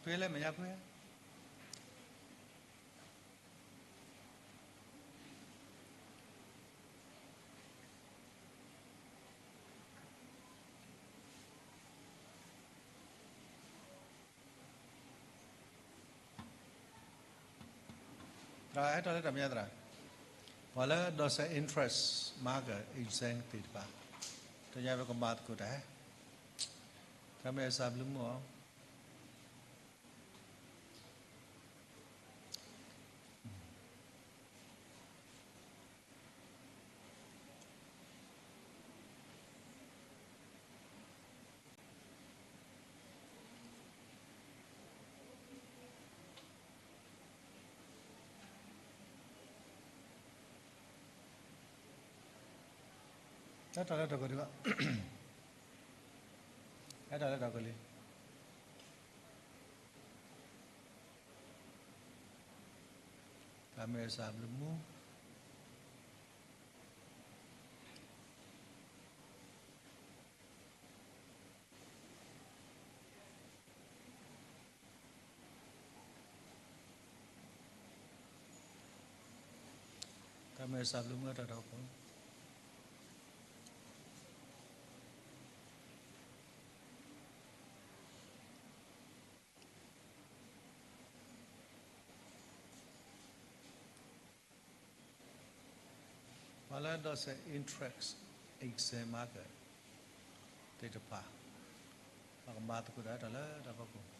ဖဲလဲၣ်မဲာ်ညါဖဲ သရၣ် ဟဲထီၣ်လၢတၢ်မဲာ်ညါသရၣ်, ပှၤလၢဒိးစဲး interest မၤက exam သ့ၣ်တဖၣ်, တညါပကမၤသကိးတၢ်, တၢ်မ့ၢ်စၢ်ဘျုးမုၢ်အီၤ တၢ်တၢ်လၢတၢ်ကီၢ်ဒံးဘၣ်, တၢ်တၢ်လၢတၢ်ကီၢ်လံ, တၢ်မ့ၢ်စၢ်ဘျုးမုၢ် တၢ်မ့ၢ်စၢ်ဘျုးမုၢ်တၢ်ဒီးပ ပှၤလၢဒိးစဲး interest exam mark သ့ၣ်တဖၣ်, ပကမၤသကိးတၢ်တၢ်လၢတၢ်ဖီခိၣ်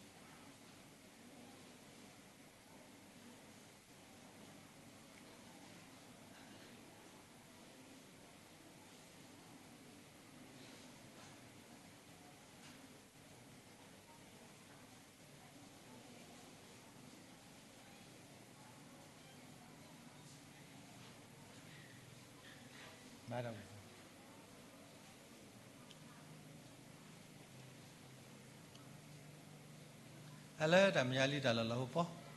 အလၢတၢ်မဲာ်ညါလံတၢ်လီၢ်လီၤဟိပီ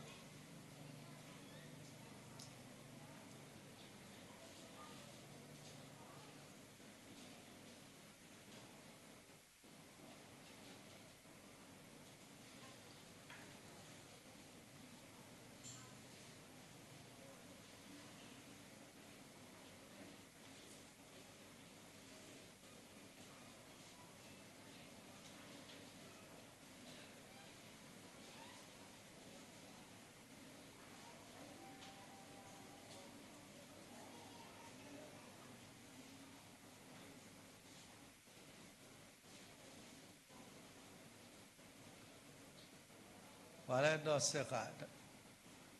ပှၤလၢဒိးစဲးဃာ်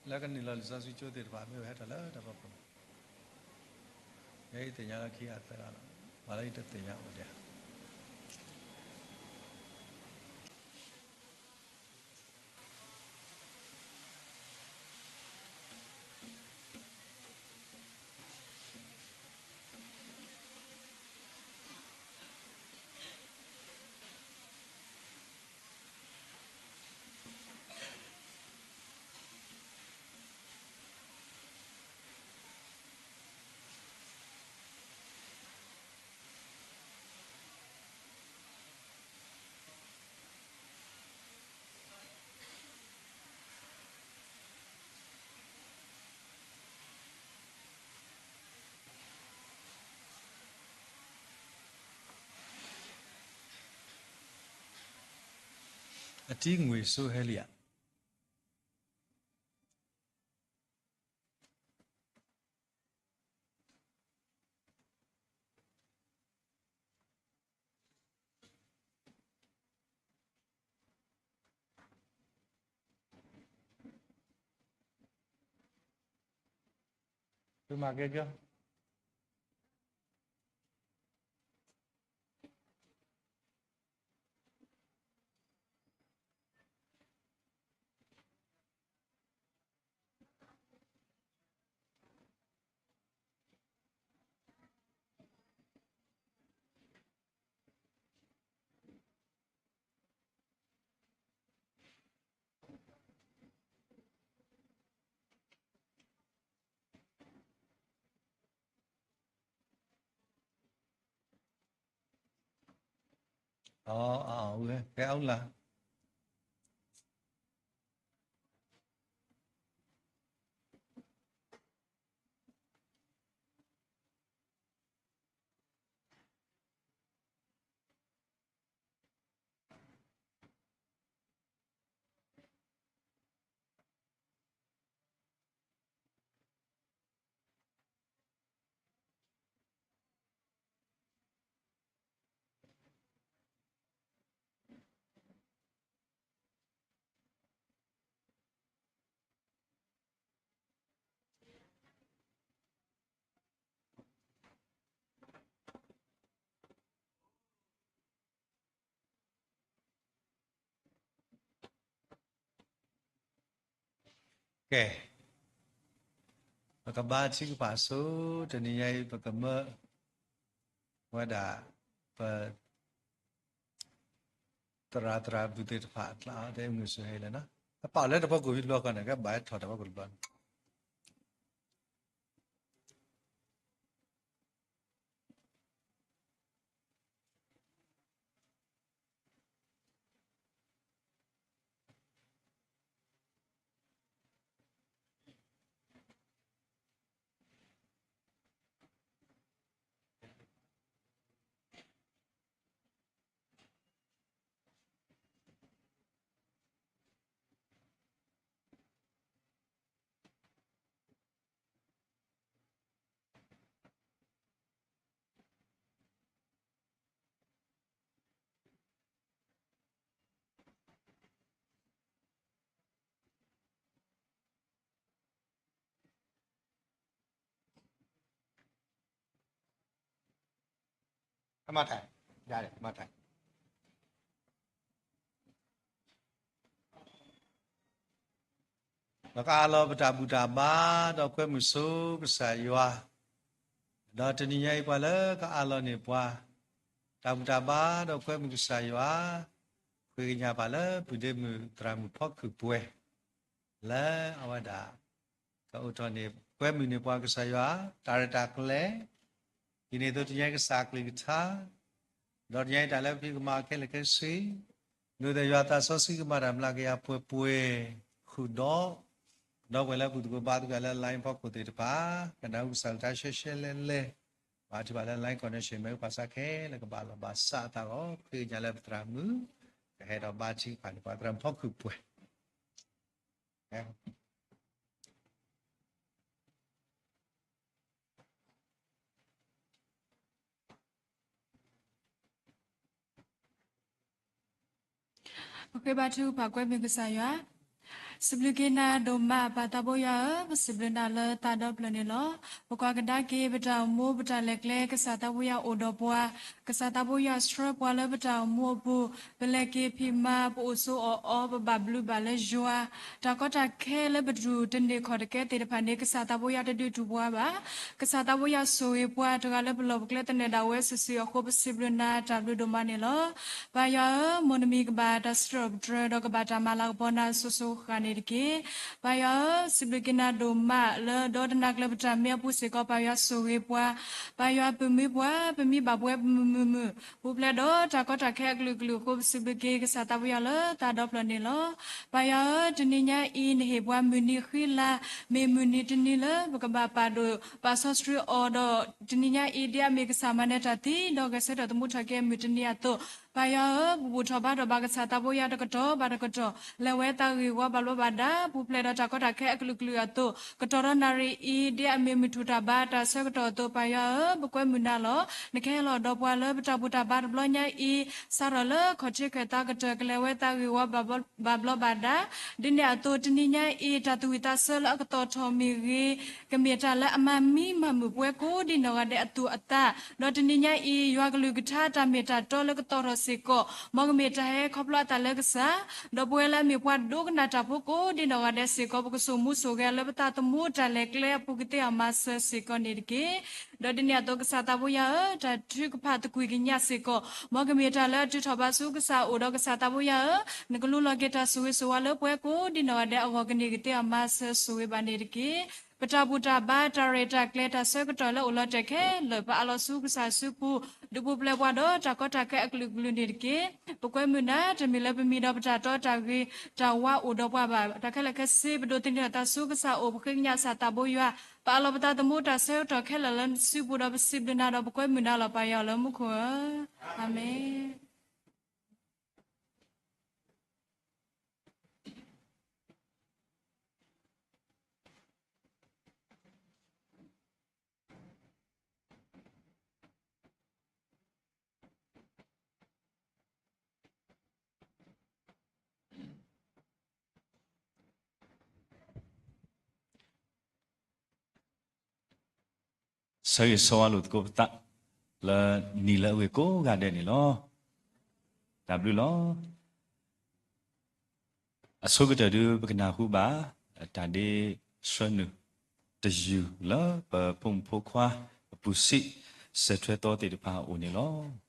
လၢကနုာ်လီၤလံာ်စီဆှံကၠိသ့ၣ်တဖၣ် မ့ၢ်ဝဲဟဲထီၣ်လၢတၢ်ဖီခိၣ်, ယဲအံၤသ့ၣ်ညါလၢခံဂၤသၢဂၤလီၤ, ပှၤလၢအံၤတသ့ၣ်ညါအိၣ်ဒံးဧါ. အထံငွေ့စိဟဲလံဧါ. သုမၤကဲကၠီ အဝဲ ဖဲအူလၢ် ကဲ, ပကဘါထုကဖၣ်ဆိ, တနံၤညါအံၤ ပကမၢဝဲဒၣ် ပ သရၣ်သရၣ်မုၣ်သ့ၣ်တဖၣ်အကျါ တမုၢ်စ့ၢ်ဟဲလၢနီၤ, အပာ်အီၤလၢတၢ်ဖီခိၣ်ဖဲတဘျီဃီန့ၣ် ကဘၣ်ဟဲထီၣ်တၢ်ဖီခိၣ်တဘျီန့ၣ်. မၤတၢ်, မၤတၢ်, ပကအးလီၤပတၢ်ဘူၣ်တၢ်ဘါ ဒီးကွဲမုာ်ဆိကစၢ်ယွၤ, ဒီးတနံၤညါအံၤပှၤလၢကအးလီၤန့ၢ်ပှၤ တၢ်ဘူၣ်တၢ်ဘါ ဒီးကွဲမုာ်ကစၢ်ယွၤ, ဃ့ကညးဘၣ်လၢပုၢ်ဒ့မုၣ်သရၣ်မုၣ်ဖီခုၣ်ပှဲၤ လၢအဝဲဒၣ် ကအိၣ်ထီၣ်န့ၢ် ကွဲမုာ်န့ၢ်ပှၤကစၢ်ယွၤ တၢ်ရဲၣ်တၢ်ကျဲၤ, ဒ်န့ၣ်အသိးတနံၤညါအံၤကစၢ်အကလုၢ်ကထါ, ဒီးတနံၤညါအံၤတၢ်လၢပဖံးကမၤခဲလၢာ်ခဲဆ့, ဒ်သိးယွၤသးစီဆှံကမၤတၢ်မျးကယၤပှဲၤပှဲၤ, ဃုာ်ဒီး ဒီပုၢ်ဝဲၢ်လၢအပူၤသကိးဘါသကိးလၢ line ဖီခိၣ်သ့ၣ်တဖၣ် ကနၢ်ဟူကစၢ်အကလုၢ်ကထါရှဲရှဲလဲၣ်လဲၣ်, ဘါထုကဖၣ်လၢ line connection မ့ၢ်ပှၤစးခဲလၢာ်ကဘၣ်လီၤဘၣ်စးအသးလီၤ. ဃ့ကညးလၢပသရၣ်မုၣ် ကဟဲဒီးဘါထုကဖၣ်န့ၢ်ပှၤ သရၣ်မုၣ်ဖီခုၣ်ပှဲၤ ပဃ့ဘါထုကဖၣ်ကွဲမုာ်ကစၢ်ယွၤ. စံးဘျုးက့ၤနၤဒိၣ်မး ပၢ်သးဘိယွၤဧၢ, ပစံးဘျုးနၤလၢသးဒီဖျၢၣ်န့ၣ်လီၤ. ပကွၢ်ကဒါက့ၤ ပတၢ်အိၣ်မူပတၢ်လဲၤကျဲ ကစၢ်သးဘိယွၤအိၣ်ဒီးပှၤ, ကစၢ်သးဘိယွၤဆှၢပှၤလၢပတၢ်အိၣ်မူအပူၤ, ပလဲၤက့ၤဖံးမၤ ပအိၣ်ဆိးအီၣ်အီ ပဘၣ်ဘျုးဘၣ်လၢယွၤ, တၢ်ကီတၢ်ခဲလၢပတူၢ်တန့ၢ်ခီၣ်တကဲသ့ၣ်တဖၣ်န့ၣ် ကစၢ်သးဘိယွၤတဒုးတူၢ်ပှၤဘၣ်. ကစၢ်သးဘိယွၤဆိၣ်ဂ့ၤပှၤ တဂၤလၢပလီၢ်ပကျဲသနၢၣ်ဒၣ်ဝဲစုာ်စုာ်အဃိ ပစံးဘျုးနၤတၢ်ဘျုးဒိၣ်မးန့ၣ်လီၤ. ပၢ်ယွၤဧၢ, မ်နမံၤကဘၣ်တၢ်စံးထီၣ်ပတြၢၤ ဒီးကဘၣ်တၢ်မၤလၤကပီၤနၤစိၤစိၤဃၣ်ဃၣ်န့ၣ်တက့ၢ်. ပၢ်ယွၤဧၢ, စံးဘျုးက့ၤနၤဒိၣ်မး လၢဒီတနၤကျၢၤပတၢ်မ့ၢ်အပူၤစ့ၢ်ကီး ပၢ်ယွၤဆိၣ်ဂ့ၤပှၤ, ပၢ်ယွၤပမုာ်ပှၤ ပမံဘၣ်ပဝဲမုာ်မုာ်မုာ်, ပူၤဖျဲးဒီးတၢ်ကီတၢ်ခဲအကလုာ်ကလုာ်အဃိ ပစံးဘျုးက့ၤကစၢ်သးဘိယွၤလၢသးဒီဖျၢၣ်န့ၣ်လီၤ. ပၢ်ယွၤဧၢ, တနံၤညါအံၤ နဟ့ၣ်ပှၤမုၢ်နံၤဃံလၤ, မ့ၢ်မုၢ်နံၤတနံၤလၢပကဘၣ်ပာ်ဒိၣ်ပာ်စီဆှံအီၤဒီး တနံၤညါအံၤ ဒ်အမ့ၢ်ကစၢ်မၤနၢၤတၢ်သံ ဒီးဂဲၤဆၢထၢၣ်သမူထီၣ်က့ၤအမုၢ်တနံၤအသိး, ပၢ်ယွၤဧၢ, ပဘူၣ်ထီၣ်ဘါထီၣ်ဘၣ်ကစၢ်သးဘိယွၤတကတီၢ်ဘၣ်တကတီၢ်, လဲၤဝဲသးဂ့ၢ်ဝီဘၣ်ဘျီးဘၣ်ဒါ, ပူၤဖျဲးဒီးတၢ်ကီတၢ်ခဲအကလုာ်ကလုာ်အသိး, ကတီၢ်ဒီးနၣ်ရံၣ်အံၤ ဒ်အမ့ၢ်မုၢ်ထူၣ်တၢ်ဘါတၢ်ဆၢကတီၢ်အသိး, ပၢ်ယွၤဧၢ, ပကွဲမုာ်နၤလီၤ. နကဟဲလီၤဒီးပှၤလၢပတၢ်ဘူၣ်တၢ်ဘါတဘျီညါအံၤ, စးထီၣ်လၢခီၣ်ထံးခၢၣ်သးကတၢၢ် ကလဲၤဝဲသးဂ့ၢ်ဝီဘၣ်ဘျီးဘၣ်ဒါ, ဒ်န့ၣ်အသိး တနံၤညါအံၤ တၢ်သူၣ်ဝံၣ်သးဆၢလၢအကသီၣ်ထီၣ်မ့ၢ်ဂ့ၤ, ကမ့ၢ်တၢ်လၢအမၤမံမၤမုာ်ပဝဲကိးဒ်နီၢ်ဂၤဒဲးအသူၣ်အသး, ဒီးတနံၤညါအံၤ ယွၤကလုၢ်ကထါတၢ်မ့ၢ်တၢ်တီလၢကသီၣ်ထီၣ်စ့ၢ်ကီး, မ်ကမ့ၢ်တၢ်ဟဲခီဖျိအသးလၢကစၢ်, ဒီးပဝဲလၢအမ့ၢ်ပှၤဒိကနၣ်တၢ်ဖိကိးဒ်နီၢ်ဂၤဒဲးစ့ၢ်ကီး ပကစိာ်မူစိာ်ဂဲၤလၢပသးသမူတၢ်လဲၤကျဲအပူၤကသ့အီၤမၤစၢၤစ့ၢ်ကီးန့ၣ်တက့ၢ်. ဒီးဒ်န့ၣ်အသိး ကစၢ်သးဘိယွၤဧၢ, တၢ်ထုကဖၣ်သကွံာ်ကညးစ့ၢ်ကီး, မ်ကမ့ၢ်တၢ်လၢအတုၤထီၣ်ဘးဆူကစၢ်အအိၣ်ဒီးကစၢ်သးဘိယွၤဧၢ, နကလူလီၤက့ၤတၢ်ဆိၣ်ဂ့ၤဆိၣ်ဝါလၢပှၤကိးဒ်နီၢ်ဂၤဒဲးအဂီၢ် ကန့ၢ်ကသ့အီၤမၤစၢၤဆိၣ်ဂ့ၤဘၣ်န့ၣ်တက့ၢ်. ပတၢ်ဘူၣ်တၢ်ဘါ တၢ်ရဲၣ်တၢ်ကျဲၤ တၢ်ဆၢကတီၢ်လၢအိၣ်လီၤတဲာ်ခဲလၢာ် ပအးလီၤဆူကစၢ်စုပူၤ, ဒုးပူၤဖျဲးပှၤဒီးတၢ်ကီတၢ်ခဲအကလုာ်ကလုာ်န့ၣ်တက့ၢ်. ပကွဲမုာ်နၤ တမ့ၢ်လၢပမံၤဒီးပတၢ်တီတၢ်ဂ့ၤတၢ်ဝါအိၣ်ဒီးပှၤဘၣ်, တၢ်ခဲလၢာ်ခဲဆ့ ပဒိးသန့ၤထီၣ်သးဆူကစၢ်အအိၣ် ပဃ့ကညးကစၢ်သးဘိယွၤ, ပအးလီၤပသးသမူတၢ်ဆၢကတီၢ်ခဲလၢာ်လၢနစုပူၤဒီး ပစံးဘျုးနၤဒီးပကွဲမုာ်နၤလီၤ ပၢ်ယွၤလၢမူခိၣ်ဧၢ, အၤမ့ၣ်. ဆၢဂ့ၤဆၢဝါလိာ်သကိးပသး လၢနံၤလၢအဂ့ၤကိးဂၤဒဲးန့ၣ်လီၤ. တၢ်ဘျုးလီၤ. အဆိကတၢၢ်ဒုးပကနၢ်ဟူဘၣ် အတၢ်ဒ့ဆှၢနုာ်တယုၢ်လၢပဖိမုၣ်ဖိခွါအပူၤဆံး စဲးထွဲသီသ့ၣ်တဖၣ်အအိၣ်န့ၣ်လီၤ.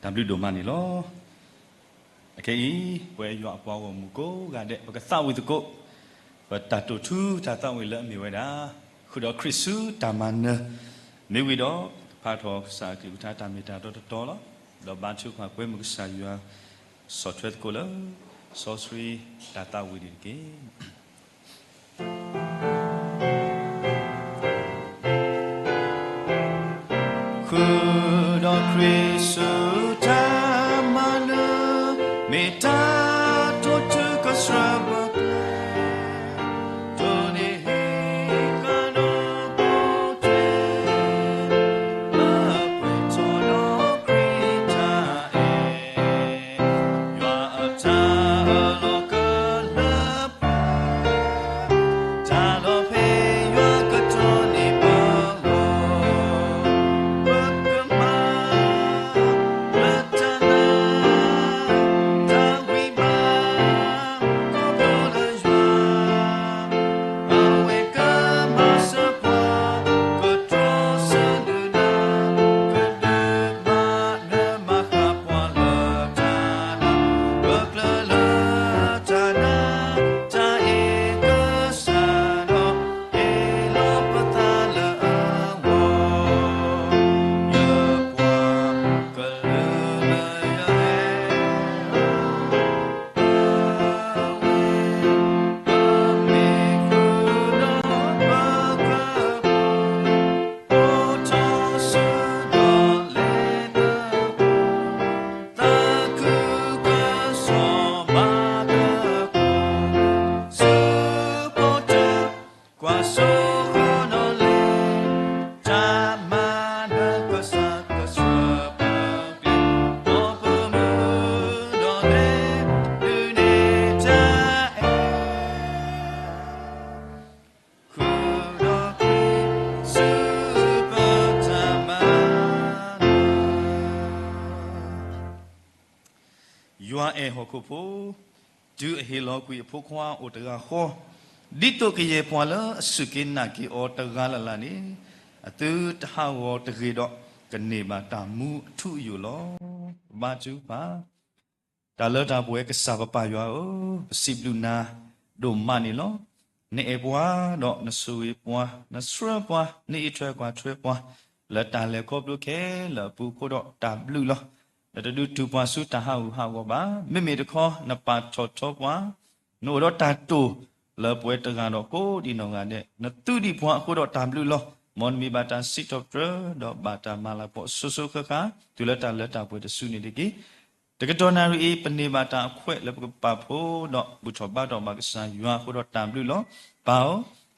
တၢ်ဘျုးဒိၣ်မးန့ၣ်လီၤ. အခဲအံၤ ပဝဲယွၤအပှၤဂီၢ်မုၢ်ကိးဂၤဒဲး ပကသးဝံၣ်သကိး ပတၢ်တိာ်ထူတၢ်သးဝံၣ်လၢအမ့ၢ်ဝဲဒၣ် ဃုာ်ဒီးခရံာ်ဆူတၢ်မၤနၢၤ, မ့ၢ်ဝံၤဒီး ပကဖးထီၣ်ကစၢ်အကလုၢ်ကထါတၢ်မ့ၢ်တၢ်တီတတီလီၤ. ဒီးဘါထုကဖၣ်ကွဲမုာ်ကစၢ်ယွၤ ဆီၣ်ထွဲသကိးလၢ စီဆှံတၢ်သးဝံၣ်န့ၣ်တက့ၢ်. ဃုာ်ဒီးခရံာ်ဆူတၢ်မၤနၢၤ, မ့ၢ်တၢ်တိာ်ထူကစၢၢ်ဘၢၣ်ကျဲ, တိၢ်န့ၢ်ဟ့ၣ်ဃာ်ဒီးပိာ်ထွဲ, လၢပှဲၤထီၣ်ဒီးခရံာ်တၢ်အဲၣ်, ယွၤအတၢ်အၢၣ်လီၤကလၢပှဲၤ တၢ်လီၢ်ဖဲယွၤကတိၤန့ၢ်ပှၤလီၤ. ပကမၤလၢတၢ်နာ် တၢ်ဝံဘၣ် ခီဖျိလၢယွၤ အဝဲကမၤစၢၤပှၤ ကတြီဆၢနုာ်နၤ ကဒုးမၤနၢၤမၤဃၣ်ပှၤလၢတၢ်နာ် ပကျၢၤလၢတၢ်နာ် တၢ်အဲၣ်ကစၢ်ဒီး ဟ့ၣ်လီၤပသးလၢအဂီၢ် လၢပှၤကလုာ်လၢယွၤအဲၣ် အဝဲ အမ့ၢ်ဃုာ်ဒီးပက အိၣ်ထီၣ်ဆူဒီးလဲၤသကိး သးခုကစီၣ်ဘၣ်သကိး ဆူဖိတၢ်ကွၢ်စိဃီၤဒီးလဲၤ တၢ်မၤနၢၤကစၢ်ကစၢ်ပကျဲ ဒီးပမုၢ်ဒီးလဲၤ ဒုးနဲၣ်တၢ်အဲၣ် ဃုာ်ဒီးခရံာ်ဆူပတၢ်မၤနၢၤ ယွၤအဲၣ်ဟီၣ်ခိၣ်ဖိ, တုၤအဟ့ၣ်လီၤကွံာ်အဖိခွါအိၣ်တဂၤဃီ, ဒ်သိးကယဲၢ်ပှၤလၢအစူၢ်က့ၤနာ်က့ၤအီၤတဂၤလၢ်လၢ်န့ၣ်, အသုတဟးဂီၤတဂ့ၤဒီး ကန့ၢ်ဘၣ်တၢ်မူအထူအယိာ်လီၤ. ဘါထုကဖၣ် တၢ်လၢတၢ်ပှဲၤကစၢ်ပပၢ်ယွၤဧၢ, ပစံးဘျုးနၤဒိၣ်မးန့ၣ်လီၤ. နအဲၣ်ပှၤဒီးနဆိၣ်ဂ့ၤပှၤ, နဆှၢပှၤ, နအံးထွဲကွၢ်ထွဲပှၤ, လၢတၢ်လဲၤခီဖျိခဲလၢာ်အပူၤအဃိဒီးတၢ်ဘျုးလီၤ. နတဒုးတူၢ်ပှၤဆူတၢ်ဟးဂူာ်ဟးဂီၤဘၣ်. မ့မ့ၢ်တခီ နပာ်ထီၣ်ထီပှၤ, နအိၣ်ဒီးတၢ်တိာ်လၢပှဲၤတဂၤဒီးကိးဒံးနီၢ်ဂၤဒဲး, နသူဒံးပှၤအဃိဒီးတၢ်ဘျုးလီၤ. မ်နမံၤဘၣ်တၢ်စံးထီၣ်ပတြၢၤ ဒီးဘၣ်တၢ်မၤလၤကပီၤအစိၤစိၤဃၣ်ဃၣ် တုၤလၢတၢ်လၢတၢ်ပှဲၤတစုန့ၣ်တက့ၢ်. တကတီၢ်နၣ်ရံၣ်အံၤ ပန့ၢ်ဘၣ်တၢ်အခွဲးလၢပကပာ်ဖှိၣ်ဒီးဘူၣ်ထီၣ်ဘါထီၣ်ဘၣ်ကစၢ်ယွၤအဃိဒီးတၢ်ဘျုးလီၤ. ပၢ်ဧၢ,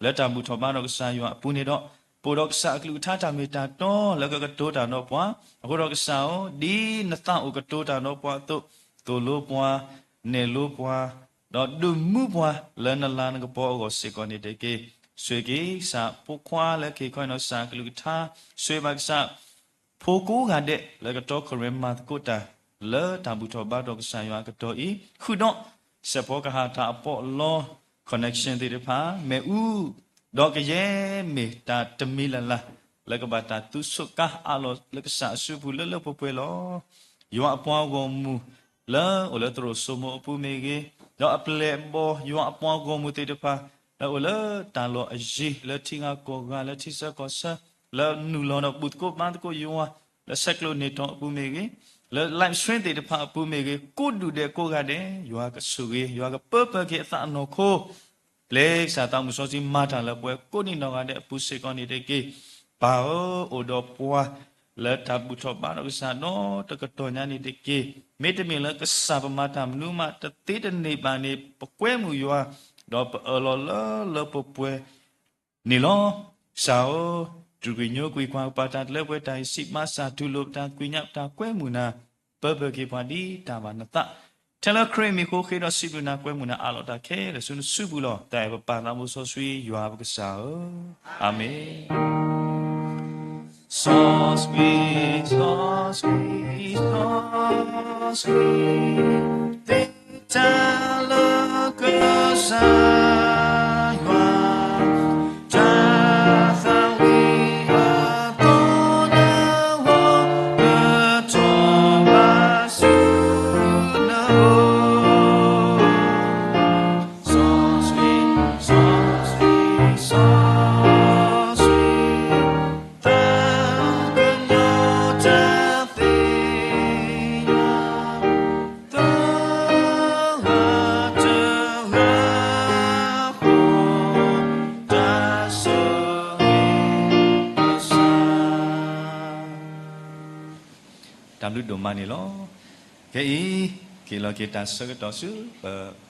လၢတၢ်ဘူၣ်ထီၣ်ဘါထီၣ်ကစၢ်ယွၤအပူၤန့ၣ်ဒီး, ပအိၣ်ဒီးကစၢ်အကလုၢ်ကထါတၢ်မ့ၢ်တၢ်တီလၢကကတိၤတၢ်ဒီးပှၤ, အဃိဒီးကစၢ်ဧၢ, ဒ်နသးအိၣ်ကတိၤတၢ်ဒီးပှၤအသိး, သိၣ်လိပှၤ, နဲၣ်လိပှၤ, ဒီးဒုးမူပှၤလၢနလၤနကပီၤအဂီၢ်စ့ၢ်ကီးန့ၣ်တက့ၢ်. ဆိၣ်ဂ့ၤက့ၤကစၢ်ဖိခွါလၢကဟ့ၣ်ခီနီၢ်ကစၢ်အကလုၢ်ကထါ, ဆိၣ်ဂ့ၤဘၣ်ကစၢ် ဖိကိးဂၤဒဲးလၢကတီခိၣ်ရိၣ်မဲမၤသကိးတၢ် လၢတၢ်ဘူၣ်ထီၣ်ဘါထီၣ်ကစၢ်ယွၤအကတီၢ်အံၤ, ဃုာ်ဒီးစဲးဖီကဟၣ်တၢ်အပီးအလီ connection သ့ၣ်တဖၣ် မ့ၣ်အူ, ဒီးကယဲၢ်မ့ၢ်တၢ်တမံၤလၢ်လၢ် လၢကဘၣ်တၢ်သူဆိးကါအးလီၤလၢကစၢ်အစုပူၤလၢလၢပှဲၤပှဲၤလီၤ. ယွၤအပှၤဂီၢ်မုၢ် လၢအိၣ်လၢသရိာ်စိမိၤအပူၤမ့ၢ်ဂ့ၤ, ဒီးအပျဲၢ်အဘီၣ်ယွၤအပှၤဂီၢ်မုၢ်သ့ၣ်တဖၣ် လၢအိၣ်လၢတၢ်လီၢ်အယံၤ လၢထံဂၤကီၢ်ဂၤ လၢထံဆၢကီၢ်ဆၢ လၢနုာ်လီၤဒီးဘူၣ်သကိးဘါသကိးယွၤ လၢဆဲးကျိးန့ၢ်တီအပူၤမ့ၢ်ဂ့ၤ, လၢ live stream သ့ၣ်တဖၣ်အပူၤမ့ၢ်ဂ့ၤ, ကိးဒူၣ်ဒဲးကိးဂၤဒဲး ယွၤကဆိၣ်ဂ့ၤ, ယွၤကပၢပၢၢ်က့ၤအသးအနီၢ်ခိ ပျဲကစၢ်သးမုၣ်စီဆှံမၤတၢ်လၢပှဲၤကိးနံၣ်နီၢ်ဂၤဒဲးအပူၤစ့ၢ်ကီးန့ၣ်တက့ၢ်. ပၢ်ဧၢ, အိၣ်ဒီးပှၤလၢတၢ်ဘူၣ်ထီၣ်ဘါထီၣ်ကစၢ်ဒီတကတီၢ်ညါန့ၣ်တက့ၢ်. မ့တမ့ၢ်လၢကစၢ်ပမၤတၢ်မနုၤမးတသ့တန့ၢ်ဘၣ်န့ၣ် ပကွဲမုာ်ယွၤ, ဒီးပအၢၣ်လီၤလၢလၢပှဲၤပှဲၤ န့ၣ်လီၤ. ကစၢ်ဧၢ, တြူာ်ကွံာ်ညိကွံာ်ကွၢ်ကပၤတၢ်တလၢပှဲၤတၢ်အံၤ စံးဘၣ်စၢ်တူၢ်လိာ်ပတၢ်ကွံာ်ညါပတၢ်ကွဲမုာ်နၤ, ပၢပၢၢ်က့ၤပှၤဒ်တၢ်ဘၣ်နသး, ထဲလၢခရံာ်မံၤအဃိ ဃ့ဒီးစံးဘျုးနၤကွဲမုာ်နၤအးလီၤတၢ်ခဲလၢာ်ဆူနစုပူၤလီၤ. တၢ်အဲၣ်ပပၢ်သးဘိစီဆှံယွၤပကစၢ်ဧၢ, အၤမ့ၣ်. ဆိၣ်ဂ့ၤအီၤစၢ်. တၢ်ဘျုးဒိၣ်မးန့ၣ်လီၤ. ခဲအံၤ က့ၤလီၤက့ၤတၢ်ဆၢကတီၢ်ဆူ ပ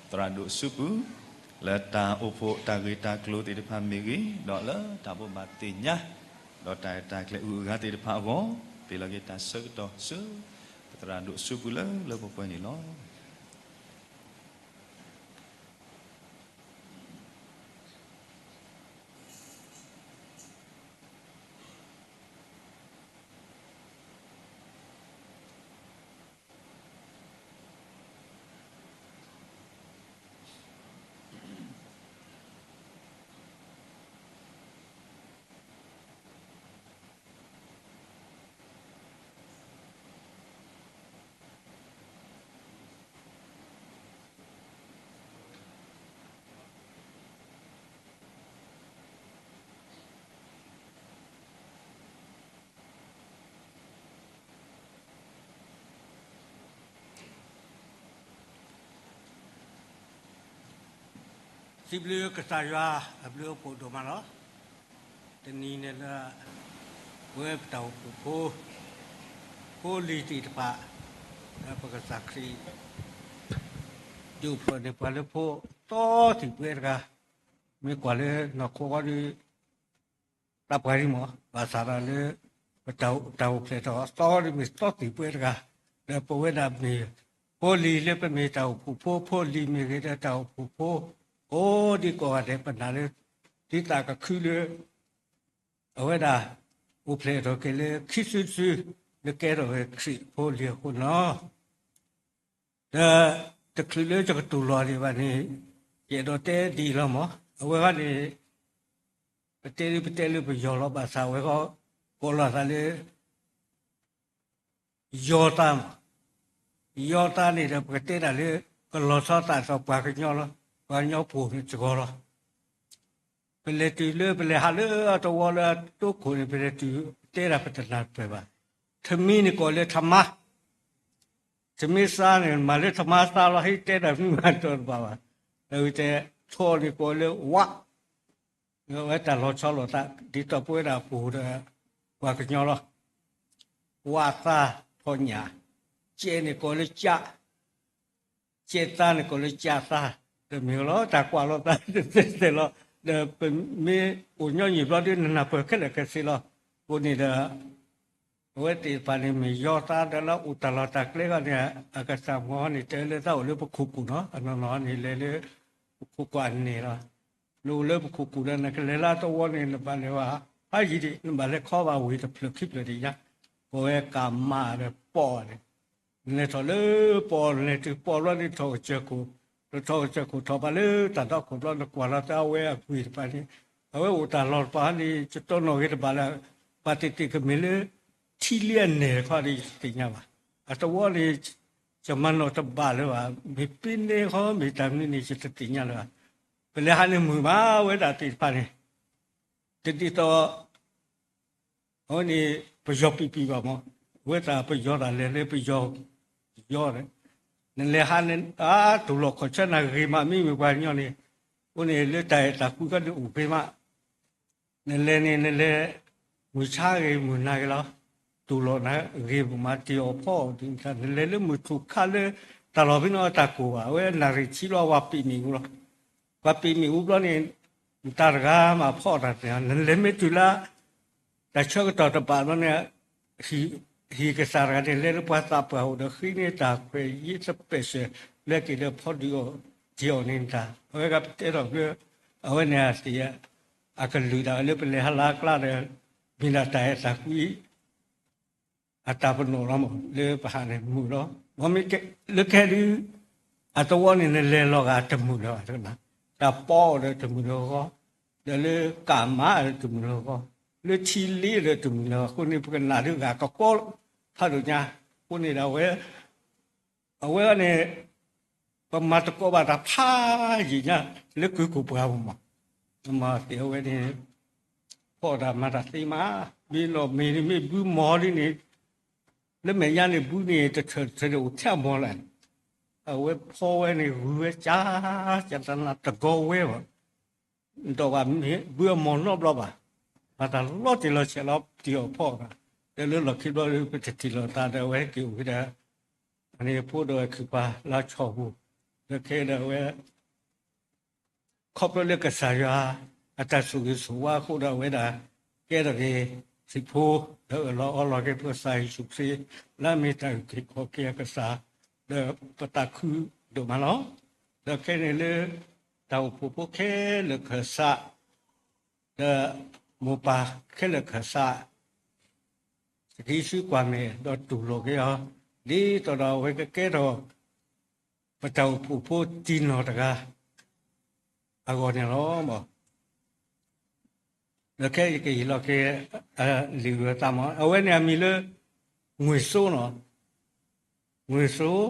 သရၣ်ဒိၣ်အစုပူၤ, လၢတၢ်အိၣ်ဖှိၣ်တၢ်ဂ့ၢ်တၢ်ကျိၤသ့ၣ်တဖၣ်မ့ၢ်ဂ့ၤ, ဒီးလၢတၢ်ဘိးဘၣ်သ့ၣ်ညါ ဒီးတၢ်အဲၣ်တၢ်ကျဲၤအုၣ်အဂၤသ့ၣ်တဖၣ်အဂီၢ်, က့ၤလီၤက့ၤတၢ်ဆၢကတီၢ်ဆူ ပသရၣ်ဒိၣ်အစုပူၤလၢလၢပှဲၤပှဲၤန့ၣ်လီၤ. စံးဘျုးကစၢ်ယွၤအဘျုးအဖှိၣ်ဒိၣ်မးလီၤ. တနံၤန့ၣ်လၢ ပဝဲပတၢ်အိၣ်ဖှိၣ်ဖိ ဖိလံၤသ့ၣ်တဖၣ် လၢပကစၢ်ခရံာ် ဒုးအိၣ်ဖျဲၣ်န့ၢ်ပှၤလၢဖိသီသံၣ်ပှဲၤတဂၤ, မ့ၢ်ကွၢ်လၢနီၢ်ခိအဂီၢ်ဒီး သးပှၢ်ဒံးမး, ဘၣ်ဆၣ်ဒီးလၢ ပတၢ်အိၣ်ဖျဲၣ်ထီၣ်အသီဒီးမ့ၢ်သီသံၣ်ပှဲၤတဂၤ, ဒီးပဝဲဒၣ်မ့ၢ် ဖိလံၤလၢပမ့ၢ်တၢ်အိၣ်ဖှိၣ်ဖိ, ဖိလံၤမ့ၢ်ဂ့ၤဒီးတၢ်အိၣ်ဖှိၣ်ဖိ, ကိးဒံကိးဂၤဒဲး ပနာ်လၢ ဒ်သးကခုလၢ အဝဲဒၣ် အိၣ်ဖျဲၣ်ထီၣ်က့ၤလၢခံစုတစု လၢကဲထီၣ်ဝဲခရံာ်ဖိလံၤအဃိန့ၣ်လီၤ. ဒီးတချုးလၢယကတူၢ်လိာ်ဒံးဘၣ်န့ၣ် ယအဲၣ်ဒိးတဲဒ်အံၤလီၤမး, အဝဲဃီန့ၣ် ပတဲဒ်ပတဲလၢပယီၤလီၤ, ဘၣ်ဆၣ်အဝဲဃီ ကိးလီၤသးလၢ ယီၤသးမး, ယီၤသးန့ၣ်ဒီး ပကတဲဒၣ်လၢ ကလီၤဆီသးဒီးပှၤကညီလီၤ, ပှၤကညီဖိန့ၣ်တဂီၤလီၤ. ပလဲၤတုၤလၢ ပလဲၤဟးလၢအသဝီလၢအတိခိၣ်န့ၣ် ပလဲၤတုၤ ပတဲဒၣ်ပတနၢ်ပၢၢ်ဘၣ်. ထမံၤန့ၣ်ကိးလၢထမါ, ထမံၤသါန့ၣ် မၤလၢထမါသါလီၤ, ဟဲတဲတၢ်မနုၤမၤတၢ်တဘၣ်ဘၣ်. အဝဲတဲ ထိၣ်န့ၣ်ကိးလၢဝး, အဝဲတၢ်လီၤဆီလိာ်သး ဒ်သိးပဝဲဒၣ်ပအိၣ်ဒီး ပှၤကညီလီၤ. ဝးသါ ထိၣ်ညၣ်, ကဲးန့ၣ်ကိးလၢကး ကဲးသါန့ၣ်ကိးလၢကးသါ, တမ့ၢ်လီၤ တၢ်ကွၢ်လိာ်သးတသ့သ့လီၤ. ဒီးပမ့ၢ်အိၣ်ညီနုၢ်ဘျီဒီး နနၢ်ပၢၢ်ခဲလၢာ်ခဲဆ့လီၤ. အဃိန့ၣ်ဒီး အဝဲသ့ၣ်တဖၣ်န့ၣ်မ့ၢ်ယီၤသါဒီးလၢအိၣ်တၢ်လီၢ်တၢ်ကျဲဃီန့ၣ် အကစၢ်မီၤန့ၣ် တဲလၢသးအိၣ်လၢပခိၣ်ကူၣ်နီၤ, အနီၢ်နီၢ်န့ၣ်လဲၤလၢ ပခိၣ်ကူၣ်အန့ၣ်လီၤ. နအိၣ်လၢပခိၣ်ကူၣ်ဒီး နကလဲၤလၢအသဝီန့ၣ် နဘၣ်လဲၤဝဲ ဖးယံၤဒံး နဘၣ်လဲၤခီဘၣ်ဝ့ၢ်တဖျၢၣ်ခံဖျၢၣ်ဒံးညါ, ကိးဝဲကးမးဒီးပီၣ်န့ၣ် နလဲၤထီၣ်လၢပီၣ် နလဲၤတုၤပီၣ်ဘျီန့ၣ် ထီၣ်ကစၢၢ်ခိၣ်, နထီၣ်ကစၢၢ်ခိၣ်ထီၣ်ဘၣ်လၢတၢ်ဒီခိၣ်ဘျီ နကွၢ်လီၤသးအဝဲအကွံာ်တဖၣ်န့ၣ် အဝဲအိၣ်တၢ်လီၢ်တဖၣ်န့ၣ် ယတိၢ်နီၣ်ဂ့ၤတဘၣ်လၢ ပှၤသ့ၣ်သ့ၣ်ကမ့ၢ်လၢ ထံလံအနၢၤတခီဒီး ယတသ့ၣ်ညါဘၣ်. အသဝီန့ၣ် ယမၤနီၣ်တဘၣ်လၢၤဘၣ်, မ့ၢ်ပ့န့ၢ်ဃီ မ့ၢ်တၢ်မနုၤန့ၣ် ယတသ့ၣ်ညါလၢၤဘၣ်. ပလဲၤဟးန့ၣ်မုာ်မး အဝဲဒၣ်သ့ၣ်တဖၣ်န့ၣ် တဒ်သိး အဝဲန့ၣ် ပယီၤပံာ်ပံာ်ဘၣ်မး, အဝဲသ့ၣ်ပယီၤတၢ်လဲၤလၢပယီၤ ပယီၤန့ၣ် နလဲၤဟးန့ၣ် အါ တူၢ်လိာ်ခီၣ်ဆၢနၤဂ့ၤမး မ့မ့ၢ်ပှၤကညီန့ၣ်, အဃိန့ၣ် လၢတၢ်အဲၣ်တၢ်ကွံကီဒုးအိၣ်ဂ့ၤမး, နလဲၤန့ၣ် နလဲၤ မုၢ်ဆါဂ့ၤ မုၢ်နၤဂ့ၤလီၤ, တူၢ်လိာ်နၤဂ့ၤမး တ့ၢ်အီၣ်ဖီအီၣ်ဒ်န့ၣ် နလဲၤလၢမုၢ်ထူၣ်ခါလၢ တၢ်လီၢ်ဖဲန့ၣ်အတၢ်ကိၢ်ဘၣ်, အဝဲနၣ်ရံၣ်ဆံလီၤ ပှၤပံာ်မ့ၣ်အူလီၤ. ပှၤပံာ်မ့ၣ်အူဘျီန့ၣ် နတၢ်တဂၤမးဖီအီၣ်တၢ်သ့ၣ်, နလဲၤမ့ၢ်တုၤလၢ တၢ်ဆၢကတီၢ်တဘၣ်ဘျီန့ၣ် ဟံၣ်ကစၢ်တဂၤန့ၣ် လဲၤလၢပှၤသးပှၢ်အိၣ်ဒီး ဃ့န့ၢ်တၢ်ခွဲးယာ် special လၢက့ၤဒီးဖီဒုးအီၣ်တ့ၢ်အီၣ်န့ၣ်တၢ်, အဝဲဂၤပတဲထီၣ်ဖျၢၣ် အဝဲန့ၣ်အသ့ၣ် အကလုာ်ဒၣ်ဝဲလၢပလဲၤဟးလၢအကျါဒီး မ့ၢ်ဒၣ်တၢ်အဲၣ်တၢ်ကွံ အတၢ်ပနီၣ်လီၤမး လၢပဟးန့ၣ်မုာ်လီၤ. မ့မ့ၢ်လၢခဲဒုး အသဝီန့ၣ် နလဲၤလီၤဂာ်တမုာ်လၢၤဘၣ်, တၢ်ပီအီၣ်ဒီးတမုာ်လၢၤဂီၢ်, ဒီးလၢကးမးဒီးတမုာ်လၢၤဂီၢ်, လၢထံလံဒီးတမုာ်လၢၤဂီၢ်, အဃိန့ၣ် ပကနၣ်ဒုးဂၤကကီဖးဒိၣ်ညါ, အဃိန့ၣ်ဒီးအဝဲ အဝဲန့ၣ် ပမၤသကိးဘၣ်တၢ်ဖးယံာ်ညါ လၢကုၢ်ကိၢ်ပှၤပူၤမး, မၤသ့အဝဲန့ၣ် ဖီၣ်တၢ်မၤတၢ်သ့မး, မ့ၢ်နီၢ်မ့ၢ်န့ၣ် မ့ၢ်ဘုမီၤဒ်န့ၣ် လၢမဲာ်ညါန့ၣ် ဘုန့ၣ် တထၢၣ်တထၢၣ်န့ၣ် အိၣ်ထဲအမီၤလဲၣ်, အဝဲဖီဝဲန့ၣ် ဂုၤဝဲကၢ် ကၢ်တနၢ်တဂီၤဝဲဘၣ်, ဒီးပှၤမ့ၢ်ဘုအမီၤနီတဘျီဘၣ်, မၤတၢ်လီၤတံၢ်လီၤဆဲးလီၤတံၢ်အီၤဖီအီၤဘၣ်, ဒီးလၢလီၢ်ခံဘျီဒီး ပတထံၣ်လိာ်သးဒီးအဝဲဟဲက့ၤအိၣ်ဝဲဒၣ်, အန့ၣ်ဖိဒီးဝဲခံပှၤလၢအဆီၣ်ပူၤ, ဒီးခဲအံၤဒီးအဝဲ ခီဖျိလၢကစၢ်ယွၤ အတၢ်ဆိၣ်ဂ့ၤဆိၣ်ဝါအဃိဒီးအဝဲဒၣ် ကဲထီၣ်က့ၤ ထံဖိ ဒီးအၢၣ်လီၤအီလီၤက့ၤပကစၢ်ယ့ၣ်ၡူးခရံာ် လၢအမ့ၢ်တၢ်အုၣ်က့ၤခီၣ်က့ၤအကစၢ်, ဒီးပသးခုဒိၣ်မးလီၤ. ဒီးခဲအံၤန့ၣ်လၢ တၢ်အိၣ်ဖှိၣ်ဖိခဲလၢာ်ခၢၣ်စး ဒီးမိၢ်ပၢ်ခဲလၢာ်ခၢၣ်စး သက့ဆူကွၢ်မဲာ်ဒီးတူၢ်လိာ်က့ၤအီၤ, ဒ်သိးဒီးအဝဲကကဲထီၣ် ပတၢ်အိၣ်ဖှိၣ်ဖိတံၢ်နီၢ်တဂၤ အဂီၢ်န့ၣ်လီၤ. ဒီးခဲအံၤယကဟ့ၣ်လီၤက့ၤ လံာ်ဂၢၢ်သးမး အဝဲန့ၣ်အမံၤလၢ ငွေစိုးနီၤ, ငွေစိုး,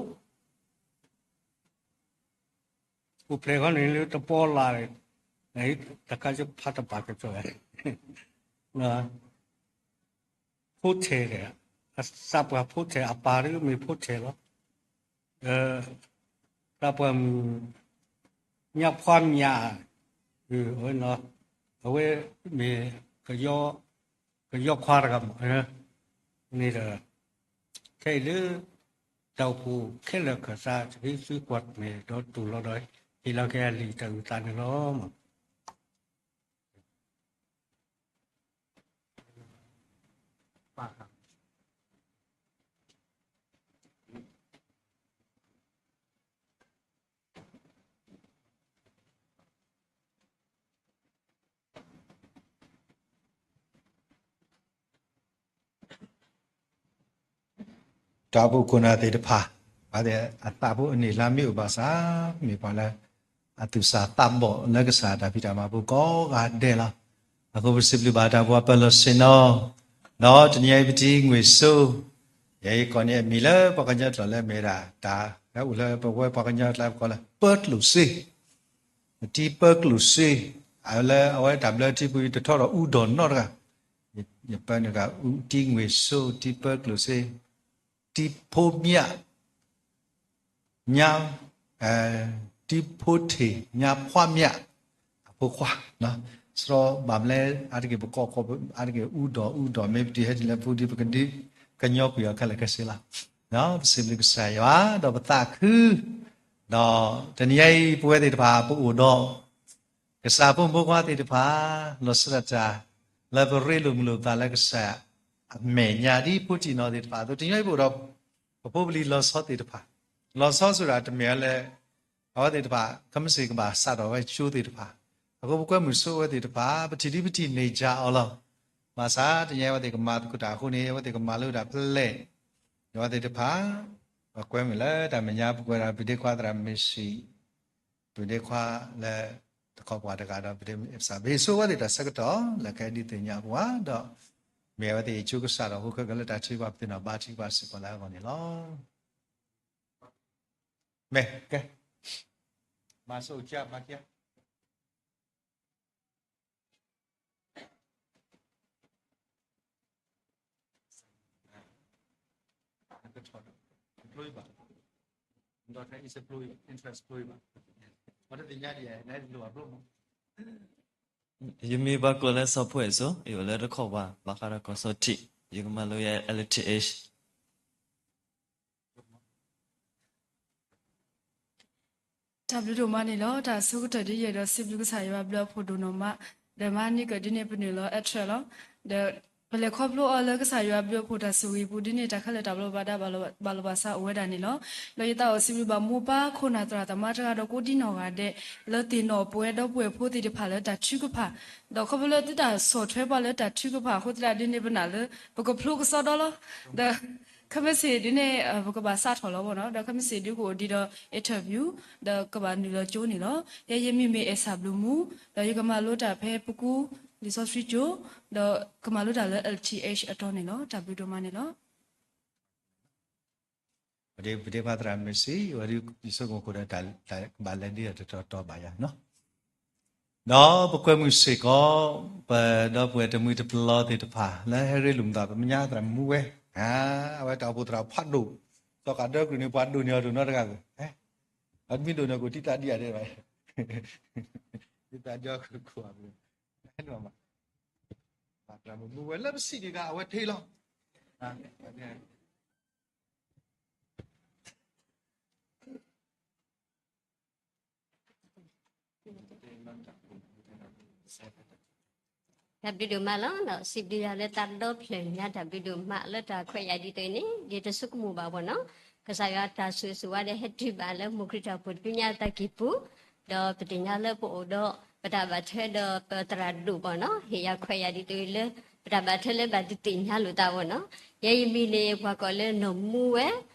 အိၣ်ဖျဲၣ်ဃီန့ၣ်လၢတပီလၢ်, တခါယဖးတဘၣ်ကစီၣ်, ဖိထဲး, သးပှၢ်ဖိထဲး အပၢ်ဒ်မ့ၢ်ဖိထဲးလီၤ. သးပှၢ်မုၣ် ညါဖှါမၠး, အဝဲမ့ၢ် ကယီခွါတဂၤမး, န့ၣ်ဒီး ခဲအံၤလၢ တၢ်အိၣ်ဖှိၣ်ခဲလၢာ်ခၢၣ်စး သက့ဆူကွၢ်မဲာ်ဒီးတူၢ်လိာ်ဒီး ဟ့ၣ်လီၤက့ၤအလံာ်တၢ်ဂုၤသးန့ၣ်လီၤ. တၢ်အိၣ်ဖှိၣ်ခိၣ်နၢ်သ့ၣ်တဖၣ်, အသးဖိအန့ၣ်လၢမ့ၢ်အိၣ်ဘၣ်ဆၣ်, မ့ၢ်ပှၤလၢ အသူၣ်စၢ်သးဘီၣ်လၢကစၢ်တၢ်ဖံးတၢ်မၤပူၤကိးဂၤဒဲးလီၤ. အဃိပစံးဘျုးဘၣ်တၢ်ပှၤပၢၤလီၢ်ဆ့ၣ်နီၤ, ဒီးတနံၤအံၤပတံၤငွေ့စိ, ယဲယကိးန့ၢ်အမံၤလၢပှၤကညီကျိာ်လၢမ့ၢ်ဒၣ် တၢ်လၢအိၣ်လၢပဝဲပှၤကညီကျိာ်ပကိးလၢ ပၢကျိၣ်စ့, ပတံၤပၢကျိၣ်စ့, အလၢအဝဲတၢ်ဘျၢထံပူၤတထီၣ်ဒီးအူဒီးနီတဂၤ, ယပၢနုာ်ဂၤ အူတံၤငွေ့စိ တံၤပၢကျိၣ်စ့, တံၤဖိမၠး, ညါ, တံၤဖိထဲး ညါဖှါမၠး, အဖိခွါ, စရီဘၣ်မလဲၣ် အါတက့ၢ်ပကိး အါတက့ၢ်အူဒီးအူဒီး မ့ၢ်ပတံၤဟဲတုၤလၢပူၤဒီး ပကဒုးကညီကွံာ်အီၤခဲလၢာ်ခဲဆ့လီၤ. ပစံးဘျုးကစၢ်ယွၤ ဒီးပသးခု, ဒီးတနံၤအံၤပဝဲသ့ၣ်တဖၣ်ပအိၣ်ဒီး ကစၢ်ဖိမုၣ်ဖိခွါသ့ၣ်တဖၣ် လီၤဆီဒၣ်တၢ် လၢပရ့လိာ်မုာ်လိာ်ပသးလၢကစၢ် အမဲာ်ညါဒ်ဖိတံၢ်နီၢ်သ့ၣ်တဖၣ်အသိး တနံၤအံၤပအိၣ်ဒီး ပဖိပလံၤလီၤဆီသ့ၣ်တဖၣ်, လီၤဆီဆိဒၣ်တမ့ၢ်လၢ အဝဲသ့ၣ်တဖၣ် ခဲမုၢ်ဆ့ၣ်ကဘၣ်စးထီၣ်ဝဲကၠိသ့ၣ်တဖၣ်, အဃိပကွဲမုာ်ဆိအဝဲသ့ၣ်တဖၣ် ပထံၣ်ဒ်ပထံၣ်န့ၢ်ကၢ်အီၤလီၤ. ဘၣ်ဆၣ်တနံၤအံၤအဝဲသ့ၣ်ကမၤသကိးတၢ်အဃိန့ၣ် အဝဲသ့ၣ်ကမၤလိတၢ်ဖဲလဲၣ်, အဝဲသ့ၣ်တဖၣ် ပကွဲမုာ်လၢတၢ်မဲာ်ညါ ပကွဲဒီးပဒ့ခွါသရၣ်မုၣ်ဆံး ပဒ့ခွါလၢ တခီပှၤတဂၤဒီး ပဒ့မုၣ်အ့ၣ်စၢ် ပဟ့ၣ်ဆိအဝဲသ့ၣ်တၢ်ဆၢကတီၢ် လၢကဒုးသ့ၣ်ညါပှၤဒီး မ့ၢ်အဝဲသ့ၣ်အဆိကစၢ်ဒီး ဟိခဲကလၢတၢ်ထုကဖၣ် ပသ့ၣ်နီၣ်ဘါထုကဖၣ်စ့ၢ်ကီးလၢအဂီၢ်န့ၣ်လီၤ. မ့ၢ်ကဲ မၤဆိကမၤကဲ ယမံၤပှၤကိးလၢစီၤဖိအဲၣ်စိ, ယအိၣ်လၢတခီပၤ ဘၣ်ဃးဒီးကီၢ်စီထံး, ယကမၤလိယဲ L T H တၢ်ဘျုးဒိၣ်မးန့ၣ်လီၤ. တၢ်အဆိကတၢၢ်ဒ်ယဲဒီးစံးဘျုးကစၢ်ယွၤဘျုးအဖှိၣ်ဒိၣ်နီၢ်မး, ဒီးမၤန့ၢ်ကဒ်န့ၣ်ပနုာ်လီၤအဲၣ်ထၢၣ်လီၤ. ဒီးပလဲၤခီဖျိအီၤလၢကစၢ်ယွၤဘျုးအဖှိၣ်တၢ်ဆိၣ်ဂ့ၤပူၤဒ်န့ၣ် တၢ်ခဲလၢာ်တၢ်ဘျီဘၣ်ဒါဘၣ်လီၤဘၣ်စးအိၣ်ဝဲဒၣ်န့ၣ်လီၤ. ဒီးယသးအိၣ်စံးဘျုးဘၣ်မိၢ်ပၢ်ခိၣ်နၢ်သရၣ်သမါတဂၤဒီးကိးဒံနီၢ်ဂၤဒဲး လၢသ့ၣ်နီၣ်ပဝဲဒီပုၢ်ဝဲၢ်ဖိသ့ၣ်တဖၣ်လၢတၢ်ထုကဖၣ်, ဒီးခီဖျိလၢသုတၢ်ဆီၣ်ထွဲပှၤလၢတၢ်ထုကဖၣ်အဃိသတးဒ်န့ၣ် ပနာ်လၢ ပကဖျိကစီဒီလီၤ. ဒီး ခဲမုၢ်ဆ့ၣ်ဒ်န့ၣ် ပကဘၣ်စးထီၣ်လီၤဘၣ်နီၤ, ဒီးခဲမုၢ်ဆ့ၣ်ဒ်ကအိၣ်ဒံးဒီး interview ဒီးကဘၣ်နုာ်လီၤကၠိန့ၣ်လီၤ. ယဲယမံၤမ့ၢ်အဲၣ်စၢ်ဘျုးမူ, ဒီးယကမၤလိတၢ်ဖဲပကူ လံာ်စီဆှံကၠိ, ဒီးကမၤလိတၢ်လၢ L T H အတီန့ၣ်လီၤ. တၢ်ဘျုးဒိၣ်မးန့ၣ်လီၤ. ပဒ့ခွါသရၣ်မုၣ်ဆံး အဝဲဒၣ်ယဆိကမိၣ်ဃိဒီးတၢ်ကဘၣ်လဲၤဒ်တတီၤတီၤဘၣ်ယၤနီၤ. ဒီးပကွဲမုာ်စ့ၢ်ကီး ပဒီပုၢ်ဝဲၢ်တမှံၤတပျီၤသ့ၣ်တဖၣ် လၢဟဲရ့လိာ်မုာ်သး ပမဲာ်ညါသရၣ်မုၣ်ဝဲ, အဝဲတၢ်အိၣ်ဖှိၣ်သရၣ်ဖးဒိၣ်, စီၤကးဒၢကုၢ်န့ၣ် ပှၤဒိၣ်န့ၢ်အီၤဒိၣ်နီတဂၤဧိၤ, အမ့ၢ်ဒိၣ်န့ၢ်ကအိၣ်တံၢ်သးဒ်အံၤဒဲးဘၣ်, တၢ်ကီခိၣ်ခိၣ် မူဝဲလၢပစံးဒံးဂၤ အဝဲထံလီၤ. တၢ်ဘျုးဒိၣ်မးလီၤ. စံးဘျုးယွၤလၢတၢ်ဒီဖျၢၣ်ညါ တၢ်ဘျုးဒိၣ်မးလၢတၢ်ခွဲးယာ်ဒ်သိးအံၤန့ၣ် ယတဆိကမိၣ်ဘၣ်ဘၣ်နီၤ. ကစၢ်ယွၤတၢ်ဆိၣ်ဂ့ၤဆိၣ်ဝါဒီးဟဲတုၤဘၣ်လၢမိၢ်ခရံာ်တၢ်အိၣ်ဖှိၣ်တဖုညါအသးကံၢ်ပူၤ, ဒီးပသ့ၣ်ညါလၢပအိၣ်ဒီး ပတၢ်ဘၣ်ထွဲဒီးပသရၣ်ဒိၣ်ဘၣ်နီၤ, ဟ့ၣ်ယၤခွဲးယာ်ဒ်သိးအံၤလၢ ပတၢ်ဘၣ်ထွဲလၢဘၣ်တသ့ၣ်ညါလိာ်သးဘၣ်နီၤ. ယဲယမံၤန့ၣ် ပှၤကိးလၢနီၢ်မူဝဲ,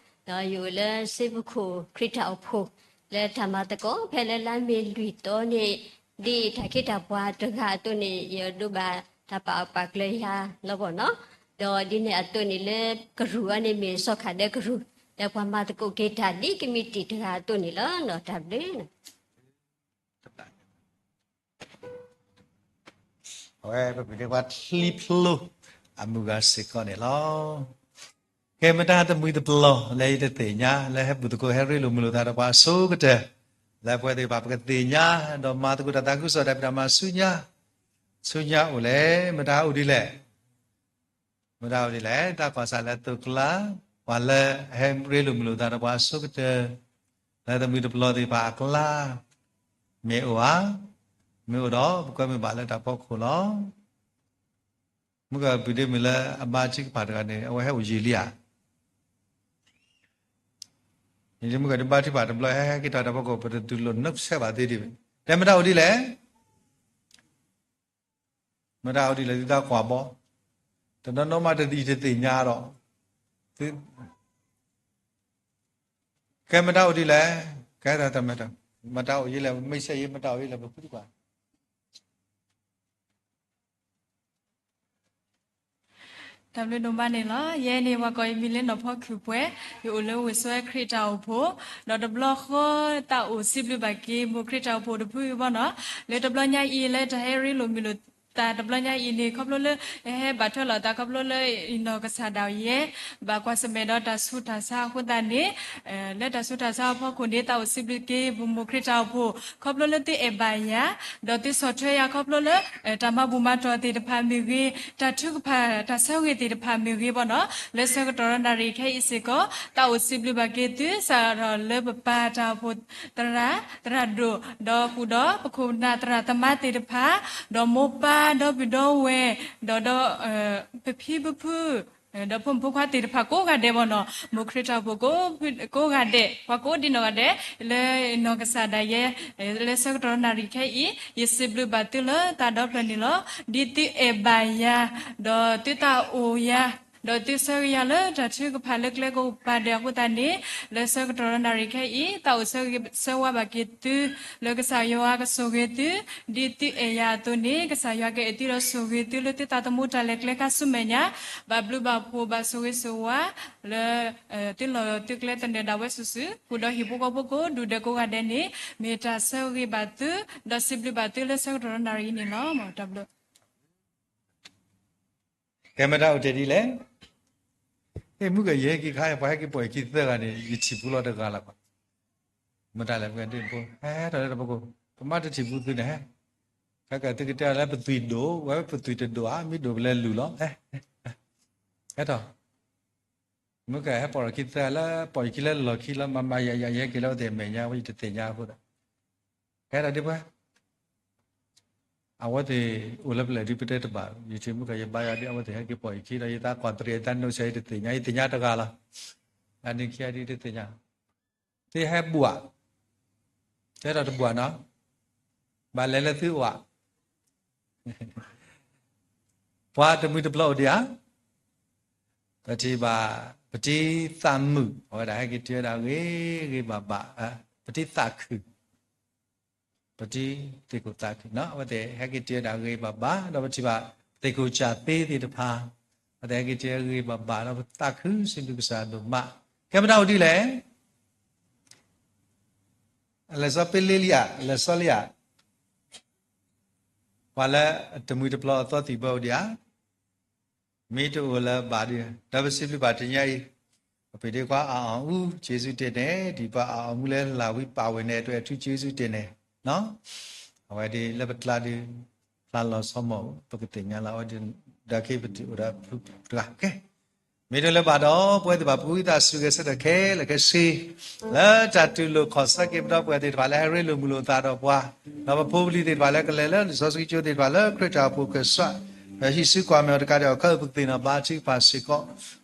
ဒီးယအိၣ်လၢစ့ပခိၣ်ခရံာ်တၢ်အိၣ်ဖှိၣ် လၢတၢ်မၤသကိး ဖဲလၢလါမ့ၤလွံၢ်သီန့ၣ် ဒ်တၢ်ခ့တၢ်ပှၤတဂၤအသိးန့ၣ် ယဒိးဘၣ်တၢ်ပာ်အီၣ်ပာ်ကျၢၤယၤလီၤဘၣ်နီၤ. ဒီးဒ်န့ၣ်အသိးန့ၣ်လၢကရူၢ်အံၤန့ၣ် မ့ၢ်စီၤခၣ်ဒဲကရူၢ် လၢပှၤမၤသကိးက့ၤတၢ်ဒ်ကမံးတံာ်တဂၤအသိးန့ၣ်လီၤ. တၢ်ဘျုး အဝဲပမ့ၢ်ဒ်ပှၤချံဖျိအမုၢ်ဂၤစ့ၢ်ကီးန့ၣ်လီၤ. ကဲမတၤတမှံၤတပျီၤလၢယတသ့ၣ်ညါ လၢဟဲဘူၣ်သကိးဟဲရ့လိာ်မုာ်လိာ်သးဒီးပှၤအဆိကတၢၢ်, လၢပဝဲသ့ၣ်တဖၣ်ပကသ့ၣ်ညါ ဒီးမၤသကိးတၢ်သးခုကစီၣ်တၢ်ဖံးတၢ်မၤဆူညါ, ဆူညါအိၣ်လဲၣ်, မတၤအိၣ်ဒ်လဲၣ် မတၤအိၣ်ဒ်လဲၣ်, တၢ်ကွၢ်စၢ်လၢအသိးကျါ, ပှၤလၢအဟဲရ့လိာ်မုာ်လိာ်သးဒီးပှၤအဆိကတၢၢ်, လၢတမှံၤတပျီၤသ့ၣ်တဖၣ်အကျါ, မ့ၢ်အိၣ်ဧါ, မ့ၢ်အိၣ်ဒီး ပကွဲမုာ်ဘၣ်လၢတၢ်ဖီခိၣ်လီၤ. မုၢ်ကပူၤဒ့မုၢ်လၢအဘါထုကဖၣ်တဂၤန့ၣ် အဝဲဟဲအိၣ်ယံာ်လံဧါ. ယမုၢ်ကဒုးဘါထုကဖၣ်တဘျီ ဟဲဟဲက့ၤထီၣ်တၢ်ဖီခိၣ် ပတတူၢ်လိာ်နီတဆဲးဘၣ်သ့ဒံးဘၣ်. တဲမတၤအိၣ်ဒ်လဲၣ် မတၤအိၣ်ဒ်လဲၣ် သုသးကွၢ်ဘီ, တနီၤနီၤမးတသ့ၣ်ညါဒီး, ကဲမတၤအိၣ်ဒ်လဲၣ်, ကဲတၢ်တမ့ၢ်တၢ်, မတၤအိၣ်ဒ်လဲၣ် မ့ၢ်စဲးယံၤ မတၤအိၣ်ဒ်လဲၣ် ပဖုတကွၢ် တၢ်ဘျုးဒိၣ်မးန့ၣ်လီၤ. ယဲန့ၣ် ပှၤကိးယမံၤလၢနီၢ်ဖီခုၣ်ပှဲၤ, ယအိၣ်လၢဝ့ၢ်စီခရံာ်တၢ်အိၣ်ဖှိၣ်, ဒီးတဘျီဃီသးအိၣ်စံးဘျုးဘၣ်က့ၤ မိၢ်ခရံာ်တၢ်အိၣ်ဖှိၣ်တဖုအံၤဘၣ်နီၤ, လၢတဘျီညါအံၤလၢတၢ်ဟဲရ့လိာ်မုာ်လိာ်သးတဘျီညါအံၤန့ၣ် ခီဖျိလၢဟဲဘၣ်ထွဲလိာ်သး ခီဖျိလၢနီၢ်ကစၢ်ဒၣ်ယဲ ဘၣ်ကွၢ်ဆၢၣ်မဲာ်ဒီးတၢ်ဆူးတၢ်ဆါအဃိသတးန့ၣ် လၢတၢ်ဆူးတၢ်ဆါအဖီခိၣ်န့ၣ် သးအိၣ်စံးဘျုးက့ၤ ပမိၢ်ခရံာ်တၢ်အိၣ်ဖှိၣ် ခီဖျိလၢသုအဲၣ်ဘၣ်ယၤ, ဒီးသုဆီၣ်ထွဲယၤခီဖျိလၢ တၢ်မၤဘူၣ်မၤတီၢ်သ့ၣ်တဖၣ်မ့ၢ်ဂ့ၤ, တၢ်ထုကဖၣ်တၢ်ဆၢဂ့ၤသ့ၣ်တဖၣ်မ့ၢ်ဂ့ၤဘၣ်နီၤ, လၢဆၢကတီၢ်ဒီးနၣ်ရံၣ်ခဲအံၤစ့ၢ်ကီး သးအိၣ်စံးဘျုးဘၣ်က့ၤသု စးထီၣ်လၢပပၢ်တၢ်အိၣ်ဖှိၣ်သရၣ်, သရၣ်ဒိၣ်, ဒီးဃုာ်ဒီးပခိၣ်ပနၢ်သရၣ်သမါသ့ၣ်တဖၣ်, ဒီးမိၢ်ပၢ်ဒီပုၢ်ဒီဝဲၢ်, ဒီးဒီး ပဖံပဖု ဒီးဖိမုၣ်ဖိခွါသ့ၣ်တဖၣ်ကိးဂၤဒဲးဘၣ်နီၤ, မိၢ်ခရံာ်တၢ်အိၣ်ဖှိၣ်ကိးဂၤဒဲး, ပှၤကိးဒံးနီၢ်ဂၤဒဲး, လၢနီၢ်ကစၢ်ဒၣ်ယဲ, လၢဆၢကတီၢ်နၣ်ရံၣ်ခဲအံၤ ယစံးဘျုးဘၣ်သုလၢတၢ်ဒီဖျၢၣ်န့ၣ်လီၤ. ဒ်သုအဲၣ်ဘၣ်ယၤ, ဒီးသုသးအိၣ်ယၤ, ဒီးသုဆၢဂ့ၤယၤလၢတၢ်ထုကဖၣ်လၢကျဲကအိၣ်ပာ်ဒဲးအဃိသတးန့ၣ်, လၢဆၢကတီၢ်နၣ်ရံၣ်ခဲအံၤ သးအိၣ်ဆၢဂ့ၤဆၢဝါဘၣ်က့ၤသု, လၢကစၢ်ယွၤကဆိၣ်ဂ့ၤသု, ဒ်သုအဲၣ်ယၤအသိးန့ၣ် ကစၢ်ယွၤကအဲၣ်သုဒီးဆိၣ်ဂ့ၤသုလၢသုသးသမူတၢ်လဲၤကျဲခါဆူမဲာ်ညါ, ဘၣ်ဘျုးဘၣ်ဖှိၣ်ဘၣ်ဆိၣ်ဂ့ၤဆိၣ်ဝါ, လၢ သုလီၢ်သုကျဲသနၢၣ်ဒၣ်ဝဲစုာ်စုာ်, ဃုာ်ဒီးဟံၣ်ဖိဃီဖိကိးဒူၣ်ဒဲးကိးဂၤဒဲးန့ၣ် မ့ၢ်တၢ်ဆၢဂ့ၤဘၣ်သု, ဒီးစံးဘျုးဘၣ်သုလၢဆၢကတီၢ်နၣ်ရံၣ်အံၤန့ၣ်လီၤ. တၢ်ဘျုး ကဲမတၤအိၣ်တဲဒ်လဲၣ်, ဟ့ၣ်မုၢ်ကယဲၢ်က့ၤခါ ပှၤဟဲက့ၤပိာ်ယခံသၢဂၤန့ၣ် ယထံၣ်ပူၤလီၤတဂၤလၢၤဘၣ်. မတၤလဲၣ် ပကဒုးဖိ ဟဲထီၣ်လၢတပကိၢ်, ပမ့ၢ်တထံၣ်ပူၤသုန့ၣ်ဟဲ, ခဲကသုကတဲလၢပသွံၣ်ဒိၣ်, ဝဲပသွံၣ်တဒိၣ်ဧါ, မ့ၢ်ဒိၣ်ပလဲၤလူၤလီၤ. ဟဲထီၣ် မုၢ်ကဟဲပိာ်လီၢ်ခံသၢလၢ ပိာ်ယခံလၢလီၢ်ခံလီၤ, မၤမၤယၤယၤ ယဟဲက့ၤလၢအဝဲသ့ၣ်အမဲာ်ညါ ဝဲယတသ့ၣ်ညါအဃိဒီး, ဟဲဒီးဒ်ပှၤ အဝဲသ့ၣ်အိၣ်လၢပလဲၣ်ဒ်ပတဲတဘၣ်, ယထံၣ်မုၢ်ကယဘါယွၤဒ်အဝဲသ့ၣ်ဟဲက့ၤပိာ်ယခံဒီး ယသးကွၢ်တရံးအတၢ်နိးစဲး ယတသ့ၣ်ညါ, ယသ့ၣ်ညါတဂၤလီၤ. အန့ၣ်ခံဒ်တသ့ၣ်ညါ, သ့ဟဲဘူၣ်ဧါ, တဲဒီးတဘူၣ်ဧါနီၤ, ဘၣ်လဲၤလၢသုအိၣ်ဧါ ပှၤတမှံၤတပျီၤအိၣ်ဒံးဧါ, ပထံၣ်ဘၣ် ပတံၤသးမုာ် အဝဲဒၣ်ဟဲက့ၤတုၤဝဲဒၣ်ဂ့ၤဂ့ၤဘၣ်ဘၣ်, ပတံၤသးခုၣ်, ပတံၤသ့ၣ်ခိၣ်သးခုၣ်နီၤ, အဝဲသ့ၣ်ဟဲက့ၤတုၤဝဲဒၣ်ဂ့ၤဘၣ်ဘၣ်, ဒီးပထံၣ်ဘၣ်သ့ၣ်ခိၣ်စၢ်သ့သ့ၣ်တဖၣ်, အဝဲသ့ၣ်ဟဲက့ၤတုၤဂ့ၤဘၣ်ဘၣ် ဒီးပသးခုစံးဘျုးကစၢ်ဒိၣ်မး, ကဲမတၤအိၣ်ဒ်လဲၣ် လဲၤစီပ့လ့လံဧါ, လဲၤစီလံဧါ, ပှၤလၢတမှံၤတပျီၤအသီသံၣ်ဘၢအိၣ်ဒံးဧါ, မ့ၢ်တအိၣ်လၢၤဘၣ်ဒီး ဒီးပစံးဘျုးဘၣ်တနံၤအံၤ, ပဖံးဒ့ခွါအအီၣ်အူ ကျေးဇူးတင်တယ်, ဒီးပှၤအအီၣ်မူလၢလၢ်ဝံၤပာ်ဝဲန့ၣ် အထူးကျေးဇူးတင်တယ်နီၤ. အဝဲဒၣ်လၢပကျါဒုး ဖျါလီၤဆီမီၢ် ပကသ့ၣ်ညါလီၤ အဝဲဒၣ် ဒီးက့ၤပတုာ်အိၣ်ဒီးဖုတဂၤကဲ မ့ၢ်တလၢဘၣ်ဒီး ပဝဲသ့ၣ်ဘၣ်ပူသးစူၤဂဲၤဆၢထၢၣ်ခဲလၢာ်ခဲဆ့ လၢတၢ်တူၢ်လိာ်ခီၣ်ဆၢက့ၤပဒီပုၢ်ဝဲၢ်သ့ၣ်တဖၣ်လၢအရ့လိာ်မုာ်လိာ်သးဒီးပှၤ, ဒီးပဖိပလံၤသ့ၣ်တဖၣ်လၢကလဲၤလၢလံာ်စီဆှံကၠိသ့ၣ်တဖၣ်လၢခရံာ်တၢ်အိၣ်ဖှိၣ်ကစၢ်, ဒီးဟံးစုကွၢ်မဲာ်အီၤတကးဒံး အီၤခဲအံၤပကသ့ၣ်နီၣ်ဘါထုကဖၣ်စ့ၢ်ကီး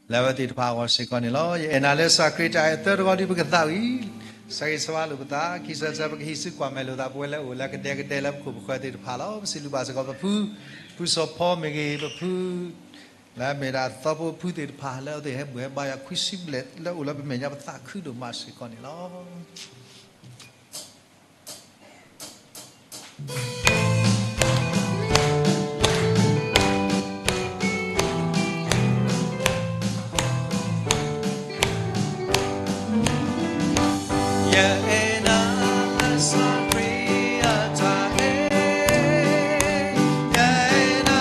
လၢအဝဲသ့ၣ်တဖၣ်အဂီၢ်စ့ၢ်ကီးန့ၣ်လီၤ. ယအဲၣ်နၤလၢစှၤခရံာ်တၢ်အဲၣ်သၢတဂီၤဒ်ပကသးဝံၤ ဆၢဂ့ၤဆၢဝါလိာ်ပသး ခံဆၢတဆၢ ပကဟံးစုကွၢ်မဲာ်လိာ်သးပဝဲလၢအိၣ်လၢကဒဲကဒဲလၢပခိၣ်ပဃၢၤသ့ၣ်တဖၣ်လီၤ. ပစံးဘျုးဘၣ်စ့ၢ်ကီးပဖု, ဖုစီၤဖီမ့ၢ်ဂ့ၤ ပဖု လၢအမ့ၢ်ဒၣ်သီဖိဖုသ့ၣ်တဖၣ် လၢအဝဲသ့ၣ်ဟဲဘူၣ်ဟဲဘါယွၤခွံဆံဘျဲၣ် လၢအိၣ်လၢပမဲာ်ညါပသးခုဒိၣ်မးစ့ၢ်ကီးန့ၣ်လီၤ. ယအဲၣ်နၤလၢစှၤခရံာ်အတၢ်အဲၣ်, ယအဲၣ်နၤ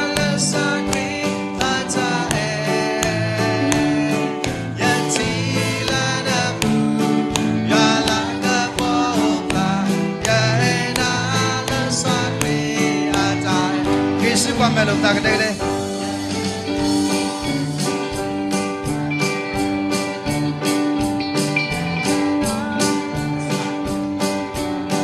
လၢစှၤခရံာ်အတၢ်အဲၣ်, ယထံၣ်လၢနပူၤ ယွၤလၤကပီၤအိၣ်ဖျါ, ယအဲၣ်နၤလၢစှၤခရံာ်အတၢ်အဲၣ်, ဟံးစုကွၢ်မဲာ်လိာ်ပသးကဒဲကဒဲ ဆ့ၣ်နီၤသ့လံ, ဟံးစုကွၢ်မဲာ်မ့ၢ်တဝံၤ ဆဲးဟံးစု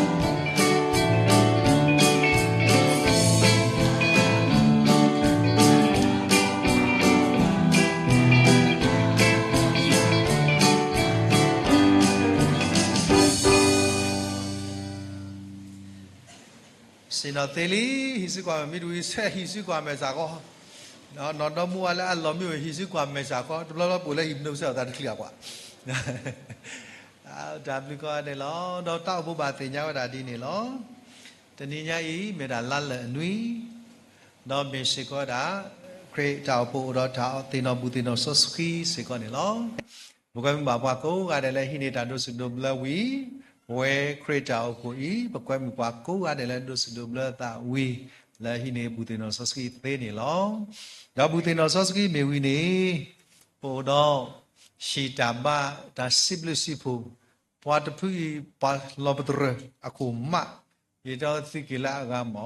ကွၢ်မဲာ်စ့ၢ်ကီး, နီၢ်ဒီမါဝၤလၢအလီၢ်မ့ၢ်အိၣ် ဟံးစုကွၢ်မဲာ်စ့ၢ်ကီး, တဘျီဘျီပအိၣ်လၢဟံၣ်ပူၤ နုာ်စဲးအီၤသးတချုးအပှၤ တၢ်ဘျုးကိးဂၤဒဲးလီၤ. ဒီးတၢ်အိၣ်ဖှိၣ်ဘၣ်သ့ၣ်ညါဝဲဒၣ်ဒ်န့ၣ်လီၤ. တနံၤညါအံၤ မ့ၢ်ဒၣ်လါလၢာ်အနွံ, ဒီးမ့ၢ်စ့ၢ်ကီးဝဲဒၣ် ခရံာ်တၢ်အိၣ်ဖှိၣ်အိၣ်ဒီးတၢ်သ့ၣ်နီၣ်ဘူၣ်သ့ၣ်နီၣ်စီဆှံစ့ၢ်ကီးန့ၣ်လီၤ. ပကွဲမုာ်ဘၣ်ပှၤကိးဂၤဒဲးလၢဟံးန့ၢ်တၢ်ဒိးစံးဒိးဘျၢဝံၤ, ပဝဲခရံာ်တၢ်အိၣ်ဖှိၣ်အံၤ ပကွဲမုာ်ပှၤကိးဂၤဒဲးလၢဒိးစံးဒိးဘျၢသးဝံၤ လၢဟံးန့ၢ်ဘူၣ်သ့ၣ်နီၣ်စီဆှံသ့န့ၣ်လီၤ. ဒီးဘူၣ်သ့ၣ်နီၣ်စီဆှံမ့ၢ်ဝံၤန့ၣ် ပအိၣ်ဒီး ဟံၣ်တၢ်ဘါတၢ်စံးဘျုးစံးဖှိၣ်, ပှၤတဖုအံၤ ပှၤလီၤပတြၢၤအခိၣ်မး, ယတဲသုက့ၤလၢအဂၤမ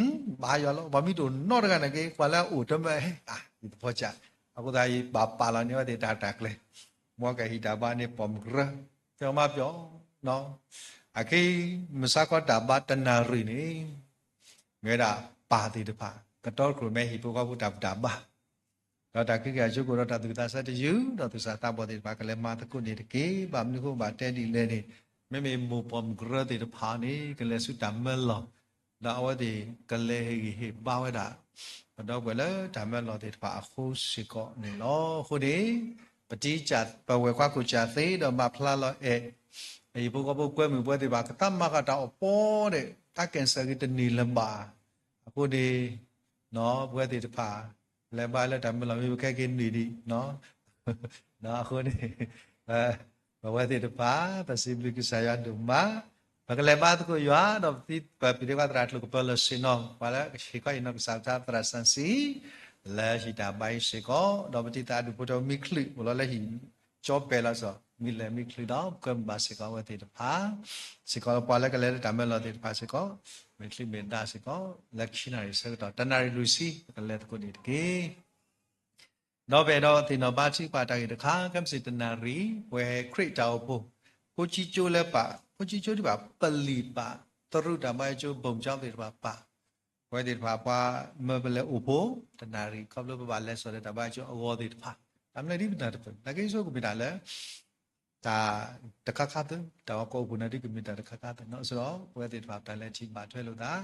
း, ဘါယွၤလီၤ, ပှၤမ့ၢ်တအိၣ်နီတဂၤန့ၣ်က့ ပှၤလၢအအိၣ်တမၢဟဲ အါ ယသဖီစၢ်, အဃိသတးယဘၣ်ပာ်လီၤန့ၢ်ဝဲသ့ၣ်တၢ်တၢ်ကျဲၤ, မ်ကဟံၣ်တၢ်ဘါန့ၣ်ပိာ်မုၣ်ကရၢ, ပျီမးပျီ, အခဲအံၤ မုၢ်ဆါခီတၢ်ဘါတနၣ်ရံၣ်န့ၣ် မ့ၢ်ဝဲဒၣ်ပၢ်သ့ၣ်တဖၣ် ကတီတြိာ်မဲဟံၣ်ဖိဃီဖိတၢ်ဘူၣ်တၢ်ဘါ ဒီးတၢ်ကံးက့ၤအစိကအိၣ်ဒီးတၢ်သူၣ်ကသးဆၢတယုၢ် ဒီးသူၣ်စၢ်သးဘီၣ်သ့ၣ်တဖၣ် ကလဲၤမၤသကိးန့ၣ်တက့ၢ်. ဘၣ်မနုၤအဃိဘၣ်တဲဒ်လဲၣ်န့ၣ် မ့မ့ၢ်မိၢ်ပိာ်မုၣ်ကရၢသ့ၣ်တဖၣ်န့ၣ် ကလဲၤဆူတၢ်မၢလီၢ်, ဒီးအဝဲသ့ၣ်ကလဲၤဟ့ၣ်ဂံၢ်ဟ့ၣ်ဘါဝဲဒၣ် ပဒီပုၢ်ဝဲၢ်လၢတၢ်မၢလီၢ်သ့ၣ်တဖၣ်အဃိစ့ၢ်ကီးန့ၣ်လီၤ. အဃိန့ၣ် ပတံ ပဝဲၢ်ခွါခိၣ်စၢ်သ့ဒီးမၤဖျါလီၤအဲၣ် အဟံၣ်ဖိဃီဖိကွဲမုာ်ပဝဲသ့ၣ်တဖၣ် ကသးမၤဃာ်တၢ်အိၣ်ပီဒီး တၢ်ကဲၣ်စၢၣ်ဂ့ၤတန့ၢ်လၢၤဘၣ်. အဃိန့ၣ် ပဝဲသ့ၣ်တဖၣ် လဲၤဘါလၢတၢ်မၢလီၢ်မ့ၢ်ပခဲက့ၤန့ၢ်ဒံး အဃိန့ၣ် ပဝဲသ့ၣ်တဖၣ် ပစံးဘျုးကစၢ်ယွၤဒိၣ်မး, ပကလဲၤဘါသကိးယွၤ ဒီးပဖံးပဖုးသ့ၣ်ခွါသရၣ်ကျိၤကပၢလီၤဆ့ၣ်နီၤ ပှၤလၢဟ့ၣ်ခီဟ့ၣ်နီၤကစၢ်ပတြၢၤသရၣ်စီဆှံ လၢဟံၣ်တၢ်ဘါအံၤစ့ၢ်ကီး, ဒီးပတံၤသကိးဒူၣ်ဖိထၢမံၤချုး အိၣ်လီၤလၢဟံၣ်ကၠီပဲာ်လီၤစီၤ မံၤလဲၢ်မံၤချုးဒီး ပကွဲမုာ်ဘၣ်စ့ၢ်ကီးအဝဲသ့ၣ်တဖၣ် စ့ၢ်ကီးလၢပှၤလၢကလဲၤလၢတၢ်မၢလီၢ်သ့ၣ်တဖၣ်စ့ၢ်ကီး မ့ၢ်ချုးမ့ၢ်ဒါစ့ၢ်ကီး လၢခံနၣ်ရံၣ်ဆၢကတီၢ် တနၣ်ရံၣ်လွံၢ်ဆံ ပကလဲၤသကိးန့ၣ်တက့ၢ်. ဒီးပအဲၣ်ဒိးသ့ၣ်နီၣ်ဘါထုကဖၣ်တၢ်ဂ့ၢ်တခါ ခဲမုၢ်ဆ့ၣ်တနၣ်ရံၣ် ပဝဲခရံာ်တၢ်အိၣ်ဖှိၣ် ဖိဆံကၠိလၢပာ် ဖိဆံကၠိဒ်ဘၣ် ပလံာ်ပာ် တရူးတၢ်ဘါယွၤကၠိ ဘုံကျောင်းသ့ၣ်တဖၣ်ပာ် ပဝဲသ့ၣ်တဖၣ်ပှၤမၢပလဲၤအိၣ်ဖှိၣ် တနၣ်ရံၣ် ခီဖျိပဘၣ်လဲၤစိာ်လၢတၢ်ဘါယွၤကၠိအဂီၢ်သ့ၣ်တဖၣ် တၢ်မနုၤဒ်ပနၢ်တပၢၢ် နာ်က့ဆိကမ့ၢ်တၢ်လၢ တၢ်တခါခါသၢ တၢ်ဂီၤကီၢ်အိၣ်ဖှိၣ်နာ်က့ကမ့ၢ်တၢ်တခါခါသၢနီၤ အဃိဒီး ပဝဲသ့ၣ်တဖၣ်ပတၢ်လဲၤထံၣ်ဘၣ်ထွဲလိာ်သး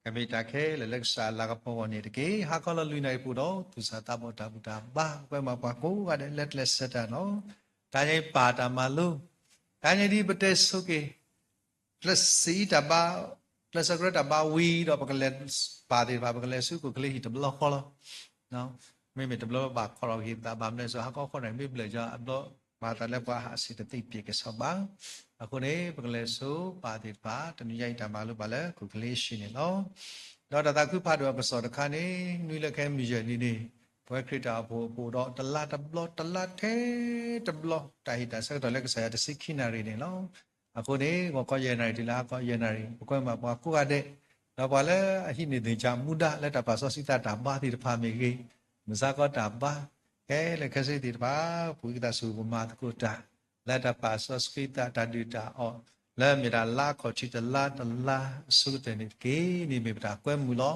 ကမ့ၢ်တၢ်ခဲလၢာ်လၢကစၢ်လၤကပီၤအဂီၢ်န့ၣ်တက့ၢ်. ဟါခီလီၤလွံၢ်နၣ်ရံၣ်ပူၤဒီး သူၣ်စၢ်သးဘီၣ်တၢ်ဘူၣ်တၢ်ဘါ ပှဲၤမးပှၤကိးဂၤဒဲးလၢကျဲးစၢးတၢ်နီၤ တၢ်ညါအံၤပာ်တၢ်မၤလိ တၢ်ညါဒ်ပတဲဆိက့ၤ ကျဲးစၢးအံၤတၢ်ဘါ ကျဲးစၢးကရၢတၢ်ဘါဝံၤဒီး ပကလဲၤပာ်သ့ၣ်တဖၣ် ပကလဲၤဆူခိၣ်ချ့ဟံၣ်တဘျီဃီလီၤ. မ့မ့ၢ်တဘျီဘၣ်ခီလီၤက့ၤပသး ဘၣ်မနုၤလဲၣ် ဟါခီခီနၣ်ရံၣ်မ့ၢ်ဘျဲၣ်ယီၤအဘျီ မၤသးလၢပှၤဟးဆံးတသံပျ့ၤကဲၤဆီဘၣ်. အဃိန့ၣ် ပကလဲၤဆိပာ်သ့ၣ်တဖၣ် တနံၤညါအံၤတၢ်မၤလိဘၣ်လၢခိၣ်ချ့ဟံၣ်န့ၣ်လီၤ. ဒီးတၢ်သးခုဖးဒိၣ်အကစီၣ်တခါန့ၣ် နွံလၢခဲမုၢ်ယဲၢ်နံၤန့ၣ် ပဝဲခရံာ်တၢ်အိၣ်ဖှိၣ်အပူၤဒီး တလါတဘျီ တလါထဲတဘျီ တၢ်ဟ့ၣ်တၢ်ဆၢကတီၢ်လၢကစၢ်ယွၤတဆံခံနၣ်ရံၣ်န့ၣ်လီၤ. အဃိန့ၣ် ဂီၤခီယဲၢ်နၣ်ရံၣ်တုၤလၢဟါခီယဲၢ်နၣ်ရံၣ် ပကွဲမုာ်ဘၣ်ပှၤကိးဂၤဒဲး, ဒီးပှၤလၢအဟံးန့ၢ်သ့ၣ်ညါမူဒါလၢတၢ်ပာ်စီဆှံသးတၢ်ဘါသ့ၣ်တဖၣ်မ့ၢ်ဂ့ၤ, မုၢ်ဆါခီတၢ်ဘါ ခဲလၢာ်ခဲဆ့သ့ၣ်တဖၣ် ပဝံသးစူၤပမၤသကိးတၢ် လၢတၢ်ပာ်စီဆှံသးတၢ်ဒုၣ်တၢ်အီၣ် လၢမ့ၢ်တၢ်လါခီၣ်ထံးတလါတလါအဆိကတၢၢ်န့ၣ်တက့ၢ်. န့ၣ်မ့ၢ်ပတၢ်ကွဲမုာ်လီ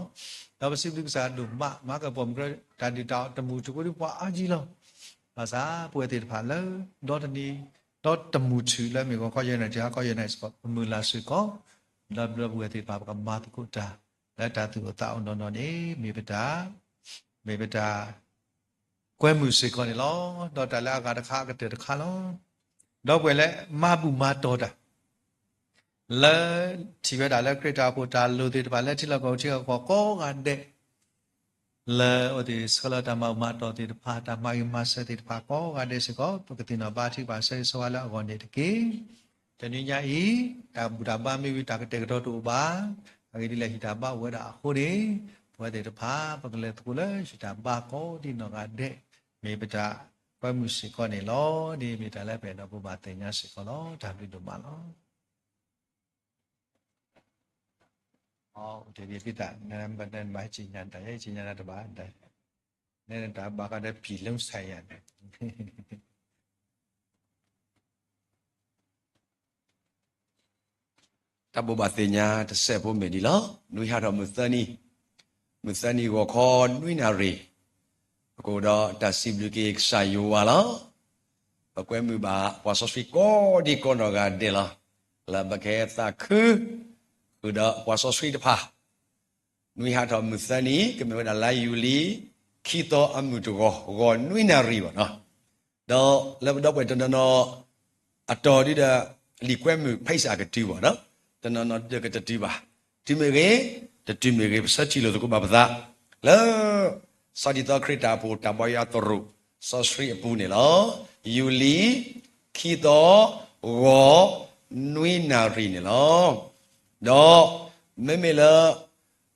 ၤ. ဒီးပစံးဘျုးကစၢ်ဒိၣ်မး မၤကပီၢ်မုၢ်ကရၢ တၢ်ဒုၣ်တၢ်အီၣ်တမုာ်ထူၣ်ဖိဒ်ပှၤအါကံလီၤ. ဘၣ်ဆၣ်ပဝဲသ့ၣ်တဖၣ်လၢ ဒီတနံၤ ဒီတမုၢ်ထူၣ်လၢမ့ၢ်ဂီၤခီ ယဲၢ်နၣ်ရံၣ် ဟါခီယဲၢ်နၣ်ရံၣ်စ့ၢ်ကီး ပမုၢ်လၢ်စ့ၢ်ကီး ဒီးပဝဲသ့ၣ်တဖၣ် ပကမၤသကိးတၢ် လၢတၢ်သူၣ်အိၣ်သးအိၣ်နီၢ်နီၢ်န့ၣ် မ့ၢ်ပတၢ် မ့ၢ်ပတၢ် ကွဲမုာ်စ့ၢ်ကီးန့ၣ်လီၤ. ဒီးတၢ်လၢအဂၤတခါအကတၢၢ်တခါလီၤ. ဒီပုၢ်ဝဲၢ်လၢမၤဘူၣ်မၤတီၢ်တၢ် လၢထံၣ်ဝဲဒၣ်လၢခရံာ်တၢ်အိၣ်ဖှိၣ်တၢ်လိၣ်သ့ၣ်တဖၣ် လၢထံလီၢ်ကီၢ်ထံကီၢ်ကိးဂၤဒဲး လၢအဝဲသ့ၣ်ဆှၢလီၤတၢ်မၤဘူၣ်မၤတီၢ်သ့ၣ်တဖၣ် တၢ်မၤဂ့ၤမၤစၢၤသ့ၣ်တဖၣ်ကိးဂၤဒဲးစ့ၢ်ကီး ပကသ့ၣ်နီၣ်ဘါထုကဖၣ်ဆၢဂ့ၤဆၢဝါလၢအဂီၢ်န့ၣ်တက့ၢ်. တနွံညါအံၤ တၢ်ဘူၣ်တၢ်ဘါမ့ၢ်ဝံၤ တၢ်ကတဲာ်ကတီၤတအိၣ်ဘၣ်. အဂ့ၢ်ဒ်လဲၣ် ဟံၣ်တၢ်ဘါအိၣ်ဝဲဒၣ်အဃိန့ၣ် ပဝဲသ့ၣ်တဖၣ် ပကလဲၤသကိးလၢဟံၣ်တၢ်ဘါကိးဒံနီၢ်ဂၤဒဲး မ့ၢ်ပတၢ်ကွဲမုာ်စ့ၢ်ကီးန့ၣ်လီၤ. န့ၣ်မ့ၢ်တၢ်လၢပအဲၣ်ဒိးဘိးဘၣ်သ့ၣ်ညါစ့ၢ်ကီးလီၤ. တၢ်ဘျုးဒိၣ်မးလီၤ. အီၤတ့ၢ်ဒံးဖံသး နဘၣ်ဟဲက့ၤညါတၢ် ဟဲက့ၤညါတၢ်တဘၣ် နတၢ်ဘၣ်ဃးဒီးပံာ်လူစါယၤန့ၣ် တၢ်ဘိးဘၣ်သ့ၣ်ညါတစဲးဖိမ့ၢ်ဒ်လီၤ. နွံဟါထီၣ်မုၢ်သၢနံၤ, မုၢ်သၢနံၤဂီၤခီနွံနၣ်ရံၣ်, ပကအိၣ်ဒီးတၢ်စံးဘျုးက့ၤကစၢ်ယွၤလီၤ. ပကွဲမုာ်ဘၣ်ပှၤစီဆှံကိးဒံကိးနီၢ်ဂၤဒဲးလီၤ. လၢပကဟဲသးခု ဃုာ်ဒီးပှၤစီဆှံတဖၣ် နွံဟါထီၣ်မုၢ်သၢနံၤ ကမ့ၢ်ဝဲဒၣ်လါယူၤလံ ခံသီအမုၢ်တဂီၤ ဂီၤနွံနၣ်ရံၣ်ဘၣ်နီၤ. ဒီးလၢပဒီပုၢ်ဝဲၢ်တနီၤနီၤအတီၤဒ်ဒီး လံာ်ကွဲမုာ်ဖဲအံၤစ့ၢ်ကတုၤဘၣ်နီၤ, တနီၤနီၤဒုးကတတုၤဘၣ်, တုၤမ့ၢ်ဂ့ၤ, တတုၤမ့ၢ်ဂ့ၤ ပဆၢထံၣ်လိာ်သကိးဘၣ်ပသး လၢ ဆီဒံၣ်သီခရံာ်တၢ်အိၣ်ဖှိၣ်တၢ်ဘါယွၤသရိာ် စီဆှံအပူၤန့ၣ်လီၤ. ယူၤလံ ခံသီ ဂီၤ နွံနၣ်ရံၣ်န့ၣ်လီၤ. ဒီး မ့မ့ၢ်လၢ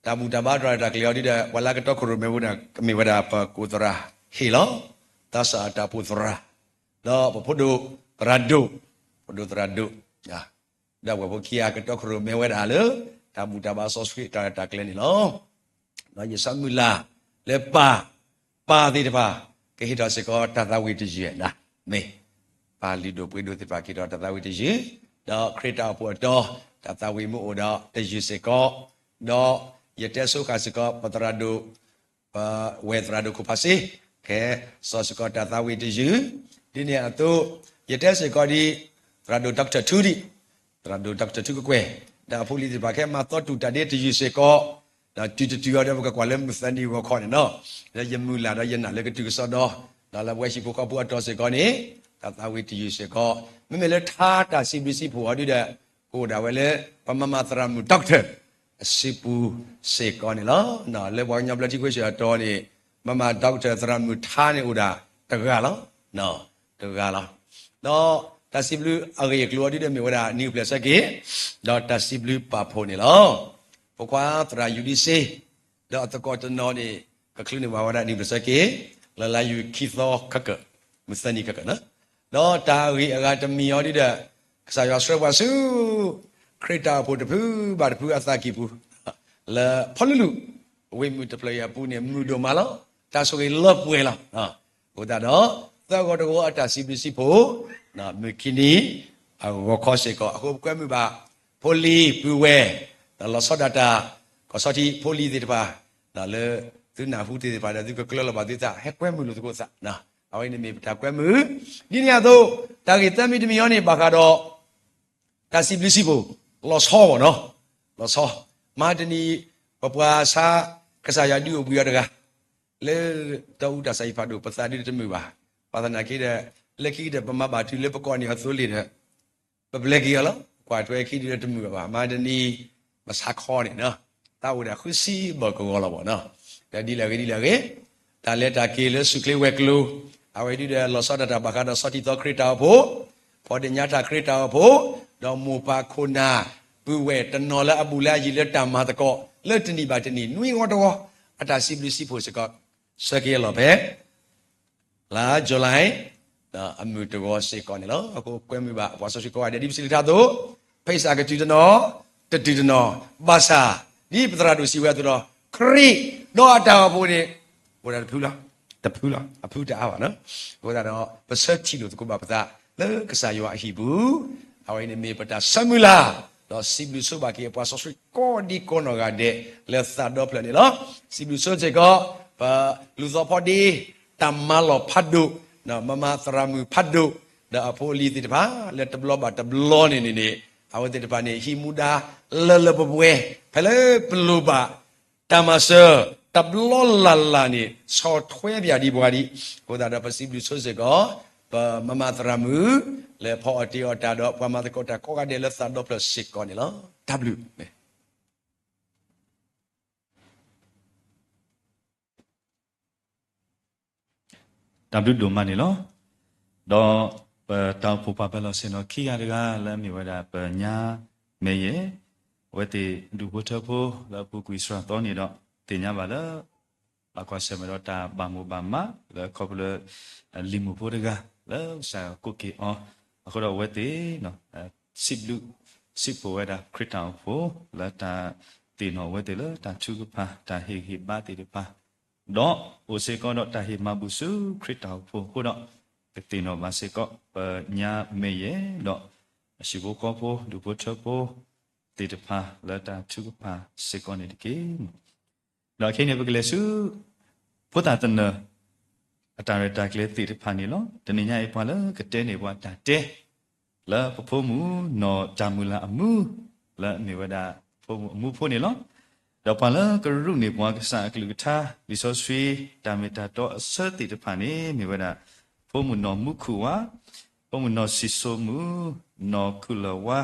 တၢ်ဘူၣ်တၢ်ဘါတြီတၢ်ကျဲၤအီၤဒ်ဒီး ပှၤလၢအကတီခိၣ်ရိၣ်မဲဝဲဒၣ် ကမ့ၢ်ဝဲဒၣ်ပကိးသရၣ်ဟ့ၣ်လီၤ. သးစၢ်အတၢ်အိၣ်ဖှိၣ်သရၣ်, ဒီးပဖိဒိၣ်သရၣ်ဒိၣ်, ဖိဒိၣ်သရၣ်ဒိၣ်, ဒီးပှၤဖိခံဂၤကတီခိၣ်ရိၣ်မဲဝဲဒၣ်လၢ တၢ်ဘူၣ်တၢ်ဘါစီဆှံတၢ်ရဲၣ်တၢ်ကျဲၤန့ၣ်လီၤ. ဒီးယဆၢမုၢ်လၢ်လၢပၢ်, ပၢ်သ့ၣ်တဖၣ် ကဟ့ၣ်ထီၣ်စ့ၢ်ကီးတၢ်သးဝံၣ်တယုၢ်, မ့ၢ် ပၢ်လုၢ်ဒိၣ်ပှ့ၤဒိၣ်သ့ၣ်တဖၣ်ကဟ့ၣ်ထီၣ်တၢ်သးဝံၣ်တယုၢ်, ဒီးခရံာ်တၢ်အိၣ်ဖှိၣ်အတီၤ တၢ်သးဝံၣ်မ့ၢ်အိၣ်ဒီးတယုၢ်စ့ၢ်ကီး, ဒီးယတဲဆိဃာ်စ့ၢ်ကီး ပသရၣ်ဒိၣ် ပဝဲၢ်သရၣ်ဒိၣ်ခိၣ်ဖးစ့ ကဟဲစိာ်စ့ၢ်ကီးတၢ်သးဝံၣ်တယုၢ်, ဒ်န့ၣ်အသိး ယတဲစ့ၢ်ကီးဒ် သရၣ်ဒိၣ် doctor ထူဒံး, သရၣ်ဒိၣ် doctor ထူကကွဲၢ်, ဒီးအဖိလံၤသ့ၣ်တဖၣ်ကဟဲမၤသီတူၢ်တၢ်ဒ့တယုၢ်စ့ၢ်ကီး, ဒီးတုၤတတုၤအံၤဒီးပကကွၢ်လၢမုၢ်သၢနံၤဂီၤခီန့ၣ်နီၤ, ဒီးယမုၢ်လၢ်ဒီးယနာ်လၢကတုၤကစီဒီ, ဒီးလၢပဝဲဟံၣ်ဖိဃီဖိအတီၤစ့ၢ်ကီးန့ၣ် တၢ်သးဝံၣ်တယုၢ်စ့ၢ်ကီး, မ့မ့ၢ်လၢထါတၢ်စံးဘျုးစံးဖှိၣ်အီၤဒ်ဒီး ကအိၣ်ဒၣ်ဝဲလၢ ပမၤမၤသရၣ်မုၣ် doctor အစုပူၤစ့ၢ်ကီးန့ၣ်လီၤ. လၢပှၤကညီဘျၢထံခဝ့ၡၢၣ်အတီၤန့ၣ် မၤမၤ doctor သရၣ်မုၣ်ထါန့ၣ်အိၣ်ဒၣ်တဂၤလီၤ. တဂၤလီၤ. ဒီးတၢ်စံးဘျုးအဂ့ၢ်အကျိၤအီၤဒ်ဒီးမ့ၢ်ဝဲဒၣ် နံၣ်ပျဲၢ်ဆၢက့ၤ, ဒီးတၢ်စံးဘျုးပာ်ဖှိၣ်န့ၣ်လီၤ. ဖိခွါသရၣ်ယူဒံစ့, ဒီးအသကိးတနီၤန့ၣ် ကချုးန့ၢ်ဘၣ်ဝဲဒၣ်နံၣ်ပျဲၢ်ဆၢက့ၤ, လၢလါယူၤခံသီခဲကၢၣ်, မုၢ်သၢနံၤခဲကၢၣ်န့ၣ်, ဒီးတၢ်ဂ့ၢ်အဂၤတမံၤအီၤဒ်ဒီး ကစၢ်ယွၤဆှၢပှၤဆူ ခရံာ်တၢ်အိၣ်ဖှိၣ်တဖုဘၣ်တဖုအသးကံၢ်ပူၤ လၢဖီလံးလူၢ် ဝ့ၢ်မုၢ်တဖျၢၣ်အံၤအပူၤန့ၣ် မုာ်ဒိၣ်မးလီၤ. တၢ်ဆိၣ်ဂ့ၤလၢပှဲၤလီၤ. အဃိသတးဒီး သၢဂီၤတဂီၤအတၢ်စံးဘျုးစံးဖှိၣ် မုၢ်ခံနံၤအဂီၤခီစ့ၢ်ကီး အဃိပကွဲမုာ်ဘၣ် ဖိလံၤပုၢ်ဝဲၢ် လီၤဆီဒၣ်တၢ် ကီၢ်ဆီထံးဖိလံၤသ့ၣ်တဖၣ် လၢသုနၢ်ဟူသ့ၣ်တဖၣ်ဒီးသုကကျၢၤလီၤဘၣ်သုသး ဟဲကွဲမုာ်လိာ်သကိးသး အဝဲန့ၣ်မ့ၢ်ပတၢ်ကွဲမုာ် ဒ်န့ၣ်အသိး တၢ်ဂ့ၢ်သၢမံၤတမံၤအံၤန့ၣ် ဘၣ်ဃးဒီး တၢ်စံးဘျုးစံးဖှိၣ် လီၤဆီဘၣ်နီၤ, လီၤဆီ, မဟါတနံၤ ပပှၤဆါ ကစၢ်ယွၤဒုးအိၣ်ဘှံးအီၤတဂၤ လၢတီအူတၢ်ဆါဟံၣ်ဖးဒိၣ် ပသးဒုးတမုာ်ဘၣ်, ဘၣ်သနာ်က့ဒီး လၢခံကတၢၢ်ပမၤဘၣ်တုၤလၢပကိးန့ၢ်အီၤသိလ့ၣ်ဒီး ပပျဲက့ၤအီၤလီၤ. ကွၢ်ထွဲခံဒုးတမုာ်ဘၣ်ဘၣ်, မဟါတနံၤ ပဆါခီန့ၣ် သးအိၣ်ဒၣ်ဃုဆံဘၢၣ်ကဝီၤလီၤဘၣ်နီၤ, ဒီးဒ်လဲၣ်ဂ့ၤဒ်လဲၣ်ဂ့ၤ တၢ်လဲၤတၢ်က့ၤလၢဆူၣ်ချ့ဝဲၤကျိၤ အဝဲဒုးဒီးလီၤဆီဒၣ်တၢ်ဘၣ်ဃးဒီးဆီထံသီခရံာ်တၢ်အိၣ်ဖှိၣ်, ဖီဒ့ၣ်ညါတၢ်ခရံာ်တၢ်အိၣ်ဖှိၣ်, ဒီးမိၢ်ပၢ်ခိၣ်နၢ် ပုၢ်ဝဲၢ်တနီၤလၢအဘူးလၢအယံၤလၢတၢ်မၤသကိး လၢတနံၣ်ဘၣ်တနံၣ် နွံဂီၤတဂီၤ အတၢ်စံးဘျုးစံးဖှိၣ်စ့ၢ်ကီး ဆၢက့ၤအလီၢ်ဖဲ လါ July အမုာ်တဂီၤစ့ၢ်ကီးန့ၣ်လီၤ. အဃိကွဲမုာ်ဘၣ်ပှၤစီဆှံကိးဂၤဒဲး ဒ်ပစံးလၢထါအသိး, ဖဲအံၤစးကတုၤတနီၤ, တတုၤတနီၤ, ဘၣ်ဆၣ် ဒ်ပသရၣ်ဒိၣ်စံးဝဲအသိးဒီး ခရံာ်ဒီးအတၢ်အိၣ်ဖှိၣ်န့ၣ် အိၣ်ဒၣ်တဖုလီၤ, တဖုလီၤ, အဖုတအါဘၣ်. အဃိသတးဒီး ပဆၢထံၣ်လိာ်သကိးဘၣ်ပသးလၢကစၢ်ယွၤအဟံၣ်ပူၤ, အဝဲအံၤန့ၣ်မ့ၢ်ပတၢ်ဆၢမုၢ်လၢ်, ဒီးစံးဘျုးဆိဘၣ်က့ၤပှၤစီဆှံကိးဒံကိးနီၢ်ဂၤဒဲး လၢသးဒီဖျၢၣ်န့ၣ်လီၤ. စံးဘျုးဆိစ့ၢ်ကီး ပလူၤသီဖီဒ့ တၢ်မၤလီၢ်ဖးဒိၣ်, မၤမၤသရၣ်မုၣ်ဖးဒိၣ်, ဒီးအဖိအလံၤသ့ၣ်တဖၣ် လၢတဘျီဘၣ်တဘျီန့ၣ်န့ၣ်န့ၣ် အဝဲသ့ၣ်တဖၣ်န့ၣ် ဟံးမူဒါလၢလၢပှဲၤပှဲၤ ဖဲလၢပလိၣ်ဘၣ် တၢ်မၤစၢၤ တဘျီလၢ်လၢ်န့ၣ် ဆီၣ်ထွဲပၠးဒံးပှၤဒံး. အဃိသတးဒီး ပစံးဘျုးဆိစ့ၢ်ကီး ပမၤမၤသရၣ်မုၣ် လၢဖီအီၣ်တ့အီၣ်တၢ်ဒီး ပှၤမၤသကိးတၢ်ကိးဂၤဒဲးလၢသးဒီဖျၢၣ်စ့ၢ်ကီးန့ၣ်လီၤ. တၢ်ဘျုး တၢ်ဘျုးဒိၣ်မးန့ၣ်လီၤ. ဒီးပတၢ်အိၣ်ဖှိၣ်ပာ်ဖျါလီၤဆ့ၣ်နီၤခံဂၤတဂၤလၢအမ့ၢ်ဝဲဒၣ်ပညါမဲာ်ယဲၢ်, အဝဲသ့ၣ်ဒူၣ်ဖိထၢဖိလၢအပူၤကွံာ်စှၤသီန့ၣ်ဒီး သ့ၣ်ညါဘၣ်လၢ ဘၣ်ကွၢ်ဆၢၣ်မဲာ်ဒီးတၢ်ဘၣ်မိၣ်ဘၣ်မး လၢခီဖျိလၢ လံၤမုၣ်ဖိတဂၤ လၢကစၢ်ယွၤကိးက့ၤအီၤ, အဃိဒီးအဝဲသ့ၣ် စံးဘျုး စံးဖှိၣ်ဝဲဒၣ်ခရံာ်တၢ်အိၣ်ဖှိၣ် လၢတၢ်သ့ၣ်နီၣ်အဝဲသ့ၣ်လၢတၢ်ထုကဖၣ် တၢ်ဟ့ၣ်ဂံၢ်ဟ့ၣ်ဘါသ့ၣ်တဖၣ်, ဒီးအိၣ်စ့ၢ်ကီးဒီးတၢ်ဟ့ၣ်မၤဘူၣ်ဆူခရံာ်တၢ်အိၣ်ဖှိၣ်အဃိဒီး ကသ့ၣ်နီၣ်ဘၣ်စ့ၢ်ကီး ပညါမဲာ်ယဲၢ်ဒီး အဟံၣ်ဖိဃီဖိ ဒူၣ်ဖိထၢဖိသ့ၣ်တဖၣ်လၢတၢ်ထုကဖၣ်စ့ၢ်ကီးန့ၣ်တက့ၢ်. ဒီးခဲအံၤန့ၣ် ပကလဲၤဆူ ဖိသၣ်သနၢၣ် အတၢ်ရဲၣ်တၢ်ကျဲၤသ့ၣ်တဖၣ်န့ၣ်လီၤ. တနံၤညါအံၤပှၤလၢကတဲန့ၢ်ပှၤတၢ်တဲ လၢပဖိမုၣ်နီၢ်တၢ်မုၢ်လၢ်အမူ လၢအမ့ၢ်ဝဲဒၣ် ဖိမုၣ်အမူဖိန့ၣ်လီၤ. ဒီးပှၤလၢကရူးန့ၢ်ပှၤကစၢ်အကလုၢ်ကထါ လံာ်စီဆှံ တၢ်မ့ၢ်တၢ်တီအဆၢသ့ၣ်တဖၣ်န့ၣ် မ့ၢ်ဝဲဒၣ် ဖိမုၣ်နီၢ်မူခိၣ်ဝါ, ဖိမုၣ်နီၢ်စံၣ်စိမုၣ်, နီၢ်ခုၣ်လၢၢ်ဝါ,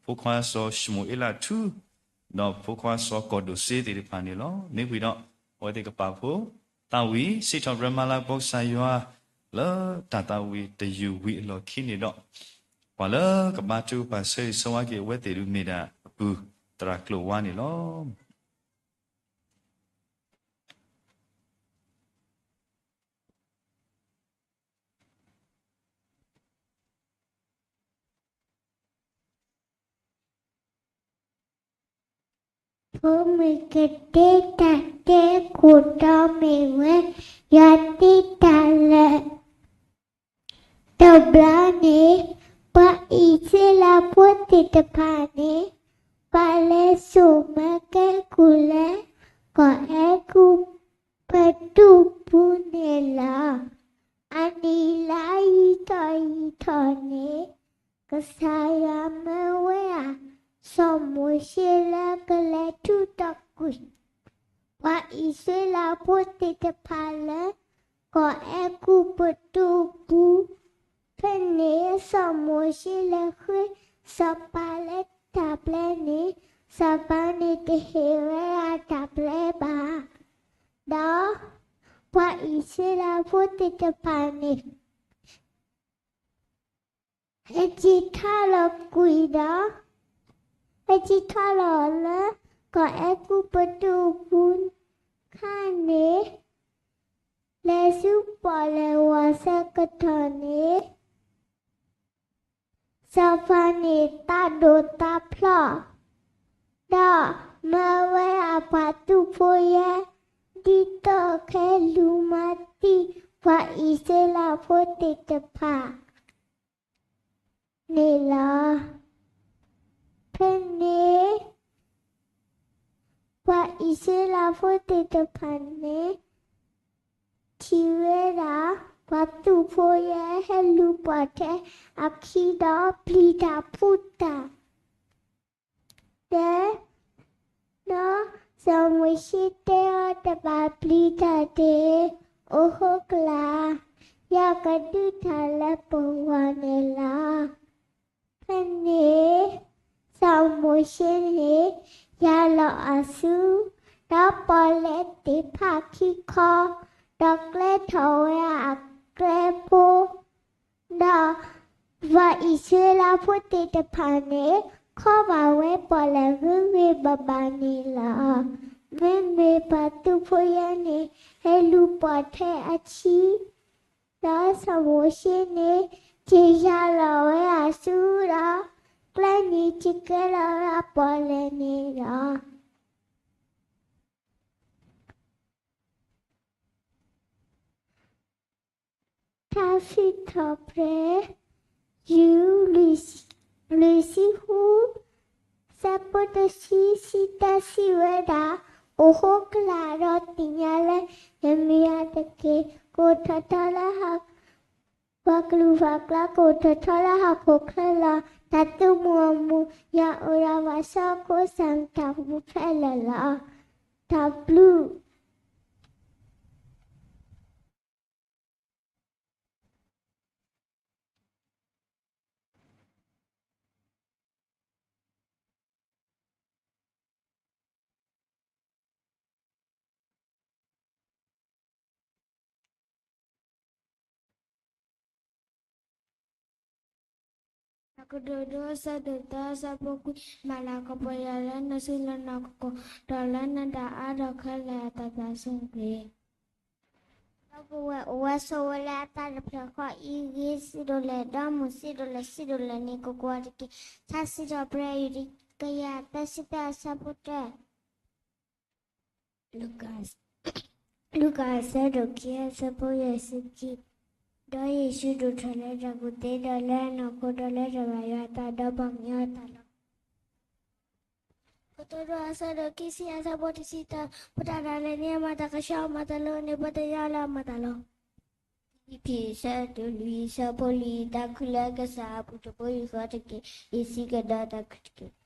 ဖိခွါစီၤၡမူၤအ့လးထူ ဒီးဖိခွါစီၤကီၢ်ဒိၣ်စ့သ့ၣ်တဖၣ်န့ၣ်လီၤ. မ့ၢ်ဝံၤဒီး အဝဲသ့ၣ်ကပာ်ဖှိၣ်သးဝံၣ် စံးထီၣ်ပတြၢၤမၤလၤကပီၤကစၢ်ယွၤ လၢတၢ်သးဝံၣ်တယုၢ်ဝံၤအလီၢ်ခံန့ၣ်ဒီး ပှၤလၢကဘါထုကဖၣ်ဆၢဂ့ၤဆၢဝါက့ၤအဝဲသ့ၣ်ဒုးမ့ၢ်ဒၣ်အပုၢ်သရၣ်ကျိာ်ဝါန့ၣ်လီၤ. ဖိမုၣ်ကတဲတၢ်တဲခိၣ်တီမ့ၢ်ဝဲ ယွၤတ့တၢ်လၢာ် တဘျီန့ၣ် ပှၤအံၣ်စရ့လးဖိသ့ၣ်တဖၣ်န့ၣ် ပာ်လၢစိာ်မၤကဲကုၢ်လၢ ကီၢ်အဲၤကူပတူးပူၤန့ၣ်လီၤ. အနံၤလါယံာ်ထီၣ်ယံာ်ထီၣ်န့ၣ် ကစၢ်ယွၤမၢဝဲဒၣ် စီၤမိၤၡ့လၢကလဲၤထူးတီၢ်ကွံာ် ပှၤအံၣ်စရ့လးဖိသ့ၣ်တဖၣ်လၢ ကီၢ်အဲၤကူပတူးပူၤ ဖဲန့ၣ် စီၤမိၤၡ့လဲၤဃ့စီၤပၤလၢတၢ်ပျဲန့ၣ် စီၤပၤန့ၣ်တဟ့ၣ်ဝဲဒၣ်တၢ်ပျဲဘၣ်. ဒီးပှၤအံၣ်စရ့လးဖိသ့ၣ်တဖၣ်န့ၣ် ဟဲက့ၤထီၣ်လီၤကွံာ်ဒီး ဟဲက့ၤထီၣ်လီၤလၢ ကီၢ်အဲၤကူပတူးပူၤခါန့ၣ် လဲၤဆူပီၣ်လဲၣ်ဝီၤဆၢကတီၢ်န့ၣ် စီၤပၤန့ၣ်သးဒိၣ်သးဖျီၣ် ဒီးမၢဝဲအပှၤတူၢ်ဖိယဲၢ် ဒ်သိးကဟဲလူၤမၤသံ ပှၤအံၣ်စရ့လးဖိသ့ၣ်တဖၣ်န့ၣ်လီၤ. ဖဲန့ၣ် ပှၤအံၣ်စရ့လးဖိသ့ၣ်တဖၣ်န့ၣ် ထံၣ်ဝဲဒၣ် ပှၤတူၢ်ဖိယဲၢ်ဟဲလူၤပိာ်ထွဲအခံဒီးပျံၤတၢ်ဖုးတၢ် တဲ, ဒီးစီၤမိၤၡ့တဲအီၤ တဘၣ်ပျံၤတၢ်တဂ့ၤ, အိၣ်ဃိကလာ်, ယကဒုးတၢ်လၢပဂီၢ်န့ၣ်လီၤ. ဖဲန့ၣ် စီၤမိၤၡ့န့ၣ် ယၤလီၤအီၤဆူ ဒီးပီၣ်လဲၣ်သ့ၣ်တဖၣ်ခံခီ, ဒီးကျဲထီၣ်ဝဲအကျဲဖိ ဒီးပှၤအံၣ်စရ့လးဖိသ့ၣ်တဖၣ်န့ၣ် ခီဘၣ်ဝဲပီၣ်လဲၣ်ဂ့ၤဂ့ၤဘၣ်ဘၣ်န့ၣ်လီၤ. မ့မ့ၢ်ပှၤတူၢ်ဖိယဲၢ်န့ၣ် ဟဲလူၤပိာ်ထွဲအခံ ဒီးစီၤမိၤၡ့န့ၣ် စံးယၤလီၤဝဲအစုဒီး ကျဲနံၤစံးကဲလီၤဝဲအပီၣ်လဲၣ်န့ၣ်လီၤ. တၢ်စံးထီၣ်ပတြၢၤ ယူၢ် လွံၢ်ဆံဃု, ဆၢဖိတဆံ စံးတၢ်စံးဝဲဒၣ်, အိၣ်ဃိကလာ်ဒီးသ့ၣ်ညါလၢ ယမ့ၢ်ယွၤတက့ၢ်. ကအိၣ်ထီၣ်ထီလၢဟီၣ်, ပှၤကလုာ်ပှၤကျါ ကအိၣ်ထီၣ်ထီလၢဟီၣ်ခိၣ်ချၢလီၤ. တၢ်သုးမုၢ်အမူ ယွၤအိၣ်ဒီးပှၤဆၢခိၣ်စၢ်တၢ်မူဖဲလဲၣ်လီၤ. တၢ်ဘျုးကတိၤဒိ အဆၢဒိၣ်သၢ အဆၢဖိခွံ, မၤလၤကပီၤယွၤလၢနစုလၢနခီၣ်ခိၣ်, ဒီးလၢနတၢ်အါဒီးခဲလၢာ်အတၢ်သးစူၤတက့ၢ်. ဒီပုၢ်ဝဲၢ်အိၣ်ဝဲဆိးဝဲလၢအသးတဖျၢၣ်ဃီ အံၤဂ့ၤစံးဒိၣ်လဲၣ်, ဒီးမုၢ်စံးဒိၣ်လဲၣ်, စံးဒိၣ်လဲၣ်န့ၣ် ကကွၢ်တက့ၢ်. ထါစံးထီၣ်ပတြၢၤ ယူၢ်တကယၤသၢဆံသၢ အဆၢဖိတၢ လူၤကၣ် လူၤကၣ်အဆၢဒိၣ်ခံ အဆၢဖိယဲၢ်ဆံခံ, ဒီးယ့ၣ်ၡူးဒိၣ်ထီၣ်လၢတၢ်ကူၣ်သ့ ဒီးလၢအနီၢ်ခိ ဒီးလၢတၢ်ဘၣ်ယွၤအသး ဒီးပှၤကညီအသးလီၤ. ကတိၤဒိ အဆၢဒိၣ်ခံဆံ အဆၢဖိတဆံတၢ, ဖိသၣ်တၢ်လဲၤန့ၣ် အမၤတၢ်ကဆှီ အမၤတၢ်လၢအအိၣ်န့ၣ် ပှၤသ့ၣ်ညါလၢအမၤတၢ်လီၤ. ဖံလံးပံၤ အဆၢဒိၣ်လွံၢ် အဆၢဖိလွံၢ်, တၢ်ခုလၢကစၢ်အပူၤ တဘိယူၢ်ဃီတက့ၢ်, ယစံးကဒီးတၢ်ခုတက့ၢ်.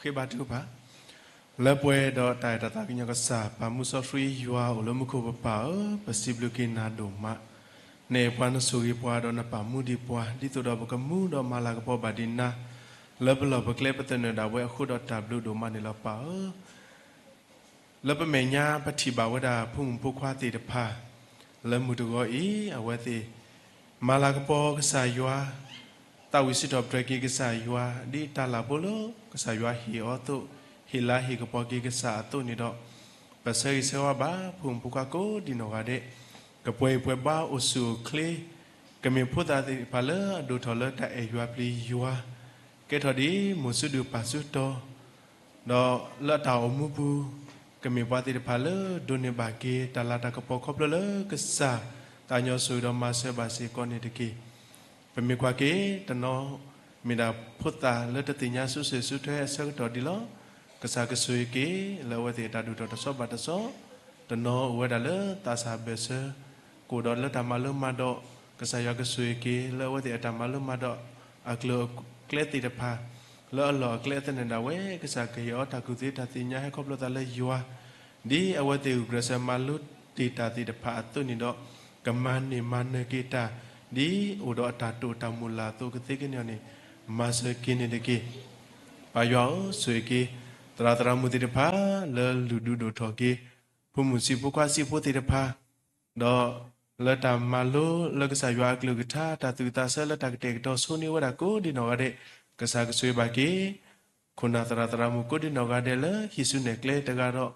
ဃ့ဘါထုကဖၣ်. လၢပှဲၤဒီးတၢ်အဲၣ်တၢ်သးကညီၤကစၢ် ပၢ်မုၢ်စီဆှံယွၤအိၣ်လၢမူခိၣ်ပပၢ်ဧၢ, ပစံးဘျုးက့ၤနၤဒိၣ်မး, နအဲၣ်ပှၤနဆိၣ်ဂ့ၤပှၤဒီးနပာ်မူဒံးပှၤ ဒ်သိးဒီးပကမူဒီးမၤလၤကပီၤဘၣ်ဒံးနၤ လၢပလီၢ်ပကျဲပသနၢၣ်ဒၣ်ဝဲအဃိဒီးတၢ်ဘျုးဒိၣ်မးန့ၣ်လီၤပၢ်ဧၢ. လၢပမဲာ်ညါပထံၣ်ဘၣ်ဝဲဒၣ်ဖိမုၣ်ဖိခွါသ့ၣ်တဖၣ် လၢမုၢ်တဂီၤအံၤ အဝဲသ့ၣ် မၤလၤကပီၤကစၢ်ယွၤ, သးဝံၣ်စံးထီၣ်ပတြၢၤက့ၤကစၢ်ယွၤ ဒ်တၢ်လၢ်ဖိလၢကစၢ်ယွၤဟ့ၣ်အီၤအသိး, ဟ့ၣ်လၤဟ့ၣ်ကပီၤက့ၤကစၢ်အသိးန့ၣ်ဒီး, ပဆၢဂ့ၤဆၢဝါဘၣ်ဖိမုၣ်ဖိခွါကိးဒံးနီၢ်ဂၤဒဲး, ကပှဲၤအံၤပှဲၤဘါအိၣ်ဆူၣ်အိၣ်ချ့, ကမ့ၢ်ဖိသၣ်သ့ၣ်တဖၣ်လၢအဒိၣ်ထီၣ်လၢတၢ်အဲၣ်ယွၤပျံၤယွၤ, ကဲထီၣ်ဒ်မိၢ်စုဒုၣ်ပၢ်စုတီၤ ဒီးလၢအတၢ်အိၣ်မူပူၤ, ကမ့ၢ်ပှၤသ့ၣ်တဖၣ်လၢဒိးန့ၢ်ဘၣ်က့ၤ တၢ်လၤတၢ်ကပီၤခီဖျိလၢကစၢ် သးကညီၤဆိၣ်ဂ့ၤဒီးမၤစၢၤဘၣ်စ့ၢ်ကီးန့ၣ်တက့ၢ်. ပမ့ၢ်ကွၢ်က့ၤတနီၤ မ့ၢ်ဒၣ်ဖိသၣ်လၢတသ့ၣ်ညါစိၤဆဲးစိၤထွဲအဆၢကတီၢ်ဒံးလီၤ. ကစၢ်ကဆိၣ်ဂ့ၤက့ၤ လၢအဝဲသ့ၣ်အတၢ်ဒိၣ်ထီၣ်တဆီဘၣ်တဆီ, တနီၤအိၣ်ဝဲဒၣ်လၢသးစၢ်ဘၢၣ်စၢၤ ကအိၣ်ဒီးလၢတၢ်မၤလိမၤဒိး, ကစၢ်ယွၤကဆိၣ်ဂ့ၤက့ၤ လၢအဝဲသ့ၣ်အတၢ်မၤလိမၤဒိး အကျိၤအကျဲသ့ၣ်တဖၣ် လၢအလီၢ်အကျဲအသနၢၣ်ဒၣ်ဝဲ ကစၢ်ကဟ့ၣ်အီၤတၢ်ကူၣ်သ့တၢ်သ့ၣ်ညါဟဲခီဖျိသးလၢယွၤ ဒ်အဝဲသ့ၣ်ဂုာ်ကျဲးစၢးမၤလိတ့ၢ်တၢ်သ့ၣ်တဖၣ်အသိးန့ၣ်ဒီး, ကမၤန့ၢ်မၤနၢၤက့ၤတၢ် ဒ်အိၣ်ဒီးအတၢ်တိာ်တၢ်မုၢ်လၢ်အသိးကသ့ကန့ၢ်အီၤန့ၣ်, မၤစၢၤက့ၤန့ၣ်တက့ၢ်. ပၢ်ယွၤဧၢ, ဆိၣ်ဂ့ၤက့ၤ သရၣ်သရၣ်မုၣ်သ့ၣ်တဖၣ် လၢလုၢ်ဒုးဒိၣ်ထီၣ်က့ၤ ဖိမုၣ်ဆံးဖိခွါဆံးဖိသ့ၣ်တဖၣ် ဒီးလၢတၢ်မၤလိလၢကစၢ်ယွၤအကလုၢ်ကထါ တၢ်သူၣ်ဝံၣ်သးဆၢလၢတၢ်ကတဲာ်ကတီၤဆိန့ၢ်ဝဲဒၣ်ကိးဒံးနီၢ်ဂၤဒဲး, ကစၢ်ကဆိၣ်ဂ့ၤဘၣ်က့ၤ ခိၣ်နၢ်သရၣ်သရၣ်မုၣ်ကိးဒံးနီၢ်ဂၤဒဲးလၢဟံးစုနဲၣ်ကျဲတဂၤဒီး,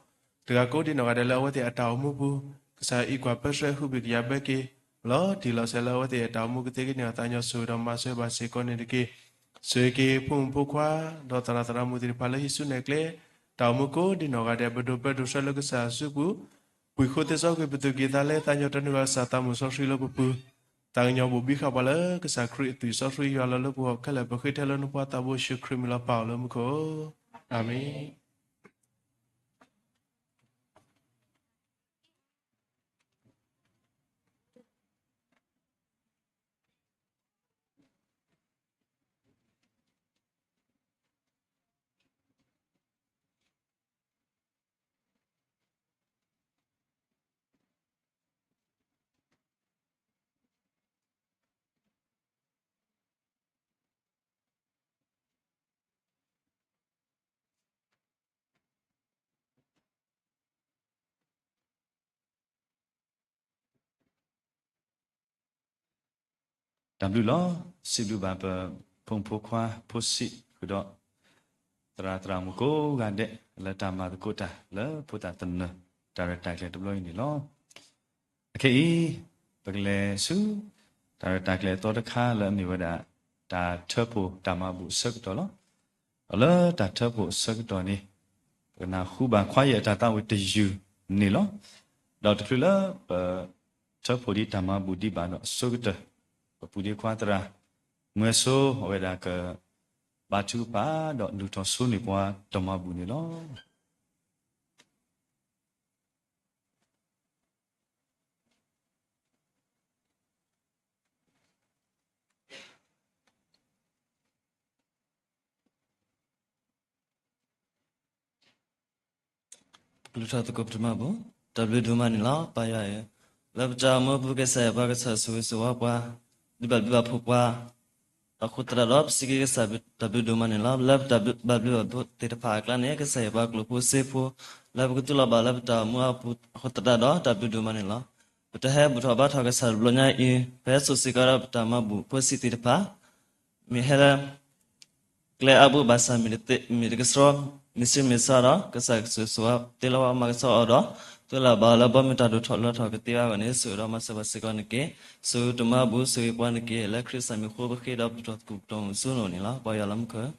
တဂၤကိးဒံးနီၢ်ဂၤဒဲးလၢအဝဲသ့ၣ်အတၢ်အိၣ်မူပူၤ, ကစၢ်အံးကွၢ်ပၢဆှၢဟုၣ်ဘံၣ်ကယာ်ဘၢက့ၤ လီၤတံၢ်လီၤဆဲးလၢအဝဲသ့ၣ်အတၢ်အိၣ်မူကသ့ကန့ၢ်အီၤ သးကညီၤဆိၣ်ဂ့ၤဒီးမၤစၢၤဘၣ်စ့ၢ်ကီးန့ၣ်တက့ၢ်. ဆိၣ်ဂ့ၤက့ၤဖိမုၣ်ဖိခွါ ဒီးသရၣ်သရၣ်မုၣ်သ့ၣ်တဖၣ်လၢဟံးစုနဲၣ်ကျဲ တၢ်အိၣ်မူကိးဒံးနီၢ်ဂၤဒဲး ပဒိးပၢဒိးဆှၢလၢကစၢ်အစုပူၤ, ပှံာ်ဃိသ့စီကွံာ်ပသူၣ်က့ၤသးလဲ သးကညီၤတၢ်နုာ်လီၤကစၢ်သးမုၢ်စီဆှံလၢပပူၤ, သးကညီၤဘိၣ်ဘံဃာ်ပှၤလၢကစၢ်ခရံာ်အသွံၣ်စီဆှံယွၤလီၤလၢပဂီၢ်ခဲလၢာ် ပဃ့ထဲလၢနဖိသးဘိယ့ၣ်ၡူးခရံာ်မံၤလီၤ ပၢ်အိၣ်လၢမူခိၣ်, အၤမ့ၣ်.တၢ်ဘျုးလီၤ. စံးဘျုးဘၣ်ပဖိမုၣ်ဖိခွါဖိဆံးဃုာ်ဒီး သရၣ်သရၣ်မုၣ်ကိးဂၤဒဲး လၢတၢ်မၤသကိးတၢ်လၢဖိသၣ်သနၢၣ် တၢ်ရဲၣ်တၢ်ကျဲၤတဘျီအံၤန့ၣ်လီၤ. အခဲအံၤ ပကလဲၤဆူ တၢ်ရဲၣ်တၢ်ကျဲၤအသီတခါလၢအမ့ၢ်ဝဲဒၣ် တၢ်ထၢဖှိၣ်တၢ်မၤဘူၣ်အဆၢကတီၢ်လီၤ. ဒီးလၢတၢ်ထၢဖှိၣ်အဆၢကတီၢ်န့ၣ် ပကနၢ်ဟူဘၣ်ခွါယဲၢ်အတၢ်သးဝံၣ်တယုၢ်န့ၣ်လီၤ. ဒီးတချုးလၢပ ထၢဖှိၣ်ဒံးတၢ်မၤဘူၣ်ဒံးဘၣ်ဒီးအဆိကတၢၢ် ပပုၢ်ဒ့ခွါသရၣ် မွဲဆိ အဝဲဒၣ်က ဘါထုကဖၣ်ဒီးလုၢ်ထီၣ်ဆိန့ၢ်ပှၤတၢ်မၤဘူၣ်န့ၣ်လီၤ. ကလုၢ်ထီၣ်သကိးပတၢ်မၤဘူၣ်, တၢ်ဘျုးဒိၣ်မးန့ၣ်လီၤ ပၢ်ယွၤဧၢ, လၢပတၢ်အိၣ်မူပူၤကစၢ်ယွၤပှၤကဆၢဆိၣ်ဂ့ၤဆိၣ်ဝါပှၤ, ဒုးဘၣ်ဘျုးဘၣ်ဖှိၣ်ပှၤ, အဃိသတးဒီးပစံးက့ၤကစၢ်တၢ်ဘျုးဒိၣ်မးန့ၣ်လီၤ. လၢပတၢ်ဘျုးဘၣ်ဘျုးဘၣ်ဖှိၣ်သ့ၣ်တဖၣ်အကျါန့ၣ် ကစၢ်ယွၤပှၤကျိၣ်ဖိစ့ဖိ, လၢပကတူၢ်လိာ်ဘၣ်လၢပတၢ်အိၣ်မူအပူၤအဃိသတးဒီးတၢ်ဘျုးဒိၣ်မးန့ၣ်လီၤ. ပတဟဲဘူၣ်ထီၣ်ဘါထီၣ်ကစၢ်တဘျီညါအံၤ ပဟဲစိာ်စ့ၢ်ကီးဒီးပတၢ်မၤဘူၣ်ဖိဆံးသ့ၣ်တဖၣ် မ့ၢ်ဟဲလၢ ကျဲအါဘိဘၣ်ဆၣ်မ့ၢ်တသ့ မ့ၢ်တကဆှီ, မ့ၢ်ဆံးမ့ၢ်ဆါဒီး ကစၢ်ကဆိၣ်ဂ့ၤဆိၣ်ဝါတ့လီၤဝဲမၤကဆှီအီၤဒီး တူၢ်လၢ်ဘၣ်အီၤလၢဘီမုၢ်တၢ်ဒိၣ်ထီၣ်လၢထီၣ်ကသ့အဂီၢ်န့ၣ် ဆိၣ်ဂ့ၤဒီးမၤစၢၤဘၣ်စ့ၢ်ကီးန့ၣ်တက့ၢ်. ဆိၣ်ဂ့ၤတၢ်မၤဘူၣ် ဆိၣ်ဂ့ၤပှၤန့ၣ်တက့ၢ်. လၢခရံာ်စၢ်မံၤအဃိ ပဃ့ဒီးပတီၢ်သကိးပတီၢ်မုၢ်ဆူၣ်န့ၣ်လီၤ. ပၢ်ယွၤလၢမူခိၣ်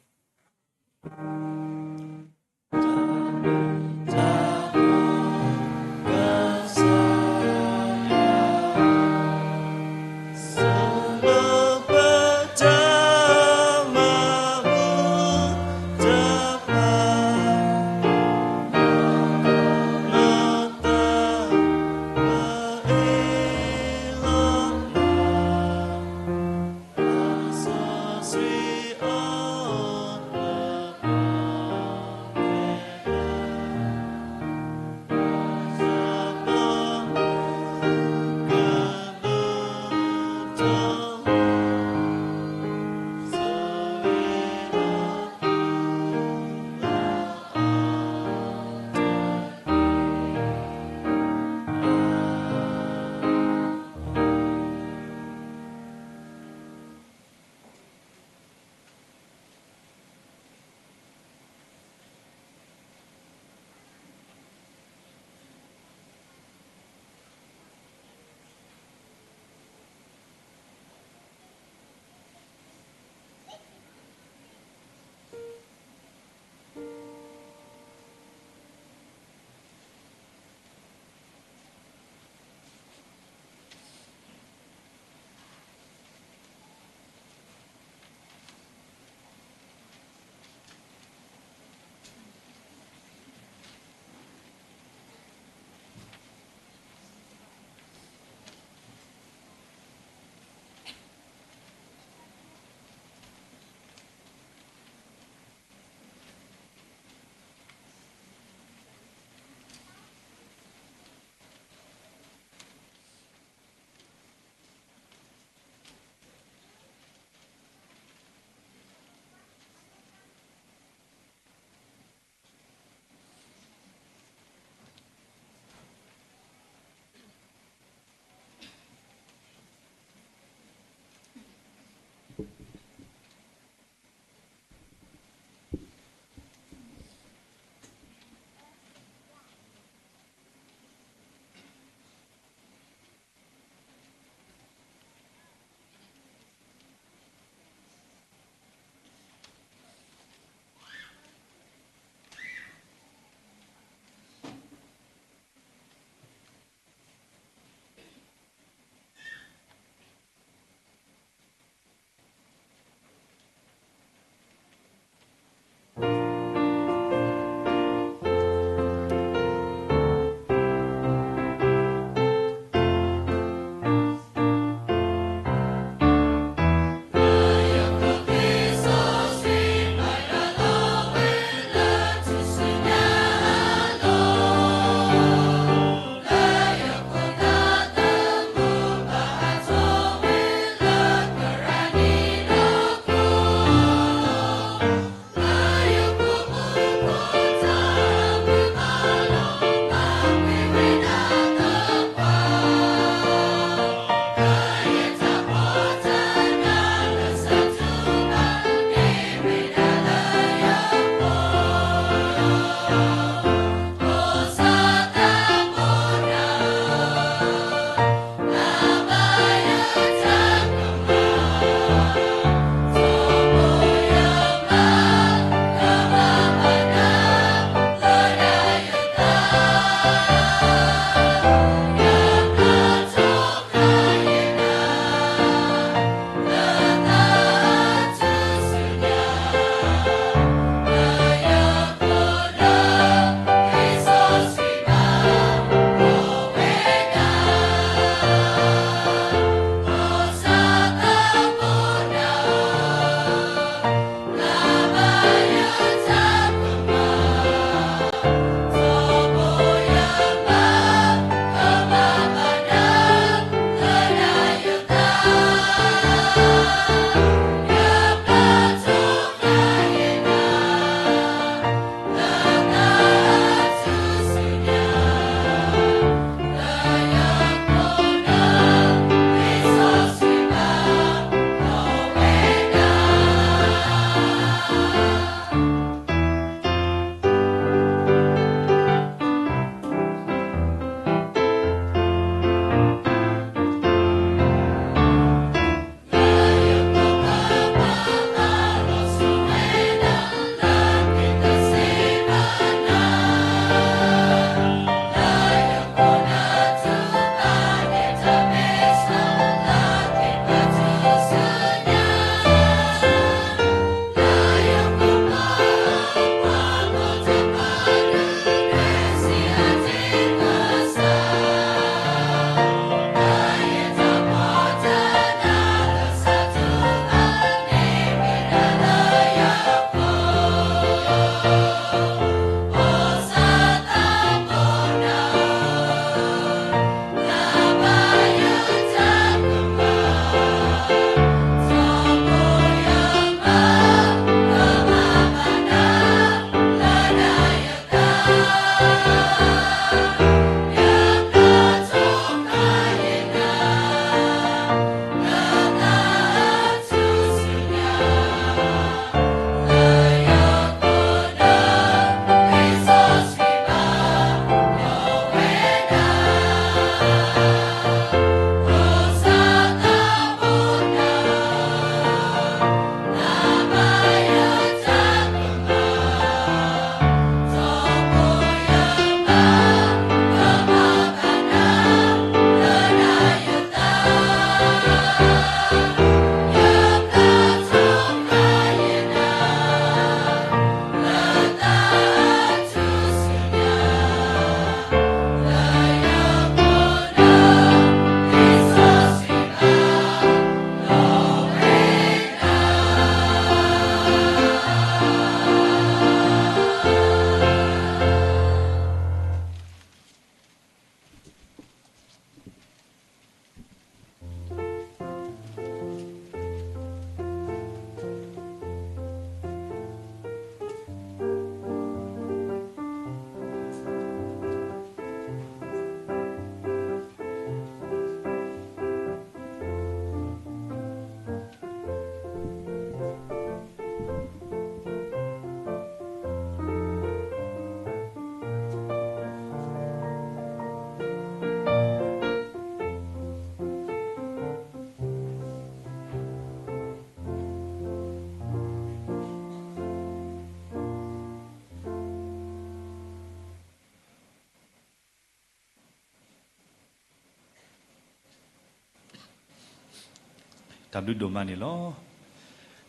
တၢ်ဘျုးဒိၣ်မးန့ၣ်လီၤ.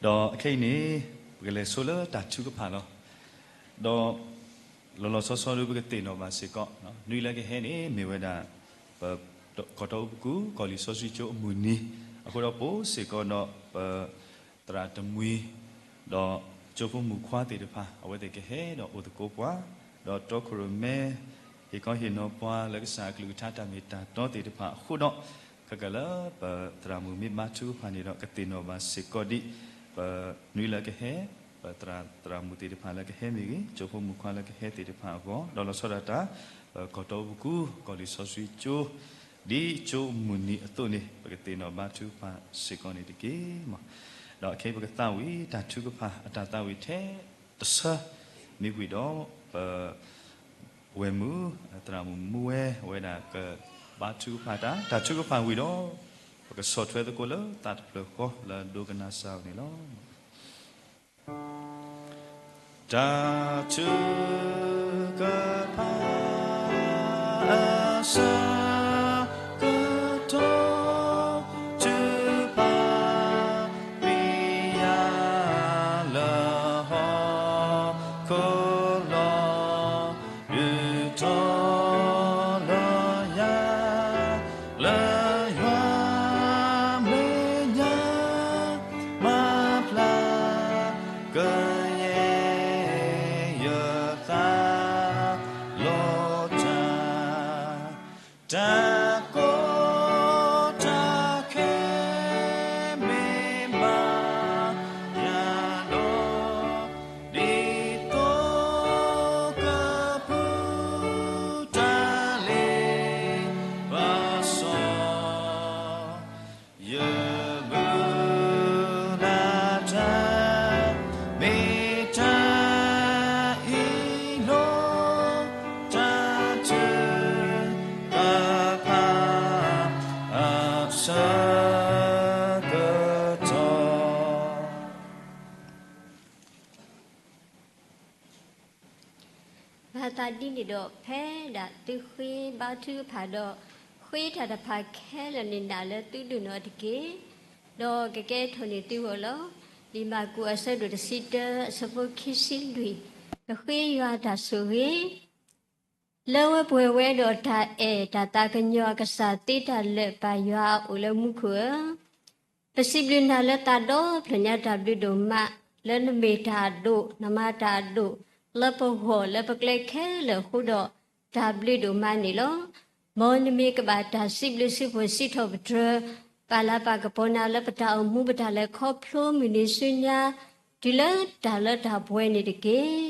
ဒီးခဲအံၤန့ၣ် ပကလဲၤဆိလၢတၢ်ထုကဖၣ်လီၤ. ဒီး လီၤလီၤဆီဆီဒီး ပကသ့ၣ်နီၣ်ဘၣ်စ့ၢ်ကီး, နွံလၢကဟဲန့ၣ် မ့ၢ်ဝဲဒၣ် ပ ကီၢ်တီအူပကူ ကီၢ်လံာ်စီဆှံကၠိအမုၢ်နံၤ, အဃိဒီးပအိၣ်စ့ၢ်ကီးဒီး ပ သရၣ်တမှံၤ ဒီးကၠိဖိမုၣ်ခွါသ့ၣ်တဖၣ် အဝဲသ့ၣ်ကဟဲဒီးအိၣ်သကိးပှၤ, ဒီးတီခိၣ်ရိၣ်မဲ ဟ့ၣ်ခီဟ့ၣ်နီၤပှၤလၢကစၢ်အကလုၢ်ကထါတၢ်မ့ၢ်တၢ်တီသ့ၣ်တဖၣ်အဃိဒီး ခဲကလၢပသရၣ်မုၣ်မ့ၢ်ဘါထုကဖၣ်န့ၣ်ဒီး ကသ့ၣ်နီၣ်ဘၣ်စ့ၢ်ကီးဒ် ပနွံလၢကဟဲ ပသရၣ် သရၣ်မုၣ်သ့ၣ်တဖၣ်လၢကဟဲမ့ၢ်ဂ့ၤ, ကၠိဖိမုၣ်ခွါလၢကဟဲသ့ၣ်တဖၣ်အဂီၢ်, ဒီးလီၤဆီဒၣ်တၢ် ပကီၢ်တီအူပကူ ကီၢ်လံာ်စီဆှံကၠိ ဒ်ကၠိမုၢ်နံၤအသိးန့ၣ် ပကသ့ၣ်နီၣ်ဘါထုကဖၣ်စ့ၢ်ကီးန့ၣ်တက့ၢ်. ဒီးခဲအံၤပကသးဝံၣ်တၢ်ထုကဖၣ် အတၢ်သးဝံၣ်ထဲတဆၢ မ့ၢ်ဝံၤဒီး ပ ဝဲၢ်မုၣ် သရၣ်မုၣ်မူဝဲ အဝဲဒၣ်ကဘါထုကဖၣ်တၢ်, တၢ်ထုကဖၣ်ဝံၤဒီး ပကဆီၣ်ထွဲသကိးလၢသးတဖျၢၣ်ဃီလၢအဒိကနၣ်စၢ်အအိၣ်န့ၣ်လီၤ. တၢ်ထုကဖၣ် အဆၢကတီၢ် ထုကဖၣ် ပျံၤယၤလၢဟီၣ်ခိၣ်လီၤ, ဒုးထီၣ်လီၤယၤ လၢယွၤမဲာ်ညါ မၤဖျါကယဲၢ်ယသးလီၤတၢ် တၢ်ကီတၢ်ခဲမ့ၢ်ဘၣ်ယၤဒီး ဒ်သိးကပူၤတၢ်လ့ပစီ ယမုၢ်လၢ်တၢ် မ့ၢ်တၢ်အံၤလီၤ. တၢ်ထုကဖၣ် အဆၢကတီၢ် မၤသးဒ်န့ၣ်ဒီး ဖဲဒၣ်သုဃ့ဘါထုကဖၣ်ဒီး ဃ့တၢ်တဖၣ်ခဲလၢာ်န့ၣ် နာ်လၢသုဒုးနီၣ်တက့ၢ်. ဒီးကကဲထီၣ်န့ၢ်သုဂီၢ်လီၤ. လံာ်မၢ်ကူးအဆၢဒိၣ်တဆံတၢ အဆၢဖိခံဆံလွံၢ်, ကဃ့ယွၤအတၢ်ဆိၣ်ဂ့ၤ လၢဝဲပှဲၤဝဲဒီးတၢ်အဲၣ်တၢ်သးကညီၤအကစၢ်သ့တၢ်လၢာ် ပၢ်ယွၤအအိၣ်လၢမူခိၣ်ဧၢ, ပစံးဘျုးနၤလၢသးဒီဖျၢၣ်ညါတၢ်ဘျုးဒိၣ်မး, လၢနမ့ၢ်တၢ်အဒိၣ်, နမၤတၢ်အဒိၣ်, လၢပဂီၢ်လၢပကျဲခဲလၢာ်အဃိဒီး တၢ်ဘျုးဒိၣ်မးန့ၣ်လီၤ. မ်နမ့ၢ်ကဘၣ်တၢ်စံးဘျုးစံးဖှိၣ်စံးထီၣ်ပတြၢၤ ပာ်လၤပာ်ကပီၤနၤလၢပတၢ်အိၣ်မူပတၢ်လဲၤခီဖျိမုၢ်နံၤဆူညါ တုၤလၢတၢ်လၢတၢ်ပှဲၤန့ၣ်တက့ၢ်.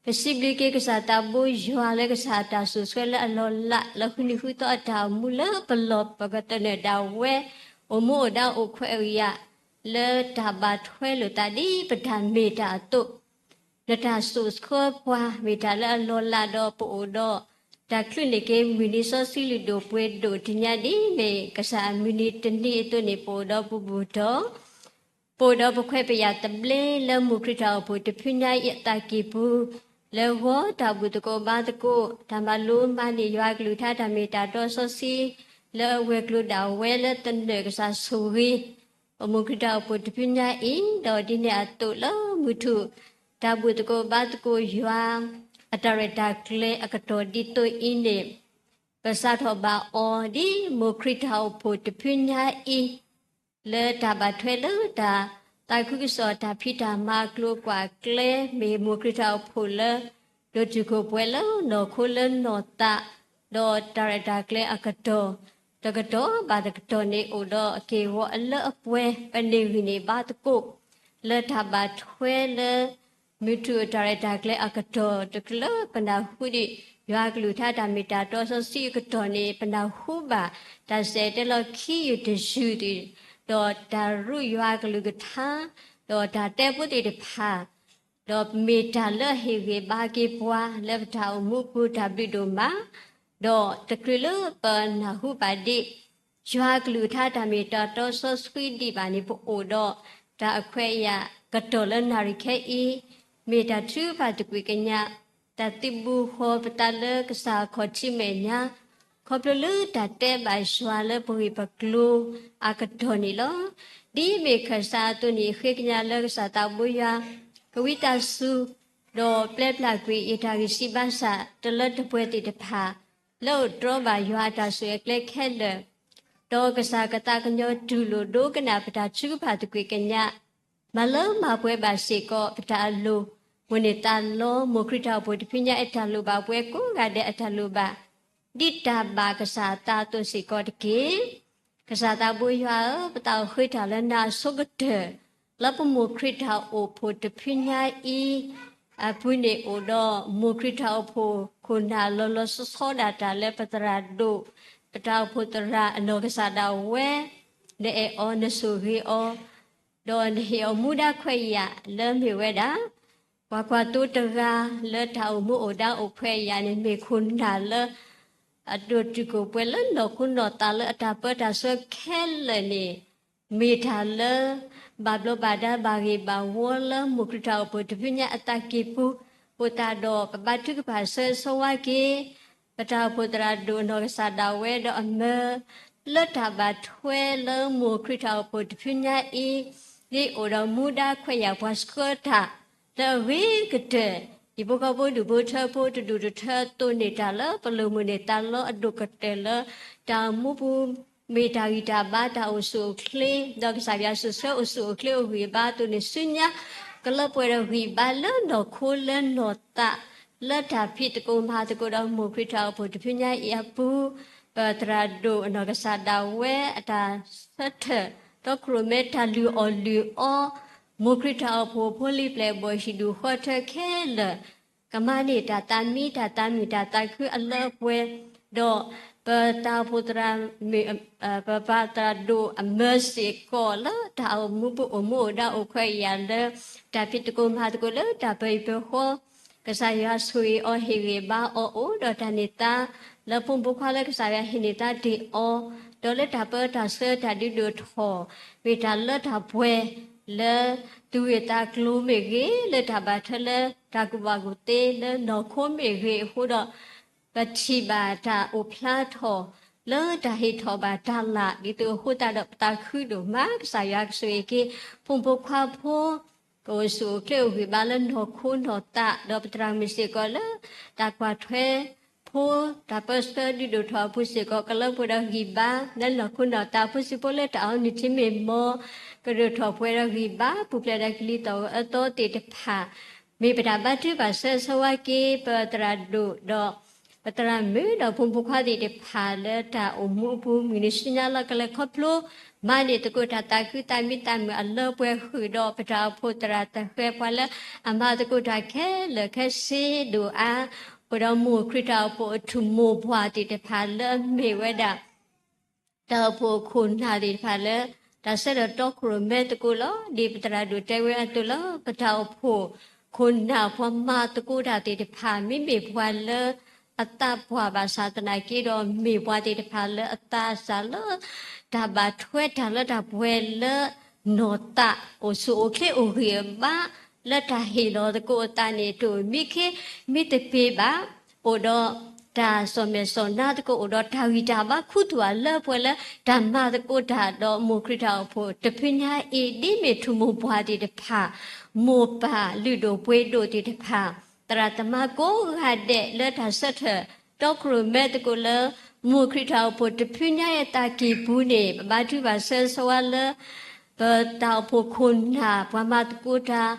ပစံးဘျုးက့ၤကစၢ်သးဘိယွၤလၢကစၢ်အတၢ်စိာ်ဆှၢလၢအလီၢ်လး လၢဃုနံၤဃုသီအတၢ်အိၣ်မူလၢပလီၢ်ပကသနၢၣ်ဒၣ်ဝဲ အိၣ်မူအိၣ်ဒါအိၣ်ခွဲးအယၣ် လၢတၢ်ဘၣ်ထွဲလိာ်သးဒ်ပတၢ်မ့ၢ်တၢ်အသိး နတၢ်စိာ်ဆှၢပှၤမ့ၢ်တၢ်လၢအလီၢ်လးဒီးပအိၣ်ဒီး တၢ်ချုးန့ၢ်က့ၤမုၢ်နံၤစီဆှံလုၢ်ဒိၣ်ပှ့ၤဒိၣ်တနံၤဒ်န့ၣ် ကစၢ်အမုၢ်နံၤတနံၤအသိးန့ၣ် ပအိၣ်ဒီးပဘူၣ်ထီၣ် ပအိၣ်ဒီးပခွဲးပယာ်သဘျ့လၢမိၢ်ခရံာ်တၢ်အိၣ်ဖှိၣ်တဖုညါအံၤအသးကံၢ်ပူၤ လၢဂီၤတၢ်ဘူၣ်သကိးဘါသကိး တၢ်မၤလိမၤန့ၢ်ယွၤကလုၢ်ကထါတၢ်မ့ၢ်တၢ်တီစီဆှံ လၢအဝဲၤကျိၤဒၣ်ဝဲလၢသနၢၣ်ကစၢ်ဆိၣ်ဂ့ၤ ပမိၢ်ခရံာ်တၢ်အိၣ်ဖှိၣ်တဖုညါအံၤ ဒီးဒ်န့ၣ်အသိးလၢမုၢ်ထူၣ် တၢ်ဘူၣ်သကိးဘါသကိးယွၤ အတၢ်ရဲၣ်တၢ်ကျဲၤအကတီၢ်ဒ်သိးအံၤန့ၣ် ပစးထီၣ်ဘၣ်အီၤဒ်မိၢ်ခရံာ်တၢ်အိၣ်ဖှိၣ်တဖုညါအံၤ လၢတၢ်ဘၣ်ထွဲလၢတၢ်သးခုကစီၣ်တၢ်ဖံးတၢ်မၤအကျိၤအကွာ်အကျဲ မ့ၢ်မိၢ်ခရံာ်တၢ်အိၣ်ဖှိၣ်လၢ ဒိၣ်တုာ်ခိၣ်ပှဲၤလၢနီၢ်ခိလၢနီၢ်သး ဒီးတၢ်ရဲၣ်တၢ်ကျဲၤအကတီၢ် တကတီၢ်ဘၣ်တကတီၢ်န့ၣ် အိၣ်ဒီးအက့ၢ်အဂီၤအလၢအပှဲၤ ပန့ၢ်ဂံၢ်န့ၢ်ဘါသကိး လၢတၢ်ဘၣ်ထွဲလၢ မုၢ်ထူၣ်အတၢ်ရဲၣ်တၢ်ကျဲၤအကတီၢ် တချုးလၢပနၢ်ဟူဒံး ယွၤကလုၢ်ကထါတၢ်မ့ၢ်တၢ်တီစီဆှံအကတီၢ်န့ၣ် ပနၢ်ဟူဘၣ် တၢ်စဲးတဲလီၤခံယုၢ်တယုၢ် ဒီးတၢ်ရူးယွၤကလုၢ်ကထါ ဒီးတၢ်တဲဖိသ့ၣ်တဖၣ် ဒီးမ့ၢ်တၢ်လၢအဟ့ၣ်ဂံၢ်ဘါက့ၤပှၤ လၢပတၢ်အိၣ်မူပူၤတၢ်ဘျုးဒိၣ်မး, ဒီးတချုးလၢပနၢ်ဟူဘၣ်ဒံး ယွၤကလုၢ်ကထါတၢ်မ့ၢ်တၢ်တီစီဆှံဒံးဘၣ်န့ၣ် ပအိၣ်ဒီးတၢ်အခွဲးအယာ်ကတီၢ်လၢနၣ်ရံၣ်ခဲအံၤ မ့ၢ်တၢ်ထုကဖၣ်သကွံာ်ကညး တၢ်သုးဘူးဃီၤပသးလၢကစၢ်အခီၣ်ထံးမဲာ်ညါ ခီဖျိလၢတၢ်တဲဘၣ်ယွၤလၢပဂ့ၢ်ပကျိၤအကတီၢ်န့ၣ်လီၤ. ဒ်မ့ၢ်ခၢၣ်စးအသိးန့ၣ် ယဃ့ကညးလၢကစၢ်သးဘိယွၤ ကဝံသးစူၤ ဒီးပျဲပျၢ်ကွံာ်ယတၢ်ဂံၢ်စၢ်ဘါစၢ် တလၢတပှဲၤသ့ၣ်တဖၣ် လၢအိၣ်တြီဘၣ်ယွၤအတၢ်ဆိၣ်ဂ့ၤအကျဲခဲလၢာ်, ဒီးကစၢ်ကသးကညီၤတူၢ်လိာ်ဒိကနၣ်ပတၢ်ထုကဖၣ်သကွံာ်ကညး မၤလၢမၤပှဲၤဘၣ်စ့ၢ်ကီး ပတၢ်အလိၤ မိၣ်န့ၢ်သးလီ မိၢ်ခရံာ်တၢ်အိၣ်ဖှိၣ်တဖုညါအတၢ်လိၣ်ဘၣ်ပှဲၤကိးဂၤဒဲးအတၢ်လိၣ်ဘၣ် ဒ်တၢ်ဘၣ်ကစၢ်အသးအသိးစ့ၢ်ကီးတက့ၢ်. ကစၢ်သးဘိယွၤဧၢ, ပသးအိၣ်ဃ့တၢ်လၢနၤအဆိကတၢၢ် လၢပမိၢ်ခရံာ်တၢ်အိၣ်ဖှိၣ်တဖုညါအံၤ အပူၤန့ၣ်အိၣ်ဒီး မိၢ်ခရံာ်တၢ်အိၣ်ဖှိၣ်ခိၣ်နၢ်လီၤလီၤဆီဆီဒၣ်တၢ်လၢပသရၣ်ဒိၣ်, ပတၢ်အိၣ်ဖှိၣ်သရၣ်အနီၢ်ကစၢ်ဒၣ်ဝဲ, နအဲၣ်အီၤနဆိၣ်ဂ့ၤအီၤ ဒီးနဟ့ၣ်အီၤမူဒါခွဲးယာ်လၢမ့ၢ်ဝဲဒၣ် ပှၤကွၢ်သိတဂၤလၢတၢ်အိၣ်မူအိၣ်ဒါအိၣ်ခွဲးယာ်န့ၣ် မ့ၢ်ခိၣ်နၢ်လၢ အဒိၣ်တုာ်ခိၣ်ပှဲၤလၢနီၢ်ခိနီၢ်သးလၢအတၢ်ပၢတၢ်ဆှၢခဲလၢာ်န့ၣ် မ့ၢ်တၢ်လၢ ဘၣ်ဘျီးဘၣ်ဒါဘၣ်ဂ့ၢ်ဘၣ်ဝီလၢမိၢ်ခရံာ်တၢ်အိၣ်ဖှိၣ်တဖုညါအသးကံၢ်ပူၤ, အဃိသတးဒီးပဘါထုကဖၣ်ဆၢဂ့ၤဆၢဝါက့ၤ ပတၢ်အိၣ်ဖှိၣ်သရၣ်ဒိၣ်အနီၢ်ကစၢ်ဒၣ်ဝဲဒီးအမၢ လၢတၢ်ဘၣ်ထွဲလၢမိၢ်ခရံာ်တၢ်အိၣ်ဖှိၣ်တဖုညါအံၤ ဒ်အိၣ်ဒီးမူဒါခွဲးယာ်ပှၤဆှၢတၢ် လၢအဂ့ၤကတၢၢ် ဟံၣ်ဖိဃီဖိဒူၣ်ဖိထၢဖိတဒူၣ်တထၢအသိးန့ၣ် တၢ်လၢပလိၣ်မိၣ်န့ၢ်သးလီအဒိၣ်ကတၢၢ်လၢ တၢ်အိၣ်မူပူၤ မ့ၢ်တၢ်ဂံၢ်တၢ်ဘါတၢ်အိၣ်ဆူၣ်အိၣ်ချ့ ဒီးကစၢ်ယွၤဆိၣ်ဆၢအိၣ်ဆူၣ်အိၣ်ချ့အိၣ်ဂံၢ်အဘါအသိးန့ၣ်ဆူညါ ကလၢပှဲၤဒီးဂံၢ်ဘါလၢနီၢ်ခိလၢနီၢ်သး လၢတၢ်ဖံးသကိးမၤသကိးဒီးမိၢ်ခရံာ်တၢ်အိၣ်ဖှိၣ်တဖုညါအံၤအပူၤ ပသရၣ်ဒိၣ်အနီၢ်ကစၢ်ဒၣ်ဝဲအတၢ်ဆၢထၢၣ် တီခိၣ်ရိၣ်မဲတၢ်လုၢ်အီၣ်လုၢ်အီ မိၢ်ခရံာ်တၢ်အိၣ်ဖှိၣ်ဖိလံၤပျဲၢ်ဘီၣ်ဟံၣ်ဒူၣ်ဃီထၢခဲလၢာ် ကမၤန့ၢ်တၢ်သးမံတၢ်သးမုာ်တၢ်သးခုအလၢအပှဲၤ ဒီးပတၢ်အိၣ်ဖှိၣ်သရၣ်မုၣ် ပပၢ်သရၣ်ဒိၣ်အမၢစ့ၢ်ကီးလၢတၢ်အိၣ်မူပူၤအိၣ်မူအိၣ်ဒါအိၣ်ခွဲးယာ်လၢ တၢ်ဖံးသကိးမၤသကိးလၢတၢ်ပၢဟံၣ်ပၢဃီ ကစၢ်ယွၤဆိၣ်ဂ့ၤအီၤဟ့ၣ်ဂံၢ်ဘါအီၤအိၣ်ဒီးတၢ်န့ၢ်သါ လၢဖိမုၣ်ဖိခွါလၢကစၢ်ယွၤဟ့ၣ်န့ၢ်သါတ့ၢ်အီၤ ဒီးလၢတၢ်ပၢတၢ်ဆှၢတၢ်ဒုးဒိၣ်ထီၣ် မ့ၢ်တၢ်လၢတၢ်ပှဲၤ လၢသူၣ်ဂ့ၢ်သးကျိၤမ့ၢ်ဂ့ၤ လၢတၢ်ဘၣ်ထွဲလၢတၢ်ကူၣ်ဘၣ်ကူၣ်သ့လၢနီၢ်ခိမ့ၢ်ဂ့ၤအဃိဒီး ပထံၣ်ဘၣ်တၢ်အိၣ်ဖျါထီၣ် လၢတၢ်ဟ့ၣ်ထီၣ်ဘၣ်တၢ်လၢ် ဒ်သိးအဃိသတးဒီးပသးခုဒိၣ်မး ကစၢ်ယွၤကဆိၣ်ဂ့ၤက့ၤ ဖိမုၣ်ဖိခွါဖိ ကအိၣ်ဆူၣ်အိၣ်ချ့အိၣ်ဂံၢ်ဘါလၢနီၢ်ခိနီၢ်သး ဒီးပသရၣ်မုၣ်စ့ၢ်ကီးလၢ တၢ်ကွၢ်ထွဲဖိ တၢ်ပၢဆှၢဒုးဒိၣ်ထီၣ်အပူၤစ့ၢ်ကီး ကလၢပှဲၤဒီးဂံၢ်ဘါ လၢနီၢ်ခိနီၢ်သးဖိစံးဖိလၢတၢ်အီနုၢ်ထံမ့ၢ်မီၢ် ကဒိၣ်ထီၣ်ပှဲၤဒီးဂံၢ်ဘါ ပူၤဖျဲးဒီးကလံၤသီၣ်ဂီၤအၢသီသ့ၣ်တဖၣ် မ့ၢ်ပတၢ်ဘါထုကဖၣ်ဆၢဂ့ၤဆၢဝါက့ၤ ပသရၣ်ဒိၣ်ဒီး ပသရၣ်မုၣ်ဒီးဖိမုၣ်ဖိခွါသ့ၣ်တဖၣ်လၢတၢ်အိၣ်မူအပူၤ မုၢ်နံၤဆူညါလီၤကလဲၤခီဖျိ မၤန့ၢ်သကိးတၢ်သးခုသးမံသးမုာ်အလၢပှဲၤဃုာ်ဒီး ပတၢ်အိၣ်ဖှိၣ်သရၣ်သဃဲၤပှၤလၢအမၤသကိးတၢ်ခဲလၢာ်ခဲဆ့ဒိၣ်အါ အိၣ်ဒီးမိၢ်ခရံာ်တၢ်အိၣ်ဖှိၣ်အထူၣ်မိၢ်ပှၢ်သ့ၣ်တဖၣ်လၢအမ့ၢ်ဝဲဒၣ် တၢ်အိၣ်ဖှိၣ်ခိၣ်နၢ်သ့ၣ်တဖၣ်လၢ တၢ်ဆၢထၢၣ်တီခိၣ်ရိၣ်မဲသကိးလီၤ. ဒ်ပသရၣ်ဒိၣ်တဲဝဲအသိးလီၤ. ပတၢ်အိၣ်ဖှိၣ်ခိၣ်နၢ်ပှၤမၤသကိးတၢ်သ့ၣ်တဖၣ် မ့မ့ၢ်ပှၤလၢအသးပှၢ်ဘၣ်ဆၣ်သနာ်က့ဒီး မ့ၢ်ပှၤသ့ၣ်တဖၣ်လၢအသးစၢ်လၢ တၢ်ဘၣ်ထွဲတၢ်လၢတၢ်ပှဲၤလၢ နီၢ်သးအိၣ်ဆူၣ်အိၣ်ချ့အိၣ်ဂံၢ်အဘါ လၢတၢ်ဟ့ၣ်လီၤသကိးအသးန့ၣ် တအိၣ်မံခ့မံသပ့ၤဘၣ်, အိၣ်ဒီးတၢ်စီၣ်မဲာ်စီၣ်နါသကိး အိၣ်ဒီးတၢ်ဂံၢ်တၢ်ဘါခူသူၣ်အလၢပှဲၤလၢ တၢ်မၤသကိးတၢ်ဒီးမိၢ်ခရံာ်တၢ်အိၣ်ဖှိၣ်တဖုညါအံၤ ဒ်မ့ၢ်ထူၣ်မိၢ်ပှၢ်သ့ၣ်တဖၣ်, မိၢ်ပၢ်လုၢ်ဒိၣ်ပှ့ၤဒိၣ်သ့ၣ်တဖၣ်, သရၣ်သမါကိးဂၤဒဲးလၢတၢ်ဆၢထၢၣ် တီခိၣ်ရိၣ်မဲသကိးလၢ မိၢ်ခရံာ်တၢ်အိၣ်ဖှိၣ်တဖုညါအသးကံၢ်ပူၤန့ၣ် ပဘါထုကဖၣ်ဆၢဂ့ၤဆၢဝါလၢ ပတၢ်အိၣ်ဖှိၣ်ခိၣ်နၢ် ပှၤမၤသကိးတၢ်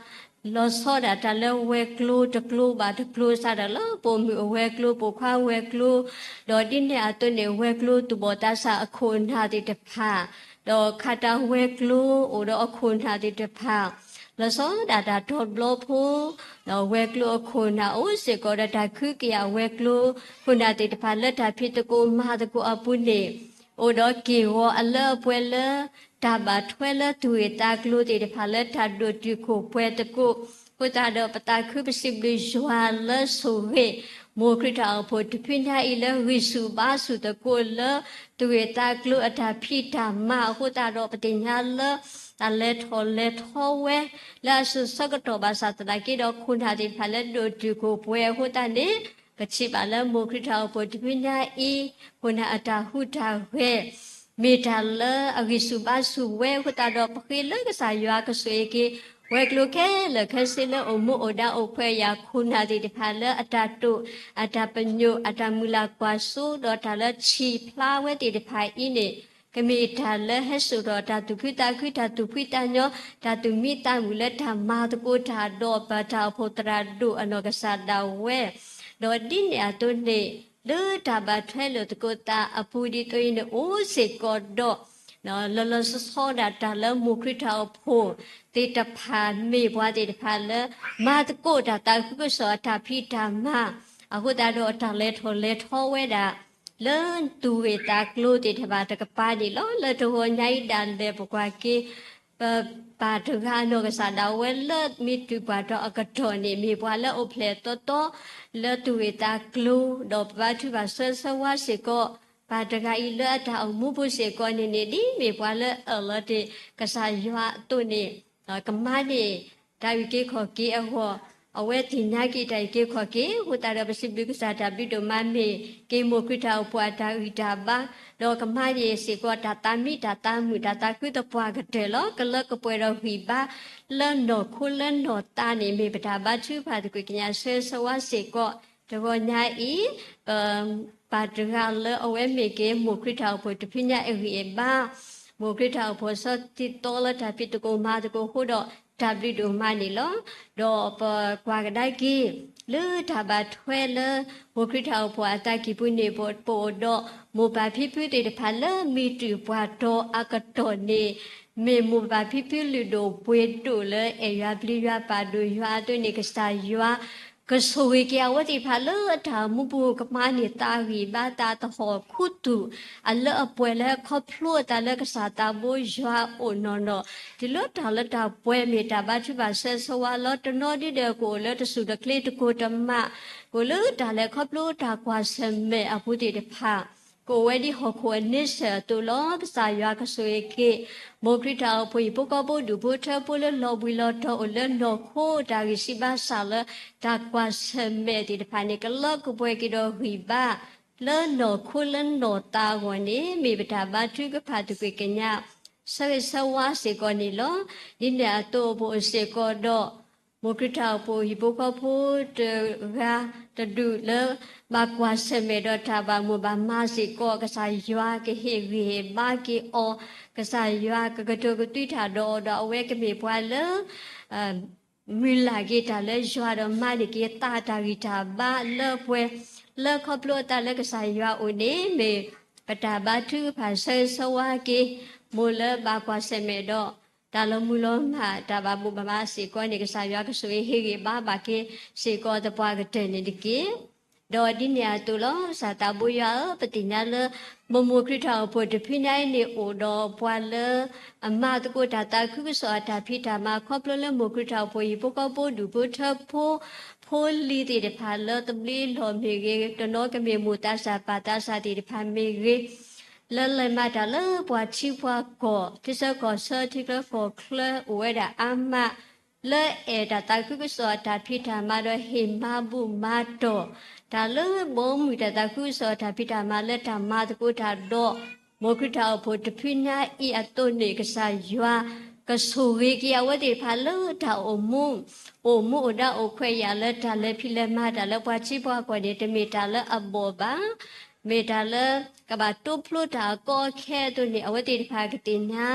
လီၤဆီဒၣ်တၢ်လၢဝဲၤကျိၤတကျိၤဘၣ်တကျိၤ စးထီၣ်လၢပိာ်မုၣ်အဝဲၤကျိၤ ပိာ်ခွါဝဲၤကျိၤ, ဒီးဒ်န့ၣ်အသိးန့ၣ် ဝဲၤကျိၤသူၣ်ဘီၣ်သးစၢ်အခိၣ်အနၢ်သ့ၣ်တဖၣ်, ဒီးခးတၢ်ဝဲၤကျိၤအိၣ်ဒီးအခိၣ်အနၢ်သ့ၣ်တဖၣ် လီၤဆီဒၣ်တၢ်တီဘျီဖိ, ဒီးဝဲၤကျိၤအခိၣ်အနၢ်အိၣ်စ့ၢ်ကီးဒီးတၢ်ခုကယာ်ဝဲၤကျိၤခိၣ်နၢ်သ့ၣ်တဖၣ်လၢတၢ်ဖံးသကိးမၤသကိးအပူၤန့ၣ်, အိၣ်ဒီးက့ၢ်ဂီၤအလၢအပှဲၤလၢ တၢ်ဘၣ်ထွဲလၢသူၣ်ဂ့ၢ်သးကျိၤသ့ၣ်တဖၣ်လၢတၢ်ဒိၣ်တုာ်ခိၣ်ပှဲၤသကိး, အဃိသတးဒီးပသးခုပစံးဘျုးယွၤလၢဆိၣ်ဂ့ၤ, မိၢ်ခရံာ်တၢ်အိၣ်ဖှိၣ်တဖုညါအံၤလၢဂံၢ်ဆူၣ်ဘါဆူၣ်သကိးလၢ သူၣ်ဂ့ၢ်သးကျိၤအတၢ်ဖံးတၢ်မၤအဃိသတးဒီး ပသ့ၣ်ညါလၢ တၢ်လဲၤထီၣ်လဲၤထီဝဲ လၢအစုဆၢကတီၢ်ဘၣ်ဆၣ်သနာ်က့ဒီးခိၣ်နၢ်သ့ၣ်တဖၣ်လၢဒိၣ်တုာ်ခိၣ်ပှဲၤအဃိသတးန့ၣ်, ပထံၣ်ဘၣ်လၢမိၢ်ခရံာ်တၢ်အိၣ်ဖှိၣ်တဖုညါအံၤ, ခိၣ်နၢ်အတၢ်ဟူးတၢ်ဂဲၤ မ့ၢ်တၢ်လၢအဂံၢ်ဆူၣ်ဘါဆူၣ်ဝဲအဃိသတးဒီး ပဃ့လၢကစၢ်ယွၤကဆိၣ်ဂ့ၤက့ၤ ဝဲၤကျိၤခဲလၢာ်ခဲဆ့လၢအိၣ်မူအိၣ်ဒါအိၣ်ခွဲးယာ်ခိၣ်နၢ်သ့ၣ်တဖၣ်လၢအတၢ်တိာ် အတၢ်ပညိၣ် အတၢ်မုၢ်လၢ်ကွၢ်စိ ဒီးတၢ်လၢထံၣ်ဖျါဝဲသ့ၣ်တဖၣ်အံၤန့ၣ် ကမ့ၢ်တၢ်လၢဟဲစိာ်ထီၣ်တၢ်သူၣ်ခုသးခု တၢ်သူၣ်ဖှံသးညီ တၢ်သူၣ်မံသးမုာ်လၢတၢ်မၤသကိးတၢ်ဒီးပတၢ်အိၣ်ဖှိၣ်သရၣ်ဒိၣ်အနီၢ်ကစၢ်ဒၣ်ဝဲ ဒီးဒ်န့ၣ်အသိးန့ၣ် လၢတၢ်ဘၣ်ထွဲလိာ်သကိးသးအပူၤဒ်သိးအံၤန့ၣ် အိၣ်စ့ၢ်ကီးဒီး လီၤလီၤဆီဆီဒၣ်တၢ်လၢမိၢ်ခရံာ်တၢ်အိၣ်ဖှိၣ်သ့ၣ်တဖၣ် မ့ၢ်ပှၤသ့ၣ်တဖၣ်လၢ မၤသကိးတၢ်သးခုကစီၣ်အတၢ်ဖံးတၢ်မၤ အဃိသတးဒီးတၢ်လဲၤထီၣ်လဲၤထီဝဲဒၣ် လၢသူၣ်ဂ့ၢ်သးကျိၤသ့ၣ်တဖၣ်တကပၤန့ၣ်လီၤ. လၢတဂီၤညါအံၤဒၣ်လဲာ် ပကွၢ်က့ၤ ပပၢ်တဂၤအနီၢ်ကစၢ်ဒၣ်ဝဲလၢမ့ၢ်တုၤပှၤတီၤအကတီၢ်န့ၣ် မ့ၢ်ပှၤလၢအိၣ်ဖျဲၣ်သီသီ လၢသူၣ်ဂ့ၢ်သးကျိၤ ဒီးပဘါထုကဖၣ်ဆၢဂ့ၤဆၢဝါစ့ၢ်ကီး ပၢ်တဂၤအံၤလၢအတၢ်အိၣ်မူပူၤစ့ၢ်ကီးန့ၣ်န့ၣ် ဒ်မ့ၢ်ပှၤလၢအၢၣ်လီၤတ့ၢ်ကစၢ်ယွၤအသိးန့ၣ် ကမၤန့ၢ်တၢ်အုၣ်က့ၤခီၣ်က့ၤအဂီၢ် အဝဲသ့ၣ်ညါက့ၤတၢ်အုၣ်က့ၤခီၣ်က့ၤ အဃိသတးဒီးပစံးဘျုးကစၢ်တၢ်ဘျုးဒိၣ်မးမ့ၢ် က့ၤမိၢ်ခရံာ်တၢ်အိၣ်ဖှိၣ်အတၢ်ဂံၢ်တၢ်ဘါ ဒီးကမၤန့ၢ်စ့ၢ်ကီးတၢ်သးမံတၢ်သးမုာ် တၢ်သးခုသပှၢ်ကတၢၢ်လီၤ. ကလၢကပှဲၤဒီးဂံၢ်ဘါ လၢနီၢ်ခိလၢနီၢ်သးန့ၣ် မ့ၢ်ပတၢ်ဘါထုကဖၣ်သကွံာ်ကညးဆၢဂ့ၤဆၢဝါစ့ၢ်ကီး တဂီၤညါအံၤ ပ ပၢ်တဂၤလၢအဝဲမ့ၢ်က့ၤမိၢ်ခရံာ်တၢ်အိၣ်ဖှိၣ်တဖုညါအဂံၢ်အဘါ မိၢ်ခရံာ်တၢ်အိၣ်ဖှိၣ်ဆီသံသိလၢတၢ်ဖံးသကိးမၤသကိးအဃိဒီး တၢ်ဘျုးဒိၣ်မးန့ၣ်လီၤ. ဒီးပကွၢ်ကဒါက့ၤ လၢတၢ်ဘၣ်ထွဲလၢ မိၢ်ခရံာ်တၢ်အိၣ်ဖှိၣ်အသးကံၢ်ပူၤန့ၣ် ပအိၣ်ဒီး မိၢ်ပၢ်ဖံဖုသ့ၣ်တဖၣ်လၢမ့ၢ်တုၤပှၤတီၤအကတီၢ်န့ၣ် မ့ၢ်မိၢ်ပၢ်ဖံဖုလုၢ်ဒိၣ်ပှ့ၤဒိၣ်လၢအဲၣ်ယွၤပျံၤယွၤပာ်ဒိၣ်ယွၤအသိးန့ၣ် ကစၢ်ယွၤ ကဆိၣ်ဂ့ၤက့ၤအဝဲသ့ၣ်တဖၣ်လၢတၢ်အိၣ်မူပူၤ ကမၤန့ၢ်သးဂံၢ်ဘါသးသဟီၣ်ခူသူၣ် အလၢအပှဲၤလၢခီဖျိအသးလၢကစၢ်သးဘိယွၤအိၣ်နီၢ်နီၢ် တုၤလၢတၢ်လၢတၢ်ပှဲၤမ့ၢ်တၢ်ဘါထုကဖၣ်ဆၢဂ့ၤဆၢဝါလီၤ. တနီၤဒုဒီးကအိၣ်လၢတစူၢ်တချ့တကိၢ်တမး ကအိၣ်လၢတၢ်လဲၤခီဖျိတၢ်ကွၢ်ဆၢၣ်မဲာ်အပူၤသ့ၣ်တဖၣ် ကအိၣ်ဝဲဒ်ဟီၣ်ခိၣ်အန့ဆၢၣ်အသိးလီၤ. ကစၢ်ယွၤကဆိၣ်ဂ့ၤက့ၤ မိၢ်ခရံာ်တၢ်အိၣ်ဖှိၣ်ဟံၣ်ဖိဃီဖိ ဒူၣ်ဖိထၢဖိလၢလီၤဘှံးလီၤတီၤအိၣ်လၢနီၢ်ခိတၢ်ဂံၢ်ဆံးဘါစၢ်လၢ တၢ်ကွၢ်ဆၢၣ်မဲာ်သ့ၣ်တဖၣ်န့ၣ် ကလၢကပှဲၤက့ၤဒီးဂံၢ်ဘါ လၢနီၢ်ခိလၢနီၢ်သးအဂီၢ်န့ၣ် မ့ၢ်ပတၢ်ဘါထုကဖၣ်သကွံာ်ကညး ဆၢဂ့ၤဆၢဝါစ့ၢ်ကီးန့ၣ်လီၤ. ဒ်န့ၣ်အသိးပအိၣ်စ့ၢ်ကီးဒီး မိၢ်ခရံာ်တၢ်အိၣ်ဖှိၣ်ဟံၣ်ဖိဃီဖိတဂၤတဒူၣ်လၢ ဘၣ်ကွၢ်ဆၢၣ်မဲာ်ဒီးတၢ်ဘၣ်မိၣ်ဘၣ်မၤစ့ၢ်ကီး ကစၢ်ယွၤကဟ့ၣ်ဂံၢ်ဟ့ၣ်ဘါက့ၤအီၤ ကစၢ်ယွၤကကတိၤကသွံတၢ်ဒီးအီၤဒီးအဝဲကမ့ၢ်ပှၤလၢ မုၢ်လၢ်က့ၤတၢ်လၢယွၤဒီးမၤန့ၢ်က့ၤသးတၢ်ဂံၢ်တၢ်ဘါလၢပှဲၤ လၢခီဖျိအသးလၢကစၢ်ယွၤအိၣ်န့ၣ် မ့ၢ်ပတၢ်ဘါထုကဖၣ်ဆၢဂ့ၤဆၢဝါက့ၤ မိၢ်လၢဘၣ်ကွၢ်ဆၢၣ်မဲာ်ဒီး တၢ်လီၤမုၢ်လီၤမၢ် တၢ်ဘၣ်မိၣ်ဘၣ်မၤစ့ၢ်ကီးန့ၣ် ကစၢ်ယွၤကဆိၣ်ဂ့ၤဟ့ၣ်ဂံၢ်ဘါဘၣ်က့ၤစ့ၢ်ကီးသပှၢ်ကတၢၢ်န့ၣ်တက့ၢ်. ဒီးဒ်န့ၣ်အသိးလီၤ. ကစၢ်သးဘိယွၤဧၢ, ပသ့ၣ်ညါလၢ ပမိၢ်ခရံာ်တၢ်အိၣ်ဖှိၣ်တဖုညါအံၤန့ၣ် အိၣ်ဒီးပှၤလၢ အမၤသကိးတၢ်သးခုကစီၣ်အတၢ်ဖံးတၢ်မၤ ခီဖျိလၢမိၢ်ခရံာ်တၢ်အိၣ်ဖှိၣ်ဟံၣ်ဖိဃီဖိ ဒူၣ်ဖိထၢဖိ ဖိလံၤသ့ၣ်တဖၣ်လၢသဘျ့လီၢ်မ့ၢ်ဂ့ၤ, တနီၤကမ့ၢ်မိၢ်သးစၢ်ပၢ်သးစၢ်သ့ၣ်တဖၣ်မ့ၢ်ဂ့ၤ, လၢလဲၤမၤတၢ်လၢပှၤထံပှၤကီၢ် ထံဆၢကီၢ်ဆၢ ထံချၢကီၢ်ချၢ အိၣ်ဝဲဒၣ်အါမး လၢအဲၣ်တၢ်သးခုကစီၣ်အတၢ်ဖံးတၢ်မၤဒီးဟ့ၣ်မၤဘူၣ်မၤတီၢ် တၢ်လၢဘီမုၢ်တၢ်သးခုကစီၣ်အတၢ်ဖံးတၢ်မၤလၢတၢ်မၤသကိးတၢ်ဒီး မိၢ်ခရံာ်တၢ်အိၣ်ဖှိၣ်တဖုညါအံၤအသိးန့ၣ် ကစၢ်ယွၤ ကဆိၣ်ဂ့ၤက့ၤအဝဲသ့ၣ်တဖၣ်လၢတၢ်အိၣ်မူ အိၣ်မူအိၣ်ဒါအိၣ်ခွဲးယာ်လၢတၢ်လဲၤဖံးလဲၤမၤတၢ်လၢပှၤထံပှၤကီၢ်န့ၣ် တမ့ၢ်တၢ်လၢအဘီၣ်ဘၣ် မ့ၢ်တၢ်လၢကဘၣ်တိဖျိတၢ်အကီအခဲအသိးန့ၣ် အဝဲသ့ၣ်တဖၣ်ကသ့ၣ်ညါ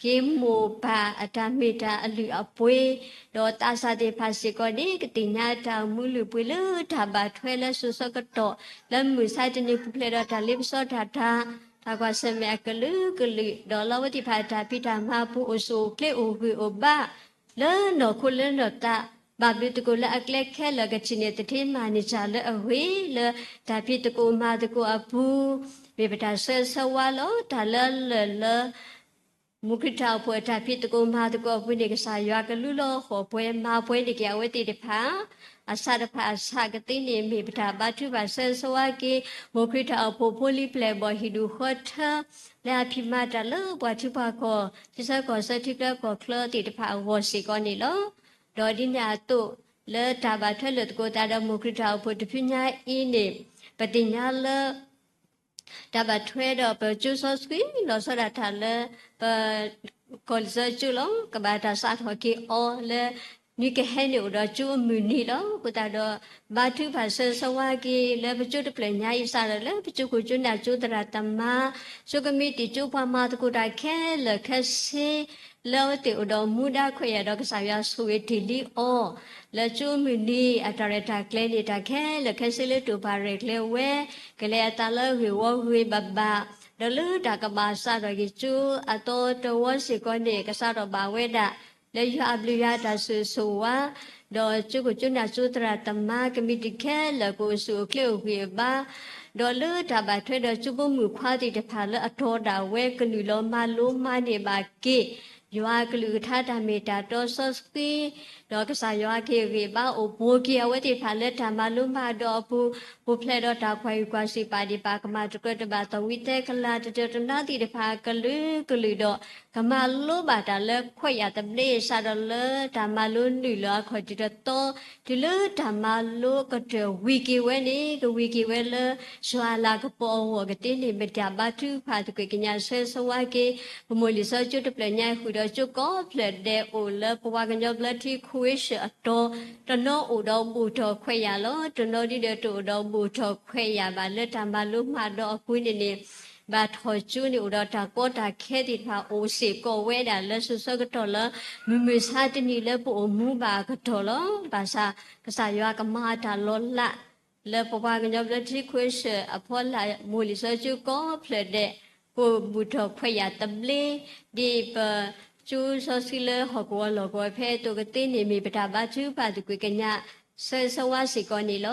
က့ၤမိၢ်ပၢ်အတၢ်မ့ၢ်တၢ်အလုၢ်အပှ့ၤ, ဒီးသးစၢ်သ့ၣ်တဖၣ်စ့ၢ်ကီးန့ၣ် ကသ့ၣ်ညါတၢ်မူလုၢ်ပှ့ၤလၢတၢ်ဘၣ်ထွဲလၢစိၤဆၢကတီၢ် လၢမုၢ်ဆါတနံၤပူၤဖျဲးဒီးတၢ်လ့ပစီတၢ်တၢ် တၢ်ကွၢ်ဆၢၣ်မဲာ်အကလုာ်ကလုာ် ဒီးလၢအဝဲသ့ၣ်တဖၣ်အတၢ်ဖံးတၢ်မၤအပူၤအိၣ်ဆူၣ်အိၣ်ချ့အိၣ်ဂံၢ်အိၣ်ဘါ လၢနီၢ်ခိလၢနီၢ်သး ဘၣ်ဘျုးသကိးလၢအကျဲခဲလၢာ် ကထံၣ်န့ၢ်သထ့မၤန့ၢ်တၢ်လၢအဂ့ၤ လၢတၢ်ဖံးသကိးမၤသကိးအပူၤ မ့ၢ်ပတၢ်ဆၢဂ့ၤဆၢဝါလီၤ. တၢ်လၢလၢာ်လၢ မိၢ်ခရံာ်တၢ်အိၣ်ဖှိၣ်အတၢ်ဖံးသကိးမၤသကိးအပူၤန့ၣ် ကစၢ်ယွၤကလူလီၤဃီၤပှဲၤမၤပှဲၤန့ၢ်က့ၤအဝဲသ့ၣ်တဖၣ် အဆးတဖၣ်အဆးကသ့န့ၣ် မ့ၢ်ပတၢ်ဘါထုကဖၣ်ဆၢဂ့ၤဆၢဝါက့ၤ မိၢ်ခရံာ်တၢ်အိၣ်ဖှိၣ်ဖိလံၤပျဲၢ်ဘီၣ်ဟံၣ်ဒူၣ်ဃီထၢ လၢအဖံးမၤတၢ်လၢပှၤထံပှၤကီၢ် ထံဆၢကီၢ်ဆၢထံချၢကီၢ်ချၢသ့ၣ်တဖၣ်အဂီၢ်စ့ၢ်ကီးန့ၣ်လီၤ. ဒီးဒ်န့ၣ်အသိး လၢတၢ်ဘၣ်ထွဲလိာ်သကိးသးဒီးမိၢ်ခရံာ်တၢ်အိၣ်ဖှိၣ်တဖုညါအံၤန့ၣ် ပသ့ၣ်ညါလၢ တၢ်ဘၣ်ထွဲဒီးပကၠိစီဆှံ လီၤဆီဒၣ်တၢ်လၢ ပ ကီၢ်လံာ်စီဆှံကၠိလီၤ. ကဘၣ်တၢ်စးထီၣ်က့ၤအီၤလၢ နွံကဟဲန့ၣ်အိၣ်ဒီးကၠိအမုၢ်နံၤလီၤ. အဃိသတးဒီး ဘါထုကဖၣ်ဆၢဂ့ၤဆၢဝါက့ၤ လၢပကၠိတဖျၢၣ်ညါအံၤစးထီၣ်လၢ ပကၠိခိၣ်ကၠိနၢ်ကၠိသရၣ်သမါ ကၠိကမံးတံာ် ကၠိပှၤမၤသကိးတၢ်ခဲလၢာ်ခဲဆ့ လၢအဝဲသ့ၣ်အိၣ်ဒီးမူဒါခွဲးယာ်ဒီး ကစၢ်ယွၤဆိၣ်ဂ့ၤတ့ၢ်လံအီၤ လၢကၠိအမုၢ်နံၤ အတၢ်ရဲၣ်တၢ်ကျဲၤန့ၣ် တၢ်ခဲလၢာ်ခဲဆ့လၢတိာ်ပာ်ရဲၣ်ကျဲၤဝဲ ကလဲၤအသးလၢဂ့ၢ်ဝီဂ့ၢ်ဘၣ်ဘၣ်, ဒီးလၢတၢ်ကဘၣ်စးထီၣ်က့ၤကၠိအသီတဝီစ့ၢ်ကီးန့ၣ် ကစးထီၣ်ဘၣ်ဝဲဒၣ် လၢယွၤအဘျုးယွၤအတၢ်ဆိၣ်ဂ့ၤဆိၣ်ဝါ ဒီးကၠိခိၣ်ကၠိနၢ်ကၠိသရၣ်သမါ ကမံးတံာ်ခဲလၢာ် ကအိၣ်ဆူၣ်အိၣ်ချ့အိၣ်ဂံၢ်အိၣ်ဘါ, ဒီးလၢတၢ်ဘၣ်ထွဲဒီးကၠိဖိမုၣ်ခွါသ့ၣ်တဖၣ်လၢအတီဒၣ်ဝဲ ကနုာ်လီၤမၤလိမၤန့ၢ်ဘၣ်က့ၤ ယွၤအကလုၢ်ကထါတၢ်မ့ၢ်တၢ်တီစီဆှံ ဒီးကစၢ်ယွၤကဟ့ၣ်ဂံၢ်ဘါအိၣ်ဘှီက့ၤအဝဲသ့ၣ်တဖၣ်လၢတၢ်မၤလိမၤဒိးအပူၤ, ပူၤဖျဲးဒီးတၢ်ကွၢ်ဟံၣ်ကွၢ်စံး ပာ်ဒ့ၣ်ပာ်ကမၣ်တကြၢးတဘၣ်သီၣ်ဝံသဲကလၤ တတၢတနါသ့ၣ်တဖၣ်အကလုာ်ကလုာ်ဒီး ကမၤလိဘၣ်တၢ်လၢခွဲးယာ်သဘျ့ စးထီၣ်လၢတၢ်မၤလိနုာ်လီၤအခီၣ်ထံးတသီ တုၤလၢတၢ်မၤလိကတၢၢ်ဝံၤက့ၤဝဲန့ၣ် ကဝံၤက့ၤဝဲလၢ ယွၤအလၤကပီၤအဂီၢ်ကသ့န့ၣ် မ့ၢ်တၢ်ဘါထုကဖၣ်သကွ့ၢ်ကညးဆၢဂ့ၤဆၢဝါက့ၤ ပမိၢ်လံာ်စီဆှံကၠိတဖျၢၣ်ညါအံၤ ဃုာ်ဒီးကၠိကိးဖျၢၣ်ဒဲးအိၣ်လၢပပှၤကညီဘျၢထံခိၣ်ဝ့ၡၢၣ်အတီၤ, တနီၤအိၣ်ဒီးဘူၣ်ထီၣ်ခွဲးယာ်လီၤ. တနီၤဒ်ဒီးတအိၣ်ဒီးဘူၣ်ထီၣ်ခွဲးယာ်ဘၣ် လၢတၢ်မၤလိမၤဒိးအပူၤန့ၣ်န့ၣ် ဘၣ်ထီၣ်ကၠိန့ၣ်အိၣ်ဒီးတၢ်ကီတၢ်ခဲသ့ၣ်တဖၣ်အိၣ်စ့ၢ်ကီးဝဲဒၣ်လၢစိၤဆၢကတီၢ်လၢ မုၢ်မဆါတနံၤလၢပအိၣ်မူဘၣ်အကတီၢ်လီၤ. ဘၣ်ဆၣ် ကစၢ်ယွၤကမၤအတၢ်လီၤလး လၢပပှၤကညီဘျၢထံခိၣ်ဝ့ၡၢၣ်အဖီလာ် မိၢ်လံာ်စီဆှံကၠိကိးဖျၢၣ်ဒဲး ကအိၣ်ဘူၣ်ထီၣ်ခွဲးယာ်သဘျ့ ဒ်ပကၠိစီဆှံလၢဟီၣ်ကဝီၤလီၢ်ကဝီၤဖဲအသိးကသ့န့ၣ် မ့ၢ်ပတၢ်ဘါထုကဖၣ်သကွ့ၢ်ကညးဆၢဂ့ၤဆၢဝါစ့ၢ်ကီးန့ၣ်လီ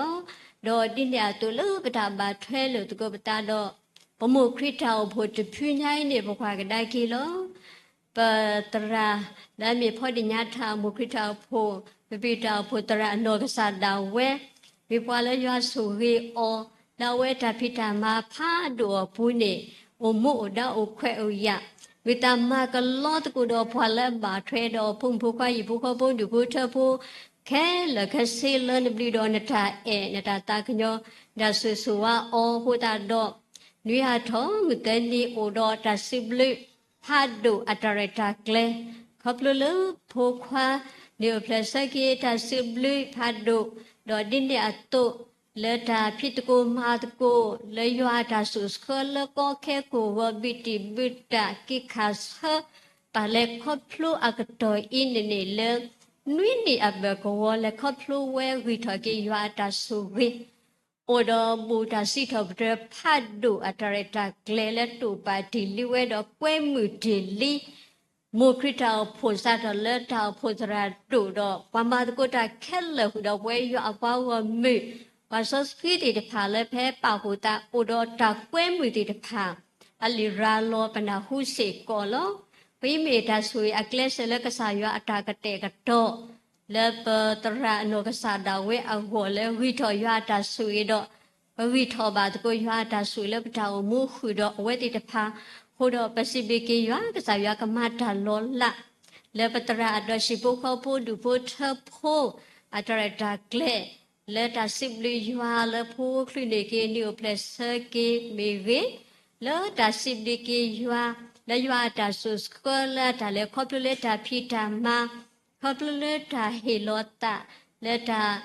ၤ. ဒီးဒ်န့ၣ်အသိးလၢပတၢ်ဘၣ်ထွဲလိာ်သကိးပသးဒီး ပမိၢ်ခရံာ်တၢ်အိၣ်ဖှိၣ်တဖုညါအံၤန့ၣ် ပကွၢ်ကဒါက့ၤလီၤ. ပသရၣ်လၢအမ့ၢ်ဖီဒံၣ်ညါထၣ် မိၢ်ခရံာ်တၢ်အိၣ်ဖှိၣ် ပပၢ်တၢ်အိၣ်ဖှိၣ်သရၣ်အနီၢ်ကစၢ်ဒၣ်ဝဲ မ့ၢ်ပှၤလၢယွၤဆိၣ်ဂ့ၤအီၤ လၢအဝဲတၢ်ဖံးတၢ်မၤဖးဒိၣ်အပူၤန့ၣ် အိၣ်မူအိၣ်ဒါအိၣ်ခွဲးအိၣ်ယာ် မ့ၢ်တၢ်မၤကလီသကိးဒီးပှၤလၢအဘၣ်ထွဲဒီးဖိမုၣ်ဖိခွါဟံၣ်ဖိဃီဖိဒူၣ်ဖိထၢဖိ ခဲလၢာ်ခဲဆ့လၢနဘျုးဒီးနတၢ်အဲၣ်နတၢ်သးကညီၤ တၢ်ဆိၣ်ဂ့ၤဆိၣ်ဝါအီၤအဃိသတးဒီး နွံဟးထီၣ်မုၢ်သၢနံၤအိၣ်ဒီးတၢ်စံးဘျုးဖးဒိၣ်အတၢ်ရဲၣ်တၢ်ကျဲၤ ခီဖျိလၢဖိခွါန့ၣ်အိၣ်ဖျဲၣ်ဆၢက့ၤတၢ်စံးဘျုးဖးဒိၣ် ဒီးဒ်န့ၣ်အသိး လၢတၢ်ဖံးသကိးမၤသကိး လၢယွၤအတၢ်ဆိၣ်ဆှၢလၢကီခဲကိာ်ဂီၤဘုတံၢ်ဘုတၢ်က့ၤခးဆၢ ပာ်လဲၤခီဖျိအကတီၢ်အံၤန့ၣ်န့ၣ်လၢ နွံနံၣ်အဘၢၣ်ကဝီၤလဲၤခီဖျိဝဲဂံၢ်ထီၣ်က့ၤယွၤအတၢ်ဆိၣ်ဂ့ၤ အိၣ်ဒီးဘူၣ်တၢ်စံးထီၣ်ပတြၢၤဖးဒိၣ်အတၢ်ရဲၣ်တၢ်ကျဲၤလၢတိာ်ပာ်တ့ၢ်လံဝဲဒီးကွဲမုာ်တ့ၢ်လံ မိၢ်ခရံာ်တၢ်အိၣ်ဖှိၣ်စးထီၣ်လၢတၢ်အိၣ်ဖှိၣ်သရၣ်ဒိၣ်ဒီး ပှၤမၤသကိးတၢ်ခဲလၢာ်ဃုာ်ဒီးပဝဲယွၤအပှၤဂီၢ်မုၢ် ပှၤစီဆှံသ့ၣ်တဖၣ်လၢဖဲပာ်ဖှိၣ်သးအိၣ်ဒီးတၢ်ကွဲမုာ်သ့ၣ်တဖၣ် အလံာ်ရၤလီၤပနၢ်ဟူစ့ၢ်ကီးလီၤ. ပမ့ၢ်တၢ်ဆိၣ်ဂ့ၤအကျဲးစၢးလၢကစၢ်ယွၤအတၢ်ကတဲာ်ကတီၤ လၢပသရၣ်အနီၢ်ကစၢ်ဒၣ်ဝဲအဂီၢ်လၢဂံၢ်ထီၣ်ယွၤအတၢ်ဆိၣ်ဂ့ၤဒီး ပဂံၢ်ထီၣ်ဘၣ်သကိးယွၤအတၢ်ဆိၣ်ဂ့ၤလၢပတၢ်အိၣ်မူဃုာ်ဒီးအဝဲသ့ၣ်တဖၣ် အဃိဒီးပစံးဘျုးက့ၤယွၤ ကစၢ်ယွၤကမၤတၢ်လီၤလး လၢပသရၣ်အဒီးဟံၣ်ဖိဃီဖိဒူၣ်ဖိထၢဖိ အတၢ်ရဲၣ်တၢ်ကျဲၤ လၢတၢ်စံးဘျုးယွၤလၢဖိချုးန့ၢ်က့ၤ နံၣ်အိၣ်ဖျဲၣ်ဆၢက့ၤမ့ၢ်ဂ့ၤ, လၢတၢ်စံးဘျုးက့ၤယွၤ လၢယွၤအတၢ်ဆိၣ်ဆှၢလၢအတၢ်လဲၤခီဖျိလၢတၢ်ဖံးတၢ်မၤ ခီဖျိလၢတၢ်ဟ့ၣ်လီၤသး လၢတၢ်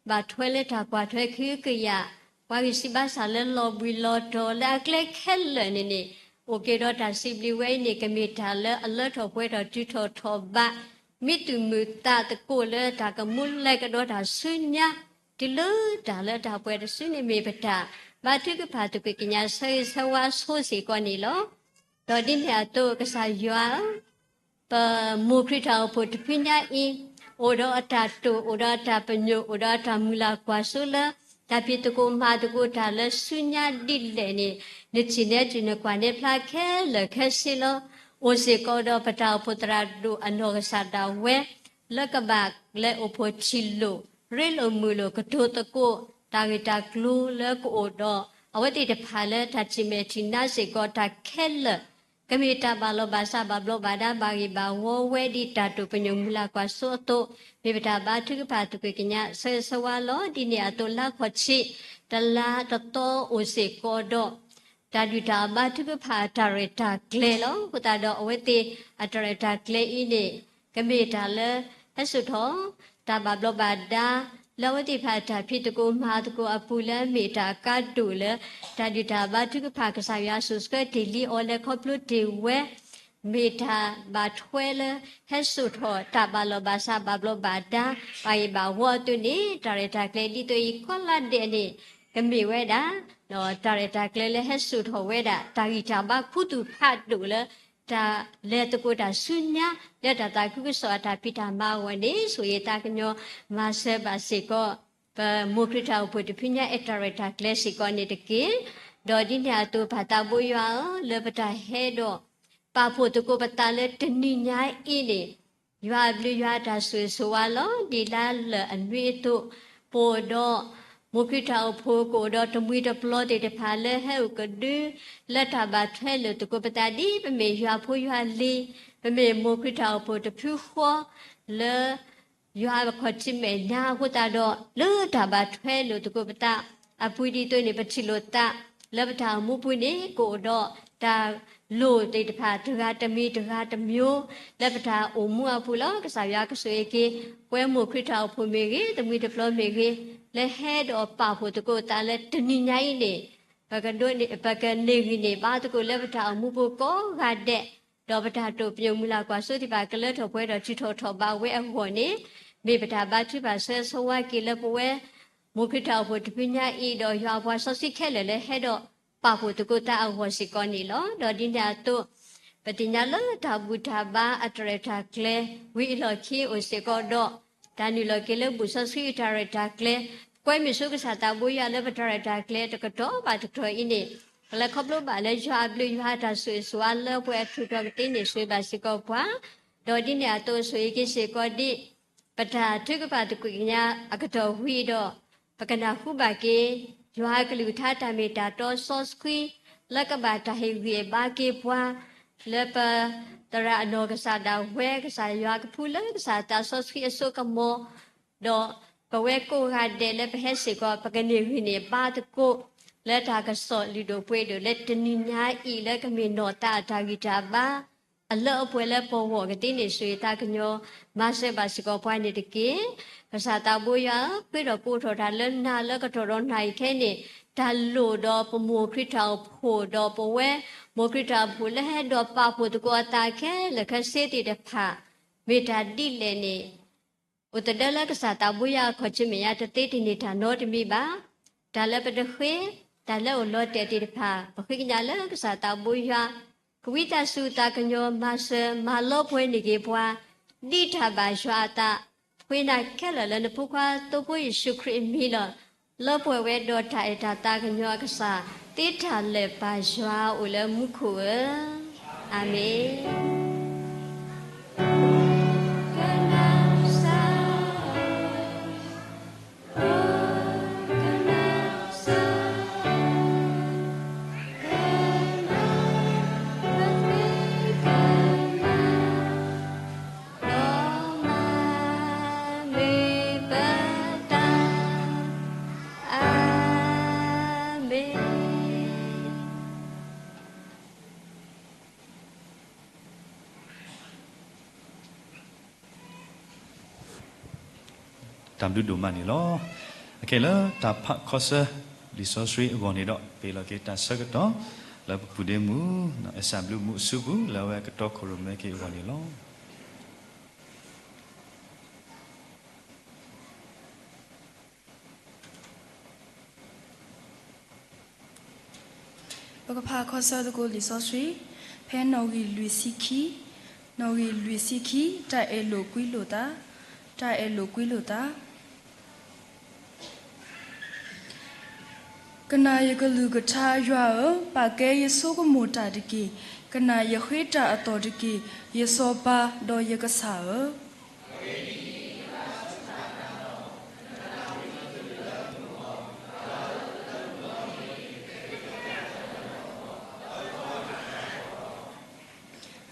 ဘၣ်ထွဲလၢတၢ်ကွၢ်ထွဲကဟုကယာ် ပှၤဂံၢ်စၢ်ဘါစၢ်လၢလီၤဘှံးလီၤတီၤ လၢအကျဲခဲလၢာ်န့ၣ်န့ၣ် အိၣ်က့ၤဒီးတၢ်စံးဘျုးဝဲအံၤန့ၣ် ကမ့ၢ်တၢ်လၢအလၢထီၣ်ပှဲၤထီၣ်တုၤထီၣ်ထီၣ်ဘး မ့ၢ်သုးမုၢ်သးသကိးလၢတၢ်ကမူလဲၤကဒီးတၢ်ဆူညါ တုၤလၢတၢ်လၢတၢ်ပှဲၤတစုန့ၣ်မ့ၢ်ပတၢ်ဘါထုကဖၣ်သကွ့ၢ်ကညးဆၢဂ့ၤဆၢဝါဆိစ့ၢ်ကီးန့ၣ်လီၤ. ဒီးဒ်န့ၣ်အသိးကစၢ်ယွၤဧၢ ပမိၢ်ခရံာ်တၢ်အိၣ်ဖှိၣ်တဖုညါအံၤ အိၣ်ဒီးအတၢ်တိာ် အိၣ်ဒီးအတၢ်ပညိၣ် အိၣ်ဒီးအတၢ်မုၢ်လၢ်ကွၢ်စိလၢ တၢ်ဖံးသကိးမၤသကိးတၢ်လၢဆူညါဒ်လဲၣ်န့ၣ် နထံၣ်န့ၢ်တုၤနကွၢ်န့ၢ်ဖျါခဲလၢာ်ခဲဆ့လီၤ. အိၣ်စ့ၢ်ကီးဒီးပတၢ်အိၣ်ဖှိၣ်သရၣ်ဒိၣ်အနီၢ်ကစၢ်ဒၣ်ဝဲ လၢကဘၣ်လဲၤအိၣ်ဖှိၣ်ထံၣ်လိာ် ရ့လိာ်မုာ်လိာ် ကတိၤသကိး တၢ်ဂ့ၢ်တၢ်ကျိၤလၢကအိၣ်ဒီး အဝဲသ့ၣ်တဖၣ်လၢတၢ်ထံၣ်မဲာ်ထံၣ်နါစ့ၢ်ကီးတၢ်ခဲလၢာ် ကမ့ၢ်တၢ်ဘၣ်လီၤဘၣ်စးဘၣ်ဘျီးဘၣ်ဒါဘၣ်ဂ့ၢ်ဘၣ်ဝီဝဲဒ်တၢ်တိာ်ပညိၣ်မုၢ်လၢ်ကွၢ်စိအသိး မ့ၢ်ပတၢ်ဘါထုကဖၣ်သကွ့ၢ်ကညးဆၢဂ့ၤဆၢဝါလီၤ. ဒ်န့ၣ်အသိးလါခီၣ်ထံး တလါတသီအိၣ်စ့ၢ်ကီးဒီး တၢ်ဒုၣ်တၢ်အဘါထုကဖၣ်အတၢ်ရဲၣ်တၢ်ကျဲၤလီၤ. အဃိသတးဒီးအဝဲသ့ၣ်အတၢ်ရဲၣ်တၢ်ကျဲၤအံၤန့ၣ် ကမ့ၢ်တၢ်လၢ ဟဲစိာ်ထီၣ် တၢ်ဘၣ်ဘျီးဘၣ်ဒါ လၢအဝဲသ့ၣ်တဖၣ်အတၢ်ဖံးသကိးမၤသကိးအပူၤလၢအမ့ၢ်တၢ်အကါဒိၣ်လၢ တၢ်ဒုၣ်တၢ်ဘါထုကဖၣ်ကစၢ်ယွၤအစိၤဆှၢတ့ၢ်လံအီၤလၢခီဖျိတ့ၢ်ဝဲ မ့ၢ်တၢ်ဘၣ်ထွဲလၢ ဟဲစိာ်ထီၣ်တၢ်ဘၣ်လီၢ်ဘၣ်စးဘၣ်ဘျီးဘၣ်ဒါ ဘၣ်အံၤဘၣ်ဝီအသိးန့ၣ် တၢ်ရဲၣ်တၢ်ကျဲၤဒ်သိးအံၤကိးဂၤဒဲးန့ၣ် ကမ့ၢ်ဝဲဒၣ် တၢ်ရဲၣ်တၢ်ကျဲၤလၢဟဲစိာ်ထီၣ်ဝဲဒၣ် တၢ်ဂံၢ်တၢ်ဘါခူသူၣ်ဖးဒိၣ်လၢ တၢ်လဲၤသကိးတၢ်ဆူညါ လၢတၢ်သးခုကစီၣ်အတၢ်ဖံးတၢ်မၤအဂီၢ်န့ၣ် ဆိၣ်ဂ့ၤသးကညီၤ မၤစၢၤဘၣ်စ့ၢ်ကီး ပမိၢ်ခရံာ်တၢ်အိၣ်ဖှိၣ်တဖုညါအတၢ်ရဲၣ်တၢ်ကျဲၤစ့ၢ်ကီးန့ၣ်တက့ၢ်. ဒီးဒ်န့ၣ်အသိးပၢ်သးဘိယွၤဧၢ လၢပတၢ်ဟဲဒီး ပာ်ဖှိၣ်သကိးပသးလၢတနံၤညါအံၤန့ၣ် ယွၤအဘျုးယွၤအတၢ်ဆိၣ်ဂ့ၤဆိၣ်ဝါလီၤ. ဒ်လါလၢာ်အနွံအသိး ပအိၣ်ဒီး မိၢ်ခရံာ်တၢ်အိၣ်ဖှိၣ်ကအိၣ်ဒီးတမှံၤတပျီၤသ့ၣ်တဖၣ်လၢ ဟဲအိၣ်ကဒု လၢတၢ်ဘၣ်ထွဲလိာ်သကိးပသးဒ် ပမ့ၢ်ယွၤဖိယွၤလံၤ ပမ့ၢ်မိၢ်ခရံာ်တၢ်အိၣ်ဖှိၣ်တဖုဃီ လၢ ယွၤအခီၣ်ထံးမဲာ်ညါအဃိသတးဒီး လၢတၢ်ဘၣ်ထွဲလိာ်သကိးပသး အပူၤဒ်သိးန့ၣ် ပထံၣ်လိာ်သး လၢပတၢ်အိၣ်မူပူၤန့ၣ် ကအိၣ်ဒီးတၢ်လိၣ်သ့ၣ်တဖၣ် တဂၤတမံၤတဂၤတမျိုး လၢပတၢ်အိၣ်မူအပူၤလီၤ. ကစၢ်ယွၤကဆိၣ်ဂ့ၤက့ၤ ပဝဲမိၢ်ခရံာ်တၢ်အိၣ်ဖှိၣ်မ့ၢ်ဂ့ၤ တမှံၤတပျီၤမ့ၢ်ဂ့ၤ လၢဟဲဒီးပာ်ဖှိၣ်သကိးသးလၢတနံၤညါအံၤန့ၣ် ပကဒိးန့ၢ် ပကန့ၢ်ဂံၢ်န့ၢ်ဘါသကိးလၢပတၢ်အိၣ်မူပူၤကိးဂၤဒဲး ဒီးပတၢ်တိာ်ပညိၣ်မုၢ်လၢ်ကွၢ်စိသ့ၣ်တဖၣ် ကလၢထီၣ်ပှဲၤဒီးထုးထီၣ်ထီၣ်ဘးဝဲအဂီၢ်န့ၣ် မ့ၢ်ပတၢ်ဘါထုကဖၣ်ဆၢဂ့ၤဆိၣ်ဝါက့ၤလၢပဝဲ မိၢ်ခရံာ်တၢ်အိၣ်ဖှိၣ်တဖုညါအံၤ ဒီးယွၤအပှၤစီဆှံခဲလၢာ်လၢဟဲဒီးပာ်ဖှိၣ်သကိးသးအဂီၢ်စ့ၢ်ကီးန့ၣ်လီၤ. ဒီးဒ်န့ၣ်အသိးပသ့ၣ်ညါလၢတၢ်ဘူၣ်တၢ်ဘါအတၢ်ရဲၣ်တၢ်ကျဲၤ ဝံၤအလီၢ်ခံအိၣ်စ့ၢ်ကီးဒီး တၢ်နုာ်လီၤက့ၤလၢဘူၣ်စီဆှံအတၢ်ရဲၣ်တၢ်ကျဲၤ ကွဲမုာ်ဆိကစၢ်သးဘိယွၤလၢပတၢ်ရဲၣ်တၢ်ကျဲၤတကတီၢ်ဘၣ်တကတီၢ်အံၤန့ၣ် ပလဲၤခီဖျိဘၣ်လၢယွၤအဘျုးယွၤအတၢ်ဆိၣ်ဂ့ၤဆိၣ်ဝါလၢပှဲၤအထူးတီၤကသ့န့ၢ်ဆိၣ်ဂ့ၤဘၣ်စ့ၢ်ကီးပှၤ ဒီးဒ်န့ၣ်အသိးဆိၣ်ဂ့ၤက့ၤစ့ၢ်ကီးဒ် ပတၢ်ထုကဖၣ်သကွံာ်ကညးအကတီၢ်ဝံၤဒီး ပကနၢ်ဟူဘၣ်က့ၤ ယွၤအကလုၢ်ကထါတၢ်မ့ၢ်တၢ်တီစီဆှံ လၢကဘၣ်တၢ်ဟ့ၣ်ဂံၢ်ဟ့ၣ်ဘါက့ၤပှၤ လၢပသရၣ်အနီၢ်ကစၢ်ဒၣ်ဝဲ ကစၢ်ယွၤကဖုလၢကစၢ်သးစီဆှံအစိကမီၤ ဒီးပဝဲကိးဂၤဒဲးလၢပဟဲစ့ၢ်ကီး ပကန့ၢ်ဂံၢ်န့ၢ်ဘါသကိး လၢတၢ်ကစီၣ်လုၢ်ဒိၣ်ပှ့ၤဒိၣ်လၢတနံၤညါအံၤ လၢကမ့ၢ်နီၢ်သးအတၢ်ဂံၢ်တၢ်ဘါ အလၢအပှဲၤလၢပဂီၢ်ကသ့န့ၣ် ဆိၣ်ဂ့ၤသးကညီၤ မၤစၢၤဘၣ်စ့ၢ်ကီးပှၤန့ၣ်တက့ၢ်. ကစၢ်သးဘိယွၤဧၢ, ဃ့ဒီးကိးထီၣ်တၢ်လၢနၤလၢကတီၢ်ဒီးနၤအံၤခဲအံၤန့ၣ် တၢ်လိၣ်ဒီးပမိၢ်ခရံာ်တၢ်အိၣ်ဖှိၣ်ဒီးပဝဲ မိၢ်ခရံာ်တၢ်အိၣ်ဖှိၣ်လၢဟဲဒီးပာ်ဖှိၣ်သကိးအသးခဲလၢာ်ခဲဆ့သ့ၣ်တဖၣ် မ့ၢ်တၢ်ဒ်လဲၣ်န့ၣ် အိၣ်သဒၢလၢကစၢ်သးဘိယွၤအခီၣ်ထံးမဲာ်ညါတသ့တန့ၢ်တၢ်နီတမံၤဘၣ်. တၢ်လၢပတဃ့, တၢ်လၢအိၣ်လီၤတဲာ်သ့ၣ်တဖၣ် ပဃ့ကညးလၢကစၢ်သးဘိယွၤ ကဝံသးစူၤသးကညီၤမၤစၢၤမၤလီပှဲၤန့ၢ်က့ၤပှၤ ဒ်တၢ်ဘၣ်ယွၤအသး ဃ့နၤခဲလၢာ်လၢနဖိခွါသိဖိယ့ၣ်ၡူးခရံာ်အမံၤလီၤ. လီပှဲၤဝဲဒီးတၢ်အဲၣ်တၢ်သးကညီၤအကစၢ် သ့တၢ်လၢာ်ပၢ်ယွၤအိၣ်လၢမူခိၣ်ဧၢ, အၤမ့ၣ်.တၢ်ဘျုးဒိၣ်မးန့ၣ်လီၤ. အခဲလၢတၢ်ဖးခီဆၢ လံာ်စီဆှံအဂီၢ်န့ၣ်ဒီး ပ့ၤလီၤက့ၤတၢ်ဆၢကတီၢ် လၢပပူၤဒ့မုၣ် အဲၣ်စၢ်ဘျုးမုၢ်အစုပူၤ လၢအဝဲကတီခိၣ်ရိၣ်မဲက့ၤအဂီၢ်န့ၣ်လီၤ. ပကဖးခီဆၢသကိးလံာ်စီဆှံ ဖဲနီၣ်ဂံၢ်လွံၢ်ဆံခံ, နီၣ်ဂံၢ်လွံၢ်ဆံခံ, တၢ်အဲၣ်လိာ်ကွံလိာ်သး, တၢ်အဲၣ်လိာ်ကွံလိာ်သး. ကနၣ်ယကလုၢ်ကထါ ယွၤဧၢ, ပာ်ကဲယဆိကမိၣ်တၢ်တက့ၢ်. ကနၣ်ယဃ့တၢ်အသီၣ်တက့ၢ်, ယစီၤပၤဒီးယကစၢ်ဧၢ.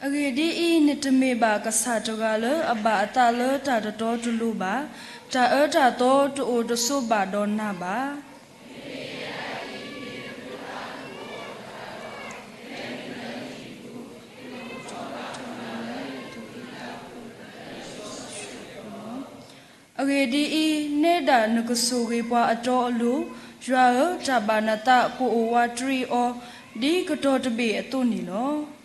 အဂ့ၢ်ဒ်အံၤ, နတမ့ၢ်ဘၣ်ကစၢ်တဂၤလၢအဘၣ်အသးလၢတၢ်တတီတလိၤဘၣ်. တၢ်အၢတၢ်သီတအိၣ်တဆိးဘၣ်ဒီးနၤဘၣ်. အဂ့ၢ်ဒ်အံၤ, နဲဒၣ်နကဆိၣ်ဂ့ၤပှၤအတီအလိၤ, ယွၤဧၢ, တၢ်ဘၣ်နသးကအိၣ်ဝးတရံးအီၤ, ဒ်ကတီၤတဘ့ၣ်အသိးန့ၣ်လီၤ.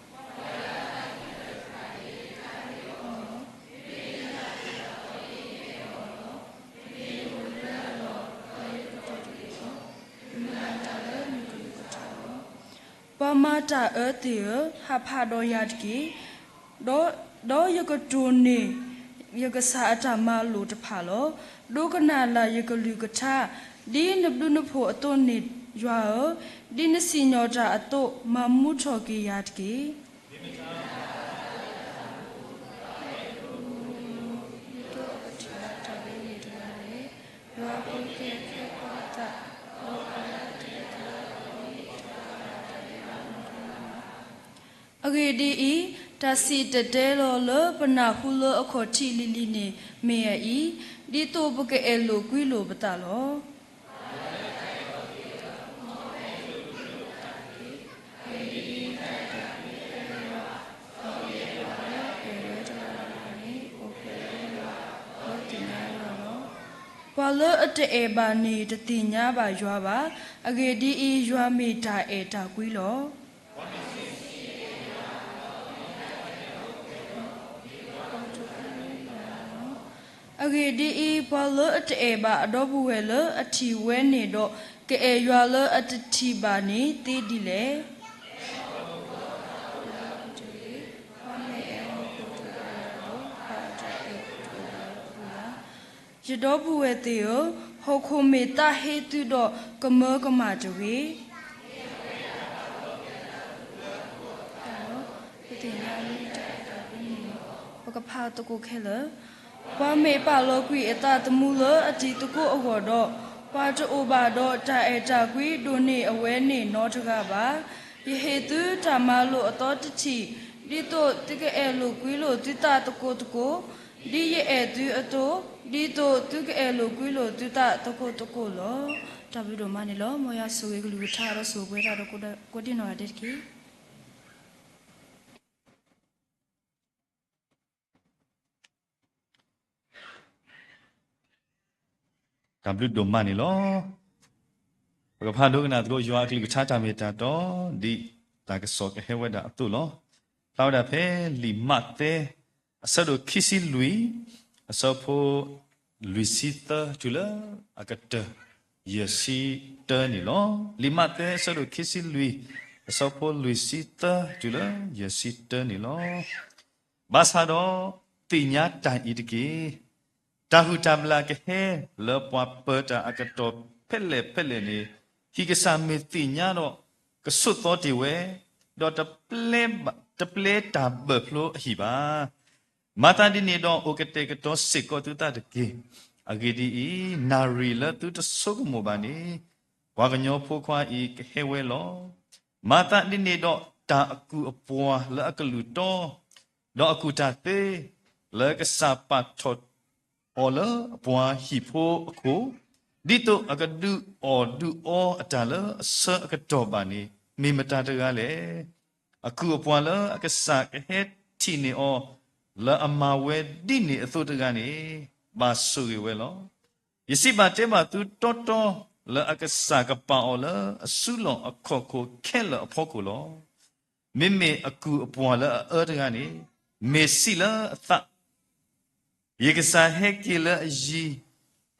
ပှၤမၤတၢ်အၢသ့ၣ်ဧၢ, ဟးဖးဒီးယၤတက့ၢ်. ဒီး, ဒီးယကတိၢ်န့ၢ်ယကစၢ်အတၢ်မၤလိာ်တဖၣ်လီၤ. ဒိကနၣ်လၢ်ယကလုၢ်ကထါ, ဒ်နဘျုးနဖှိၣ်အသိးန့ၣ်, ယွၤဧၢ, ဒ်နစံၣ်ညီၣ်တၢ်အသိး, မၤမူထီၣ်က့ၤယၤတက့ၢ်. အဂ့ၢ်ဒ်အံၤ, တၢ်စံၣ်တဲၤတဲလီၤလၢပနၢ်ဟူလၢအခီၣ်ထံးလံၤလံၤန့ၣ် မ့ၢ်အအံၤ, ဒ်သိးပကအဲၣ်လိာ်ကွံလိာ်ပသးလီၤ. ပှၤလၢအတအဲၣ်ဘၣ်န့ၣ် တသ့ၣ်ညါဘၣ်ယွၤဘၣ်. အဂ့ၢ်ဒ်အံၤ, ယွၤမ့ၢ်တၢ်အဲၣ်တၢ်ကွံလီၤ. အဂ့ၢ်ဒ်အံၤ, ပှၤလၢအတအဲၣ်ဘၣ်အဒီပုၢ်ဝဲၢ်လၢအထံၣ်ဝဲန့ၣ်ဒီး ကအဲၣ်ယွၤလၢအတထံၣ်ဘၣ်န့ၣ်သ့ဒ်လဲၣ်. ယဒီပုၢ်ဝဲၢ်သ့ၣ်ဧၢ, ဟီၣ်ခိၣ်မ့ၢ်သးဟ့သုဒီး ကမၢကမၣ်တဂ့ၤ. ပကဖးသကိးခဲလၢာ်. ပှၤမ့ၢ်ပာ်လီၤကွံာ်အသးသမူလၢအတံၤသကိးအဂီၢ်ဒီး, ပှၤတအိၣ်ဘၣ်ဒီးတၢ်အဲၣ်တၢ်ကွံဒိၣ်န့ၢ်အဝဲန့ၣ်နီတဂၤဘၣ်. ယဟ့ၣ်သုတၢ်မၤလိာ်အသီတထံၣ်, ဒ်သိးသုကအဲၣ်လိာ်ကွံလိာ်သုသးသကိးသကိး, ဒ်ယအဲၣ်သုအသိး, ဒ်သိးသုကအဲၣ်လိာ်ကွံလိာ်သုသးသကိးသကိးလီၤ. တၢ်ဘျုးဒိၣ်မးန့ၣ်လီၤ. မ်ယွၤဆိၣ်ဂ့ၤကလုၢ်ကထါဒီးဆိၣ်ဂ့ၤပှၤတၢ်ဒီးကိးဒံနီၢ်ဂၤဒဲးတက့ၢ်. တၢ်ဘျုးဒိၣ်မးန့ၣ်လီၤ. ပကဖးဒိကနၣ်သကိးယွၤအကလုၢ်ကထါတၢ်မ့ၢ်တၢ်တီ, ဒ်တၢ်ကစီၣ်ကဟဲဝဲဒၣ်အသိးလီၤ. ဖျါဝဲဒၣ်ဖဲလံာ်မးသဲ အဆၢဒိၣ်ခံဆံလွံၢ်, အဆၢဖိလွံၢ်ဆံသၢ တုၤလၢအကတၢၢ်ယဲၢ်ဆံတၢန့ၣ်လီၤ. လံာ်မးသဲ အဆၢဒိၣ်ခံဆံလွံၢ်, အဆၢဖိလွံၢ်ဆံသၢ တုၤလၢယဲၢ်ဆံတၢန့ၣ်လီၤ. ဘၣ်ဆၣ်ဒီးသ့ၣ်ညါတၢ်အံၤတက့ၢ်. တၢ်ဟုၣ်တၢ်ဘျၣ်ကဟဲလၢပှၤပၢၤတၢ်အကတီၢ်ဖဲလဲၣ်ဖဲလဲၣ်န့ၣ်, ဟံၣ်ကစၢ်မ့ၢ်သ့ၣ်ညါဒီး ကဆိးသီတ့ၢ်ဝဲ, ဒီးတပျဲ, တပျဲတၢ်ဘၢၣ်ဖျိအဟံၣ်ဘၣ်. မၤသးဒ်န့ၣ်ဒီး အိၣ်ကတဲာ်ကတီၤစ့ၢ်ကီးသုသးတက့ၢ်. အဂ့ၢ်ဒ်အံၤ, နၣ်ရံၣ်လၢသုတဆိကမိၣ်ဘၣ်န့ၣ်, ပှၤကညီဖိခွါအံၤကဟဲဝဲလီၤ. မၤသးဒ်န့ၣ်ဒီး တၢ်အကူၣ်အပှၤလၢအကလုၢ်တီ, ဒီးအကူၣ်တၢ်သ့, လၢကစၢ်ပာ်ထီၣ်အီၤလၢအပှၤဟံၣ်ဖိအခိၣ်, ဒ်သိးအကဒုးအီၣ်ဒုးအီအတၢ်လၢအဆၢအကတီၢ်ဘၣ်န့ၣ်, မ့ၢ်မတၤတဂၤလဲၣ်. အကူၣ်အပှၤလၢအကစၢ်ကဟဲထံၣ်န့ၢ်အီၤ လၢအမၤဝဲဒ်န့ၣ်အသိးတဂၤန့ၣ်, ဘၣ်ဆိၣ်ဂ့ၤဝဲလီၤ. ယစံးဘၣ်တဲဘၣ်သုတီတီ, လၢအကစၢ်ကပာ်အီၤလၢအစုလီၢ်အခီၣ်ခိၣ်ခဲလၢာ်အဖီခိၣ်လီၤ. မ့မ့ၢ်အကူၣ်အပှၤလၢအအၢတဂၤန့ၣ်, မ့ၢ်စံးလၢအသး, ယကစၢ်ဟဲက့ၤလၢအယံ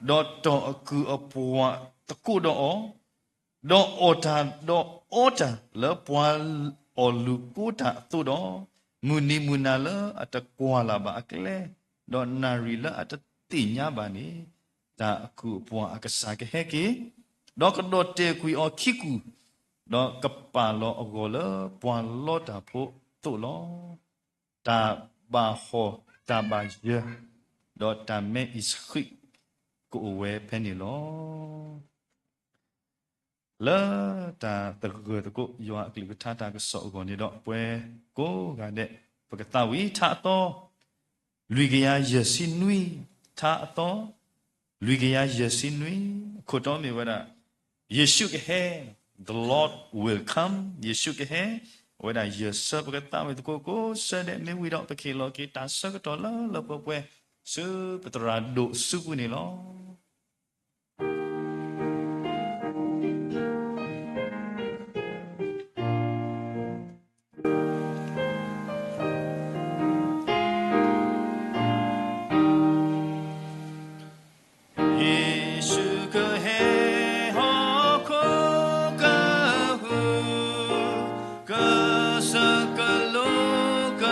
ၤ, ဒီးတီၢ်အကူၣ်အပှၤသကိးဒီးအီၤ, ဒီးအီၣ်တၢ်ဒီးအီတၢ်လၢပှၤအီၣ်လုၣ်ကိတၢ်အသိးဒီး, မုၢ်နံၤမုၢ်နၤလၢအတကွၢ်လၢ်ဘၣ်အကျဲ, ဒီးနၣ်ရံၣ်လၢအတသ့ၣ်ညါဘၣ်န့ၣ်, တၢ်အကူၣ်အပှၤအကစၢ်ကဟဲက့ၤ, ဒီးကဒီၣ်တဲာ်ကွံာ်အီၤခံကူၣ်, ဒီးကပာ်လီၤအဂီၢ်လၢပှၤလီတၢ်ဖိအသိးလီၤ. တၢ်ဘၣ်ဟီၣ်တၢ်ဘၣ်ယၢၤ, ဒီးတၢ်မဲအံၤဆှံ, ကအိၣ်ဝဲဖဲန့ၣ်လီၤ. လၢတၢ်သဂၢၢ်သကိးယွၤအကလုၢ်ကထါတၢ်ကစီၣ်အဂီၢ်န့ၣ်ဒီး ပှၤကိးဂၤဒဲး ပကသးဝံၣ်ထါအသီ လွံၢ်ကယၤယဲၢ်ဆံနွံ, ထါအသီ လွံၢ်ကယၤယဲၢ်ဆံနွံ, အခိၣ်တီမ့ၢ်ဝဲဒၣ် ယ့ၣ်ၡူးကဟဲ, The Lord will come, ယ့ၣ်ၡူးကဟဲ, အဝဲဒၣ်ယဲၢ်ဆၢ ပကသးဝံၣ်သကိးကိးဆၢဒဲး မ့ၢ်ဝံၤဒီး ပကဟ့ၣ်လီၤက့ၤတၢ်ဆၢကတီၢ်လၢလၢပှဲၤပှဲၤ ဆူပသရၣ်ဒိၣ်စုပူၤန့ၣ်လီၤ. ယ့ၣ်ၡူးကဟဲဟီၣ်ခိၣ်ကဟု, ကစၢၢ်ကလိက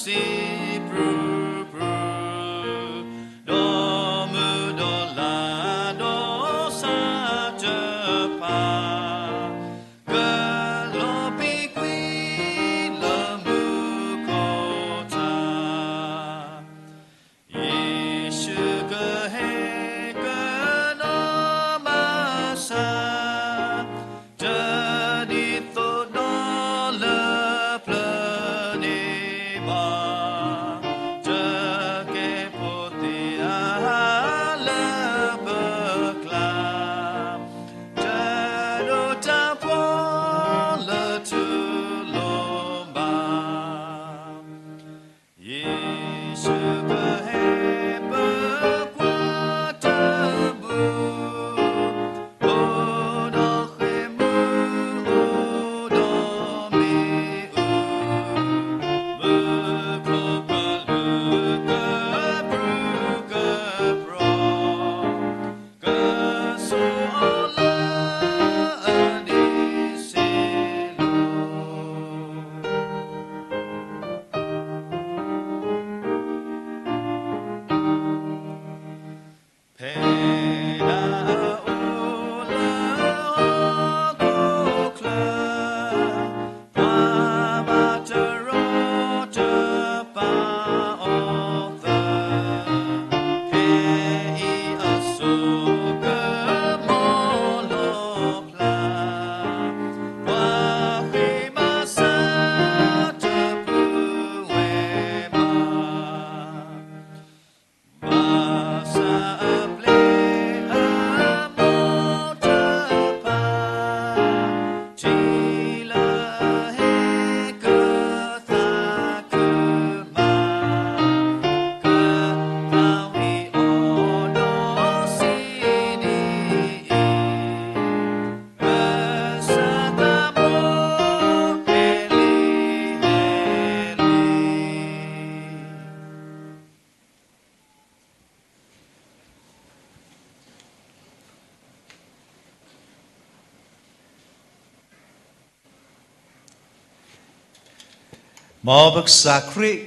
စံးပြူပြူ, ဒီးမုၢ်ဒီးလါဒီးဆၣ်တဖၣ် ကလီၤပံာ်ကွံာ်လၢမူခိၣ်ထး, ယ့ၣ်ၡူးကဟဲကနီၣ်ဘၣ်ဆၣ်, တဒ်သိးဒီးလၢပျၢၤန့ၣ်ဘၣ်, တကဲဖိသ့ၣ်ဧၢလၢပကျါ, တဒိးတၢ်ဖှီၣ်လၢထူလီၤဘၣ်. ယ့ၣ်ၡူးကဟဲပကွၢ်တဘူၣ်, အိၣ်ဒီးဃ့ၢ်မူ အိၣ်ဒီးမ့ၣ်အူ, မူခိၣ်ကလူးကပြုၢ်ကပြီၤ, ကဆိၣ်အီၤလၢအဒ့စ့လီၤ. ဖဲဒၣ်အအိၣ်လၢဟီၣ်ခိၣ်ချၢ, ပှၤမၤတရီတပါအီၤသၢ, ဖဲအံၤအစိကမီၤလီၤဖျါ, ပှၤဃ့ဘါစၢ်တပူၤဝဲဘၣ်. ဘၣ်ဆၣ်အပျဲၢ်အမိၢ်တဖၣ်, ထံၣ်လၢဟဲကသးခုမး, ကသးဝံၣ်အီၤဒီးစံးဒ်အံၤ, ကစၢ်သးဘိဟဲလံဟဲလံ. မ်ပကစၢ်ခရံာ်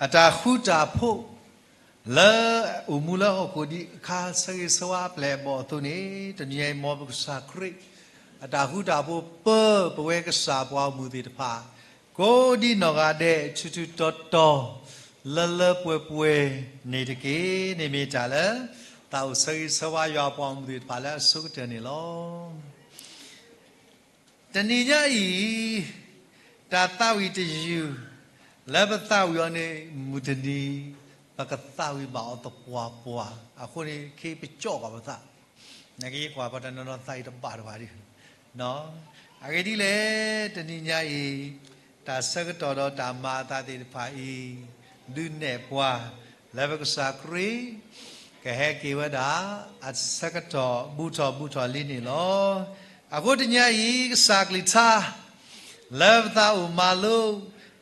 အတၢ်ဃူတၢ်ဖိး လၢအအိၣ်မူလၢဟီၣ်ခိၣ်ဒံးအခါ ဆၢဂ့ၤဆၢဝါအပျဲၢ်အဘီၣ်အသိးန့ၣ်, တနံၤအံၤ မ်ပကစၢ်ခရံာ် အတၢ်ဃူတၢ်ဖိး ပၢပဝဲကစၢ်ပှၤဂီၢ်မုၢ်သ့ၣ်တဖၣ် ကိးဒံနီၢ်ဂၤဒဲး ထူထူတီတီ လၢလၢပှဲၤပှဲၤန့ၣ်တက့ၢ်. န့ၣ်မ့ၢ်တၢ်လၢ သးအိၣ်ဆၢဂ့ၤဆၢဝါယွၤပှၤဂီၢ်မုၢ်သ့ၣ်တဖၣ်လၢအဆိကတၢၢ်န့ၣ်လီၤ. တနံၤညါအံၤ တၢ်သးဝံၣ်တယုၢ် လၢပသးဝံၣ်အီၤန့ၣ် မုၢ်တနံၤ ပကသးဝံၣ်ဘၣ်အီၤသပှၢ်ပှၢ် အဃိန့ၣ် ခဲအံၤပကၠီၣ်ကွၢ်ပသး, နက့ၤကွၢ်ပှၤတနီၤနီၤသးအံၤတဘၣ်တဘၣ်ဒံး, အဂ့ၢ်ဒ်လဲၣ် တနံၤညါအံၤ တၢ်ဆၢကတီၢ်ဒီးတၢ်မၤအသးသ့ၣ်တဖၣ်အံၤ ဒုးနဲၣ်ပှၤ လၢပကစၢ်ခရံာ် ကဟဲက့ၤဝဲဒၣ် အဆၢကတီၢ်ဘူးထီၣ်ဘူးထီၣ်လံန့ၣ်လီၤ. အဃိတနံၤညါအံၤ ကစၢ်ကလုၢ်ကထါ လၢပသးအိၣ်မၤလိ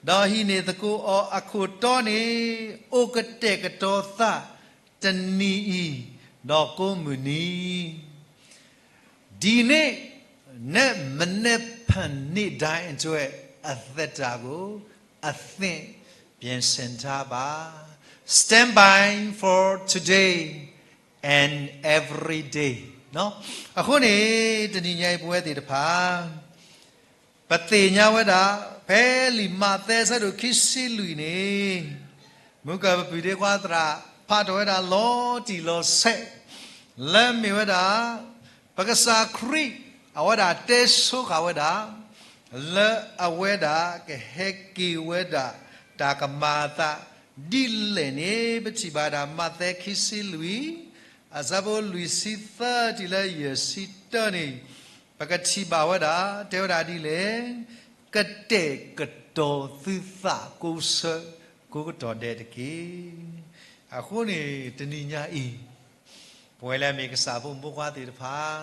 ဒီးဟံးန့ၢ်သကိးအီၤအခိၣ်တီန့ၣ် အိၣ်ကတဲာ်ကတီၤသး တနံၤအံၤ ဒီးကိးမုၢ်နံၤ ဒီနေ့နဲ့မနက်ဖြန်နေ့တိုင်းအတွက် အသက်တာကို အသင့်ပြင်ဆင်ထားပါ. Stand by for today and every day. အဃိန့ၣ် တနံၤညါအံၤ ပဝဲသ့ၣ်တဖၣ် ပသ့ၣ်ညါဝဲဒၣ် ဖဲလံာ်မးသဲဆၢဒိၣ်ခံဆံလွံၢ်န့ၣ် မုၣ်ကၢၢ်ပပုၢ်ဒ့ခွါသရၣ် ဖးထီၣ်ဝဲဒၣ်လီၤတံၢ်လီၤဆဲး လၢမ့ၢ်ဝဲဒၣ် ပကစၢ်ခရံာ် အဝဲဒၣ်တဲဆိဃာ်ဝဲဒၣ် လၢအဝဲဒၣ်ကဟဲက့ၤဝဲဒၣ် တၢ်ကမၤအသးဒ်လဲၣ်န့ၣ် ပထံၣ်ဘၣ်ဒၣ် မးသဲခံဆံလွံၢ် အဆၢဖိလွံၢ်ဆံသၢ တုၤလၢယဲၢ်ဆံတၢန့ၣ် ပကထံၣ်ဘၣ်ဝဲဒၣ် တဲဝဲဒၣ်ဒ်လဲၣ်, ကတဲာ်ကတီၤသုသးကိးဆၢကိးကတီၢ်ဒဲးတက့ၢ်. အဃိန့ၣ် တနံၤညါအံၤ ပဝဲလၢအမ့ၢ်ကစၢ်ဖိမုၣ်ဖိခွါသ့ၣ်တဖၣ်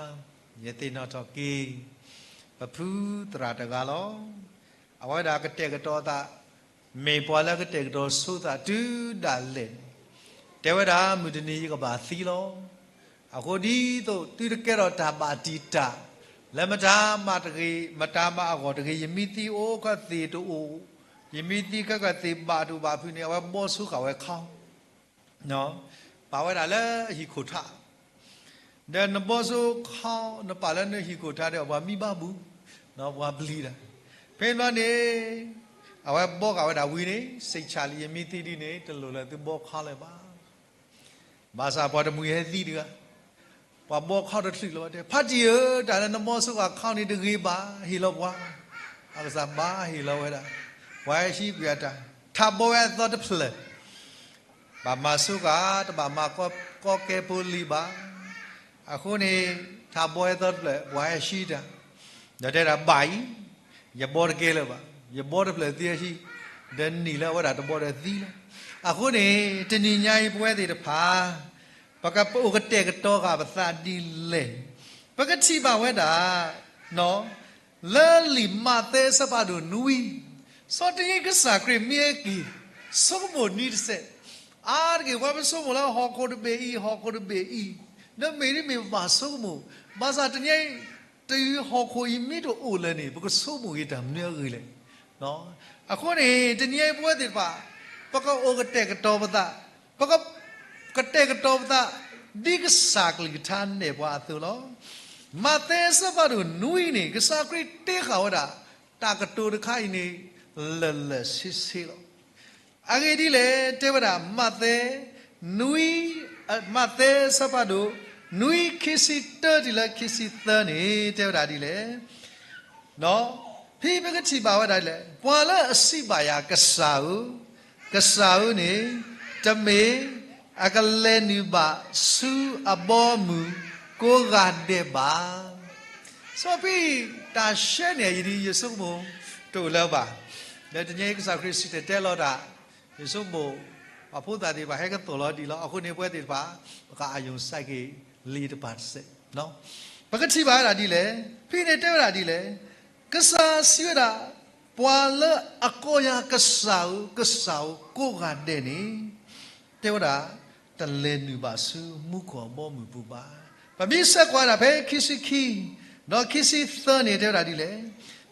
ယသ့ၣ်နီၣ်ထီၣ်က့ၤ ပဖုသရၣ်တဂၤလီၤ. အဝဲဒၣ်ကတဲာ်ကတီၤသး မ့ၢ်ပှၤလၢကတဲာ်ကတီၤဆိသးတုၤဒၣ်လဲာ်န့ၣ် တဲဝဲဒၣ် မုၢ်တနံၤယကဘၣ်သံလီၤ. အဃိဒ်သိးသုတကဲထီၣ်တၢ်ဘၣ်တံာ်တာ် လၢမတၤမၤတဂ့ၤ မတၤမၤအဂီၢ်တဂ့ၤ ယမ့ၢ်သံအိၣ်ခဲသ့ၣ်တအိၣ် ယမ့ၢ်သံခဲကသ့ၣ်ဘၣ်ဒိၣ်ဘၣ်ဖုးန့ၣ် အဝဲဘီဆိဃာ်ဝဲခီ ပာ်ဝဲဒၣ်လၢဟံၣ်ခိၣ်ထး, ဒီးနဘီဆိခီ နပာ်လၢနဟံၣ်ခိၣ်ထးဒီး ပှၤမံဘါဘူၣ်, ပှၤပျံၤတၢ်, ဖဲန့ၣ်န့ၣ် အဝဲဘီဃာ်ဝဲဒၣ်ဝံၤန့ၣ် စံးဆၣ်လံ ယမ့ၢ်သံဒ်န့ၣ် တလိၣ်လၢသုဘီခီလၢၤဘၣ်. ဘၣ်ဆၣ်ပှၤတမှံၤဟဲသံတဂၤ ပှၤဘီခီတချုးလၢၤဘၣ်တဲ ဖါတံၢ်ဧၢ တၢ်လၢနဘီဆိဃာ်ခီန့ၣ်တဂ့ၤဘၣ် ဟ့ၣ်လီၤပှၤ. အကစၢ်ဘါဟ့ၣ်လီၤဝဲဒၣ် ပှၤဟဲဟံးကွံာ်အတၢ် ထးဘီဝဲအသီတဖျၢၣ် ဘၣ်မၤဆိဃာ် တဘၣ်မၤကီကဲဖိလံၤဘၣ်. အဃိန့ၣ် ထးဘီဝဲအသီတဖျၢၣ် ပှၤဟဲဟံးတၢ် ဒီးတဲဒၣ်ဘၣ်အံၤ ယဘီတကဲလၢၤဘၣ်, ယဘီတဖျၢၣ်သံဟံး, ဒီးနံၣ်လၢအဝဲဒၣ်တဘီဒီးသံလီၤ. အဃိန့ၣ် တနံၤညါအံၤပဝဲသ့ၣ်တဖၣ် ပကပအိၣ်ကတဲာ်ကတီၤဃာ်ပသးဒ်လဲၣ်. ပကထံၣ်ဘၣ်ဝဲဒၣ် လၢလံာ်မးသဲအဆၢဖးဒိၣ်နွံ, စီၤတနံၤအံၤကစၢ်ခရံာ်မ့ၢ်ဟဲက့ၤ ဆိကမိၣ်နံၤတစဲး, အါတက့ၢ် ပှၤပဆိကမိၣ်လၢဟီၣ်ခိၣ်တဘ့ၣ်အံၤ ဟီၣ်ခိၣ်တဘ့ၣ်အံၤ, ဒီးမ့ၢ်ဒ်မ့ၢ်ပဘၣ်ဆိကမိၣ်, ဘၣ်ဆၣ်တနံၤအံၤ တုၤဟီၣ်ခိၣ်အံၤမ့ၢ်တအိၣ်လၢၤန့ၣ် ပကဆိကမိၣ်က့ၤတၢ်မနုၤအဂ့ၢ်လဲၣ်. အဃိန့ၣ် တနံၤအံၤပဝဲသ့ၣ်တဖၣ် ပကအိၣ်ကတဲာ်ကတီၤပသး, ပက ကတဲာ်ကတီၤပသး ဒ်ကစၢ်ကလုၢ်ကထါနဲၣ်ပှၤအသိးလီၤ. မးသဲအဆၢဖးဒိၣ်နွံန့ၣ် ကစၢ်ခရံာ်တ့ဃာ်ဝဲဒၣ် တၢ်ကတိၤတခါအံၤန့ၣ် လၢာ်လၢာ်ဆ့ဆ့လီၤ. အဂ့ၢ်ဒ်လဲၣ် တဲဝဲဒၣ် မးသဲ နွံ, မးသဲအဆၢဖးဒိၣ် နွံ ခံဆံတၢတုၤလၢခံဆံသၢန့ၣ် တဲဝဲဒၣ်ဒ်လဲၣ် ဖဲပကထံၣ်ဘၣ်ဝဲဒၣ်ဒ်လဲၣ် ပှၤလၢအစံးဘၣ်ယၤ ကစၢ်ဧၢ, ကစၢ်ဧၢန့ၣ် တမ့ၢ် အကလဲၤနုာ်ဘၣ်ဆူအဘီအမုၢ်ကိးဂၤဒဲးဘၣ်. စီၤဖံ တၢ်ရှဲန့ၣ် ယဒ်ယဆိကမိၣ်တအိၣ်လၢၤဘၣ်. ဒီးတနံၤအံၤကစၢ်ခရံာ်စံၣ်တဲၤတဲလီၤတၢ် ယဆိကမိၣ် ပှၤဖိသၣ်သ့ၣ်တဖၣ်ဟဲကသီၣ်လီၤဒံးလီၤ. အဃိန့ၣ် ပဝဲသ့ၣ်တဖၣ် ပကအာရုံစိုက်က့ၤလံာ်တဖၣ်တစဲး ပကထံၣ်ဘၣ်ဝဲဒၣ်ဒ်လဲၣ်, ဖဲန့ၣ်တဲဝဲဒၣ်ဒ်လဲၣ်, ကစၢ်စံးဝဲဒၣ် ပှၤလၢအကိးယၤကစၢ်ဧၢ, ကစၢ်ဧၢ ကိးဂၤဒဲးန့ၣ် တဲဝဲဒၣ် တလဲၤနုာ်ဘၣ်ဆူမူခိၣ်အဘီအမုၢ်ပူၤဘၣ်. ပမ့ၢ်ဆဲးကွၢ်ဒၣ်ဖဲခံဆံခံ ဒီးခံဆံသၢန့ၣ် တဲဝဲဒၣ်ဒ်လဲၣ်,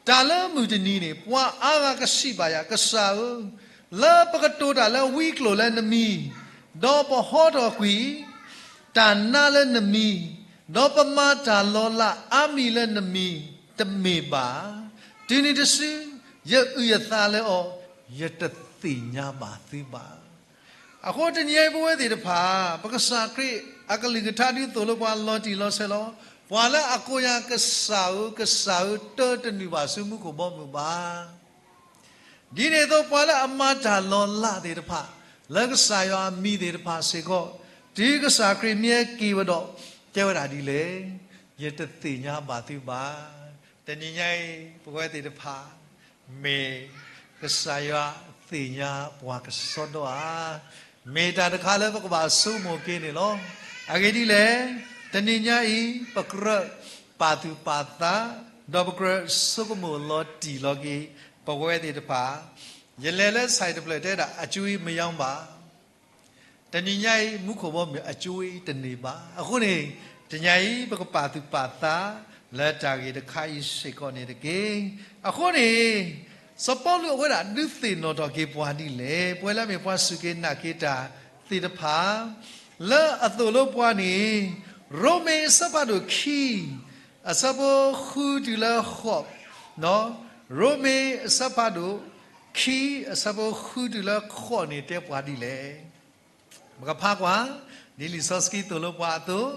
တၢ်လၢမုၢ်တနံၤန့ၣ် ပှၤအါဂၤကစံးဘၣ်ယၤ ကစၢ်ဧၢ, လၢပကတိၤတၢ်လၢဝံကျိာ်လၢနမံၤ, ဒီးပဟီထီၣ်ကွံာ် တၢ်နါလၢနမံၤ, ဒီးပမၤတၢ်လီၤလးအါမံၤလၢနမံၤ တမ့ၢ်ဘၣ်. တုၤနုၤတစု ယအုၣ်ယသးလၢအီၤ, ယတသ့ၣ်ညါဘၣ်သုဘၣ်. အဃိတနံၤအံၤပဝဲသ့ၣ်တဖၣ် ပကစၢ်ခရံာ်အကလုၢ်ကထါဒ်သိးလၢပှၤလီၤတံၢ်လီၤဆဲးလီၤ. ပှၤလၢအကိးယၤကစၢ်ဧၢ, ကစၢ်ဧၢ, တၢတနုာ်ဘၣ်ဆူမူခိၣ်ဘီမုၢ်ဘၣ်. ဒ်န့ၣ်အသိး ပှၤလၢအမၤတၢ်လီၤလးသ့ၣ်တဖၣ် လၢကစၢ်ယွၤအမံၤသ့ၣ်တဖၣ်စ့ၢ်ကီး တုၤကစၢ်ခရံာ်မ့ၢ်ဟဲက့ၤဝဲဒီး တဲဝဲဒၣ်ဒ်လဲၣ်, ယတသ့ၣ်ညါဘၣ်သုဘၣ်. တနံၤညါအံၤ ပဝဲသ့ၣ်တဖၣ် မ့ၢ်ကစၢ်ယွၤသ့ၣ်ညါပှၤကစီဒီဧါ, မ့ၢ်တၢ်တခါလၢပကဘၣ်ဆိကမိၣ်က့ၤန့ၣ်လီၤ. အဂ့ၢ်ဒ်လဲၣ်, တနံၤညါအံၤ ပကြၢးပာ်သူၣ်ပာ်သး ဒီးပကြၢးဆိကမိၣ်လီၤတံၢ်လီၤက့ၤ ပဝဲသ့ၣ်တဖၣ်, ယလဲၤလၢ ဆိုင် တဖျၢၣ်တဲဒၣ် အကြွေးမရောင်းပါ တနံၤညါအံၤ မူခိၣ်ဘီမုၢ်အကြွေးတန့ၢ်ဘၣ်. အဃိန့ၣ် တနံၤညါအံၤ ပကပာ်သူၣ်ပာ်သး လၢတၢ်ဂ့ၢ်တခါအံၤစ့ၢ်ကီးန့ၣ်တက့ၢ်. အဃိန့ၣ် စီၤပီလူးအဝဲဒၣ်ဒုးသ့ၣ်နီၣ်ထီၣ်က့ၤပှၤဒ်လဲၣ်, ပဝဲလၢအမ့ၢ်ပှၤစူၢ်က့ၤနာ်က့ၤတၢ်သ့ၣ်တဖၣ် လၢအသိၣ်လိပှၤန့ၣ် ရိမ့ၤအဆၢဖးဒိၣ်ခံ အဆၢဖိဃုတုၤလၢဃိး, ရိမ့ၤအဆၢဖးဒိၣ်ခံ အဆၢဖိဃုတုၤလၢဃိးန့ၣ်တဲပှၤဒ်လဲၣ်. ပကဖးကွၢ်, ဒ်လံာ်စီဆှံသိၣ်လိပှၤအသိး,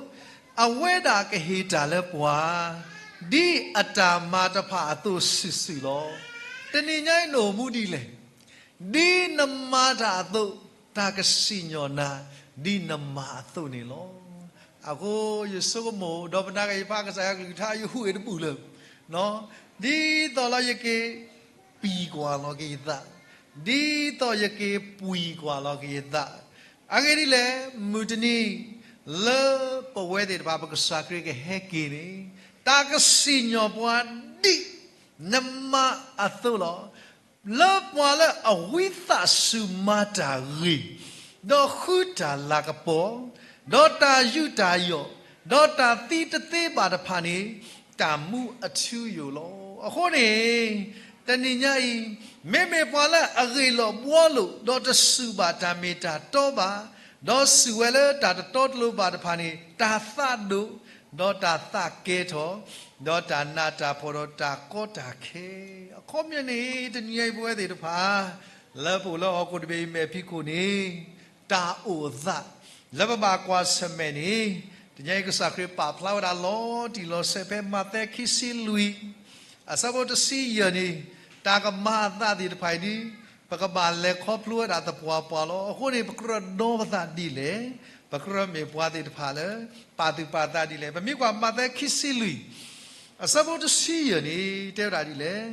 အဝဲဒၣ်ကဟ့ၣ်တၢ်လၢပှၤ ဒ်အတၢ်မၤတဖၣ်အသိးစုာ်စုာ်လီၤ. တနံၤညါအံၤနအိၣ်မူဒ်လဲၣ်, ဒ်နမၤတၢ်အသိး, တၢ်ကစံၣ်ညီၣ်နၤ ဒ်နမၤအသိးန့ၣ်လီၤ. အဃိယဆိကမိၣ် ဒီးပနာ်က့ၤယဖးကစၢ်ယွၤကလုၢ်ကထါ ယဟူးဂဲၤတဘူၣ်လၢၤ, ဒ်သိးလၢယက့ၤပံာ်ကွၢ်လီၤက့ၤယသး, ဒ်သိးယက့ၤပှံာ်ကွၢ်လီၤက့ၤယသး, အဂ့ၢ်ဒ်လဲၣ်, မုၢ်တနံၤ လၢပဝဲသ့ၣ်တဖၣ် ပကစၢ်ခရံာ်ကဟဲက့ၤန့ၣ်, တၢ်ကစံၣ်ညီၣ်ပှၤဒ်နမါအသိးလီၤ. လၢပှၤလၢအဝံသးစူၤမၤတၢ်ဂ့ၤ, ဒီးဃုတၢ်လၤကပီၤ, ဒီးတၢ်ယူးတၢ်ယီၣ်, ဒီးတၢ်သံတသ့ဘၣ်တဖၣ်န့ၣ် တၢ်မူအထူအယိာ်လီၤ. အဃိန့ၣ် တနံၤညါအံၤ, မ့မ့ၢ်ပှၤလၢအဂ့ၢ်လိာ်ဘှီလိာ် ဒီးတစူၢ်ဘၣ်တၢ်မ့ၢ်တၢ်တီဘၣ်, ဒီးစူၢ်ဝဲလၢတၢ်တတီတလိၤဘၣ်တဖၣ်န့ၣ် တၢ်သးဒိၣ်, ဒီးတၢ်သးကဲထီၣ်, ဒီးတၢ်နးတၢ်ဖှီၣ်ဒီးတၢ်ကီတၢ်ခဲ, အခီပညီန့ၣ် တနံၤညါအံၤပဝဲသ့ၣ်တဖၣ် လၢပအိၣ်လၢဟီၣ်ခိၣ်တဘ့ၣ်အံၤ မဲာ်ဖံးခိၣ်န့ၣ် တၢ်အိၣ်သး လၢပဘၣ်ကွၢ်ဆၢၣ်မဲာ်န့ၣ်, တနံၤညါအံၤကစၢ်ခရံာ်ပာ်ဖျါဝဲဒၣ်လီၤတံၢ်လီၤဆဲးဖဲမးသဲခံဆံလွံၢ် အဆၢဖိတဆံယဲၢ်န့ၣ်, တၢ်ကမၤအသးသ့ၣ်တဖၣ်အံၤဒ် ပကဘၣ်လဲၤခီဖျိဝဲဒၣ်သပှၢ်ပှၢ်လီၤ. အဃိန့ၣ် ပကြၢးဒီပသးဒ်လဲၣ်, ပကြၢးမ့ၢ်ပှၤသ့ၣ်တဖၣ်လၢ ပာ်သူၣ်ပာ်သးဒ်လဲၣ်. ပမ့ၢ်ကွၢ်မးသဲခံဆံလွံၢ် အဆၢဖိတဆံယဲၢ်န့ၣ် တဲဝဲဒၣ်ဒ်လဲၣ်.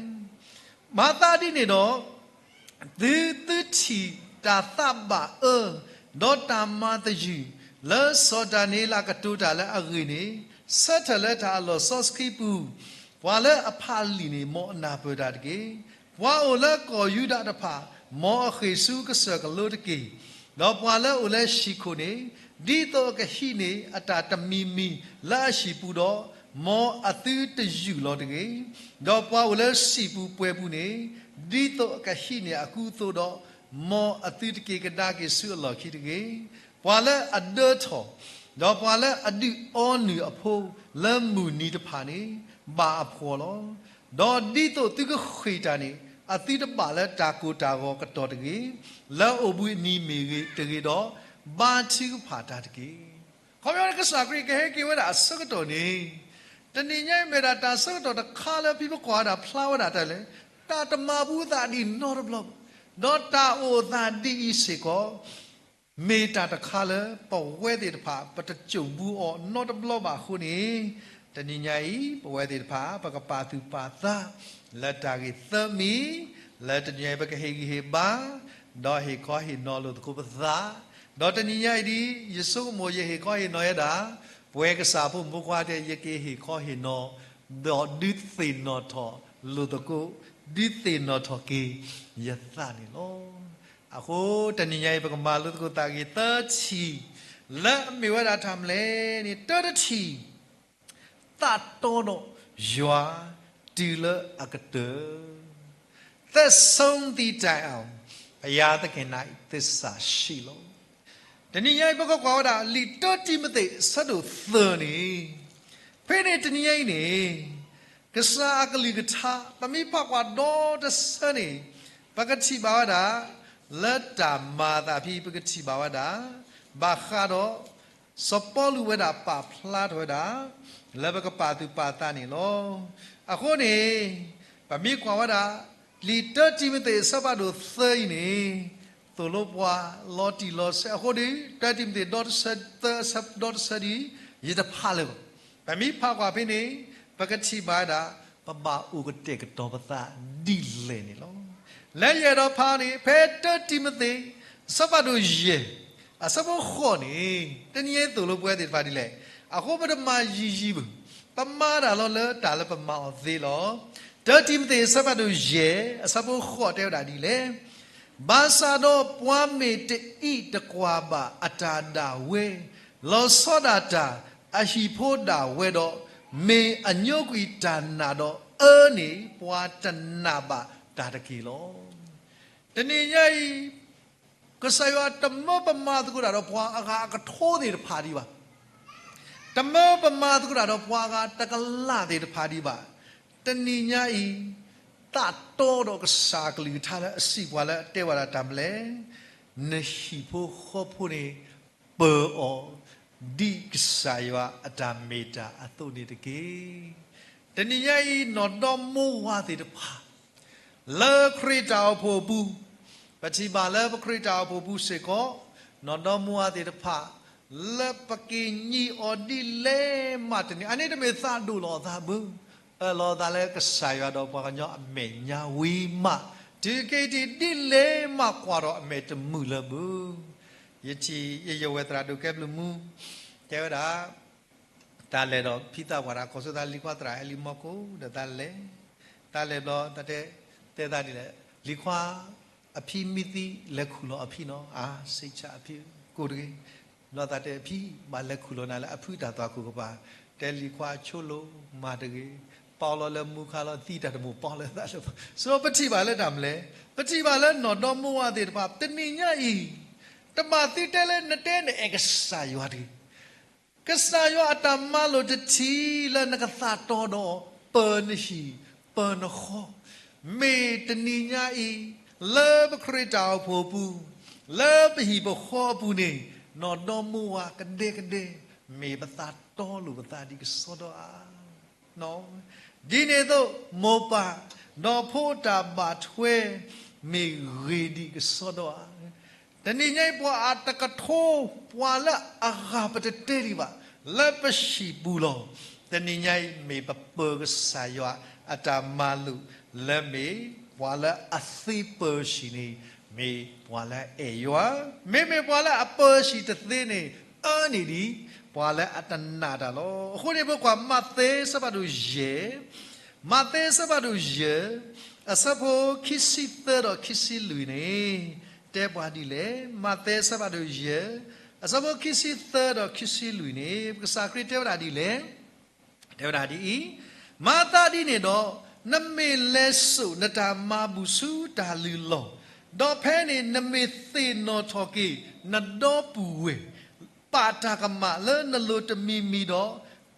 မၤသးဒ်န့ၣ်ဒီး, သုသုထံၣ်တၢ်သးဘၣ်အၢ, ဒီးတၢ်မၤသယုၢ်, လၢစီၤဒၤနံးယ့လးကတိၤတၢ်လၢအဂ့ၢ်န့ၣ်, ဆၢထၢၣ်လၢတၢ်အလီၢ်စီဆှံပူၤ, ပှၤလၢအဖးလံာ်န့ၣ် မ်အနၢ်ပၢၢ်တၢ်တက့ၢ်. ပှၤအိၣ်လၢကီၢ်ယူဒၤတဖၣ်, မ်အဃ့ၢ်ဆူကစၢၢ်ကလိတက့ၢ်. ဒီးပှၤလၢအိၣ်လၢဟံၣ်ခိၣ်န့ၣ်, ဒ်သိးအကဟံးန့ၢ်အတၢ်တမံၤမံၤလၢအဟံၣ်ပူၤဒီး, မ်အသုတယုၢ်လီၤတဂ့ၤ. ဒီးပှၤအိၣ်လၢစံာ်ပူၤပှဲၤပူၤန့ၣ်, ဒ်သိးအကဟံးန့ၢ်အကူအသိးဒီး, မ်အသုတက့ၤကဒါက့ၤဆူအလီၢ်ခံတဂ့ၤ. ပှၤလၢအဒၢထီၣ်, ဒီးပှၤလၢအဒုးအီနုၢ်အဖိလၢမုၢ်နံၤတဖၣ်န့ၣ်, ဘၣ်အဖှီၣ်လီၤ. ဒီးဒ်သိးသုကဃ့ၢ်တၢ်န့ၣ်, အသုတဘၣ်လၢတၢ်ကိၢ်တၢ်ဂီၤကတီၢ်တဂ့ၤ, လၢအိၣ်ဘှံးအနံၤမ့ၢ်ဂ့ၤတဂ့ၤဒီး, ဘါထုကဖၣ်တၢ်တက့ၢ်. ခီပညီန့ၣ် ကစၢ်ခရံာ်ကဟဲက့ၤဝဲဒၣ်အဆၢကတီၢ်န့ၣ်, တနံၤညါအံၤမ့ၢ်ဒၣ်တၢ်ဆၢကတီၢ်တခါလၢဖံးပကွၢ်ဝဲဒၣ်ဖျါဝဲဒၣ်တၢ်လဲၣ်, တၢ်တမၤဘူးသးဒံးနီတဘျီဘၣ်, ဒီးတၢ်အိၣ်သးဒ်အံၤစ့ၢ်ကီး မ့ၢ်တၢ်တခါလၢပဝဲသ့ၣ်တဖၣ် ပတစိာ်ဘူးအီၤနီတဘျီဘၣ်အဃိန့ၣ်, တနံၤညါအံၤ ပဝဲသ့ၣ်တဖၣ် ပကပာ်သူၣ်ပာ်သး လၢတၢ်ဂ့ၢ်သၢမံၤ, လၢတနံၤညါအံၤ ပကဟ့ၣ်ဂံၢ်ဟ့ၣ်ဘါ, ဒီးဟ့ၣ်ခီဟ့ၣ်နီၤလိာ်သကိးပသး, ဒီးတနံၤညါအံၤဒ် ယဆိကမိၣ်ယဟ့ၣ်ခီဟ့ၣ်နီၤယဲဒၣ်, ပဝဲကစၢ်ဖိမုၣ်ဖိခွါတဲ ယကဟ့ၣ်ခီဟ့ၣ်နီၤ, ဒီးဒုးသ့ၣ်နီၣ်ထီၣ်လိာ်သကိး, ဒုးသ့ၣ်နီၣ်ထီၣ်က့ၤယသးန့ၣ်လီၤ. အဃိတနံၤညါအံၤ ပကမၤလိသကိးသးဂ့ၢ်သၢထံၣ်, လၢအမ့ၢ်ဝဲဒၣ်တၢ်မနုၤလဲၣ်န့ၣ်, တၢတထံၣ်, သးတီဒီးယွၤတုၤလၢအကတၢၢ်, သက်ဆုံးသည့်တိုင်အောင် ဘုရားသခင်၌ သစ္စာရှိလီၤ. တနံၤညါအံၤ ပကကွၢ်ဝဲဒၣ် လံာ်တၢတံၤမသ့း အဆၢဒိၣ်သၢန့ၣ်, ဖဲန့ၣ်တနံၤညါအံၤန့ၣ်, ကစၢ်အကလုၢ်ကထါ ပမ့ၢ်ဖးကွၢ်ဒီတဆၢန့ၣ်, ပကထံၣ်ဘၣ်ဝဲဒၣ်, လၢတၢ်မၤအသးဖဲ ပကထံၣ်ဘၣ်ဝဲဒၣ်, ဘၣ်ဃးဒီး စီၤပီလူးဝဲဒၣ်ပာ်ဖျါထီၣ်ဝဲဒၣ်, လၢပကပာ်သူၣ်ပာ်သးန့ၣ်လီၤ. အဃိန့ၣ်, ပမ့ၢ်ကွၢ်ဝဲဒၣ်, လံာ်တၢတံၤမသ့း အဆၢဖးဒိၣ်သၢအံၤန့ၣ်, သိၣ်လိပှၤလီၤတံၢ်လီၤဆဲးအဃိဒီး, တၢတံၤမသ့း ဒီတဆၢ, သၢအဆၢ, ဒီတဆၢဒီး, ယတဖးလၢၤဘၣ်. ပမ့ၢ်ဖးကွၢ်ဖဲန့ၣ်, ပကထံၣ်ဘၣ်ဝဲဒၣ်, ပဘၣ်အိၣ်ကတဲာ်ကတီၤပသးဒ်လဲၣ်န့ၣ်လီၤ. လၢယအဲၣ်ဒိးဖးန့ၣ် ဖဲတၢတံၤမသ့း အဆၢဖးဒိၣ်ယဲၢ်, အဆၢဖိဃိးန့ၣ်, တနံၤညါအံၤသိၣ်လိပဝဲသ့ၣ်တဖၣ်ဒ်လဲၣ်, အဃိပတမၤယံာ်ယံာ်ဘၣ်, ပမၤတၢ်လီၤလၢတၢ်လၢပမၤအီၤသ့လီၤ. တၢတံၤမသ့း အဆၢဖးဒိၣ်ယဲၢ် အဆၢဖိဃိးတဲဝဲဒၣ်ဒ်လဲၣ်, ဘၣ်ဆၣ်ဒီးပှၤမ့ၢ်တအံးတကွၢ်ဘၣ်အတၢ်ဒၣ်ဝဲ, လီၤဆီဒၣ်တၢ်အဟံၣ်ဖိဒၣ်ဝဲဒီး, မ့ၢ်အညိကွံာ်တၢ်နာ်ဒီးအၢန့ၣ် ပှၤတနာ်ဘၣ်တၢ်တက့ၢ်လီၤ. တနံၤညါအံၤ, ကစၢ်ယွၤတမၢပမၤသကိးတၢ်ဒီးပှၤအဂၤအကထိသ့ၣ်တဖၣ်ဒံးဘၣ်. တမၢပမၤသကိးတၢ်ဒီးပှၤအဂၤတကလးသ့ၣ်တဖၣ်ဒံးဘၣ်. တနံၤညါအံၤ, သးတီဒီးကစၢ်အကလုၢ်ကထါလၢအစံးပှၤလၢအတဲဝဲဒၣ်တၢ်မနုၤလဲၣ်, နဟံၣ်ဖိဃီဖိန့ၣ် ပၢၤအီၤ, ဒ်ကစၢ်ယွၤအတၢ်မ့ၢ်တၢ်အသိးန့ၣ်တက့ၢ်. တနံၤညါအံၤ နီၢ်ဒီမိၢ်ဝၤသ့ၣ်တဖၣ် လၢခရံာ်တၢ်အိၣ်ဖှိၣ်အပူၤ, ပထံၣ်ဘၣ်လၢပခရံာ်တၢ်အိၣ်ဖှိၣ်ပူၤစ့ၢ်ကီး, နီၢ်ဒီမိၢ်ဝၤသ့ၣ်တဖၣ် လၢပက့ၤညံးအီၤဒ်လဲၣ်မးတန့ၢ်, အန့ၣ်တမ့ၢ်သးဒိၣ်လီၤအသးဘၣ်, အၢၣ်လီၤအသးလၢကစၢ်ယွၤဒီးပှၤကညီအမဲာ်ညါဝံၤမး, တုၤက့ၤတံၢ်ဒ်လဲၣ်မးကွၢ်ထီၣ်အမဲာ်တမုာ်လၢၤဘၣ်. ယထံၣ်ယယဝဲၢ်သရၣ်ဒိၣ်ကဲဘျုးမူ တဲဝဲဒၣ် တၢ်လဲၤဒီးဖံသးပှၢ်တၢ်ကီၢ်သူသးလံၤခွါသရၣ်ဟဲလံမီၢ်ကိၣ်ဒီးတၢ်လဲၤ, တၢ်လဲၤဘျီတၢ်တဲ, တဲသးဒ်လဲၣ်, လံၤခွါ အဖံမံသံလဲၤခူၣ်လီၤအဖံနီၤ, အါ စိတ်ချ အဖံကိၣ်တဂ့ၤ, ဘျီသးတဲအဖံ ဘၣ်လဲၤခူၣ်လီၤနၤလၢအဖုတၢ်သွၣ်ခိၣ်ကပၤ, တဲလံၤခွါဆိလိာ်မၤတဂ့ၤ, ပီလီၤလၢမူခါလီၤ သံတၢ်တမိၣ်ပီလၢသးလၢ, ဆိပထံၣ်ဘၣ်လၢတၢ်မနုၤလဲၣ်, ပထံၣ်ဘၣ်လၢနီၢ်ဒီမါဝၤသ့ၣ်တဖၣ် တနံၤညါအံၤ တဘၣ်သံတဲလၢနတဲနအဲၣ်ကစၢ်ယွၤတဂ့ၤ ကစၢ်ယွၤအတၢ်မၤလိာ်တထံၣ်လၢနကသးတီဒီး ပၢၤနဟံၣ်ပၢၤနဃီ, မ့ၢ်တနံၤညါအံၤ လၢပခရံာ်တၢ်အိၣ်ဖှိၣ်အပူၤ, လၢပဟံၣ်ပဃီအပူၤန့ၣ်, နီၢ်ဒီမါဝၤကဒဲကဒဲ, မ့ၢ်ပသးတီလိာ်ပသးဒ်ကစီဒီဧါ ဒ်န့ၣ်အသိး မိၢ်ပၢ်, ဒီးဖိတၢ်ဘၣ်ထွဲ မ့ၢ်ဂ့ၤဒ်ကစီဒီဧါ. တနံၤညါအံၤ ပှၤအတကထိ ပှၤလၢအဂၤပတတဲဒံးဘၣ်, လၢပဟံၣ်ပူၤလီၤ. တနံၤညါအံၤ မ့ၢ်ပပၢၤကစၢ်ယွၤအတၢ်မၤလိာ်လၢမ့ၢ် ပှၤလၢအသ့ပၢၤဟံၣ်န့ၣ် မ့ၢ်ပှၤလၢအအဲၣ်ယွၤ, မ့မ့ၢ်ပှၤလၢအပၢၤဟံၣ်တသ့န့ၣ် အၢန့ၢ်ဒံး ပှၤလၢအတနာ်တၢ်လီၤ. အဃိန့ၣ် ပကွၢ်မးသဲအဆၢဖးဒိၣ်ယဲၢ်, မးသဲအဆၢဖးဒိၣ်ယဲၢ်, အဆၢဖိခံဆံသၢဒီးခံဆံလွံၢ်န့ၣ် တဲပှၤဒ်လဲၣ်. မးသဲအဆၢဖးဒိၣ်ယဲၢ်, အဆၢဖိခံဆံသၢဒီးခံဆံလွံၢ်န့ၣ် ပကစၢ်ခရံာ်တဲဝဲဒၣ်ဒ်လဲၣ်. တဲဝဲဒၣ်ဒ်အံၤ, မၤသးဒ်န့ၣ်ဒီး, နမ့ၢ်လဲၤစိာ်နတၢ်မၤဘူၣ်ဆူတၢ်လုၢ်လီၢ်, ဒီးဖဲန့ၣ်နမ့ၢ်သ့ၣ်နီၣ်ထီၣ်က့ၤ နဒီပုၢ်ဝဲၢ်, ပာ်တၢ်ကမၣ်လၢနလိၤတမံၤမံၤဒီး,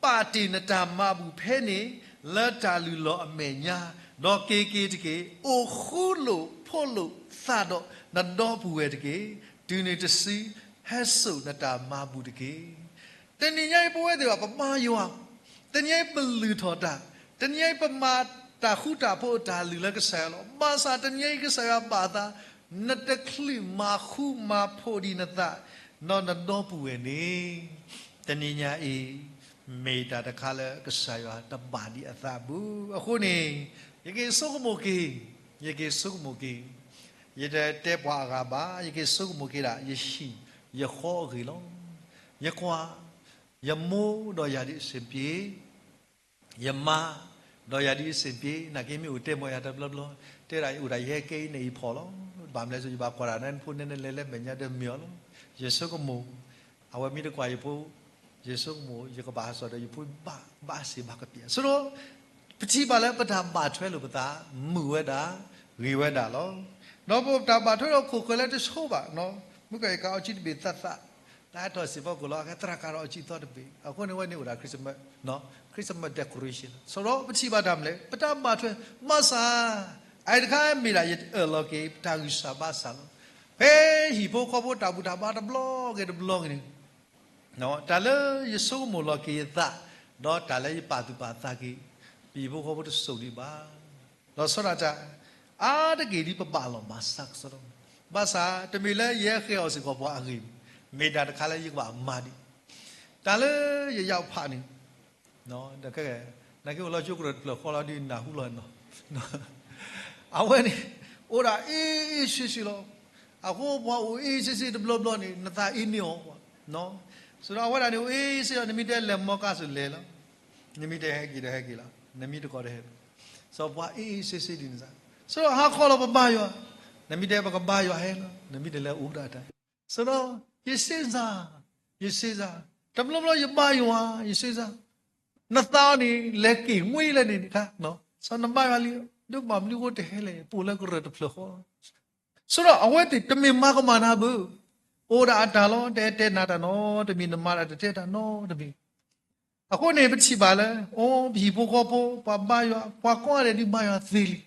ပာ်တ့ၢ်နတၢ်မၤဘူၣ်ဖဲန့ၣ် လၢတၢ်လုၢ်လီၢ်အမဲာ်ညါ, ဒီးက့ၤက့ၤတက့ၢ်, အိၣ်ဃူလိာ်ဖိးလိာ်သးဒီးနဒီပုၢ်ဝဲၢ်တက့ၢ်. တုၤနုၤတစု ဟဲစိာ်နတၢ်မၤဘူၣ်တက့ၢ်. တနံၤညါအံၤ ပဝဲသ့ၣ်တဖၣ် ပမၤယွၤ, တနံၤညါအံၤ ပလုၢ်ထီၣ်တၢ်, တနံၤညါအံၤ ပမၤတၢ်ဃူတၢ်ဖိးအတၢ်လုၢ်လၢကစၢ်ယွၤလီၤ. ဘၣ်ဆၣ်တနံၤညါအံၤ ကစၢ်ယွၤဘၣ်သး, နတချုးမၤဃူမၤဖိးဒံးနသး, နဒီပုၢ်ဝဲၢ်န့ၣ် တနံၤညါအံၤ မ့ၢ်တၢ်တခါလၢကစၢ်ယွၤတဘၣ်ဒံးအသးဘၣ်. အဃိန့ၣ် ယက့ၤဆိကမိၣ်က့ၤ, ယက့ၤဆိကမိၣ်က့ၤ, ယတတဲပှၤအဂၤဘၣ်, ယက့ၤဆိကမိၣ်က့ၤဒၣ် ယဟံၣ်ယဃီအဂ့ၢ်လီၤ. ယကွၢ်, ယမိၢ်ဒီးယၤဒ်အဆင်ပြေ, ယမါဒီးယၤဒ်အဆင်ပြေ, နာ်က့မ့ၢ်အိၣ်တဲမီၤယၤတဘျီဘျီ, တဲဒၣ်ယအိၣ်ဒၣ်ယဟဲကဲအံၤန့ၣ်အံၤဖီၣ်လီၤ. ဘၣ်မနုၤလဲၣ် ယဘၣ်ကွၢ်ဒၣ်နဖိနဲနဲလဲၤလၢမဲာ်ညါဒီးမ့ၢ်အီၤလီၤ. ယဆိကမိၣ်, အဝဲမ့ၢ်တကွၢ်ယဖိ, ယဆိကမိၣ် ယကဘၣ်ဟးစိာ်ဒီးယဖိဘၣ်, ဘၣ်စ့ၢ်ဘၣ်ကပျၢ်. ဆိဒီး ပထံၣ်ဘၣ်လၢပတၢ်ဘၣ်ထွဲလိာ်ပသး မုာ်ဝဲဒၣ်, ဂ့ၤဝဲဒၣ်လီၤ. ဒီးပတၢ်ဘၣ်ထွဲဒီးခိၣ်ဃၢၤလၢတဆိဘၣ်, မုၢ်ကဲၤကၤအီကံတဘ့ၣ်သးသး, တၢ်ဟဲထီၣ်စံၣ်ဖီခိၣ်လီၤ ကဲသရၣ်ကၤဒီးအီကံသီတဘ့ၣ်, အဃိန့ၣ်ဝဲန့ၣ်အိၣ်ဒၣ် Christmas, Christmas decoration ဆိဒီးပထံၣ်ဘၣ်တၢ်မနုၤလဲၣ် ပတၢ်ဘၣ်ထွဲ, ဘၣ်ဆၣ် အအံၤတခါမ့ၢ်ဒၣ်ယအၢၣ်လီၤက့ၤ ပတၢ်ဂံၢ်စၢ်ဘါစၢ်လီၤ. ဖဲဟံၣ်ဖိဃီဖိတၢ်ဘူၣ်တၢ်ဘါတဘျီဂ့ၤတဘျီဂ့ၤန့ၣ် တၢ်လၢယဆိကမိၣ်လီၤက့ၤယသး, ဒီးတၢ်လၢယပာ်သူၣ်ပာ်သးက့ၤ ပဟံၣ်ဖိဃီဖိတစိၤဒံးဘၣ်. လီၤဆီဒၣ်တၢ် အါတက့ၢ်ဒ်ပဘၣ်လီၤမၤစၢ်ကစီဒီ, ဘၣ်ဆၣ် တမ့ၢ်လၢယဟဲဃ့အီၤစ့ၢ်ကီးပှၤအဂ့ၢ်, မ့ၢ်တၢ်တခါလၢယကဘၣ်မၤဒံး, တၢ်လၢယယၣ်ဖးန့ၣ် နာ်က့အိၣ်လီၤကၠိကရၢၢ်တဖျၢၣ်ဃီလီၤဒ်နၢ်ဟူလီၤနီၤ, အဝဲန့ၣ် အိၣ်ဒၣ်အ့ၣ်အ့ၣ်ဆ့ဆ့လီၤ. အဃိပှၤအိၣ်အ့ၣ်အ့ၣ်ဆ့ဆ့တဘျီဘျီန့ၣ် နသးအ့န့ၢ်အီၤ, ဆိဒီးအဝဲဒၣ်န့ၣ် အိၣ်အ့ၣ်အ့ၣ်ဆ့ဆ့ နမ့ၢ်တဲလဲၤမီကါစူၤလဲၤလီၤ, နမ့ၢ်တဲဟဲက့ၤဒီးဟဲက့ၤလီၤ, နမ့ၢ်တကိးဒီးဟဲ, ဆိပှၤအ့ၣ်အ့ၣ်ဆ့ဆ့ဒ်န့ၣ်စ့ၢ်, ဆိဒီးဟါခီလီၤပဘါယွၤ, နမ့ၢ်တဲပကဘါယွၤဟဲလီၤ, နမ့ၢ်တဲလဲၤအိၣ်ဒၣ်တၢ်, ဆိဒီး ယစ့စ့, ယစ့စ့, တဘျီဘျီယဘါယွၤ ယစ့စ့ နသးအီၤန့ၣ် လဲၤက့ၤငွ့လၢန့ၣ်တခါ, စီၤနဘါယွၤလံ, ဒုးဘၣ်မနုၤဃိတဟဲလဲၣ် ပိာ်လၢကရၢၢ်တဖျၢၣ်ဃီ, ဆိဒီးအဝဲသ့ၣ်တမ့ၢ်မၤကမၣ်နၤဘၣ်, အိၣ်ဒၣ်အတၢ်လီၤ, တတဲနၤတၢ်နီတမံၤ, နမၤဒၣ်တတဲတၢ်နီတမံၤ, အဃိန့ၣ် ပထံၣ်ဘၣ်လၢ အိၣ်ပဟံၣ်ဖိဃီဖိ ပှၤဘါယွၤ, ပှၤကိးဂၤဒဲးဒုးဘါယွၤသ့လံ,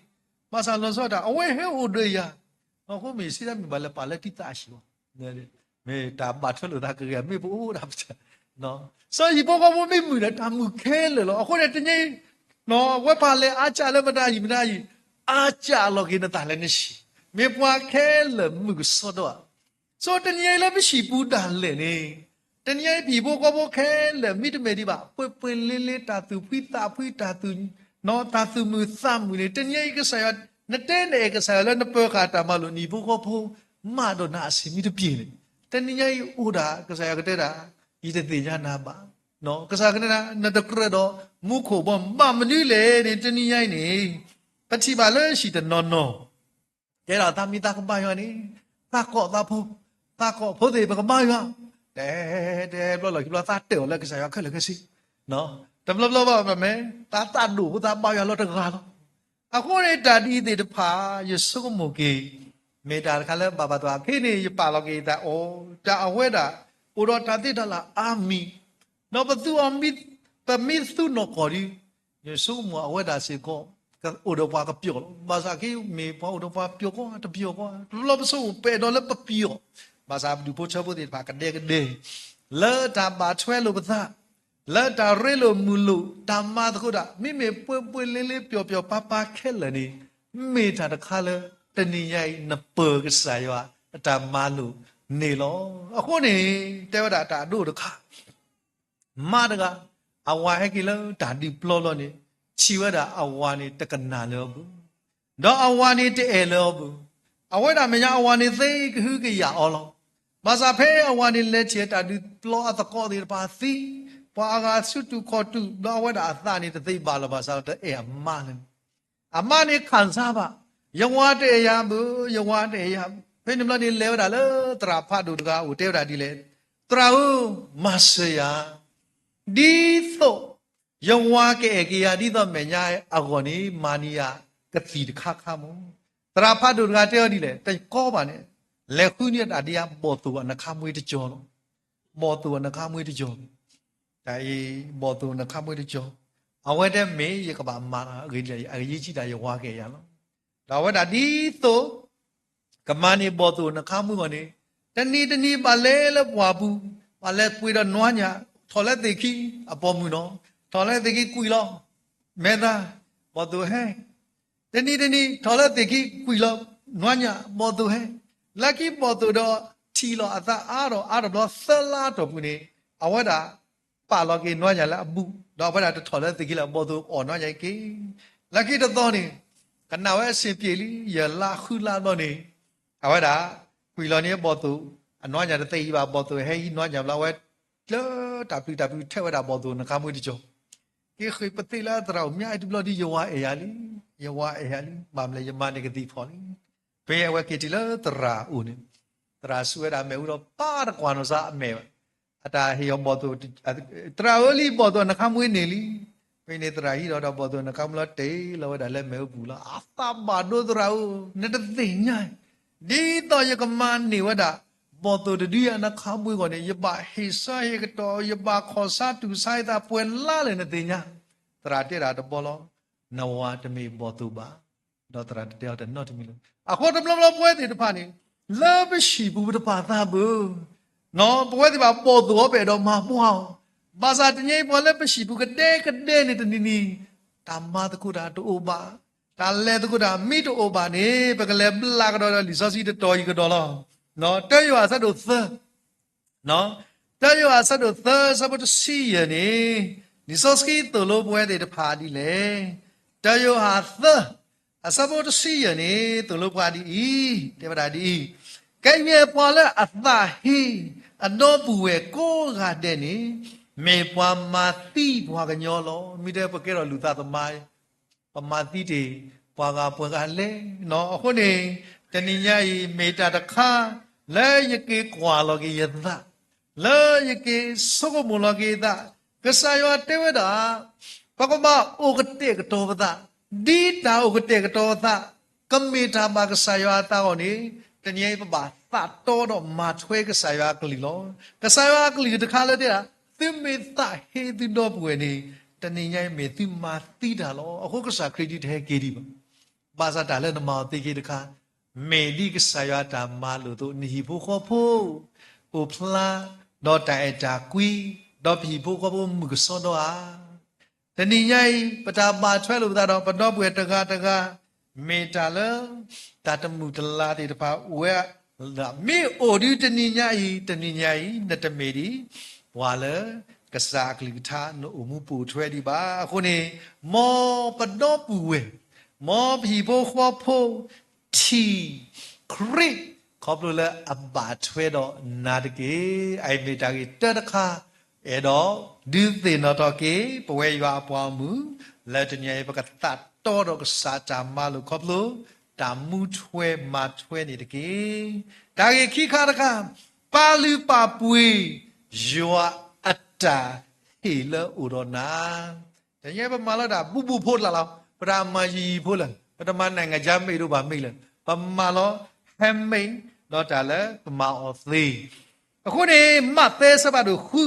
ဘၣ်ဆၣ်လီၤဆီဒၣ်တၢ် အဝဲဟဲအိၣ်ဒီးယၤ, အဃိမ့ၢ်စံးတၢ်မ့ၢ်ဘၣ်လၢပာ်လၢတံၢ်သးအဟံၣ်ဘၣ် မ့ၢ်တၢ်ဘၣ်ထွဲလိာ်သးကဂ့ၤ မ့ၢ်ပအိၣ်ဒၣ်ပတၢ်, စီၤဟံၣ်ဖိဃီဖိမ့ၢ်မုာ်ဒီးတၢ်မုာ်ခဲလၢာ်လီၤ. အဃိန့ၣ် တနံၤအံၤ ဝဲပှၤလဲၤအါစၢ်လၢမတၤယံၤမတၤယံၤ, အါစၢ်အလီၢ်က့ၤနသးလၢနဟံၣ်, မ့ၢ်ပှၤခဲလၢာ်မုာ်ကစီဒီဧါ. စီၤတနံၤအံၤလၢပဟံၣ်ပူၤဒၣ်လဲာ်န့ၣ်, တနံၤအံၤပဟံၣ်ဖိဃီဖိခဲလၢာ်မ့တမ့ၢ်ဒံးဘၣ် ပှဲၤပှဲၤလ့လ့ တၢ်သူၣ်ဖှံသးဖှံ တၢ်သူၣ်, တၢ်သူၣ်မုာ်သးမုာ်န့ၣ် တနံၤအံၤကစၢ်ယွၤ, နတဲနအဲၣ်ကစၢ်ယွၤလၢနပၢၤဃာ်တၢ်မၤလိာ်နဟံၣ်ဖိဃီဖိ မးဒီးနၤအဆံးမ့ၢ်တပျ့ၤန့ၣ် တနံၤညါအံၤအိၣ်ဒၣ် ကစၢ်ယွၤကတဲဒၣ်, ယတသ့ၣ်ညါနၤဘၣ်. ကစၢ်ကတဲဒၣ် နတကြၢးဒီးမူခိၣ်ဘီ ဘၣ်မနုၤလဲၣ်န့ၣ် တနံၤညါအံၤန့ၣ် ပထံၣ်ဘၣ်လၢဟံၣ်တနီၤနီၤ ကဲဒီးသးမံသးကဘါယွၤန့ၣ် သးကိးသးဖိ, သးကိးဖိသ့ၣ် ပကဘါယွၤ, တဲတဲဘျီလီၢ်ခံဘျီ သးတၢၢ်အီၤလၢကစၢ်ယွၤခဲလၢာ်ခဲဆ့, တဘျီဘျီဘၣ်မ့ၢ် သးသးဒိၣ်ဖိ သးဘါယွၤလီၤတဂၤလီၤ. အဃိန့ၣ် တၢ်ဒ်အံၤသ့ၣ်တဖၣ် ယဆိကမိၣ်က့ၤ မ့ၢ်တၢ်တခါလၢဘၣ်ဘၣ်သး ခဲအံၤန့ၣ် ယပာ်လီၤက့ၤသးအီၤ တၢ်အဝဲဒၣ် အိၣ်ဒီးတၢ်သ့တၢ်လၢအါမံၤ, ဒီးပသူအီၤ ပမ့ၢ်သူနီၢ်ကီၢ်ဒီး ယဆိကမိၣ်အဝဲဒၣ်စ့ၢ်ကီး အိၣ်ဒီးပှၤကပျီၣ်လီၤ. ဘၣ်ဆၣ်က့ မ့ၢ်ပှၤအိၣ်ဒီးပှၤပျီၣ်ကီ တပျီၣ်ကီ တဘျီပဆိကမိၣ် ပအဲၣ်ဒိးလၢပပျီၣ်, ဘၣ်ဆၣ်ပဒူၣ်ဖိထၢဖိသ့ၣ်တဖၣ် ကဒဲကဒဲ လၢတၢ်ဘၣ်ထွဲလိာ်ပသး လၢတၢ်ရ့လိာ်မုာ်လိာ် တၢ်မၤသကိးတၢ် မ့မ့ၢ်ပှဲၤပှဲၤလ့လ့ ပျီၣ်ပျီၣ်ပၤပၤခဲလၢာ်န့ၣ် မ့ၢ်တၢ်တခါလၢ တနံၤညါအံၤ နပၢၤကစၢ်ယွၤအတၢ်မၤလိာ်န့ၣ်လီၤ. အဃိန့ၣ် တဲဝဲဒၣ်တၢ်အဒိၣ်တခါ မါတဂၤ အဝၤဟဲက့ၤလၢတၢ်ဒုးပျီလီၤန့ၣ် ထံၣ်ဝဲဒၣ်အဝၤန့ၣ် တကနၣ်လၢအပူၤ, ဒီးအဝၤန့ၣ်တအဲၣ်လၢအပူၤ, အဝဲဒၣ်မဲာ်ညါအဝၤန့ၣ်သ့ကဟုကယာ်အီၤလီၤ. ဘၣ်ဆၣ်ဖဲအဝၤန့ၣ်လဲၤထံၣ်တၢ်ဒုးပျီအသကိးသ့ၣ်တဖၣ်သံ, ပှၤအါဂၤဆူတူာ်ခီၣ်တူာ် ဒီးအဝဲဒၣ်အသးန့ၣ်တသ့ဘၣ်လီၤ. ဘၣ်ဆၣ်တအဲၣ်အမါလၢၤ အမါန့ၣ် ခံစားဘၣ်, ယဝၤတအဲၣ်ယၤဘၣ်, ယဝၤတအဲၣ်ယၤဘၣ်. ဖဲန့ၣ်ဘျီန့ၣ် လဲၤဝဲဒၣ်လၢသရၣ်ဖးဒိၣ်တဂၤအအိၣ် တဲဝဲဒၣ်ဒ်လဲၣ်, သရၣ်ဧၢ, မၤစၢၤယၤ, ဒ်သိးယဝၤကအဲၣ်က့ၤယၤ ဒ်သိးမဲာ်ညါအဂီၢ်န့ၣ် မၤန့ၢ်ယၤကသံၣ်တခါခါမး. သရၣ်ဖးဒိၣ်တဂၤတဲအီၤဒ်လဲၣ်, တကီဘၣ်န့ၣ်, လဲၤဃုန့ၢ်တၢ်ဒ်ယၤ ဘီၣ်သိၣ်အနခါမှ့တကၠီၤလီၤ. ဘီၣ်သိၣ်အနခါမှ့တကၠီၤ တၢ်အံၤ ဘီၣ်သိၣ်နခါမှ့တကၠီၤ, အဝဲတဲမ့ၢ်ယကဘၣ်မၤလီၤ, အဂ့ၢ်ဒ်လဲၣ် အဂ့ၢ်ယဲၢ်ကံၣ်တၢ်ယဝၤကအဲၣ်ယၤလီၤ. ဒီးအဝဲဒၣ်ဒ်သိး ကမၤန့ၢ်ဘီၣ်သိၣ်နခါမှ့အဂီၢ်န့ၣ်, တနံၤတနံၤဘၣ်လဲၤလၢပှၢ်ပူၤ, ဘၣ်လဲၤပှ့ၤဒီးနွါညၣ်, ထီၣ်လၢသ့ၣ်ခံ, အပိာ်မုၣ်နီၤ, ထီၣ်လၢသ့ၣ်ခံကွံာ်လီၤ, မဲာ်သၣ်, ဘီၣ်သိၣ်ဟဲ တနံၤတနံၤ ထီၣ်လၢသ့ၣ်ခံကွံာ်လီၤ, နွါညၣ် ဘီၣ်သိၣ်ဟဲ, လၢခံဘီၣ်သိၣ်ဒီးထံၣ်လီၤအသးအါထီၣ်အါထီၣ်ဘျီ သၢလါအတီၢ်ပူၤန့ၣ်, အဝဲဒၣ် ပာ်လီၤက့ၤနွါညၣ်လၢအဘူး, ဒီးအဝဲဒၣ်တထီၣ်လၢသ့ၣ်ခံလၢအဘီၣ်သိၣ်အီၣ်နွါညၣ်က့ၤ, လၢခံတသီန့ၣ်, ကနၣ်ဝဲအဆင်ပြေလံ, ယဲၢ်လါဃုလါဘျီန့ၣ်, အဝဲဒၣ် ကွံာ်လီၤန့ၣ်ဘီၣ်သိၣ်, အနွါညၣ်တသ့အံၤဘၣ် ဘီၣ်သိၣ်ဟဲဟံးနွါညၣ်ဘျီဝဲ, လၢတၢ်ပျုၤတၢ်ပျုၤထဲဝဲဒၣ်ဘီၣ်သိၣ်နခါမှ့တကၠီၤ က့ၤဃ့ၢ်ပသ့ၣ်လၢသရၣ်အိၣ် မ့ၢ်အဲၣ်ဒိးဘျီဒ်ယဝၤအဲၣ်ယၤလံ, ယဝၤအဲၣ်ယၤလံ, ဘၣ်မနုၤလဲၣ် ယမါန့ၣ်ကသံၣ်ဖီၣ်လံ. ဖဲအဝဲက့ၤတုၤလၢသရၣ်အိၣ်န့ၣ်, သရၣ်စံးဝဲဒၣ် မ့ၣ်အူဒီးပၢ်တကွၢ်နီၢ်စါအမဲာ်ဘၣ်, အတၢ်ဟ့ၣ်အီၤဘီၣ်သိၣ်, သရၣ်ဧၢလံ ဘီၣ်သိၣ်နခါမှ့န့ၢ်လံ. ဖဲန့ၣ်သရၣ်ဟံးဒီးဒီးဘီၣ်သိၣ်နခါမှ့လီၤ တ့ၢ်လီၤဝဲဒၣ်လၢမ့ၣ်အူပူၤလီၤ. အသးဘၣ်ဒိသရၣ်ဧၢ, နတသ့ၣ်ညါ ဒ်သိးယကမၤန့ၢ်ဝဲဒၣ် ဘီၣ်သိၣ်တဒုယၤနခါမှ့အဂီၢ်န့ၣ်, ယဘၣ်ဟ့ၣ်ဆၢဟ့ၣ်ကတီၢ်, ယဘၣ်ခီၣ်ဆါတူၢ်ဆါယသးပှဲၤလါလၢနသ့ၣ်ညါ. သရၣ်တဲဒၣ်တဘျီလီၤ, နဝၤတမ့ၢ်ဘီၣ်သိၣ်ဘၣ်. ဒီးသရၣ်တတဲအီၤတၢ်နီတမံၤလၢၤ. အဃိတဘျီဘျီပဝဲသ့ၣ်တဖၣ်န့ၣ်, လၢပဟံၣ်ပူၤပတပာ်သးဘၣ် ပဝဲသ့ၣ်ဘၣ်ဘီၣ်သိၣ်အီၤ ပအဲၣ်ဒိးမၤပှၢ်အီၤ, ဘၣ်ဆၣ်တနံၤအံၤပှၤလၢပဟံၣ်ပူၤကဒဲကဒဲန့ၣ်တနံၤနံၤ, တၢ်မၤသကိးတၢ်တအိၣ်ဘၣ်, တၢ်လဲၤသကိးတၢ်မ့ၢ်တအိၣ်ဘၣ်န့ၣ်, ပကလဲၤဘျးကဒီးဒီးလံာ်စီဆှံတတီၤအံၤကဒီးလီၤ. တၢယိၤဟၣ်အဆၢဒိၣ်သၢ တၢယိၤဟၣ်အဆၢဒိၣ်သၢ အဆၢဖိတဆံယဲၢ်န့ၣ်, လံာ်စီဆှံသိၣ်လိပဝဲသ့ၣ်တဖၣ်ဒ်လဲၣ်. တၢယိၤဟၣ်သၢ အဆၢဖိတဆံယဲၢ်န့ၣ် သိၣ်လိပှၤဒ်အံၤ, တဲဝဲဒၣ်ဒ်အံၤ, ကယဲၢ်ပှၤလၢအသးဟ့ အဒီပုၢ်ဝဲၢ်ကိးဂၤဒဲးန့ၣ်, မ့ၢ်ပှၤမၤသံပှၤကညီလီၤ. မ့ၢ်တဲပကဲထီၣ်လူၤသးသမါ ပမၤသံတ့ၢ် ပှၤဂၤပှၤဂၤလဲၣ်. အဃိန့ၣ် တနံၤညါအံၤ မ့ၢ်တၢ်တခါ လၢယက့ၤကွၢ်လီၤက့ၤယသး, လၢယက့ၤဆိကမိၣ်လီၤက့ၤယသး, ကစၢ်ယွၤတဲဝဲဒၣ်, ပကဘၣ်အိၣ်ကတဲာ်ကတီၤပသး, ဒ်တၢ်အိၣ်ကတဲာ်ကတီၤပသး ကမ့ၢ်တၢ်ဘၣ်ကစၢ်ယွၤအသးအဂီၢ်န့ၣ်, တနံၤညါအံၤ ပဘၣ်သးတီဒီးမၤထွဲကစၢ်ယွၤအကလုၢ်လီၤ. ကစၢ်ယွၤအကလုၢ်တခါလၢတဲဒၣ်, သုမ့ၢ်သးဟ့သုဒီပုၢ်ဝဲၢ်န့ၣ်, တနံၤညါအံၤမ့ၢ်သုမၤသံတၢ်လီၤ. အဃိကစၢ်ခရံာ်ဒုးတဟဲက့ၤဒံးဘၣ်. ဘၣ်ဆၣ်တၢ်လၢနမၤအီၤသ့က့ၤတခါ, မ့ၢ်ဒ်ကစၢ်ယွၤတၢ်မၤလိာ်အသိး နဟံၣ်ဖိဃီဖိ အိၣ်ဖျါ, ဒီးတၢ်အဲၣ်တၢ်ကွံ, ဒီးပဟံၣ်ဖိဃီဖိမုၢ်ကစီဒီဧါ. တနံၤညါအံၤ ပတၢ်ဘၣ်ထွဲလိာ်ပသးဒီးပဒီပုၢ်ဝဲၢ်တဂၤတဂၤ, မ့ၢ်တၢ်လၢ တၢ်တမုာ်တလၤသ့ၣ်တဖၣ်အိၣ်ဝဲ, မ့ၢ်အိၣ်ဒုးတနံၤညါအံၤ, တနံၤညါအံၤ နတမ့ၢ်ဒံး ပှၤလၢ ကစၢ်အကလုၢ်ကထါ နအိၣ်မူပိာ်ထွဲဒံးဘၣ်. အဃိန့ၣ် မ်ပဒီပုၢ်ဝဲၢ်, မ်ပဟံၣ်ဖိဃီဖိ ထံၣ် ခရံာ် ခီဖျိလၢအဘၣ်ထွဲဒီးနၤတက့ၢ်. အအံၤမ့ၢ်တၢ်ဂ့ၢ်တၢတခါ, အဲၣ်ဒိးဒုးသ့ၣ်နီၣ်ထီၣ်က့ၤ ပဝဲယွၤအပှၤဂီၢ်မုၢ် လၢတနံၤအံၤ ပကသးတီဒီးကစၢ်တၢ်မၤလိာ်ခီဖျိ တၢ်မူထွဲမၤထွဲန့ၣ်တက့ၢ်. တၢ်ဂ့ၢ်ခံခါတခါ, ပာ်လုၢ်ပာ်ပှ့ၤ ယွၤအတၢ်ဟ့ၣ်လၢအိၣ်ဒီးနၤ တနံၤအံၤပမၤလီၤတၢ်ဘူးဘူးဖိတလးလီၤ. ပတမၤယံာ်ယံာ်ဖိလၢာ်, ပတမၤ နိုင်ငံခြားမ့ၢ် ဒိၣ်ဘၣ်မ့ၢ်လၢာ်, ပမၤလီၤ handmade ဒီးတၢ်လၢပမၤအီၤသ့. အဃိန့ၣ် မးသဲအဆၢဖးဒိၣ်ဃု,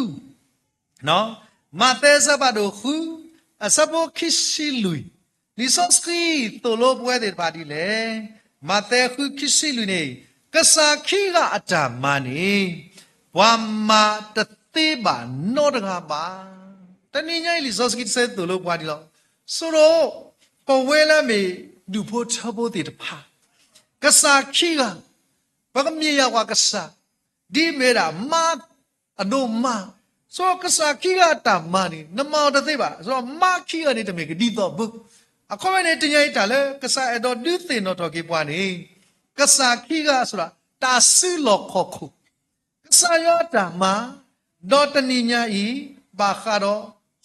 မးသဲအဆၢဖးဒိၣ်ဃု, အဆၢဖိခံဆံလွံၢ်, လံာ်စီဆှံသိၣ်လိပဝဲသ့ၣ်တဖၣ်ဒ်လဲၣ်. မးသဲဃုခံဆံလွံၢ်န့ၣ်, ကစၢ်ခံဂၤအတၢ်မၤန့ၣ် ပှၤမၤတသ့ဘၣ်နီတဂၤဘၣ်. တနံၤညါအံၤ လံာ်စီဆှံတဆၢသိၣ်လိပှၤဒ်လီၤ. ဆိကမိၣ် ပဝဲလၢအမ့ၢ်ဒူၣ်ဖိထၢဖိသ့ၣ်တဖၣ်, ကစၢ်ခံဂၤ ပကမ့ၢ်ယၤပှၤကစၢ်, ဒ်မ့ၢ်ဝဲဒၣ်မါအဒိၣ်မး, ဆိကမိၣ်ကစၢ်ခံဂၤအတၢ်မၤန့ၣ် နမၤအီၤတသ့ဘၣ်. ဆိကမိၣ်မါခံဂၤန့ၣ် တမ့ၢ်ကဒ်သိးဘၢ. အခီပညီန့ၣ် တနံၤညါအံၤတၢ်လၢကစၢ်အဲၣ်ဒိးဒုးသ့ၣ်နီၣ်ထီၣ်က့ၤပှၤန့ၣ်, ကစၢ်ခံဂၤဆိဒၣ် တၢ်စုလီၢ်ခီၣ်ခိၣ် ကစၢ်ယွၤအတၢ်မၤ, ဒီးတနံၤညါအံၤ ဘၣ်ဃးဒီး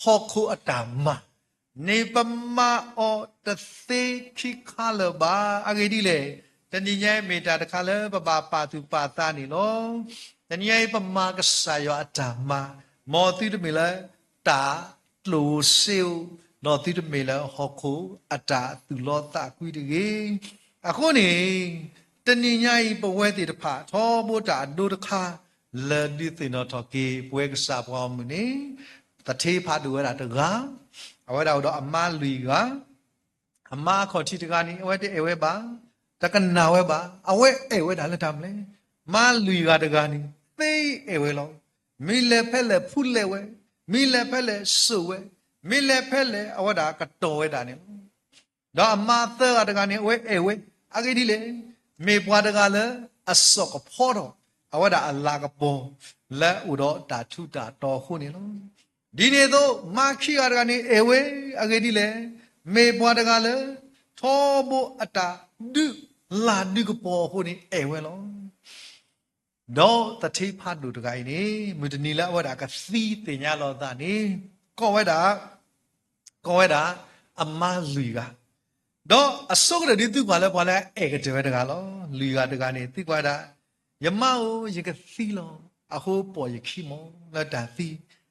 ဟီၣ်ခိၣ်အတၢ်မၤန့ၣ် ပမၤအီၤတသ့ခံခါလၢၤဘၣ်. အဂ့ၢ်ဒ်လဲၣ်, တနံၤညါအံၤမ့ၢ်တၢ်တခါလၢပဘၣ်ပာ်သူၣ်ပာ်သးန့ၣ်လီၤ. တနံၤညါအံၤပမၤကစၢ်ယွၤအတၢ်မၤ, မ်သုတမ့ၢ်လၢတၢ်ကျိၣ်ဧိၤစ့ဧိၤ, ဒီးသုတမ့ၢ်လၢဟီၣ်ခိၣ်အတၢ်သူၣ်လီသးကွံတဂ့ၤ. အဃိန့ၣ် တနံၤညါအံၤ ပဝဲသ့ၣ်တဖၣ် ထီဘိတၢ်အဒိတခါ လၢဒုးသ့ၣ်နီၣ်ထီၣ်က့ၤ ပဝဲကစၢ်ပှၤဂီၢ်မုၢ်န့ၣ်, သထ့ဖးဒိၣ်ဝဲဒၣ်တဂၤ, အဝဲဒၣ်အိၣ်ဒီးအမါလွံၢ်ဂၤ, အမါအခီၣ်ထံးတဂၤန့ၣ် အဝဲတအဲၣ်ဝဲဘၣ်, တကနၣ်ဝဲဘၣ်, အဝဲအဲၣ်ဝဲဒၣ်လၢတၢ်မနုၤလဲၣ်. မါလွံၢ်ဂၤတဂၤန့ၣ် သ့အဲၣ်ဝဲလီၤ. မ့ၢ်လဲၤဖဲလဲၣ်ဖူလဲၣ်ဝဲ, မ့ၢ်လဲၤဖဲလဲၣ်စိာ်ဝဲ, မ့ၢ်လဲၤဖဲလဲၣ်အဝဲဒၣ်ကတီၤဝဲဒၣ်န့ၣ်လီၤ. ဒီးအမါသၢဂၤတဂၤန့ၣ် အဝဲအဲၣ်ဝဲ, အဂ့ၢ်ဒ်လဲၣ်, မ့ၢ်ပှၤတဂၤလၢအစိာ်ကဖီထီၣ် အဝဲဒၣ်အလၤကပီၤ လၢအအိၣ်ဒီးတၢ်ထူးတၢ်တီၤအဃိန့ၣ်လီၤ. ဒ်န့ၣ်အသိး မါခံဂၤတဂၤန့ၣ်အဲၣ်ဝဲ, အဂ့ၢ်ဒ်လဲၣ်, မ့ၢ်ပှၤတဂၤလၢ ထီဘိအတၢ်ဒုးလၤဒုးကပီၤအဃိန့ၣ် အဲၣ်ဝဲလီၤ. ဒီးသထ့ဖးဒိၣ်တဂၤအံၤန့ၣ် မုၢ်တနံၤလၢအဝဲဒၣ်ကသံသ့ၣ်ညါလီၤအသးန့ၣ် ကိးဝဲဒၣ်, ကိးဝဲဒၣ် အမါလွံၢ်ဂၤ, ဒီးအဆိကတၢၢ်ဒုးသံကွၢ်လၢပှၤလၢအအဲၣ်ကတၢၢ်ဝဲတဂၤလီၤ. လွံၢ်ဂၤတဂၤန့ၣ် သံကွၢ်ဝဲဒၣ်, ယမါဧၢ, ယကသံလီၤ. အဃိပိာ်ယခံမး လၢတၢ်သံ,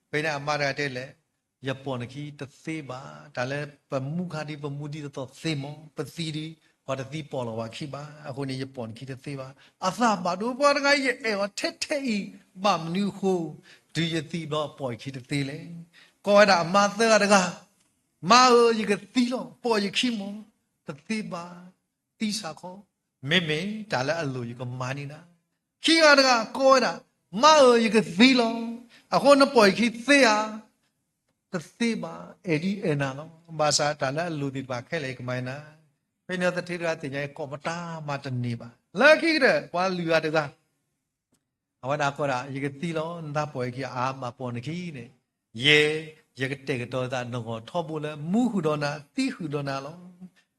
ဖဲန့ၣ်အမါတဂၤတဲလဲၣ်, ယပိာ်နခံတသ့ဘၣ်. တၢ်လၢပမူခါဒ်ပမူဒ်သိးသိးသ့မး, ပသံဒ် ပှၤတသံပိာ်လီၤပှၤခံဘၣ်. အဃိန့ၣ် ယပိာ်နခံတသ့ဘၣ်. အသးဘၣ်ဒိပှၤတဂၤအံၤ ယအဲၣ်အီၤထဲထဲအံၤ, ဘၣ်မနုၤအဃိ တုၤယသံဘျီပိာ်ယခံတသ့လဲၣ်. ကိးဝဲဒၣ်အမါသၢဂၤတဂၤ, မါဧၢ, ယကသံလီၤ, ပိာ်ယခံမး, တသ့ဘၣ်, သံဆးခီ, မ့မ့ၢ်တၢ်လၢအလိၤယကမၤန့ၢ်နၤ. ခံဂၤတဂၤကိးဝဲဒၣ်, မါဧၢ, ယကသံလီၤ, အဃိနပိာ်ယခံသ့ဧါ. တသ့ဘၣ်, အဲၣ်ဒ်အဲၣ်နၤလီၤ. ဘၣ်ဆၣ်တၢ်လၢအလိၤသ့ၣ်တဖၣ်ခဲလၢာ်ယကမၤန့ၢ်နၤ. ဖဲန့ၣ်သထ့တဂၤသ့ၣ်ညါအံၤ ကိးမတၤမးတန့ၢ်ဘၣ်. လၢခံကတၢၢ် ပှၤလွံၢ်ဂၤတဂၤ အဝဲဒၣ်ကိးဒၣ် ယကသံလီၤ, နသးပိာ်ယခံဧါ. မၤပိာ်နခံန့ၣ်, ယဲ, ယကတဲာ်ကတီၤသးနဂီၢ်ထီဘိလၢ မူဃုာ်ဒီးနၤ သံဃုာ်ဒီးနၤလီၤ.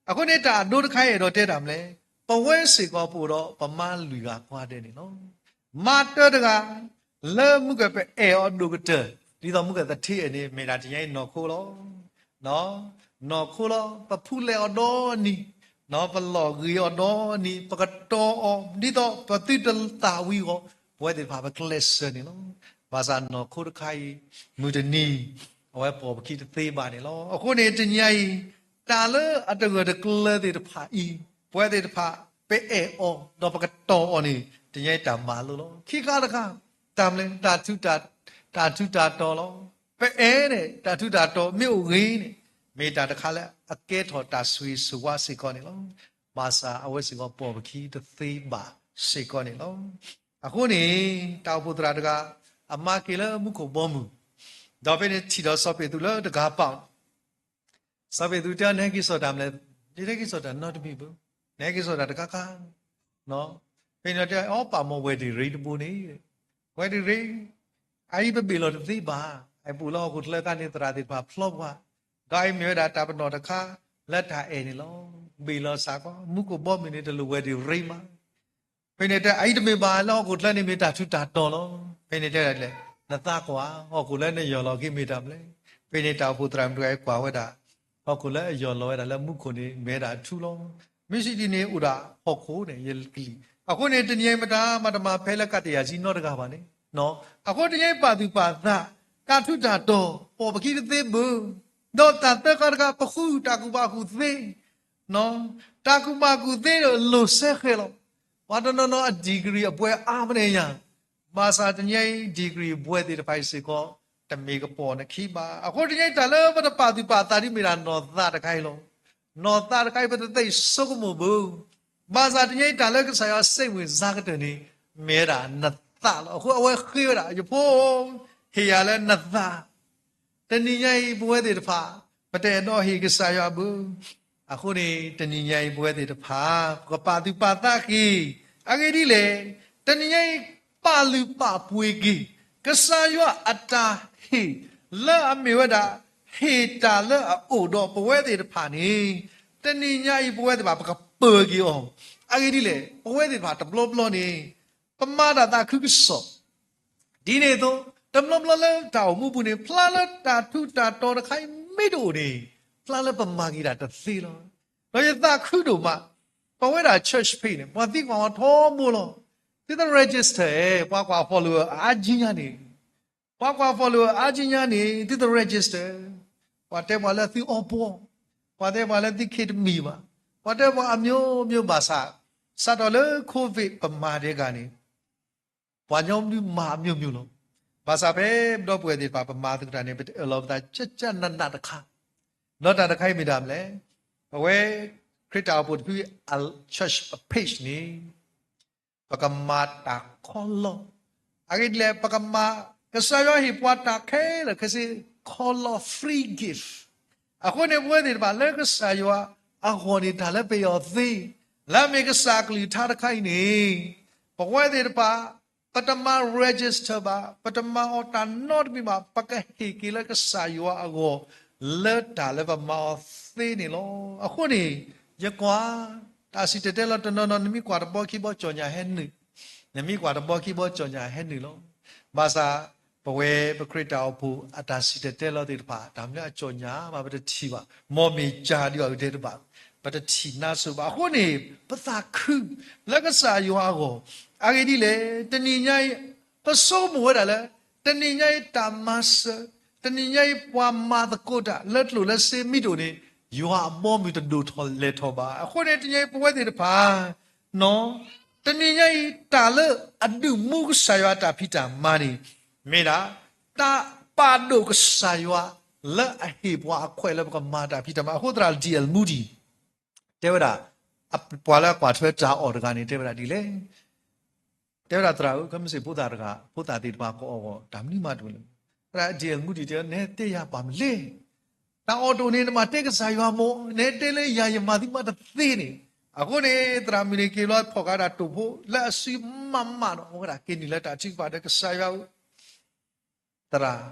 အဃိန့ၣ် တၢ်အဒိတခါအံၤအဲၣ်ဒိးတဲတၢ်မနုၤလဲၣ်, ပဝဲစ့ၢ်ကီးပအိၣ်ဒီးပမါလွံၢ်ဂၤကိးဂၤဒဲးန့ၣ်လီၤ. မါတၢတဂၤ လၢမုၢ်ကပအဲၣ်အီၤဒိၣ်ကတၢၢ် ဒ်သိးမုၢ်ကသထ့အဲၣ်န့ၣ် မ့ၢ်ဒၣ်တနံၤအံၤနီၢ်ခိလီၤ. နီၢ်ခိလီၤ, ပဖူလဲၣ်အီၤဒီနံၤ, ပလီၢ်ဂ့ၤအီၤဒီနံၤ, ပကတီၤအီၤ ဒ်သိးပသုတသးဝံၤအဂီၢ် ပဝဲသ့ၣ်တဖၣ်ပကျဲးစၢးန့ၣ်လီၤ. ဘၣ်ဆၣ်နီၢ်ခိတခါအံၤ မုၢ်တနံၤ အဝဲပိာ်ပခံတသ့ဘၣ်န့ၣ်လီၤ. အဃိန့ၣ်တနံၤအံၤ တၢ်လၢအတဂၢၢ်တကျၢၤသ့ၣ်တဖၣ်အံၤ ပဝဲသ့ၣ်တဖၣ် ပအဲၣ်အီၤ ဒီးပကတီၤအီၤန့ၣ် တနံၤအံၤတၢ်မၤလိလီၤ. ခံခါတခါ တၢ်မနုၤလဲၣ်, တၢ်ထူးတၢ်တီၤလီၤ. ပအဲၣ်န့ၣ် တၢ်ထူးတၢ်တီၤမ့ၢ်အိၣ်ဂ့ၤန့ၣ် မ့ၢ်တၢ်တခါလၢအကဲထီၣ်တၢ်ဆိၣ်ဂ့ၤဆိၣ်ဝါစ့ၢ်ကီးန့ၣ်လီၤ. ဘၣ်ဆၣ်အဝဲစ့ၢ်ကီးပိာ်ပခံတသ့ဘၣ်စ့ၢ်ကီးန့ၣ်လီၤ. အဃိန့ၣ် တၢ်အိၣ်ဖှိၣ်သရၣ်တဂၤ အမါက့ၤလၢမူခိၣ်ဘီမုၢ်, ဒီးဖဲန့ၣ်ထံၣ်ဒီးစီၤပ့းတရူးလၢတကပၤ စီၤပ့းတရူးတဲ နဟဲက့ၤစိာ်တၢ်မနုၤလဲၣ်, ယတဟဲက့ၤစိာ်တၢ်နီတမံၤဘၣ်, နဟဲက့ၤစိာ်တၢ်တခါခါ. ဖဲန့ၣ်တဲ အိ ပာ်မီၤ wedding ring တဘိန့ၣ်, wedding ring အအံၤပဘ့ၣ်လီၤတသ့ဘၣ်. အအံၤပအိၣ်လၢဟီၣ်ခိၣ်ချၢအခါန့ၣ် သရၣ်သ့ၣ်တဖၣ်ဖျီပှၤ, ဒီးအအံၤမ့ၢ်ဝဲဒၣ်တၢ်ပနီၣ်တခါလၢတၢ်အဲၣ်န့ၣ်လီၤ. ဘ့ၣ်လီၤစ့ၢ်ကီး မူခိၣ်ဘီမုၢ်န့ၣ် တလိၣ် wedding ring ဘၣ်. ဖဲန့ၣ်တဲ အအံၤတမ့ၢ်ဘၣ် လၢဟီၣ်ခိၣ်ချၢန့ၣ်မ့ၢ်တၢ်ထူးတၢ်တီၤလီၤ. ဖဲန့ၣ်တဲဒ်လဲၣ်, နသးကွၢ် ဟီၣ်ခိၣ်လၢနယီၢ်လီၤက့ၤမ့ၢ်တၢ်မနုၤလဲၣ်. ဖဲန့ၣ်တၢ်အိၣ်ဖှိၣ်သရၣ်မုၣ်တဂၤအံၤကွၢ်ဝဲဒၣ် ဟီၣ်ခိၣ်လၢအယီၢ်လီၤဝဲဒၣ်လၢမူခိၣ်န့ၣ် မ့ၢ်ဝဲဒၣ်အထူလီၤ. မ့ၢ်စံးဒ်န့ၣ် အိၣ်ဒၣ်ဟီၣ်ခိၣ်န့ၣ် ယကလံၤ. အဃိန့ၣ် တနံၤအံၤမတၤမၤတမၤဖဲလၢကးတယၤစံနီတဂၤဘၣ်န့ၣ်. အဃိတနံၤအံၤ ပာ်သူၣ်ပာ်သး, တၢ်ထူးတၢ်တီၤ ပိာ်ပခံတသ့ဘၣ်. ဒီးတၢ်သၢခါတခါ ပဃုတၢ်ကူၣ်ဘၣ်ကူၣ်သ့, တၢ်ကူၣ်ဘၣ်ကူၣ်သ့ဒီးလိၤဆဲဃဲးလီၤ. ပှၤတနီၤနီၤအ degree အဘှဲအါမးန့ၣ်ညါ, ဘၣ်ဆၣ်တနံၤအံၤ degree ဘှဲသ့ၣ်တဖၣ်အံၤစ့ၢ်ကီး တမ့ၢ်ကပီၤနခံဘၣ်. အဃိတနံၤအံၤ တၢ်လၢပတပာ်သူၣ်ပာ်သးဒ်မ့ၢ်ဒၣ်နီၢ်သးတခါအံၤလီၤ. နီၢ်သးတခါအံၤ ပတသ့ၣ်ဆိကမိၣ်ဘၣ်. ဘၣ်ဆၣ်တနံၤအံၤ တၢ်လၢကစၢ်ယွၤစံးဝံၤစါကတၢၢ်န့ၣ် မ့ၢ်ဝဲဒၣ်နသးလီၤ. အဃိအဝဲဃ့ဝဲဒၣ် ယဖိဧၢ, ဟ့ၣ်ယၤလၢနသး တနံၤညါအံၤ ပဝဲသ့ၣ်တဖၣ် ပတအဲၣ်ဒိးဟ့ၣ်ကစၢ်ယွၤဘၣ်. အဃိန့ၣ် တနံၤညါအံၤ ပဝဲသ့ၣ်တဖၣ် ပကပာ်သူၣ်ပာ်သးက့ၤ. အဂ့ၢ်ဒ်လဲၣ်, တနံၤညါအံၤ ပာ်လုၢ်ပာ်ပှ့ၤက့ၤ ကစၢ်ယွၤအတၢ်ဟ့ၣ် လၢအမ့ၢ်ဝဲဒၣ် ဟ့ၣ်တၢ်လၢအအိၣ်ဒီးပဝဲသ့ၣ်တဖၣ်န့ၣ်, တနံၤညါအံၤ ပဝဲသ့ၣ်တဖၣ် ပကပၢၤက့ၤအီၤ. အဂ့ၢ်ဒ်လဲၣ်, ပဝဲသ့ၣ်တဖၣ်တဘျီဘျီန့ၣ် ပမၤတၢ်သးခုကစီၣ် ဒ်န့ၣ်အသိး တဘျီဘျီလၢတၢ်အိၣ်မူပူၤန့ၣ် ဖျါလၢတၢ်ထူးတၢ်တီၤတခါအံၤမ့ၢ်တအိၣ်န့ၣ် ဖျါလၢပမၤက့ၤတၢ်တသ့လီၤ. ဒီးယသးခုဒိၣ်မး, ပဝဲဒၣ် church ဖဲအံၤန့ၣ် ပှၤသံကွၢ်အီၤထီဘိလီၤ. သုတ register ဧါ, ပှၤကွၢ် follower အါကံညါန့ၣ်, ပှၤကွၢ် follower အါကံညါန့ၣ် သုတ register. ပှၤတဲပှၤလၢသုအီပီ, ပှၤတဲပှၤလၢသုခ့တမံၤဘၣ်, ပှၤတဲပှၤအမျိုးမျိုးဘၣ်ဆၣ်, စးထီၣ်လၢ covid ပမၤဒဲးဂၤန့ၣ် ပှၤကညီမ့ၢ်မၤအမျိုးမျိုးလီၤ. ဘၣ်ဆၣ်ဖဲပဒီပုၢ်ဝဲၢ်သ့ၣ်တဖၣ် ပမၤသကိးတၢ်န့ၣ် ပတအၢၣ်လီၤပသးကၠၢ်ကၠၢ်နးနးတခါ, ဒီးတၢ်တခါအံၤမ့ၢ်ဒၣ်မနုၤလဲၣ်, ပဝဲခရံာ်တၢ်အိၣ်ဖှိၣ်တဖုအ church page န့ၣ် ပကမၤတၢ်ခီလီၢ်. အဂ့ၢ်ဒ်လဲၣ်, ပကမၤ, ကစၢ်ယွၤဟ့ၣ်ပှၤတၢ်ခဲလၢာ်ခဲဆ့ ခီလီၢ် free gift. အဃိန့ၣ် ပဝဲသ့ၣ်တဖၣ်လၢကစၢ်ယွၤအဂီၢ်န့ၣ် တၢ်လၢပအဲၣ်အီၤသ့, လၢအမ့ၢ်ကစၢ်အကလုၢ်ကထါတခါအံၤန့ၣ်, ပဝဲသ့ၣ်တဖၣ် ပတမၤ register ဘၣ်, ပတမၤအီၤတၢ်နီတမံၤဘၣ်, ပကဟ့ၣ်က့ၤလၢကစၢ်ယွၤအဂီၢ် လၢတၢ်လၢပမၤအီၤသ့န့ၣ်လီၤ. အဃိန့ၣ် ယကွၢ် တၢ်စံၣ်တဲၤတဲလီၤတနီၤနီၤ နမ့ၢ်ကွၢ်တဘျီခံဘျီ ကၠီၣ်ညါဟဲနုာ်, နမ့ၢ်ကွၢ်တဘျီခံဘျီ ကၠီၣ်ညါဟဲနုာ်လီၤ. ဘၣ်ဆၣ် ပဝဲပခရံာ်တၢ်အိၣ်ဖှိၣ်အတၢ်စံၣ်တဲၤတဲလီၤသ့ၣ်တဖၣ် တၢ်မနုၤအကၠီၣ်ညါမး ပတထံၣ်ဘၣ်, မ်မ့ၢ်ကၢ်ဒ်အဂ့ၢ်တဲတဘၣ်, ပတထံၣ်နါစိၤဘၣ်. အဃိန့ၣ် ပသးခုလၢကစၢ်ယွၤအဂီၢ်, အဂ့ၢ်ဒ်လဲၣ်, တနံၤညါအံၤ ပဆိကမိၣ်ဝဲဒၣ်လၢ တနံၤညါအံၤတၢ်မၤစၢၤ, တနံၤညါအံၤပှၤမၤသကိးတၢ်လၢကျိၣ်လၢစ့မ့ၢ်တအိၣ်န့ၣ် ယွၤအဘီအမုၢ်တဒိၣ်ထီၣ်လဲၤထီၣ်ဘၣ်. အဃိန့ၣ် တနံၤညါအံၤပဝဲသ့ၣ်တဖၣ် တနံၤညါအံၤ တၢ်လၢအဒုးမူကစၢ်ယွၤအတၢ်ဖံးတၢ်မၤန့ၣ် မ့ၢ်ဒၣ် တၢ်ပာ်ဒိၣ်ကစၢ်ယွၤလၢအဟ့ၣ်ပှၤအခွဲးလၢပကမၤတၢ်ဖံးတၢ်မၤ. အဃိသရၣ် D L Moody တဲဝဲဒၣ်, ပှၤလၢအကွၢ်ထွဲတၢ်အီၣ်တဂၤန့ၣ် တဲဝဲဒၣ်ဒ်လဲၣ် တဲဝဲဒၣ်သရၣ်ဧၢ, ခဲမုၢ်ဆ့ၣ်ဖိသၣ်တဂၤ, ဖိသၣ်သ့ၣ်တဖၣ်ကအီၣ်ဂီၢ် တၢ်မနုၤမးတမံၤလဲၣ်. သရၣ် D L Moody တဲ နဟဲတဲယၤဘၣ်မနုၤလဲၣ်. တၢ်အီၣ်တအိၣ်န့ၣ် နမၤတဲကစၢ်ယွၤမ့ၢ်, နဟဲတဲလၢယၤ ယမၤသုမးတသ့န့ၣ်. အဃိန့ၣ် သရၣ်မုၣ်န့ၣ် က့ၤလီၤဖီၣ်ဃာ်ဒၣ်တိာ်ဖိလၢအစုမးမးဒီး အဝဲဒၣ်က့ၤနုာ်လၢတၢ်ထုကဖၣ်ဒီး ကစၢ်ယွၤဧၢ သရၣ်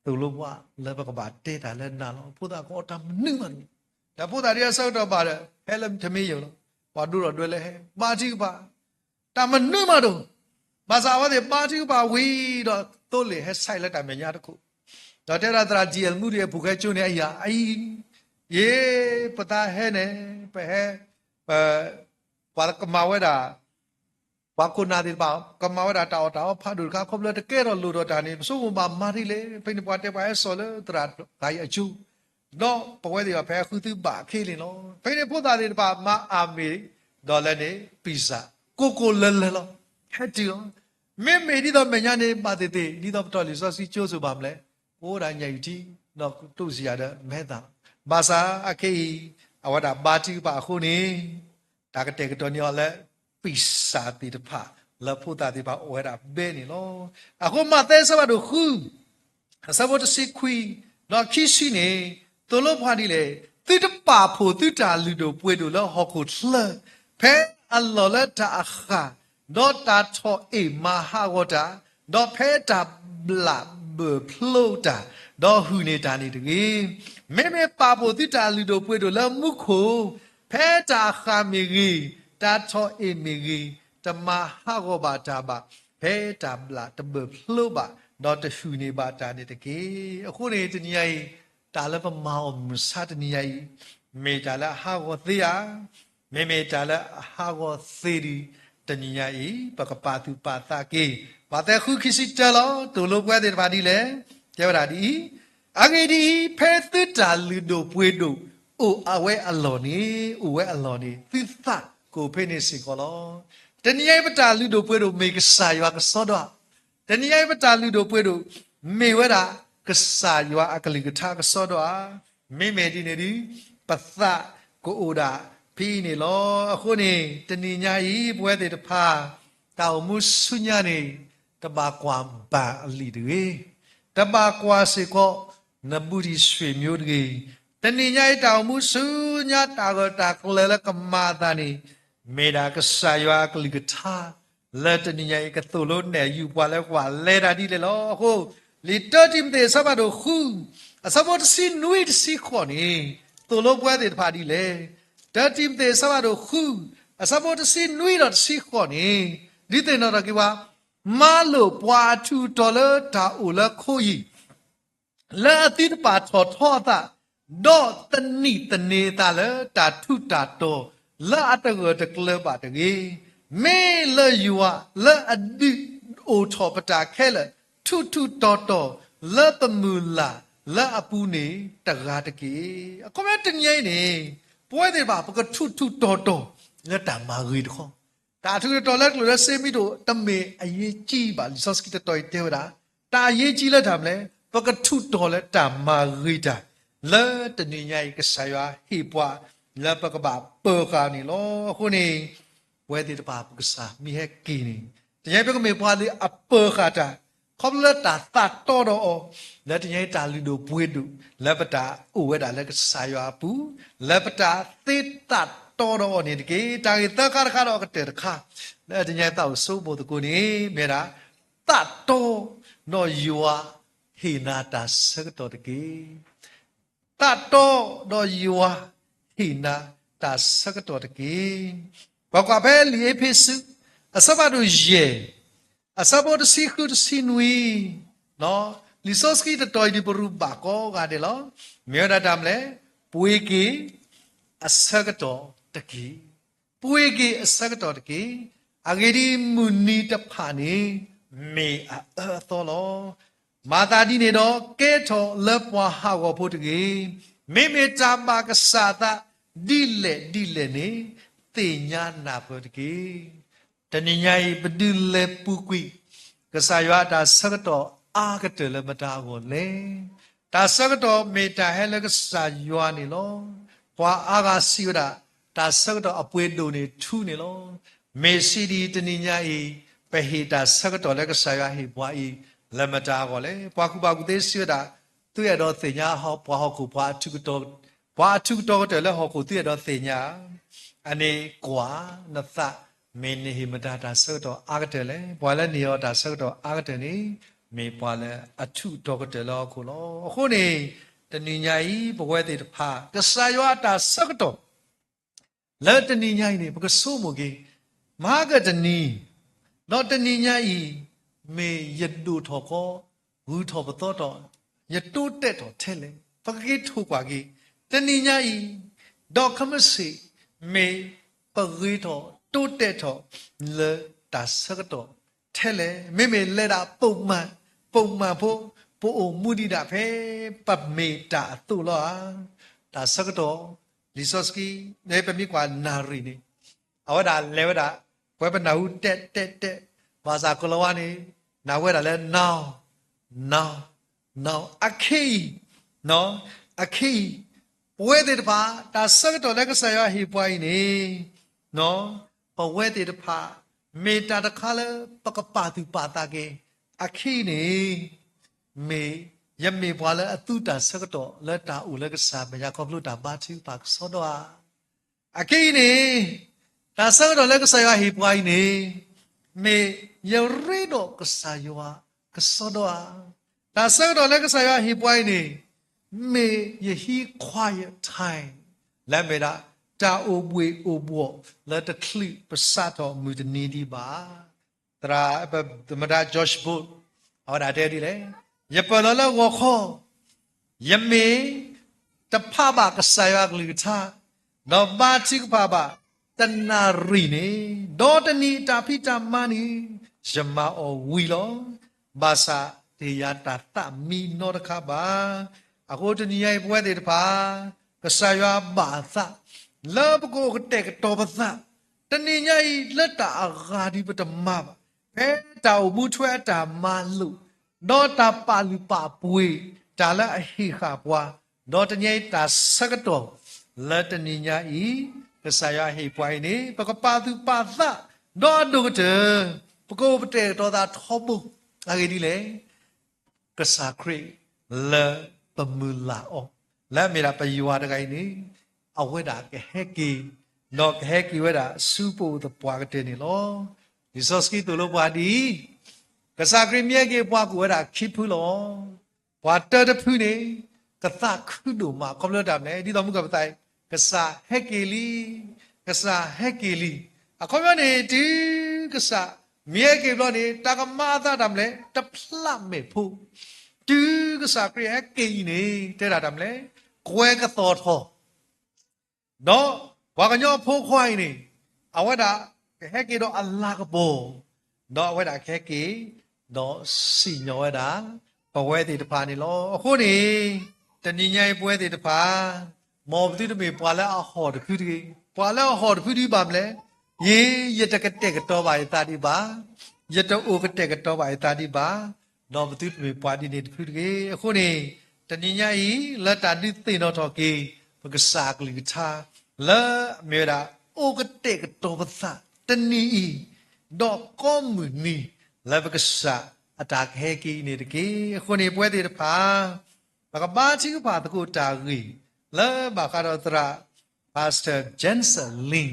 သိၣ်လိပှၤလၢပကဘၣ်တဲတၢ်လၢနၤလီၤ. ဖိသၣ်ကအီၣ်တၢ်မနုၤမးတမံၤ, ဒီးဖိသၣ်ဒ်အဆၢကတီၢ်ဘၣ်ဒီး ဟဲလၢထမ့ၢ်ယိာ်လီၤ. ပှၤဒိၣ်ထီၣ်ဒွဲလၢဟဲ ဘါထုကဖၣ်, တၢ်မနုၤမးတအိၣ်. ဘၣ်ဆၣ်အဝဲသ့ၣ်ဘါထုကဖၣ်ဝံၤဒီး သိလ့ၣ်ဟဲဆဲးလၢတၢ်မဲာ်ညါတခိၣ်, ဒီးတဲဒၣ်သရၣ် D L Moody အပူၤဃဲကၠိန့ၣ် အယၤအံၤ, ယ့ၢ် ပသးဟဲန့ၣ် ပဟဲ, ပ ပှၤကမၤဝဲဒၣ် ပှၤခိၣ်နၢ်သ့ၣ်တဖၣ် ကမၤဝဲဒၣ်တၢ်အီၣ်တၢ်အီဖးဒိၣ်တခါ ခီဖျိတကဲထီၣ်လိၣ်ထီၣ်တၢ်န့ၣ် ပဆိကမိၣ်ဘၣ်မၤဒ်လဲၣ်. ဖဲန့ၣ်ပှၤတဲပှၤဟဲစိာ်လၢသရၣ်တဂၤအံၤအကၠိ, ဒီးပဝဲသ့ၣ်တဖၣ်ဖဲအဃုသ့ဘၣ်အခ့န့ၣ်လီၤ. ဖဲန့ၣ်ဖိသၣ်သ့ၣ်တဖၣ်မၤအၤမ့ၣ်ဒီးလဲန့ၣ် ပံၣ်စၣ် ကိးကိးလၢလၢလီၤ. ဟဲတုၤလီၤ. မ့မ့ၢ်ဒ်သိးမဲာ်ညါန့ၣ် ဘၣ်သ့ၣ်သ့ၣ် ဒ်သိးပတီၢ်လံာ်စီဆှံကၠိဆိဘၣ်မနုၤလဲၣ်, အိၣ်ဒၣ်ညၣ်အုၣ်ထံ ဒီးတူၢ်စံယၤဒီးမဲာ်သၣ်လီၤ. ဘၣ်ဆၣ်အခဲအံၤ အဝဲဒၣ်ဘါထုကဖၣ်အဃိန့ၣ် တၢ်ကတဲာ်ကတီၤန့ၢ်အီၤလၢ ပံၣ်စၣ်သ့ၣ်တဖၣ် လၢဖိသၣ်သ့ၣ်တဖၣ်အိၣ်ဝဲဒၣ်ဘဲန့ၣ်လီၤ. အဃိမးသဲအဆၢဖးဒိၣ်ဃု အဆၢဖိတဆံခွံ ဒီးခံဆံန့ၣ် သိၣ်လိပှၤဒ်လဲၣ်, သုတပာ်ဖှိၣ်သုတၢ်လုၢ်ဒိၣ်ပှ့ၤဒိၣ်လၢဟီၣ်ခိၣ်ချၢ, ဖဲအလီၢ်လၢတၢ်အဃၢ်, ဒီးတၢ်ထီၣ်အ့ၣ်မၤဟးဂီၤတၢ်, ဒီးဖဲတၢ်ဘျၣ်ဘၢၣ်ဖျိတၢ်, ဒီးဟုၣ်န့ၢ်တၢ်န့ၣ်တဂ့ၤ. မ့မ့ၢ်ပာ်ဖှိၣ်သုတၢ်လုၢ်ဒိၣ်ပှ့ၤဒိၣ်လၢမူခိၣ်, ဖဲတၢ်အဃၢ်မ့ၢ်ဂ့ၤ, တၢ်ထီၣ်အ့ၣ်မ့ၢ်ဂ့ၤ, တမၤဟးဂီၤဘၣ်တၢ်ဘၣ်, ဖဲတၢ်ဘျၣ်တဘၢၣ်ဖျိဘၣ်, ဒီးတဟုၣ်န့ၢ်ဘၣ်တၢ်န့ၣ်တက့ၢ်. အဃိန့ၣ် တနံၤညါအံၤ တၢ်လၢပမၤအီၤမုၢ်မဆါတနံၤညါအံၤ မ့ၢ်တၢ်လၢအဟးဂီၤသ့ဧါ. မ့မ့ၢ်တၢ်လၢအဟးဂီၤသ့ဒီး တနံၤညါအံၤ ပကပာ်သူၣ်ပာ်သးက့ၤ. မးသဲဃုခံဆံတၢလီၤ. သိၣ်လိပဝဲသ့ၣ်တဖၣ်ဒ်လဲၣ်. တဲဝဲဒၣ်ဒ်အံၤ, အဂ့ၢ်ဒ်အံၤ, ဖဲသုတၢ်လုၢ်ဒိၣ်ပှ့ၤဒိၣ်အိၣ်အဝဲအလီၢ်န့ၣ်, အိၣ်ဝဲအလီၢ်န့ၣ် သုသးကအိၣ်ဖဲန့ၣ်စ့ၢ်ကီးလီၤ. တနံၤညါအံၤ ပတၢ်လုၢ်ဒိၣ်ပှ့ၤဒိၣ်မ့ၢ်ကစၢ်ယွၤကစီဒီဧါ. တနံၤညါအံၤ ပတၢ်လုၢ်ဒိၣ်ပှ့ၤဒိၣ် မ့ၢ်ဝဲဒၣ်ကစၢ်ယွၤအကလုၢ်ကထါကစီဒီဧါ. မ့မ့ၢ်ဒ်န့ၣ်ဒီး ပသးကအိၣ်ဒၣ်ဖဲအံၤန့ၣ်လီၤ. အဃိန့ၣ် တနံၤညါအံၤ ပဝဲသ့ၣ်တဖၣ် တၢ်အိၣ်မူဆူညါန့ၣ် တဘၣ်ကွၢ်ဘၣ်အလံာ်တဂ့ၤ, တဘၣ်ကွၢ်စ့ၢ်ကီး နဘူးတံၢ်ဆွေမျိုးတဂ့ၤ. တနံၤညါအံၤ တၢ်အိၣ်မူဆူညါ တၢ်ဂၢၢ်တၢ်ကျၢၤလၢကမၤအသးန့ၣ် မ့ၢ်ဒၣ်ကစၢ်ယွၤအကလုၢ်ကထါ လၢတနံၤညါအံၤ ကသိၣ်လိနဲၣ်ယုာ်ပှၤလၢပှၤလဲၤတၢ်ဒ်လဲၣ်လီၤ. အဃိ လံာ်တၢတံၤမသ့း အဆၢဖးဒိၣ်ဃု အဆၢဖိတဆံနွံတဆံဃိးန့ၣ် သိၣ်လိပဝဲသ့ၣ်တဖၣ်ဒ်လဲၣ်. တၢတံၤမသ့း အဆၢဖးဒိၣ်ဃု အဆၢဖိတဆံနွံဒီးတဆံဃိးန့ၣ် ဒုးသ့ၣ်နီၣ်ထီၣ်က့ၤပှၤ မၤလိာ်ပှၤအထူးအတီၤလၢတၢ်အိၣ်လၢခိယံၤ လၢအသုတပာ်ထီၣ်ထီအသး, ဒီးသနံၣ်သန့ၤအသးလၢတၢ်ထူးတၢ်တီၤလၢအတဂၢၢ်တကျၢၤဘၣ်တဂ့ၤ. မ့ၢ်လၢယွၤလၢအဒုးအိၣ်ထီၣ်ပတၢ်ခဲလၢာ် ထူးထူးတီၤတီၤလၢပမုၢ်လၢ်လၢအပူၤန့ၣ်တဂၤတက့ၢ်. အခီပညီတနံၤအံၤန့ၣ် ပဝဲသ့ၣ်တဖၣ် ပကထူးထူးတီၤတီၤလၢတၢ်မၤဂ့ၤတခီ တၢ်ထူးတတီၤလၢကျိၣ်လၢစ့မ့ၢ်တအိၣ် တမ့ၢ်အရေးကြီးဘၣ်. လံာ်စီဆှံတတီၤအံၤတဲဝဲဒၣ် တၢ်အရေးကြီးလၢတၢ်မနုၤလဲၣ်, ပကထူးတီၤလၢတၢ်မၤဂ့ၤတၢ် လၢတနံၤညါအံၤ ကစၢ်ယွၤဟ့ၣ်ပှၤ လၢပကဘၣ်ပၢၤဃာ်န့ၣ်လီၤ. အဃိန့ၣ် ပဝဲသ့ၣ်တဖၣ် ပကစၢ်မ့ၢ်ဟဲက့ၤန့ၣ် တနံၤညါအံၤ ပကမ့ၢ်ပှၤလၢအပၢၤဃာ်တၢ် ခီဖျိလၢတၢ်သးတီဒီးအီၤ လၢတနံၤညါအံၤ တၢ်လုၢ်ဒိၣ်ပှ့ၤဒိၣ် လၢပတၢ်အိၣ်ဝဲဒၣ်လၢကစၢ်ယွၤအပူၤ လၢပတၢ်သ့သးတီဒီးအီၤန့ၣ်တက့ၢ်. တၢ်ဂ့ၢ်သၢခါတခါဒီးအကတၢၢ်တခါ လၢတနံၤညါအံၤ သးအိၣ်ဆိကမိၣ်သကိးန့ၣ် မ့ၢ်ဝဲဒၣ် သးတီဒီးယွၤဟ့ၣ်နၤတၢ်ဆၢကတီၢ်တက့ၢ်. သးတီဒီးယွၤဟ့ၣ်နၤတၢ်ဆၢကတီၢ်တက့ၢ်. ပကွၢ်ဖဲလံာ်အ့းဖ့းစူး အဆၢဖးဒိၣ်ယဲၢ် အဆၢဖိတဆံဃုတဆံနွံ, လံာ်စီဆှံတတီၤအံၤဒ်ပရူးဘၣ်ကိးဂၤဒဲးလီၤ. မ့ၢ်ဝဲဒၣ်တၢ်မနုၤလဲၣ်, ပှ့ၤက့ၤအဆၢကတီၢ်တက့ၢ်. ပှ့ၤက့ၤအဆၢကတီၢ်တက့ၢ်. အဂ့ၢ်ဒ်အံၤ, မုၢ်နံၤတဖၣ်န့ၣ် မ့ၢ်အအၢအသီလီၤ. မၤသးဒ်န့ၣ်ဒီး ကဲထီၣ်လၢပှၤဟးဂီၤဖိတဂ့ၤ. မ့မ့ၢ်တၢ်ဘၣ်ကစၢ်အသးဒ်လဲၣ်ဒ်လဲၣ်န့ၣ် သ့ၣ်ညါနၢ်ပၢၢ်တက့ၢ်. တနံၤညါအံၤ ပဒုးလဲၤပူၤကွံာ် ကစၢ်ယွၤအတၢ်ဆၢကတီၢ်အါကတၢၢ်လၢမတၤအဂီၢ်လဲၣ်. တၢ်ဆၢကတီၢ်မ့ၢ်တၢ်ဟဲလၢကစၢ်ယွၤန့ၣ်လီၤ. ပှၤအါဂၤစံးဝဲဒၣ် တၢ်ဆၢကတီၢ်အပှ့ၤဒိၣ်န့ၣ်ထူန့ၣ်လီၤ. မ့ၢ်စံးဒ်အံၤ တနံၤညါအံၤ ပဟ့ၣ်တၢ်ဆၢကတီၢ်လၢကစၢ်ယွၤဟ့ၣ်ပှၤအံၤ လၢမတၤအဂီၢ်လဲၣ်. ပှၤကူၣ်ဘၣ်ကူၣ်သ့စံးဝဲဒၣ် သုအဲၣ်ဒိးသ့ၣ်ညါပှၤဟီၣ်ခိၣ် ပှၤအထူးကတီၤကတၢၢ်လၢဟီၣ်ခိၣ် သုအဲၣ်ဒိးသ့ၣ်ညါဧါ. အန့ၣ်ကွၢ်နသး မ့ၢ်နဟ့ၣ်မတၤတၢ်ဆၢကတီၢ်အါကတၢၢ်လဲၣ်. ပှၤလၢနဟ့ၣ်အီၤတၢ်ဆၢကတီၢ်အါကတၢၢ်န့ၣ် မ့ၢ်ပှၤလၢအထူးအတီၤကတၢၢ်လၢဟီၣ်ခိၣ်လီၤ. အဃိန့ၣ် တနံၤညါအံၤ ပဝဲသ့ၣ်တဖၣ် ကစၢ်ယွၤအတၢ်ဆၢကတီၢ် လၢတနံၤညါအံၤန့ၣ် ပကဆိကမိၣ်က့ၤ မဟါကတနံၤ ဒီးတနံၤညါအံၤ မ့ၢ်ယဒိၣ်ထီၣ်ကီ ဂုၤထီၣ်ပသီထီၣ် ယတိတဲာ်ထီၣ်ထဲလဲၣ်. ပကက့ၤထိၣ်ကွၢ်က့ၤ တနံၤညါအံၤ ဒီးခဲမုၢ်ဆ့ၣ် မ့ၢ်ပဂ့ၤထီၣ်တိတဲာ်ထီၣ်လၢတၢ်ဆၢကတီၢ်ထဲလဲၣ်. မ့မ့ၢ်လဲၤဒၣ်ပိာ်မၢ် ပိာ်မၢ်ဖိ ပအိၣ်မူဒံးဒၣ်ဖဲပမ့ၢ်တၢ်အသိးလီၤဧါ. တၢ်ဆၢကတီၢ် လံာ်စီဆှံ ပမ့ၢ်ကွၢ်နၣ်ရံၣ်န့ၣ် အဝဲဒၣ်လဲၤဝဲဒၣ် ပဝဲပနၢ်ဟူတဲတဲတဲ ဘၣ်ဆၣ်ကိၤလၤဝါန့ၣ် နၢ်ဟူဝဲဒၣ်လၢ now, now, now အခဲအံၤ အခဲအံၤ ပဝဲသ့ၣ်တဖၣ် တၢ်ဆၢကတီၢ်လၢကစၢ်ယွၤဟ့ၣ်ပှၤအံၤန့ၣ် ပဝဲသ့ၣ်တဖၣ် မ့ၢ်တၢ်တခါလၢပကပာ်သူၣ်ပာ်သးက့ၤ အခဲအံၤန့ၣ် မ့ၢ်ယမ့ၢ်ပှၤလၢအသူတၢ်ဆၢကတီၢ်လၢတၢ်အိၣ်လၢကစၢ်မဲာ်ညါ ခီဖျိတၢ်ဘါထုကဖၣ်ကစီဒီဧါ. အခဲအံၤန့ၣ် တၢ်ဆၢကတီၢ်လၢကစၢ်ယွၤဟ့ၣ်ပှၤအံၤန့ၣ် မ့ၢ်ယရ့ဒီးကစၢ်ယွၤကစီဒီဧါ. တၢ်ဆၢကတီၢ်လၢကစၢ်ယွၤဟ့ၣ်ပှၤအံၤန့ၣ် မ့ၢ်ယဟံး quiet time လၢအမ့ၢ်ဒၣ် တၢ်အိၣ်ဘှ့ၣ်အိၣ်ဘှီၣ်လၢတချုးပစးထီၣ်မုၢ်တနံၤဒံးဘၣ်. သရၣ် သမ္မတ George Bush အဝဲဒၣ်တဲဒ်လဲၣ်, ယပၢၢ်လီၤလၢဂီၤခီ ယမ့ၢ်တဖးဘၣ်ကစၢ်ယွၤအကလုၢ်ကထါ, ဒီးဘါထုကဖၣ်ဘၣ်တနၣ်ရံၣ်န့ၣ်, ဒီးတနံၤအတၢ်ဖံးတၢ်မၤန့ၣ် ယမၤအီၤဝံၤလီၤ. ဘၣ်ဆၣ်တဟ့ၣ်ယၤတၢ်သးမံနီတခါဘၣ်. အဃိတနံၤညါအံၤပဝဲသ့ၣ်တဖၣ် ကစၢ်ယွၤဘၣ်အသး လၢပကအိၣ်ကတဲာ်ကတီၤပသး တနံၤညါအံၤ လၢတၢ်အဂၤဒ်ပတမၤဘၣ်, ဖဲတၢ်အိၣ်မူထွဲအတၢ်မၤလိာ် ဒီးတၢ်ပာ်လုၢ်ပာ်ပှ့ၤ တၢ်လၢအဟ့ၣ်ဃာ်ပှၤ, ဒီးတနံၤညါအံၤတၢ်ဆၢကတီၢ် လၢတနံၤညါအံၤ ကစၢ်ယွၤဟ့ၣ်ပှၤအံၤန့ၣ် ပကပာ်သူၣ်ပာ်သး ဒီးအဒိၣ်ကတၢၢ် ပကအိၣ်ကတဲာ်ကတီၤသးထီဘိ အဂ့ၢ်ဒ်လဲၣ် ကစၢ်ခရံာ်လၢပမုၢ်လၢ်အီၤ လၢအမ့ၢ်ဒၣ်ပယွၤတဂၤအံၤန့ၣ် အဝဲဒၣ်ကဟဲက့ၤ ဒီးကဟဲက့ၤဝဲဒၣ်ဆူပအိၣ်သပှၢ်ကတၢၢ်န့ၣ်လီၤ. လံာ်စီဆှံသိၣ်လိပှၤဒ်အံၤ, ကစၢ်ခရံာ်မ့ၢ်ဟဲက့ၤ ပှၤကအိၣ်ဝဲဒၣ်ခံဖုလီၤ. ပှၤတၢတဖုန့ၣ် ကသးခုဒိၣ်မး ခီဖျိတၢ်မနုၤလဲၣ် ဒ်သိးမုၢ်ကပသးအံၤ ကစၢ်ဟဲက့ၤလံ, ကစၢ်ဟဲက့ၤလံ. အခီပညီန့ၣ် တုၤကစၢ်မ့ၢ်ဟဲက့ၤဘျီန့ၣ် တၢ်ကမၤအသးတၢ်မနုၤလဲၣ် တဖျးမဲာ်ဖိ, တုၤကစၢ်ခရံာ်ဟဲက့ၤအံၤန့ၣ် တဲဒၣ်တၢ်မနုၤလဲၣ် ကွဲကသီၣ်ထီၣ် ဒီးပှၤကညီအဖိခွါအံၤန့ၣ် အဝဲဒၣ်ကဟဲက့ၤဒီးအလၤကပီၤ, ဒီးအဝဲဒၣ်ကဟဲက့ၤ ဒီးစံၣ်ညီၣ်ဝဲဒၣ် ပဝဲသ့ၣ်တဖၣ်န့ၣ်လီၤ. အဃိန့ၣ် တနံၤညါအံၤပဝဲသ့ၣ်တဖၣ် မ်ပသုတမ့ၢ်ပှၤလၢအဟီၣ်တဖုတဂ့ၤ, ပှၤလၢအဟီၣ်တဖုဒ်ဘၣ်မနုၤလဲၣ်, ယ့ ယတကတဲာ်ကတီၤဘၣ်ယသးဒံးဘၣ်, ယတအိၣ်ကတဲာ်ကတီၤဘၣ်ယသးဒံးဘၣ်, ဒီးပသုတမ့ၢ်ပှၤဒ်န့ၣ်တဖုတဂ့ၤ. အဃိန့ၣ် တနံၤညါအံၤ လၢတၢ်ဒုးသ့ၣ်နီၣ်ထီၣ်က့ၤ ပကစၢ်အကလုၢ်ကထါ လၢအမ့ၢ်ဝဲဒၣ် အိၣ်ကတဲာ်ကတီၤပသးတနံၤအံၤ ဒီးကိးမုၢ်နံၤ လၢပကစၢ်အတၢ်ကဟဲက့ၤအံၤန့ၣ်တက့ၢ်. အဃိန့ၣ် ပဝဲသ့ၣ်တဖၣ် ပကဘါထုကဖၣ်သကိးတၢ်ဂ့ၢ် လၢဘၣ်ဃးဒီးသရၣ် Pastor Jensen Lin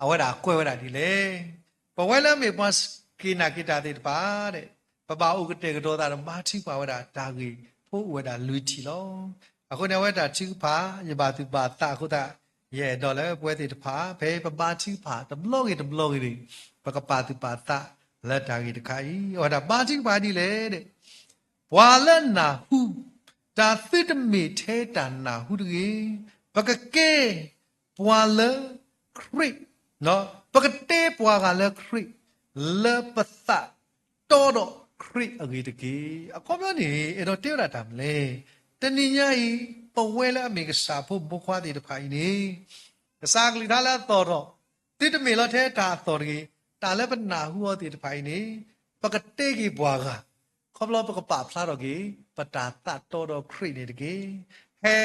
အဝဲဒၣ်ကွဲးဝဲဒၣ်ဒ်လဲၣ်, ပဝဲလၢအမ့ၢ်ပှၤက့ၤနာ်က့ၤတၢ်သ့ၣ်တဖၣ် ပဘၣ်အိၣ်ကတဲာ်ကတီၤသးဒီးဘါထုကဖၣ်ဝဲဒၣ်တၢ်ဂ့ၢ်ဖိအိၣ်ဝဲဒၣ်လွံၢ်ထံၣ်လီၤ. အဃိန့ၣ် အဝဲတၢ်ထုကဖၣ် ယဘၣ်သူၣ်ဘၣ်သးအဃိသတး ယအဲၣ်ဒိးလၢပဝဲသ့ၣ်တဖၣ် ဖဲပဘါထုကဖၣ်တဘျီဂ့ၤတဘျီဂ့ၤန့ၣ် ပကပာ်သူၣ်ပာ်သးလၢတၢ်ဂ့ၢ်တခါအံၤ အဝဲဒၣ်ဘါထုကဖၣ်ဒ်လဲၣ် ပှၤလၢနၢ်ဟူ တၢ်သုတမ့ၢ်ထဲတၢ်နၢ်ဟူတဂ့ၤ, ပကကဲပှၤလၢခရံာ်, ပကတဲပှၤဂၤလၢခရံာ်, လၢပသးတီဒီးခရံာ်အဂ့ၢ်တက့ၢ်. အခီပညီန့ၣ် အဲၣ်ဒိးတဲဝဲဒၣ်တၢ်မနုၤလဲၣ်, တနံၤညါအံၤ ပဝဲလၢအမ့ၢ်ကစၢ်ဖိမုၣ်ဖိခွါသ့ၣ်တဖၣ်အံၤန့ၣ် ကစၢ်ကလုၢ်ကထါလၢအသီၣ်ထီၣ်, သုတမ့ၢ်လီၤထဲတၢ်အသီၣ်တဂ့ၤ, တၢ်လၢပနၢ်ဟူအီၤသ့ၣ်တဖၣ်အံၤန့ၣ် ပကတဲက့ၤပှၤဂၤ, ခီဖျိပကပာ်ဖျါထီၣ်က့ၤ ပတၢ်သးတီဒီးခရံာ်န့ၣ်တက့ၢ်. ဟဲ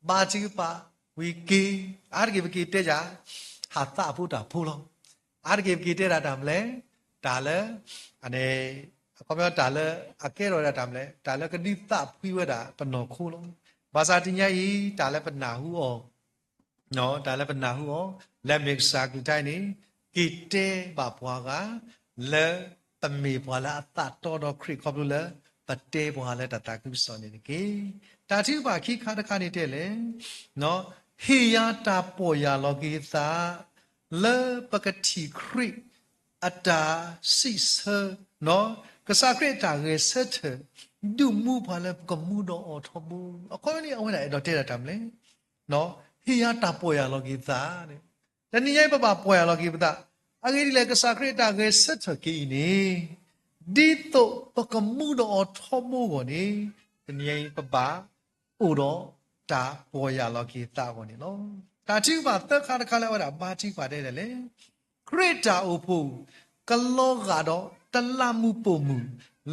ဘါထုကဖၣ်ဝံၤက့ၤ, အါတက့ၢ်ပက့ၤတဲယၤ ဟးသးအဖိတၢ်ဖိလီၤ. အါတက့ၢ်ပက့ၤတဲဒၣ်တၢ်မနုၤလဲၣ်, တၢ်လၢ အခီပညီတၢ်လၢအကဲထီၣ်ဝဲဒၣ်တၢ်မနုၤလဲၣ်, တၢ်လၢကဒုးသးဖှံဝဲဒၣ်ပနီၢ်ခိလီၤ. ဘၣ်ဆၣ်တနံၤညါအံၤ တၢ်လၢပနၢ်ဟူအီၤ တၢ်လၢပနၢ်ဟူအီၤ လၢအမ့ၢ်ကစၢ်ကလုၢ်ကထါအံၤန့ၣ် က့ၤတဲဘၣ်ပှၤဂၤ လၢပမ့ၢ်ပှၤလၢအသးတီဒီးခရံာ်ခီဖျိလၢ ပတဲပှၤလၢတၢ်သးခုကစီၣ်န့ၣ်တက့ၢ်. တၢ်ထုကဖၣ်ခံခါတခါန့ၣ်တဲလဲၣ်, ဟ့ၣ်ယၤတၢ်ပီၢ်ယၢ်လီၤက့ၤသး လၢပကထံၣ်ခရံာ် အတၢ်စံးဆၢ, ကစၢ်ခရံာ်အတၢ်ဂဲၤဆၢထၢၣ် ဒုးမူပှၤလၢပကမူဒီးအီၤထီဘိ. အခီပညီန့ၣ် အဝဲဒၣ်အဲၣ်ဒိးတဲဒၣ်တၢ်မနုၤလဲၣ်, ဟ့ၣ်ယၤတၢ်ပီၢ်ယၢ်လီၤက့ၤသးန့ၣ်, တနံၤညါအံၤပဘၣ်ပီၢ်ယၢ်လီၤက့ၤပသး, အဂ့ၢ်ဒ်လဲၣ် ကစၢ်ခရံာ်အတၢ်ဂဲၤဆၢထၢၣ်က့ၤအံၤန့ၣ် ဒ်သိးပကမူဒီးအီၤထီဘိအဂီၢ်န့ၣ် တနံၤညါအံၤပဘၣ်အိၣ်ဒီးတၢ်ပီၢ်ယၢ်လီၤက့ၤသးအဂီၢ်န့ၣ်လီၤ. တၢ်ထုကဖၣ်သၢခါတခါလၢအဝဲဒၣ်ဘါထုကဖၣ်တဲဒ်လဲၣ်, ခရံာ်တၢ်အိၣ်ဖှိၣ် ကလီၤဂာ်ဒီးတလးမူးပိာ်မုၣ်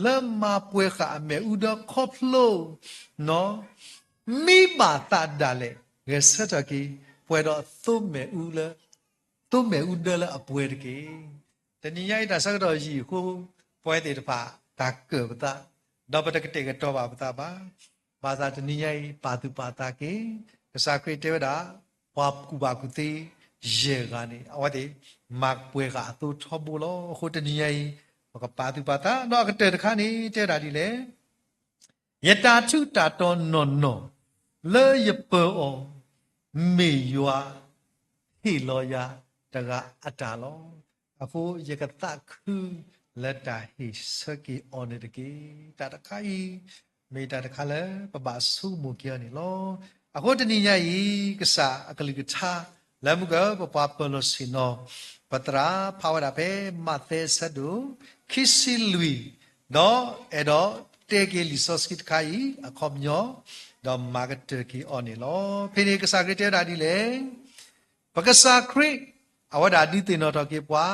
လၢမၤပှဲၤဃာ်အမ့ၣ်အူဒၢခီဖျိ မံဘၣ်သးဒၣ်လဲာ် ဂဲၤဆၢထၢၣ်က့ၤ ပှဲၤဒီးသိမ့ၣ်အူလၢ သိမ့ၣ်အူဒၢလၢအပှဲၤတက့ၢ်. တနံၤညါအံၤတၢ်ဆၢကတီၢ်ယံာ်အဃိ ပဝဲသ့ၣ်တဖၣ်တၢ်ကၢၣ်ပသး, ဒီးပတကတဲာ်ကတီၤဘၣ်ပသးဘၣ်. ဘၣ်ဆၣ်တနံၤညါအံၤ ပာ်သူၣ်ပာ်သးက့ၤ, ကစၢ်ခရံာ်တဲဝဲဒၣ် ပှၤကူၣ်ဘၣ်ကူၣ်သ့ယဲၢ်ဂၤန့ၣ် အဝဲသ့ၣ်မၤပှဲၤဃာ်အသိထီဘိလီၤ. အဃိတနံၤညါအံၤ ပကပာ်သူၣ်ပာ်သး ဒီးအကတၢၢ်တခါန့ၣ် တဲဝဲဒၣ်ဒ်လဲၣ် ယတၢ်ထူးတၢ်တီၤနီၢ်နီၢ် လၢယပၢၤအီၤ မ့ၢ်ယွၤ ဟ့ၣ်လီၤယၤတဂၤအတၢ်လီၤ. အဃိယကသးခုလၢတၢ်ဟ့ၣ်ဆၢက့ၤအီၤန့ၣ်တက့ၢ်. တၢ်တခါအံၤ မ့ၢ်တၢ်တခါလၢပဘၣ်ဆိကမိၣ်က့ၤအီၤန့ၣ်လီၤ. အဃိတနံၤညါအံၤ ကစၢ်အကလုၢ်ကထါ လၢမုၢ်ကပှၤပၢၤလီၢ်ဆ့ၣ်နီၤ ပသရၣ်ဖးဝဲဒၣ်ဖဲမးသဲအဆၢဒိၣ်ခံဆံလွံၢ်, ဒီးအဲၣ်ဒိးတဲက့ၤလံာ်စီဆှံတခါအံၤ အခီပညီ, ဒီးမၤကတၢၢ်က့ၤအီၤန့ၣ်လီၤ. ဖဲန့ၣ်ကစၢ်ခရံာ်တဲဝဲဒၣ်ဒ်လဲၣ်, ပကစၢ်ခရံာ် အဝဲဒၣ်ဒုးသ့ၣ်နီၣ်ထီၣ်က့ၤပှၤ,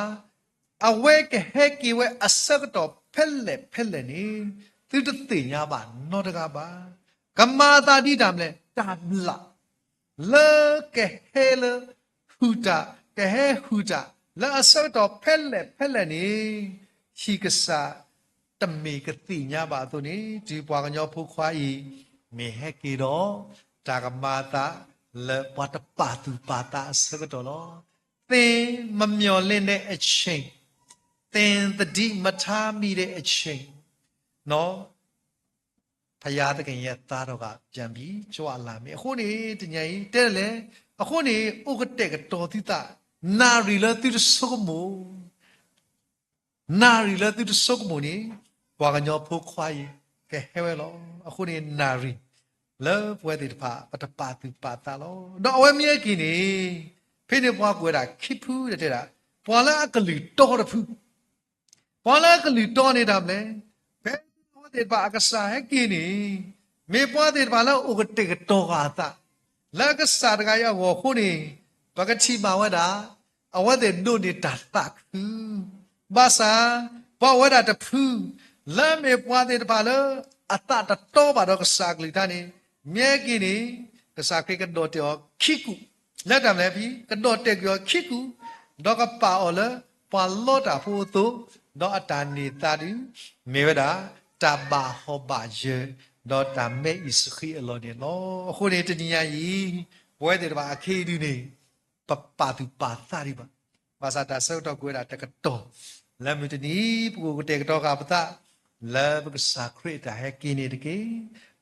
အဝဲကဟဲက့ၤဝဲအဆၢကတီၢ်ဖဲလဲၣ်ဖဲလဲၣ်န့ၣ် သုတသ့ၣ်ညါဘၣ်နီတဂၤဘၣ်. ကမၤအသးဒ်တၢ်မနုၤလဲၣ်, တၢ်ဘျၣ် လၢကဟဲလၢ ဟုၣ်တၢ်, ကဟဲဟုၣ်တၢ် လၢအဆၢကတီၢ်ဖဲလဲၣ်ဖဲလဲၣ်န့ၣ်, ဟံၣ်ကစၢ်တမ့ၢ်ကသ့ၣ်ညါဘၣ်အသိးန့ၣ်, တုၤပှၤကညီဖိခွါအံၤ မ့ၢ်ဟဲက့ၤဒီး တၢ်ကမၤအသးလၢပှၤတပာ်သူၣ်ပာ်သးအဆၢကတီၢ်လီၤ. သင်မမျှော်လင့်တဲ့အချိန်, သင်သတိမထားမိတဲ့အချိန်, နော်, ဘုရားသခင်ရဲ့သားတော်က ပြန်ပြီ, ကြွလာမည်. အဃိန့ၣ် တနံၤအံၤ တဲလဲၣ်, အဃိန့ၣ် အိၣ်ကတဲာ်ကတီၤသုသး, နၣ်ရံၣ်လၢသုတဆိကမိၣ်, နၣ်ရံၣ်လၢသုတဆိကမိၣ်န့ၣ် ပှၤကညီဖိခွါအံၤ ကဟဲဝဲလီၤ. အဃိန့ၣ် နၣ်ရံၣ်လၢပဝဲသ့ၣ်တဖၣ် ပတပာ်သူၣ်ပာ်သးလီၤ. ဒီးအဝဲမ့ၢ်ဟဲက့ၤန့ၣ်, ဖဲန့ၣ်ပှၤကွဲးဒၣ်ခံဖုတဲဒၣ်, ပှၤလၢအကလုၢ်တီတဖု ပှၤလၢအကလုၢ်တီန့ၣ်တၢ်မနုၤလဲၣ်, ဖဲအဝဲသ့ၣ်တဖၣ်အကစၢ်ဟဲက့ၤန့ၣ်, မ့ၢ်ပှၤသ့ၣ်တဖၣ်လၢအအိၣ်ကတဲာ်ကတီၤဃာ်အသး လၢအကစၢ်တဂၤအံၤအဂီၢ်အဃိန့ၣ်, ပကထံၣ်ဘၣ်ဝဲဒၣ် အဝဲသ့ၣ်ဒိးန့ၢ်တၢ်သးခု, ဘၣ်ဆၣ် ပှၤအိၣ်ဝဲဒၣ်တဖု လၢအမ့ၢ်ပှၤသ့ၣ်တဖၣ်လၢ အသးတတီဘၣ်ဒီးကစၢ်အကလုၢ်ကထါန့ၣ်, မ့ၢ်ဟဲက့ၤန့ၣ် ကစၢ်ခရံာ်ကဒီၣ်တဲာ်အီၤခံကူာ်, လၢတၢ်မနုၤလဲၣ်, ကဒီၣ်တဲာ်ကွံာ်အီၤခံကူာ်, ဒီးကပာ်အီၤလၢပှၤလီတၢ်ဖိအသိး, ဒီးအတၢ်န့ၢ်သါဒုး မ့ၢ်ဝဲဒၣ် တၢ်ဘၣ်ဟီၣ်ဘၣ်ယၢၤ, ဒီးတၢ်မဲအံၣ်စဃံအလီၢ်န့ၣ်လီၤ. အဃိန့ၣ် တနံၤညါအံၤ ပဝဲသ့ၣ်တဖၣ်အခ့အဒုန့ၣ် ပပာ်သူၣ်ပာ်သးဒံးဘၣ်. ဘၣ်ဆၣ်တၢ်ဆၢကတီၢ်ကွဲးဝဲဒၣ်တကတီၢ်, လၢမုၢ်တနံၤ ပကအိၣ်ကတဲာ်ကတီၤဃာ်ပသး လၢပကစၢ်ခရံာ်အတၢ်ဟဲက့ၤန့ၣ်တက့ၢ်.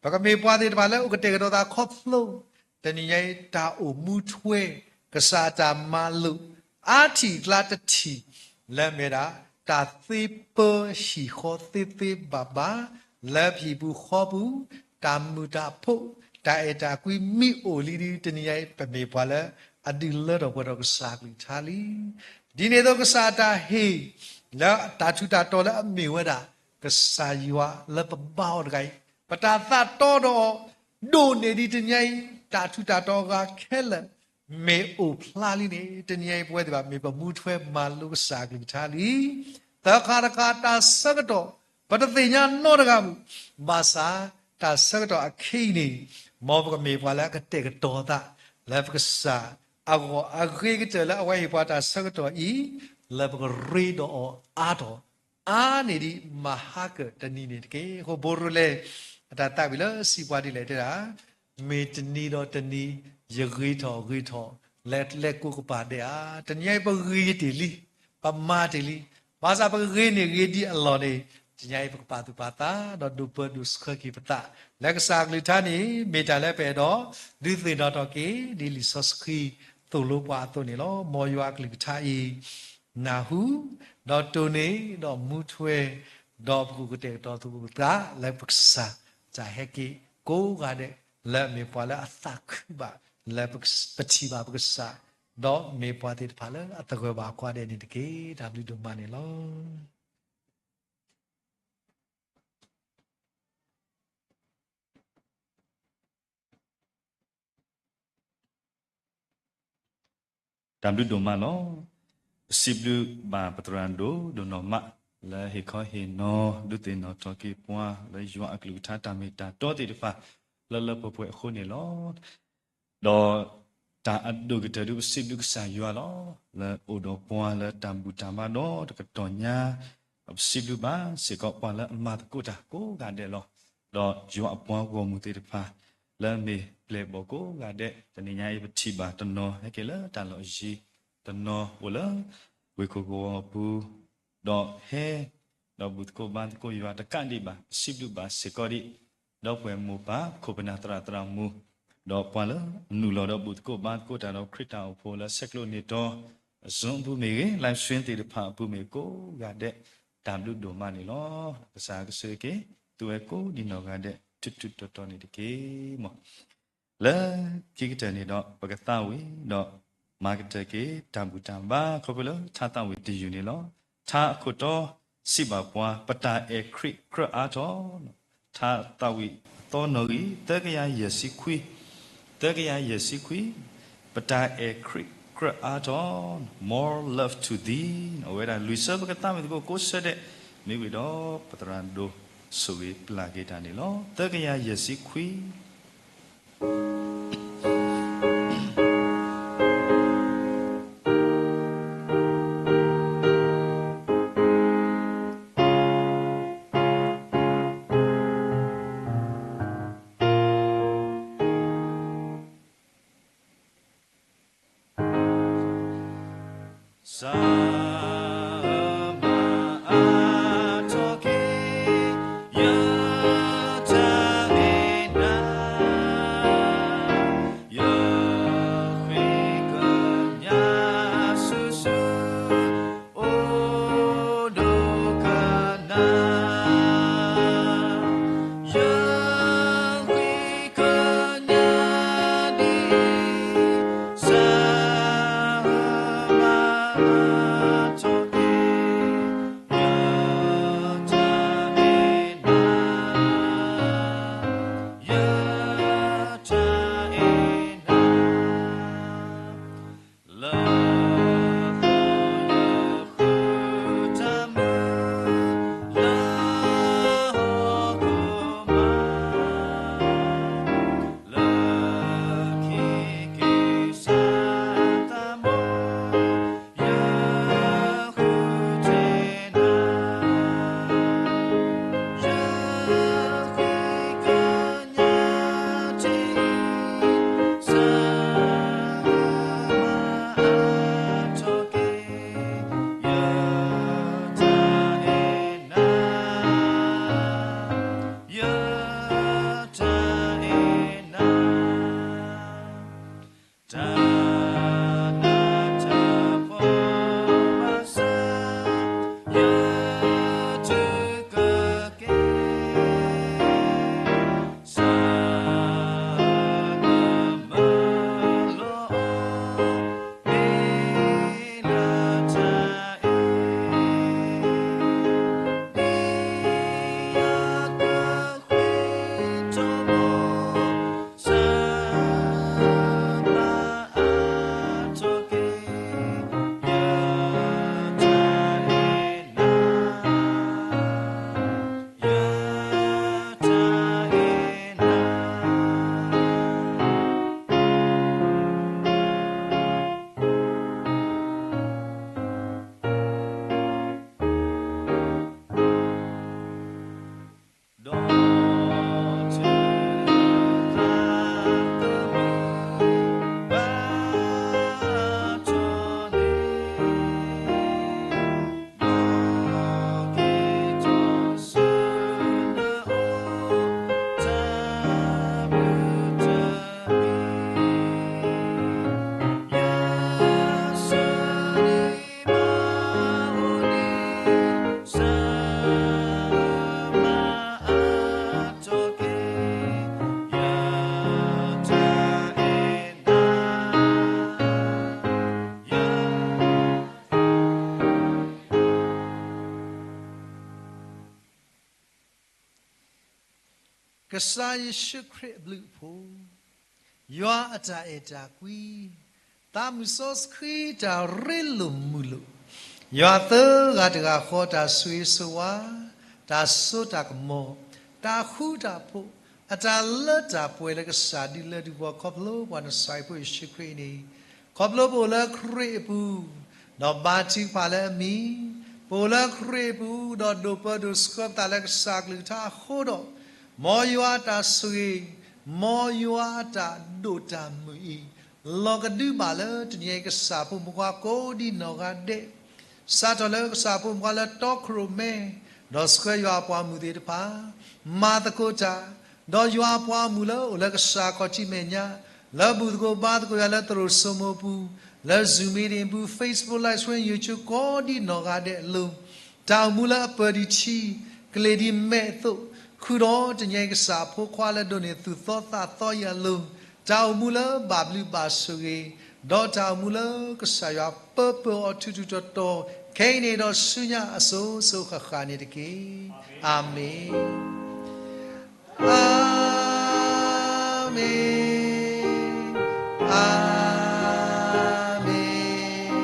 ပကမ့ၢ်ပှၤသ့ၣ်တဖၣ်လၢအိၣ်ကတဲာ်ကတီၤသးခီဖျိ တနံၤညါအံၤ တၢ်အိၣ်မူထွဲ ကစၢ်အတၢ်မၤလိာ် အါထံၣ်အကျါတထံၣ် လၢအမ့ၢ်ဒၣ် တၢ်သ့ပၢဟံၣ်ဃီသ့သ့ဘၣ်ဘၣ် လၢပဟံၣ်ပူၤဃီပူၤ, တၢ်မုာ်တၢ်ဖိး, တၢ်အဲၣ်တၢ်ကွံမ့ၢ်အိၣ်လံဒီး တနံၤညါအံၤ ပမ့ၢ်ပှၤလၢအဒုးလၢထီၣ်ပှဲၤထီၣ်ကစၢ်အကလုၢ်ကထါလံ. ဒ်န့ၣ်အသိးကစၢ်အတၢ်ဟ့ၣ် လၢတၢ်ထူးတၢ်တီၤလၢအမ့ၢ်ဝဲဒၣ် ကစၢ်ယွၤလၢပဘါအီၤတဂၤအံၤ, ပတၢ်သးတီဒီးအီၤ ဒိၣ်န့ၢ်ဒံးတနံၤညါအံၤ တၢ်ထူးတၢ်တီၤအဂၤခဲလၢာ် မ့ၢ်အိၣ်ဖျါလံန့ၣ် တနံၤညါအံၤ ပဝဲသ့ၣ်တဖၣ်မ့ၢ်ပမူထွဲမၤလိကစၢ်အကလုၢ်ကထါလံ. သၢခါတခါတၢ်ဆၢကတီၢ် ပတသ့ၣ်ညါနီတဂၤမုၢ်, ဘၣ်ဆၣ်တၢ်ဆၢကတီၢ်အခဲအံၤန့ၣ် မ်ပကမ့ၢ်ပှၤလၢအကတဲာ်ကတီၤသး လၢပကစၢ်အဂီၢ် အဂ့ၤကတၢၢ်လၢအဝဲဟ့ၣ်ပှၤတၢ်ဆၢကတီၢ်အံၤ လၢပကရ့ဒီးအီၤအါထီၣ် အါန့ၢ်ဒံးမဟါကၢၣ်တနံၤန့ၣ်တက့ၢ်. အဃိ ဘိရိလဲ အတၢ်သးဝံၣ်လၢစံးပှၤဒ်လဲၣ်တဲဒၣ်, မ့ၢ်တနံၤဒီးတနံၤ ယဂ့ၤထီၣ်ဂ့ၤထီၣ် လၢကျဲကိးကပၤဒဲးဧါ. တနံၤညါအံၤ ပဂ့ၤတ့ၢ်လံ, ပမၤတ့ၢ်လံ, ဘၣ်ဆၣ်ပဂ့ၤန့ၢ်ဂ့ၤဒံးအလီၢ်န့ၣ် တနံၤညါအံၤ ပကပာ်သူၣ်ပာ်သး ဒီးဒိးပၢဒိးဆှၢက့ၤပသး လၢကစၢ်အကလုၢ်ကထါန့ၣ် မ့ၢ်တၢ်လၢပအဲၣ်ဒိး ဒုးသ့ၣ်နီၣ်ထီၣ်က့ၤ ဒ်လံာ်စီဆှံသိၣ်လိပှၤအသိးန့ၣ်လီၤ. မ်ယွၤအကလုၢ်ကထါအံၤ နၢ်ဟူ ဒီးတိၢ်န့ၢ် ဒီးမူထွဲ ဒီးပကအိၣ်ကတဲာ်ကတီၤသကိးပသး လၢပကစၢ်တၢ်ဟဲက့ၤကိးဂၤဒဲး လၢအမ့ၢ်ပှၤလၢအသးခုဘၣ် လၢပထံၣ်ဘၣ်ပကစၢ် ဒီးမ့ၢ်ပှၤသ့ၣ်တဖၣ်လၢအသဂၢၢ်ဘၣ်အခွါဒဲးန့ၣ်တက့ၢ်. တၢ်ဘျုးဒိၣ်မးန့ၣ်လီၤ. တၢ်ဘျုးဒိၣ်မးလီၤ. ပစံးဘျုးဘၣ်ပသရၣ်ဒိၣ်ဒိၣ်နီၢ်မး လၢဟ့ၣ်ခီဟ့ၣ်နီၤ ဒုးသ့ၣ်နီၣ်ထီၣ်က့ၤပှၤ လၢယွၤအကလုၢ်ကထါတၢ်မ့ၢ်တၢ်တီသ့ၣ်တဖၣ် လၢလၢပှဲၤပှဲၤအဃိန့ၣ်လီၤ. ဒီးတၢ်အဒိၣ်ကတၢၢ်ဒုးပစံးဘျုးကစၢ်ယွၤလီၤ. လၢအိၣ်ဒီးပှၤလၢတၢ်ဘူၣ်တၢ်ဘါဒီးတကတီၢ်ညါ ပစံးဘျုးဘၣ်စ့ၢ်ကီးပှၤလၢအမၤသကိးတၢ်ကိးဂၤဒဲးလီၤ. ဒီးယွၤအပှၤဂီၢ်မုၢ်သ့ၣ်တဖၣ် လၢမ့ၢ်ပျဲၢ်ဘီၣ်ကိးဂၤဒဲး တနံၤညါအံၤပထံၣ်ဘၣ်တနီၤဟဲက့ၤလၢတၢ်လီၢ်ယံၤ, တနီၤအိၣ်လၢ ဝ့ၢ်ခိၣ်ကဝီၤပူၤ ဒီးဟဲ ဒီးဘူၣ်သကိးဘါသကိးယွၤတကးဒံးဘၣ် ပစံးဘျုးဘၣ်စ့ၢ်ကီးဒံး ဒီပုၢ်ဝဲၢ်မိၢ်ပၢ် ခိၣ်ပနၢ်သရၣ်သရၣ်မုၣ် ဒီးပှၤလၢအနုာ်လီၤဒီးဘူၣ်သကိးဘါသကိးတၢ်ဒီးခရံာ်တၢ်အိၣ်ဖှိၣ်လၢဆဲးကျိးန့ၢ်တီ အစုံအပူၤမ့ၢ်ဂ့ၤ live stream သ့ၣ်တဖၣ်အပူၤမ့ၢ်ဂ့ၤကိးဂၤဒဲး တၢ်ဘျုးဒိၣ်မးန့ၣ်လီၤ. ကစၢ်ကဆိၣ်ဂ့ၤက့ၤ သုဝဲကိးဒံနီၢ်ဂၤဒဲး ထူးထူးတီၤတီၤန့ၣ်တက့ၢ်မး. လၢခံကတၢၢ်န့ၣ်ဒီး ပကသးဝံၣ်ဒီး မၤကတၢၢ်က့ၤ တၢ်ဘူၣ်တၢ်ဘါ ခီဖျိလၢထါသးဝံၣ်တယုၢ်န့ၣ်လီၤ. ထါအခိၣ်တီ စံးဘၣ်ပှၤ ပတၢ်အဲၣ်ခရံာ်ကြၢးအါထီၣ် ထါသးဝံၣ်အသီနီၣ်ဂံၢ် သၢကယၤယဲၢ်ဆံခွံ, သၢကယၤယဲၢ်ဆံခွံ, ပတၢ်အဲၣ်ခရံာ်ကြၢးအါထီၣ် more love to thee အဝဲဒၣ်လွံၢ်ဆၢ ပကသးဝံၣ်သကိးကိးဆၢဒဲး မ့ၢ်ဝံၤဒီး ပသရၣ်ဒိၣ်ဆိၣ်ဂ့ၤပျၢ်က့ၤတၢ်န့ၣ်လီၤ. သၢကယၤယဲၢ်ဆံခွံ. စၢမၤအါထီၣ်က့ၤ ယတၢ်အဲၣ်နၤ, ယဃ့ကညးဆူၣ်ဆူၣ် အိၣ်ဒီးကနၣ်, ယဃ့ကညးဒ်အံၤ, စၢမၤအါထီၣ်က့ၤ ယတၢ်အဲၣ်နၤ, ယတၢ်အဲၣ်နၤ, လၢသီယဃုတၢ်မုာ် လၢဟီၣ်ခိၣ်မး လၢခံက့ၤစၢ်သးဘီ ယဃုထၢနၤ, ယဃ့ကညးဒ်အံၤ, စၢမၤအါထီၣ်က့ၤ ယတၢ်အဲၣ်နၤ, ယတၢ်အဲၣ်နၤ. တၢ်နးတၢ်ဖှီၣ်ဘၣ်ဆၣ် ယတကကဲ စၢမၤလီၤအီၤ မ့ၢ်လၢတၢ်အဲၣ် ဒ်ယကဃ့ထီၣ်ဘီ စၢမၤအါထီၣ်က့ၤ ယတၢ်အဲၣ်နၤ, ယတၢ်အဲၣ်နၤ. ဒီးတၢ်သးသမူဘၣ်ထီၣ်န့ၣ် ဒီးက့ၤထီၣ်ဆူနအိၣ် တၢ်ဘျုးတမံၤ ယဆၢန့ၢ်ဘၣ်အိၣ်န့ၣ် စၢမၤအါထီၣ်က့ၤ ယတၢ်အဲၣ်နၤ, ယ ကစၢ်ယ့ၣ်ၡူးခရံာ်အဘျုးအဖှိၣ်, ယွၤအတၢ်အဲၣ်တၢ်ကွံ, သးမုၣ်စီဆှံတၢ်ရ့လိာ်မုာ်လိာ်, ယွၤသၢဂၤတဂၤဃီတၢ်ဆိၣ်ဂ့ၤဆိၣ်ဝါ, တၢ်စိတၢ်ကမီၤ, တၢ်ဃူတၢ်ဖိး, အတၢ်လၢတၢ်ပှဲၤလၢကစၢ်ဒုးလၢဒုးပှၤ ခီဖျိပှၤနစၢ်ဖိယ့ၣ်ၡူးခရံာ်အံၤန့ၣ်, ခီဖျိပအိၣ်လၢခရံာ်အပူၤ, ဒီးဘါထုကဖၣ်လၢအမံၤ, ပအိၣ်လၢခရံာ်အပူၤ ဒီးဒိးပၢဒိးဆှၢပသးလၢကစၢ်အကလုၢ်ကထါအဃိဒီး, မ်ယွၤအတၢ်ဆိၣ်ဂ့ၤ, မ်ယွၤအတၢ်ဒိၣ်တၢ်မုၢ်အံၤ, လီၤကဒုဘၣ်လၢတနံၤအံၤကစၢ်ဖိမုၣ်ဖိခွါကိးဒံနီၢ်ဂၤဒဲး, စးထီၣ်လၢကစၢ်ဖိမုၣ်ဖိခွါလၢတီခိၣ်ရိၣ်မဲ, ဒီးဆှၢယွၤအပှၤမုၢ်သ့ၣ်တဖၣ်, မၤသကိးတၢ် ဒီးယွၤအပှၤအမုၢ်လၢအိၣ်လၢကစၢ်ခီၣ်ထံးမဲာ်ညါ, လၢဘူၣ်သကိးဘါသကိးယွၤလၢသရိာ်စိမိၤပူၤ, လၢ Zoom meeting ပူၤ, Facebook Live Stream, YouTube ကိးဒံနီၢ်ဂၤဒဲးအလိၤ, တၢ်အိၣ်မူလၢအပၢၢ်ဒံးဆံး, ကလ့ၢ်ဒံးမဲးအသိး, ခုဒီးတညါကစၢ်အဖိခွါလၢဒိးန့ၢ်သူၣ်သီသးသီအံၤအလိၤ, တၢ်အိၣ်မူလၢဘၣ်ဘျုးဘၣ်ဆိၣ်ဂ့ၤ, ဒီးတၢ်အိၣ်မူလၢကစၢ်ယွၤပၢပၢအီၤထူထူတီတီ, ခဲအံၤန့ၣ်ဒီးဆူညါအစိၤစိၤဃၣ်ဃၣ်န့ၣ်တက့ၢ်. အၤမ့ၣ်. အၤမ့ၣ်, အၤမ့ၣ်, အၤမ့ၣ်.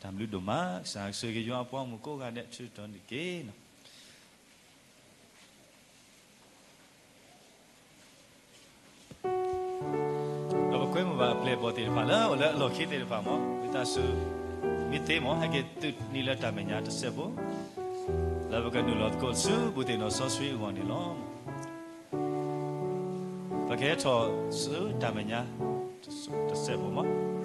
တၢ်ဘျုးဒိၣ်မး, ကစၢ်ဆိၣ်ဂ့ၤယွၤအပှၤမုၣ်ကိးဂၤဒဲး ထုးထီၣ်န့ၣ်တက့ၢ်. ဒီးပကွဲမုာ်ဘၣ်အပျဲၢ်အဘီၣ်သ့ၣ်တဖၣ်လၢအိၣ်လၢအလီၢ်ခံသ့ၣ်တဖၣ်မး, ဝံသးစူၤ မ့ၢ်သ့မး ဟဲက့ၤသုးနံၤလၢတၢ်မဲာ်ညါတစဲးဖိ, လၢပကနုာ်လီၤသကိးဆူ ဘူၣ်သ့ၣ်နီၣ်စီဆှံအဂီၢ်န့ၣ်လီၤ. ပကဟဲထီၣ်ဆူတၢ်မဲာ်ညါတစဲးဖိမး.